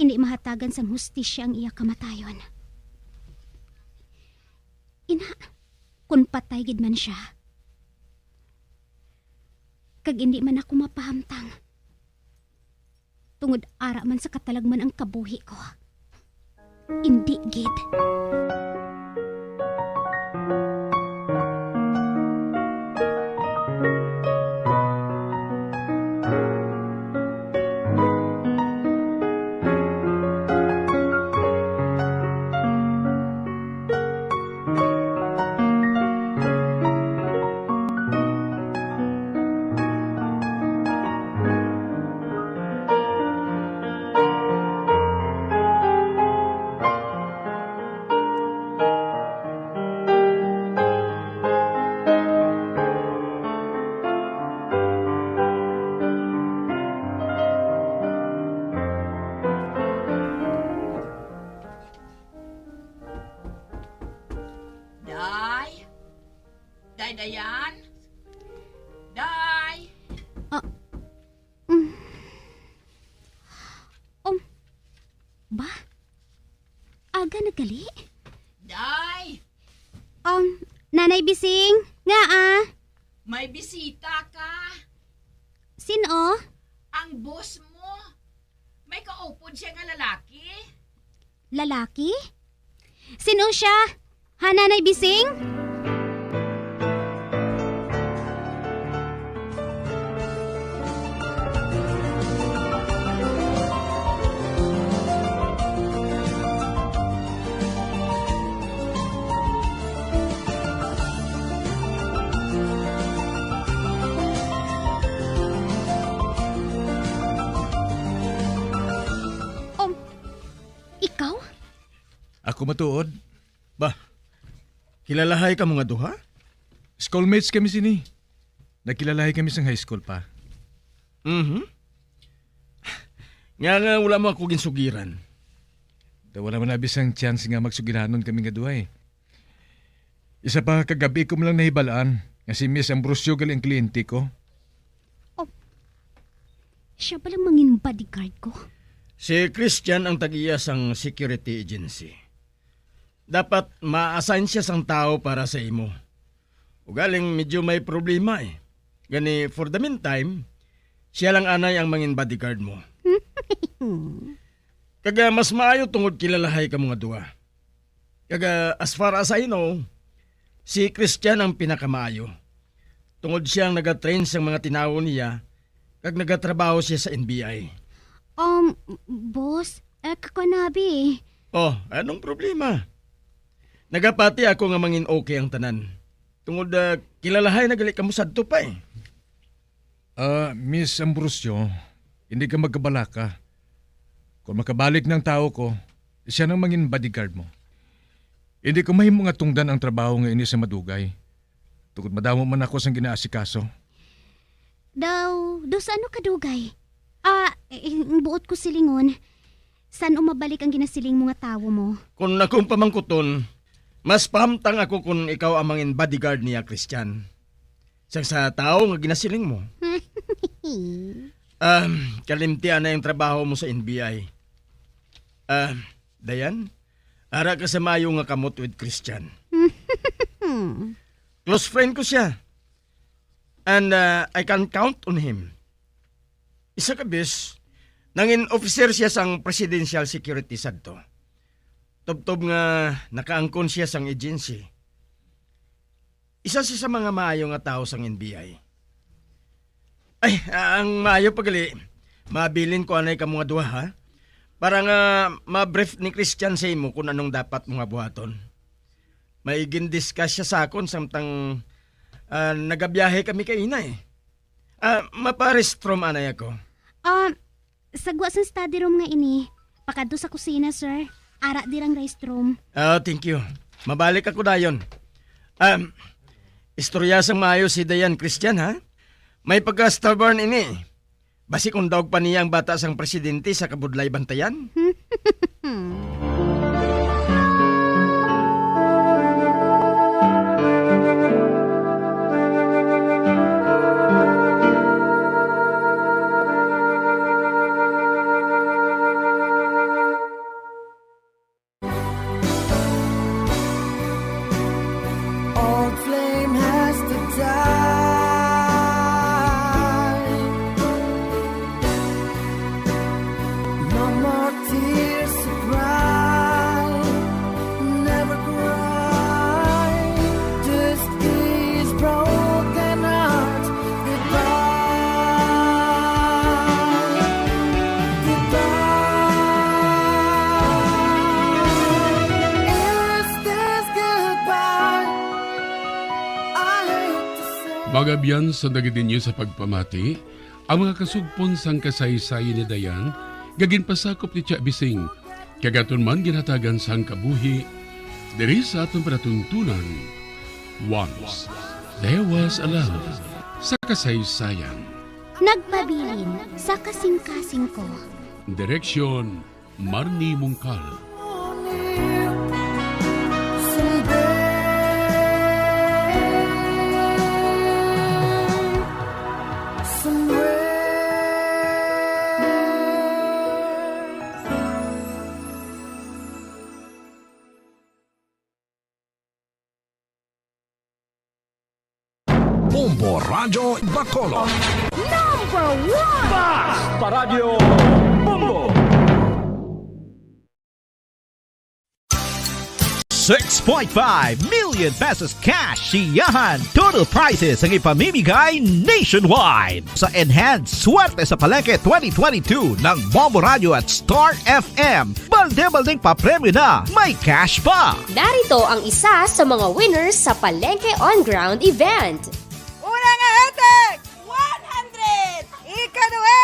hindi mahatagan sang hustisya ang iya kamatayon. Ina, kun patay gid man siya, kag hindi man ako mapahamtang, tungod ara man sa katalagman ang kabuhi ko. Indi gid. Day? Day Dayan? Day? Ah, mm. Um, ba? Aga na gali? Day! Um, Nanay Bising, ngaa? May bisita ka. Sin-o? Ang boss mo. May kaupod siya nga lalaki. Lalaki? Sin-o siya? Ha, Nanay Bising? Um, ikaw? Ako matuod. Ba, Kilalahay kamo nga duha? Schoolmates kami sini. Nagkilalahay kami sang high school pa. Mhm. Nga nga wala mo ako ginsugiran. Da wala man abi sang chance nga magsugilanon kami nga duha, eh. Isa pa, kagab-i ko man lang nahibalaan nga si Miss Ambrosio gali ang kliyente ko. Oh, siya palang mangin bodyguard ko. Si Christian ang tag-iya sang security agency. Dapat ma-assign siya sang tawo para sa imo. Ugaling medyo may problema, eh. Gani, for the meantime, siya lang anay ang mangin bodyguard mo. Kag, ah, mas maayo tungod kilalahay kamo nga duha. Kag, ah, as far as I know, si Christian ang pinakamaayo. Tungod siya ang nagatrain sang mga tinawo niya, kag nagatrabaho siya sa N B I. Um, boss, eh, kakuan abi. Oh, anong problema? Nagapati ako nga mangin okay ang tanan. Tungod, ah, kilalahay na gali kamo sadto pa, eh. Ah, Miss Ambrosio, hindi ka magkabalaka. Kung makabalik na ang tawo ko, siya nang mangin bodyguard mo. Hindi ko mahimo nga tungdan ang trabaho nga ini sa madugay, tungod madamo man ako sang ginaasikaso. Daw, daw sa ano kadugay? Ah, eh, ang buot ko silingon, san-o mabalik ang ginasiling mo nga tawo mo? Kung akong pamangkuton, mas pahamtang ako kung ikaw ang mangin bodyguard niya, Christian. Sang sa tawo nga ginasiling mo. Um, kalimti anay ang trabaho mo sa N B I. Um, Dayan, ara ka sa maayo nga kamot with Christian. Close friend ko siya. And, uh, I can count on him. Isa ka bes, nangin officer siya sang presidential security sadto. Tubtob nga nakaangkon siya sang agency. Isa siya sa mga maayo nga tawo sang N B I. Ay, ang maayo pa gali, mabilin ko anay kamo nga duha, ha? Para nga ma-brief ni Christian sa imo kung anong dapat mo nga buhaton. May gin-discuss siya sa akon samtang, ah, nagabiyahe kami kaina, eh. Ah, mapa-restroom anay ako. Ah, sa gwa sang study room nga ini, pakadto sa kusina, sir. Ara dira ang restroom. Ah, thank you. Mabalik ako dayon. Um, istorya sang maayo si Dayan, Christian, ha? May pagka-stubborn ini. Basi kung daog pa niya ang bata sang presidente sa kabudlay bantayan. Old flame has to die. No more tears to cry. Never cry. This is broken heart. Goodbye. Goodbye. Is this goodbye? I hate to say. Mga abyan, sa dagit ninyo sa pagpamati, ang mga kasugpon sang kasaysayan ni Dayan nga ginpasakop ni Tia Bising, kag aton man ginhatagan sang kabuhi diri sa aton palatuntunan. Once there was a love sa kasaysayan. Nagpabilin sa kasingkasing ko. Direksyon, Marnie Mungkal. Bombo Radyo Bacolod. Number one! Basta Radyo Bombo! Six point five million pesos cash siyahan total prizes ang ipamimigay nationwide sa Enhanced Swerte sa Palengke twenty twenty-two ng Bombo Radyo at Star F M. Balde-baldeng papremyo na, may cash pa! Narito ang isa sa mga winners sa Palengke On Ground event. Una nga hetek, one hundred. Ikaduha,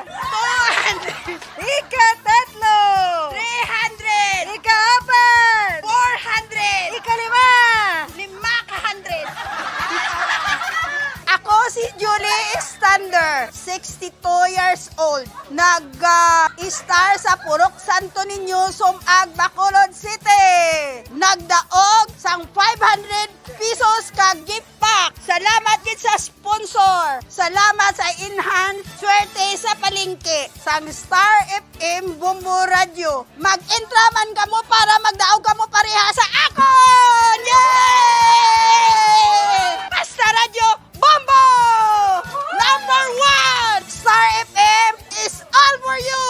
two hundred. Ikatatlo, three hundred. Ikaapat, four hundred. Ikalima, sixty-two years old. Nag-star sa Purok Santo Niño, Sum-ag, Bacolod City. Nagdaog sang five hundred pesos ka gift pack. Salamat gid sa sponsor. Salamat sa Enhance Swerte sa Palengke sang Star F M Bombo Radio. Mag-intra man kamo para magdaog kamo pareha sa akon! Yay! Basta Radyo Bombo! Number one! Star F M is all for you!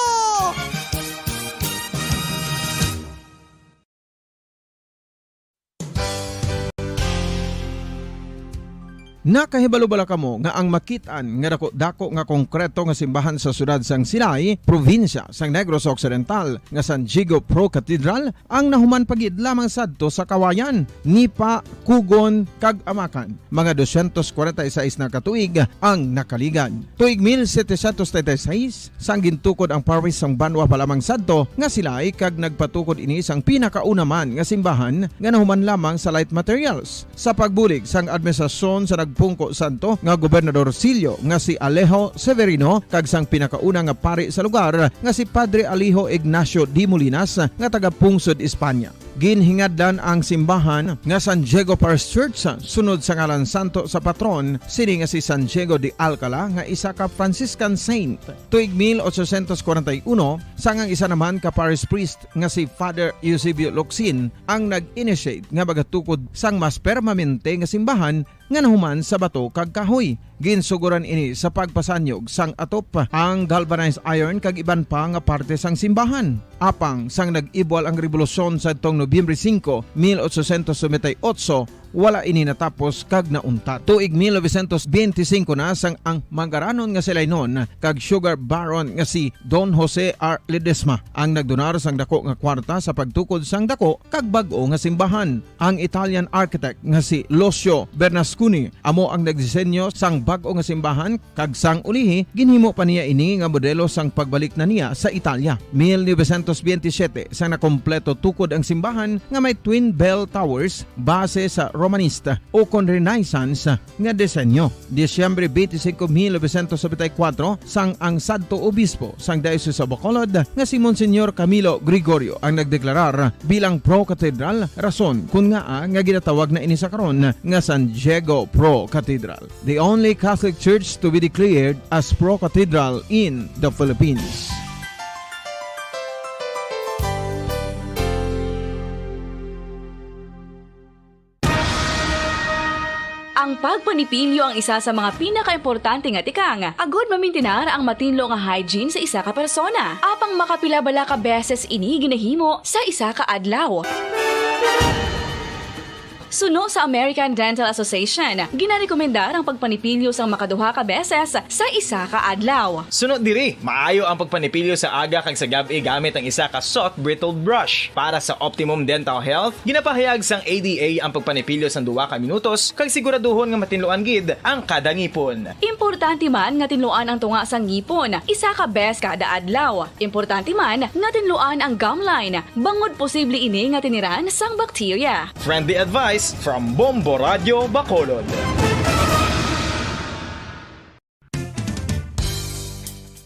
Nakahibalo bala kamo nga ang makit-an nga dako-dako nga konkreto nga simbahan sa siyudad sang Silay, probinsya sang Negros Occidental, nga San Diego Pro Cathedral ang nahuman pa gid lamang sadto sa Kawayan, Nipa, Cogon, kag Amacan? Mga dosyentos kwarenta y seis na ka tuig ang nakaligad. Tuig mil setecientos treinta y seis, sang gintukod ang parish sang banwa pa lamang sadto nga Silay, kag nagpatukod ini sang pinakauna man nga simbahan nga nahuman lamang sa light materials. Sa pagbulig sang administrasyon sa nagpungko sadto nga gobernadorcillo nga si Alejo Severino kag sang pinakauna nga pari sa lugar nga si Padre Alejo Ignacio de Molinas nga taga-pungsod España. Ginhingadlan ang simbahan nga San Diego Parish Church sunod sa ngalan santo sa patron sini nga si San Diego de Alcala nga isa ka Franciscan saint. Tuig mil ochocientos kwarenta y uno, sang ang isa naman ka parish priest nga si Father Eusebio Locsin ang nag-initiate nga magatukod sang mas permanente nga simbahan nga nahuman sa bato kag kahoy. Ginsugoran ini sa pagpasanyog sang atop, ang galvanized iron kag iban pa nga parte sang simbahan. Apang sang nag-ibwal ang rebolusyon sadtong Nobyembre singko, mil ochocientos noventa y ocho, wala ini natapos kag nauntat. Tuig mil novecientos benti singko na sang ang manggaranon nga Silaynon kag sugar baron nga si Don Jose R. Ledesma ang nagdonar sang dako nga kwarta sa pagtukod sang dako kag bag-o nga simbahan. Ang Italian architect nga si Lucio Bernasconi amo ang nagdisenyo sang bag-o nga simbahan, kag sang ulihi ginhimo pa niya ini nga modelo sang pagbalik na niya sa Italia. Mil novecientos benti siyete, sang nakompleto tukod ang simbahan nga may twin bell towers base sa Romanista o kon Renaissance nga disenyo. Disyembre twenty-five, mil novecientos noventa y cuatro, sang ang sadto obispo sang Diocese of Bacolod nga si Monsignor Camilo Gregorio ang nagdeklarar bilang pro-cathedral, rason kon ngaa nga ginatawag na ini sa karon nga San Diego Pro Cathedral, the only Catholic Church to be declared as pro-cathedral in the Philippines. Ang pagpanipilyo ang isa sa mga pinakaimportante nga tikang agud mamintinar ang matinlo nga hygiene sa isa ka persona. Apang makapila bala ka beses ini ginahimo sa isa ka adlaw? Suno sa American Dental Association, ginarekomendar ang pagpanipilyo sang makaduha ka beses sa isa ka adlaw. Suno diri, maayo ang pagpanipilyo sa aga kag sa gab-i gamit ang isa ka soft bristled brush. Para sa optimum dental health, ginapahayag sang A D A ang pagpanipilyo sang duha ka minutos kag siguraduhon nga matinluan gid ang kada ngipon. Importante man nga tinluan ang tunga sang ngipon isa ka bes kada adlaw. Importante man nga tinluan ang gum line, bangod posible ini nga tiniran sang bakterya. Friendly advice from Bombo Radyo Bacolod.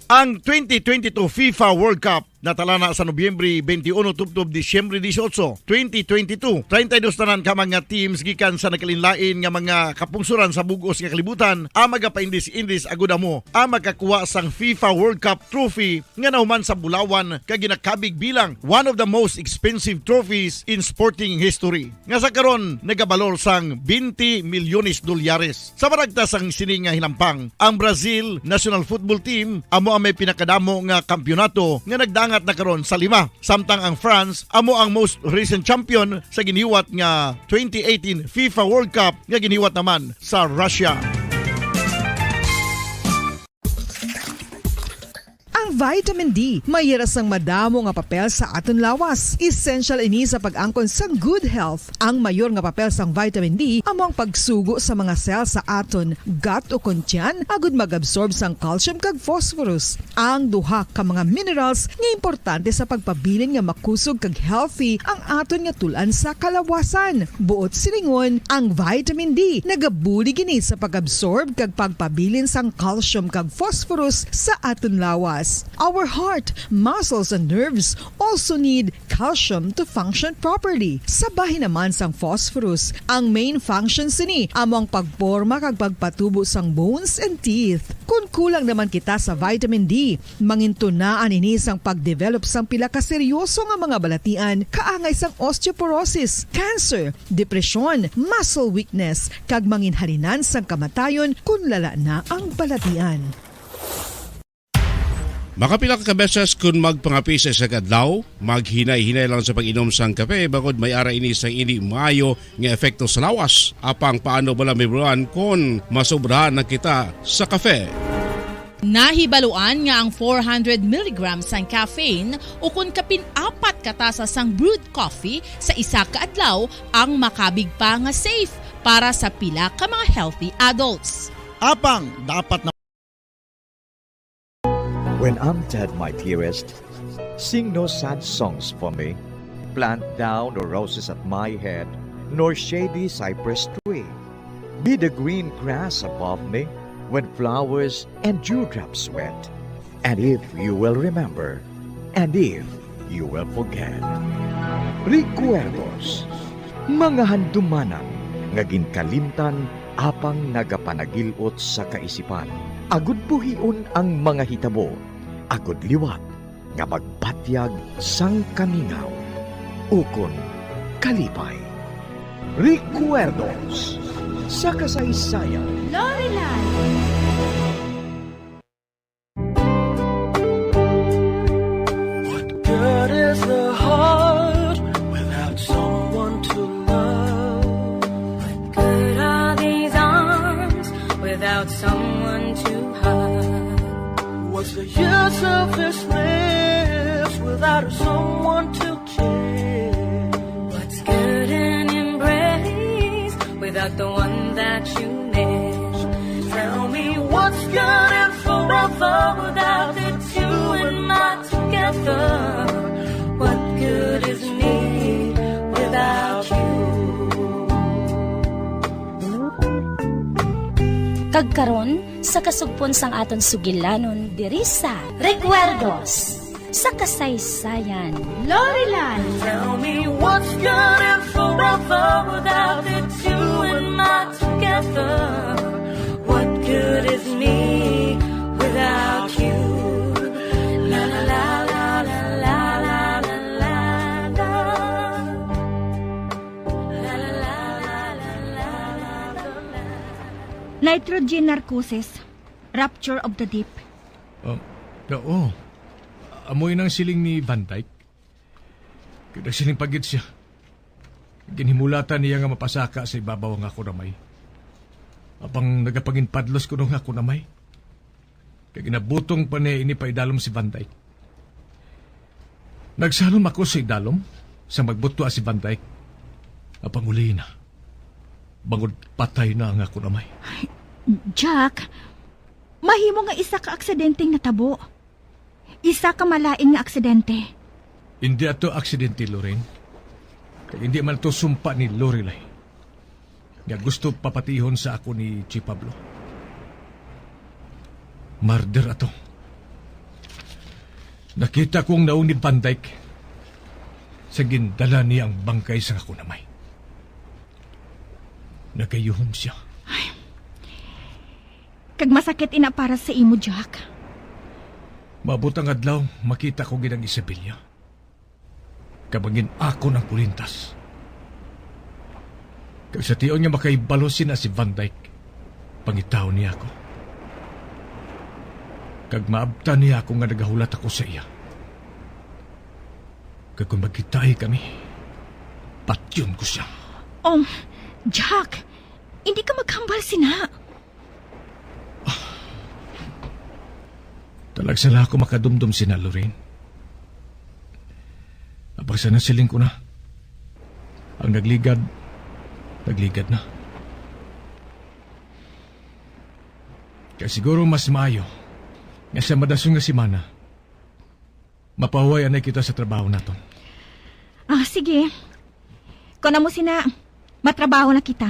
Ang twenty twenty-two FIFA World Cup natalana sa Nobyembre twenty-uno tubtob Disyembre dieciocho, twenty twenty-two. Treinta y dos tanan ka mga teams gikan sa nagkalainlain nga mga kapungsoran sa bug-os nga kalibutan ang magapaindis-indis agud amo ang makakuha sang FIFA World Cup trophy nga nahuman sa bulawan kag ginakabig bilang one of the most expensive trophies in sporting history, nga sa karon nagabalor sang twenty milyones dolyares. Sa maragtas sang sini nga hinampang, ang Brazil national football team amo ang may pinakadamo nga kampiyonato nga nagdangat na karon sa lima, samtang ang France amo ang most recent champion sa giniwat nga twenty eighteen FIFA World Cup nga giniwat naman sa Russia. Ang Vitamin D may hira sang madamo nga papel sa aton lawas. Essential ini sa pag-angkon sang good health. Ang mayor nga papel sang vitamin D amo ang pagsugo sa mga cell sa aton gut ukon tiyan agud mag-absorb sang calcium kag phosphorus, ang duha ka mga minerals nga importante sa pagpabilin nga makusog kag healthy ang aton nga tul-an sa kalawasan. Buot silingon, ang vitamin D nagabulig ini sa pag-absorb kag pagpabilin sang calcium kag phosphorus sa aton lawas. Our heart, muscles, and nerves also need calcium to function properly. Sa bahin naman sang phosphorus, ang main function sini amo ang pagporma kag pagpatubo sang bones and teeth. Kon kulang naman kita sa vitamin D, mangintunaan ini sang pagdevelop sang pila ka seryoso nga mga balatian kaangay sang osteoporosis, cancer, depresyon, muscle weakness, kag manginhalinan sang kamatayon kon lala na ang balatian. Makapila ka beses kon magpangape sa isa ka adlaw, maghinay-hinay lang sa pag-inom sang kape, bangod may ara ini sang indi maayo nga epekto sa lawas. Apang paano bala mahibaluan kon masobrahan na kita sa kafe? Nahibaluan nga ang four hundred milligrams sang caffeine, ukon kapin apat ka tasa sang brewed coffee sa isa ka adlaw, ang makabig pa nga safe para sa pila ka mga healthy adults. Apang dapat na When I'm dead, my dearest, sing no sad songs for me. Plant thou no roses at my head, nor shady cypress tree. Be the green grass above me when flowers and dewdrops wet. And if you will remember, and if you will forget. Recuerdos, mga handumanan nga ginkalimtan apang nagapanagil-ot sa kaisipan, agud buhion ang mga hitabo, agud liwat nga magbatyag sang kamingaw ukon kalipay. Recuerdos sa kasaysayan. Lorelan. What good is the heart without someone to love? What good are these arms without someone to hug? What's the use of this lips without someone to care? What's good an embrace without the one that you miss? Tell me what's good and forever without the two and my together. What good is me without you? Kag karon, sa kasugpon sang aton sugilanon diri sa Recuerdos sa Kasaysayan. Lorelan. Tell me what's good and forever without the two and my together. What good is me without you? La, la, la. Nitrogen narcosis, rupture of the deep. Ah, oo. Amo yun ang siling ni Van Dyke. Kag nagsiling pa gid siya. Ginhimulatan niya nga mapasaka sa ibabaw ang akon amay. Apang nagapanginpadlos kuno ang akon amay. Kag ginabutong pa niya ini paidalom si Van Dyke. Nagsalom ako sa idalom sa magbutwa si Van Dyke. Apang uli na, bangod patay na ang akon amay. Jack, mahimo nga isa ka aksidenteng natabo. Isa ka malain nga aksidente. Indi ato aksidente, Lorraine. Kag indi man ato sumpa ni Lorelai nga gusto papatihon sa ako ni Chi Pablo. Murder ato. Nakita ko ang naong ni Van Dyke sa gindala niya ang bangkay sa akon amay. Nagayuhom siya. Ay. Kag masakit ina para sa imo, Jack. Maabot ang adlaw, makita ko gid ang Isabela. Kag mangin-akon ang kulintas. Kag sa tion nga makahibalo sina si Van Dyke, pangitaon niya ako. Kag maabtan niya ako nga nagahulat ako sa iya. Kag kung magkitaay kami, patyon ko siya. Um, Jack, hindi ka maghambal sina. Talagsa lang ako makadumdom sina, Lorraine. Apang sa nasiling ko na, ang nagligad, nagligad na. Kaya siguro mas maayo nga sa madason nga semana, mapahuway anay kita sa trabaho naton. Ah, sige. Kung amo sina, matrabaho na kita.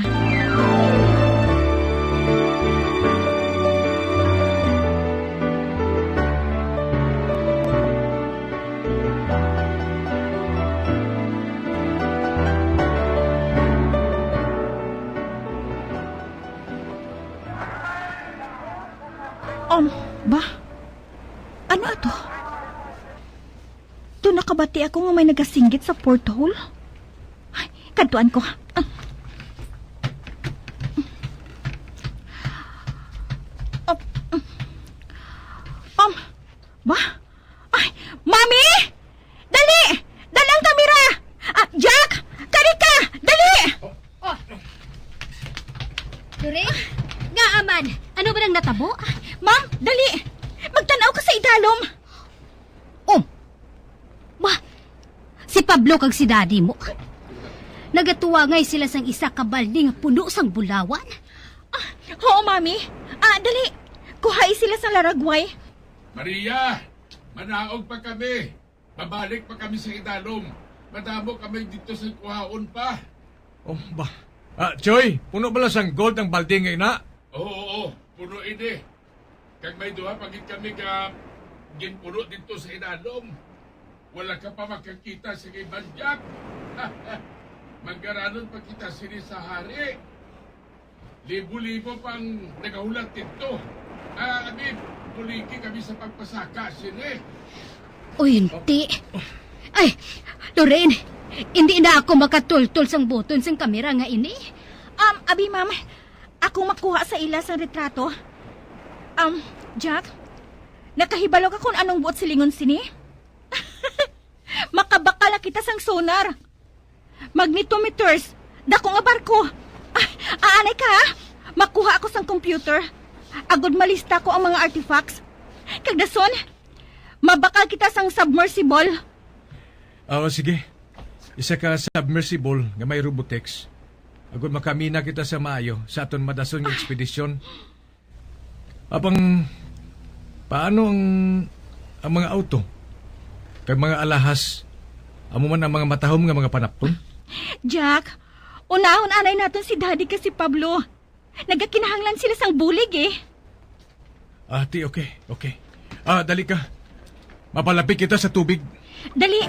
Um, ba? Ano ato? Doon nakabati ako nga may nagasinggit sa porthole. Ay, kadtuan ko. Um, um, ba? Ay, Mami! Dali! Dali ang kamera! Ah, Jack! Kari ka! Dali! Oh. Lorraine? Nga aman? Ano ba nang natabo? Ma'am, dali! Magtanaw ka sa idalom! Oh! Ba? Si Pablo kag si Daddy mo? Nagatuwangay sila sang isa ka balde nga puno sang bulawan? Ah, oo, Mami. Ah, dali. Kuhai sila sa laragway. Maria, manaog pa kami. Babalik pa kami sa idalom. Madamo kami dito sa kuhaon pa. Oh, ba? Ah, Choy, puno bala sang gold ang balde nga ina? Oo, oo, puno ini. Kag may duha pa gid kami ka ginpuno dito sa idalom. Wala ka pa makakita sa iban, Jack. Magaranon pa kita sini sa hari. Libo-libo pang nagahulat dito. Ah, abi, buligi kami sa pagpasaka sini. Uy, hindi. Ay, Lorraine, hindi na ako makatultol sang buton sang kamera nga ini. Um, abi, ma'am, ako makuha sa ila sang retrato. Um, Jack, nakahibalo ka kung anong buot silingon sini? Makabakal na kita sang sonar. Magnetometers, dako nga barko. Ah, aanay ka, ha? Makuha ako sang computer. Agod malista ko ang mga artifacts. Kag dason, mabakal kita sang submersible. Ah, sige. Isa ka submersible nga may robotics. Agod makamina kita sa maayo sa aton madason nga ekspedisyon. Apang, paano ang, ang mga auto? Kag mga alahas? Amo man ang mga matahom nga mga panapton? Jack, unahon anay naton si Daddy kag si Pablo. Nagakinahanglan sila sang bulig, eh. Ah, ti, okay, okay. Ah, dali ka. Mapalapit kita sa tubig. Dali.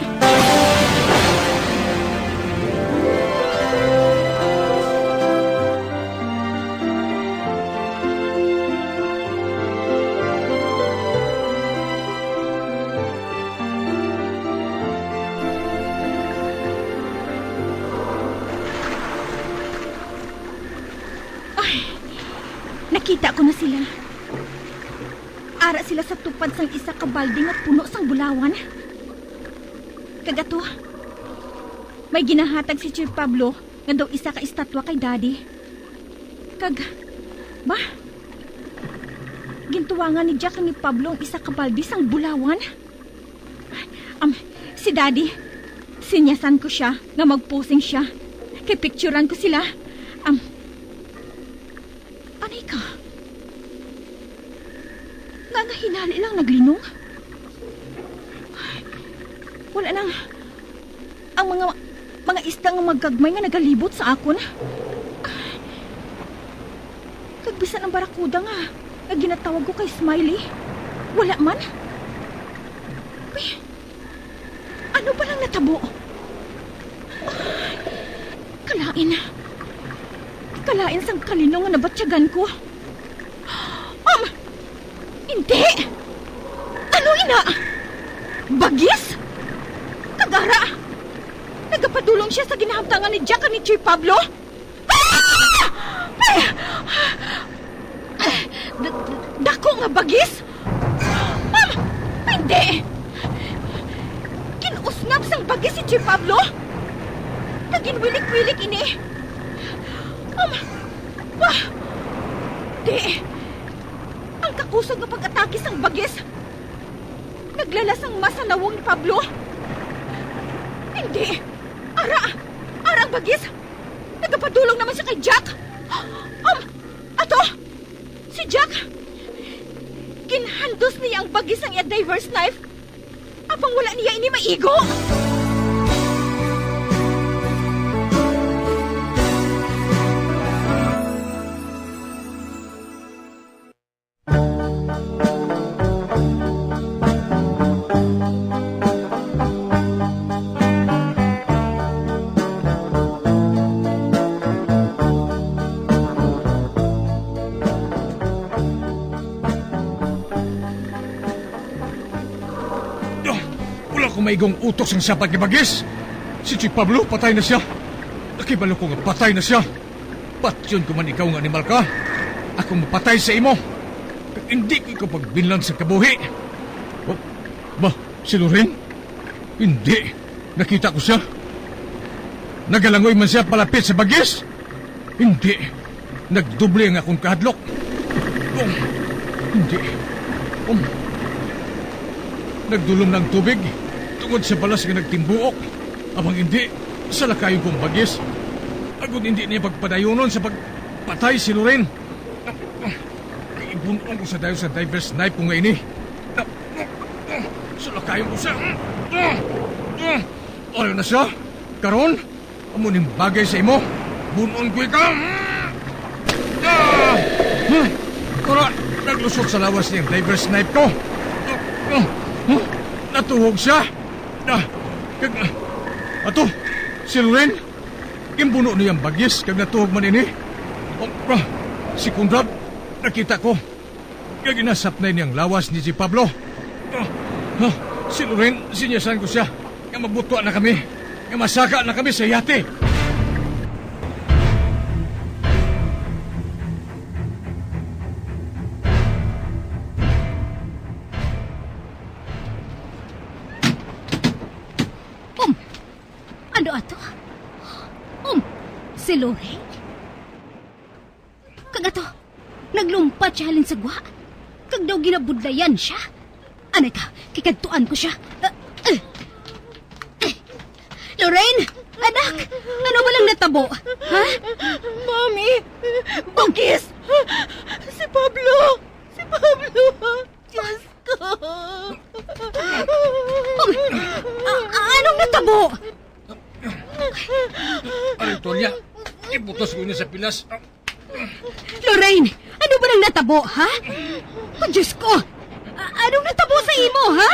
Ay, nakita ko na sila. Ara sila sa tupad sang isa ka balde nga puno sang bulawan. Kag ato, may ginahatag si Sir Pablo nga daw isa ka estatwa kay Daddy. Kag, ba? Gintuwangan ni Jack ni Pablo ang isa ka balde sang bulawan. Um, si Daddy, sinyasan ko sia nga mag-posing sia. Kay picturan ko sila. Um, anay ka? Nga, nga hinali lang naglinong? Wala nang ang mga, mga isda nga magagmay nga nagalibot sa akon. Kag bisan ang barakuda nga, nga ginatawag ko kay Smiley, wala man. Uy, ano ba lang natabo? Kalain. Kalain sang kalinong nga nabatyagan ko. Um, hindi! Ano ina? Bagis? Kag ara, nagapadulong sia sa ginahamtangan ni Jack kag ni Sir Pablo? Ah! Ay! Da-, dako nga bagis? Um, hindi! Gin-usnab sang bagis si Sir Pablo? Kag ginwilik-wilik ini? Um, wah! Di! Ang kakusog nga pag-atake sang bagis, Naglalas ang masanawong ni Pablo. Hindi. Ara! Ara ang bagis! Nagapadulong naman siya kay Jack! Um, ato! Si Jack! Ginhandos niya ang bagis sang iya diver's knife. Apang wala niya ini maigo! Ah, wala ko maigong utok sang sapat nga bagis. Si Chief Pablo, patay na sia. Nakibalo ko nga patay na sia. Patyon ko man ikaw nga animal ka. Ako mapatay sa imo. Kag hindi ko ikaw pagbinlan sa kabuhi. Oh, ba, si Lorraine? Hindi. Nakita ko siya. Nagalangoy man siya palapit sa bagis. Hindi. Nagdoble ang akong kahadlok. Oh, hindi. Um, nagdulom na ang tubig tungod sa balas nga nagtimbuok. Amang hindi, salakayon ko ang bagis. Agod hindi niya pagpadayunon sa pagpatay si Loren. Ibun-on ko sa dayon sa diver's knife ko nga ini. Salakayon ko siya. Ano na siya? Karon, amo ning bagay sa imo. Bun-on ko ikaw. Ah! Tara, naglusot sa lawas niya ang diver's knife ko. Natuhog siya. Ah, kag, ato, si Loren, ginbuno niya ang bagis kag natuhog man ini. Oh, ah, si Conrad, nakita ko. Kag ginasapnay niya ang lawas ni si Pablo. Ah, ah, si Loren, sinyasan ko siya nga magbutwa na kami, nga masaka na kami sa yate. Um, ano ato? Um, si Lorraine? Kag ato, naglumpat siya halin sa gwa. Kag daw ginabudlayan siya. Anay ka, kikadtuan ko siya. Ah, ah, ah. Lorraine! Anak! Ano ba lang natabo? Ha? Mami! Bagis! Si Pablo! Si Pablo! Diyos ko! Um, a-, a-, anong natabo? Ari, Tonya, ibutos ko niya sa pilas. Lorraine, ano ba nang natabo, ha? Oh, Diyos ko! A-, anong natabo sa imo, ha?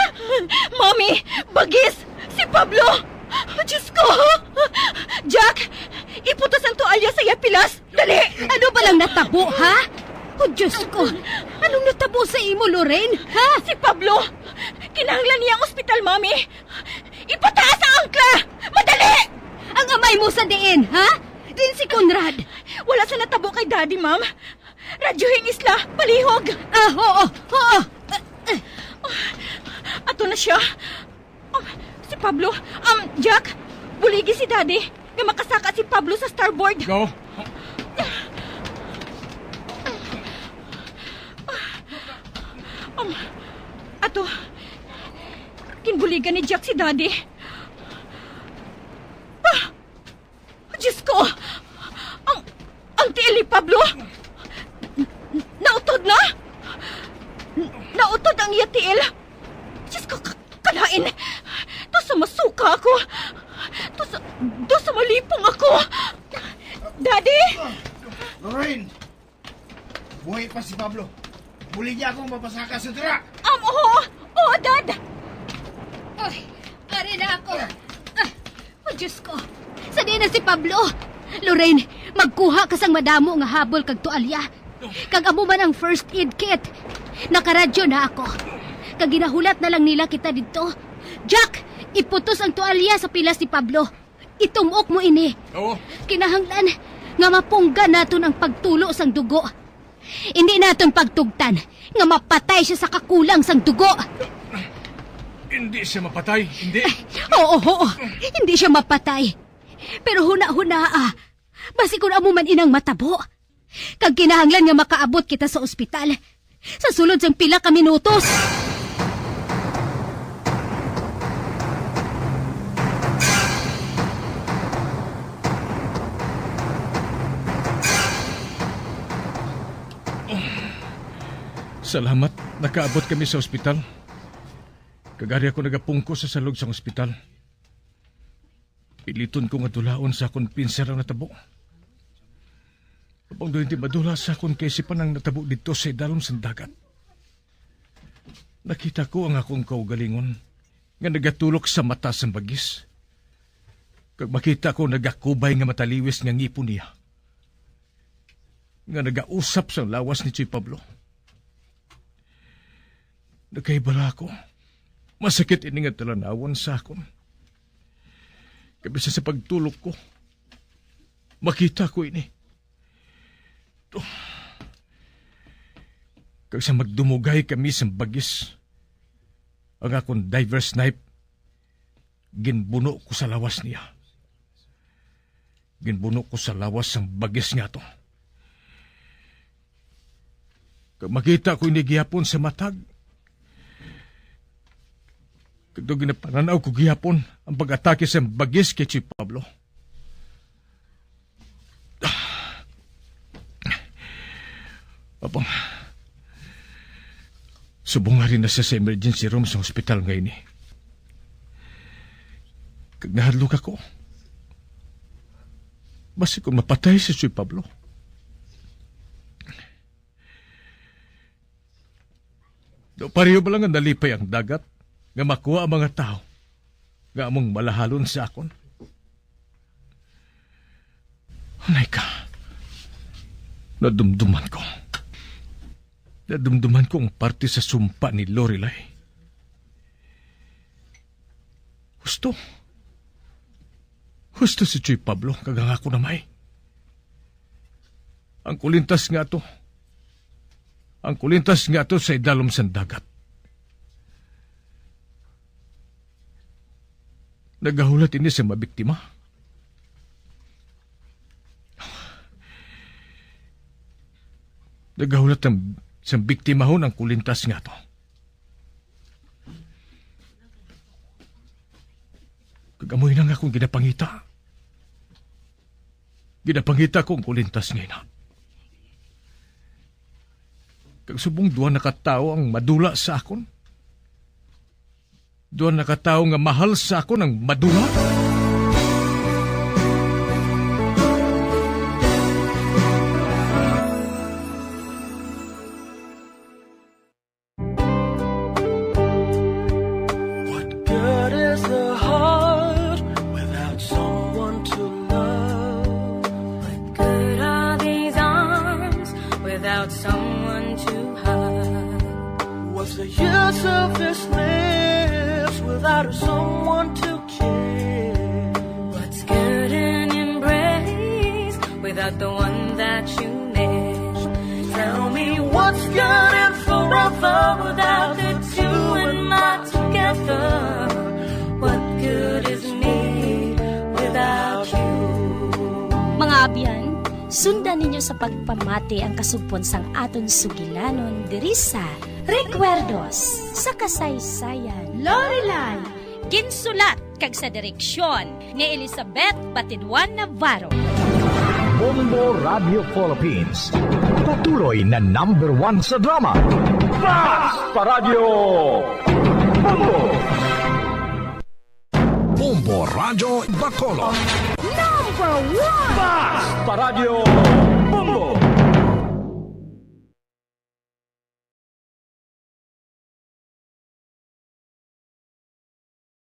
Mami, bagis! Si Pablo! Oh, Diyos ko! Jack, iputos ang tuwalya sa iya pilas! Dali! Ano ba lang natabo, ha? Oh, Diyos ko! Anong natabo sa imo, Lorraine, ha? Si Pablo! Kinahanglan niya ang ospital, Mami! Ipataas ang angkla! Madali! Ang amay mo sa diin, ha? Diin si Conrad? Wala sa natabo kay Daddy, ma'am. Radyohi ang isla, palihog. Ah, oo, oo. Ato na siya. Um, si Pablo, um, Jack, buligi si Daddy nga makasaka si Pablo sa starboard. Go. Um, ato, ginbuligan ni Jack si Daddy. Ah! Diyos ko! Ang, ang tiil ni Pablo! N-, nautod na! N-, nautod ang iya tiil! Diyos ko, ka-, kalain! Daw sa masuka ako! Daw sa, daw sa malipong ako! Daddy! Lorraine! Buhi pa si Pablo. Buligi niya akong mapasaka sa dira. Um, oo! Oo, Dad! Oy, ari na ako. Ah, oh, Diyos ko. Sa diin na si Pablo? Lorraine, magkuha ka sang madamo nga habol kag tualya. Kag amo man ang first aid kit. Nakaradyo na ako. Kag ginahulat na lang nila kita didto. Jack, iputos ang tualya sa pilas ni Pablo. Itum-ok mo ini. Oo. Kinahanglan nga mapunggan naton ang pagtulo sang dugo. Indi naton pagtugtan nga mapatay siya sa kakulang sang dugo. Hindi siya mapatay, hindi. Oo, oo. Hindi siya mapatay. Pero hunahunaa, basi kun amo man inang matabo. Kag kinahanglan nga makaabot kita sa ospital sa sulod sang pila ka minutos. Salamat, nakaabot kami sa ospital. Kag ari ako nagapungko sa salog sang ospital. Piliton ko nga dulaon sa akon pinser ang natabo. Upang daw hindi madula sa akon kaisipan ang natabo didto sa idalom sang dagat. Nakita ko ang akon kaugalingon nga nagatulok sa mata sang bagis. Kag makita ko nagakubay nga mataliwis nga ngipon niya nga nagausap sang lawas ni Choy Pablo. Nakahibala ako. Masakit ini nga talanawon sa akon. Kag bisan sa pagtulok ko, makita ko ini. Kag sa magdumugay kami sa bagis, ang akon diver's knife ginbuno ko sa lawas niya. Ginbuno ko sa lawas sang bagis nga to. Kag makita ko ini gihapon sa matag. Kag daw ginapanan-aw ko gihapon ang pag-atake sang bagis kay Choy Pablo. Apang, subong nga rin na siya sa emergency room sa hospital nga ini. Kag nahadlok ako. Basi kung mapatay si Choy Pablo. Do pareho ba lang nga nalipay ang dagat nga makuha ang mga tawo nga among malahalon sa akon? Anay ka, nadumduman ko. Nadumduman ko ang parte sa sumpa ni Lorelai. Husto. Husto si Choy Pablo kag ang akon amay. Ang kulintas nga to. Ang kulintas nga to sa idalom sang dagat. Nagahulat ini sa mabiktima. Nagahulat ang, sang biktimahon ang kulintas nga to. Kag amo ina nga akong ginapangita. Ginapangita ko ang kulintas nga ina. Kag subong duha na ka tawo ang madula sa akon. Duha na ka tawo nga mahal sa akon ang madula. What good is the heart without someone to love? What good are these arms without someone to hug? What's the use of this lips without someone to kiss? What's good an embrace without the one that you miss? Tell me what's good and forever without the two and my together? What good is me without you? Mga abyan, sundan ninyo sa pagpamati ang kasugpon sang aton sugilanon diri sa Recuerdos sa Kasaysayan. Lorelai. Ginsulat kag sa direksyon ni Elizabeth Batiduan Navarro. Bombo Radio Philippines, patuloy na number one sa drama. Basta Radyo Bombo! Bombo Radyo Bacolod. Number one! Basta Radyo Bombo!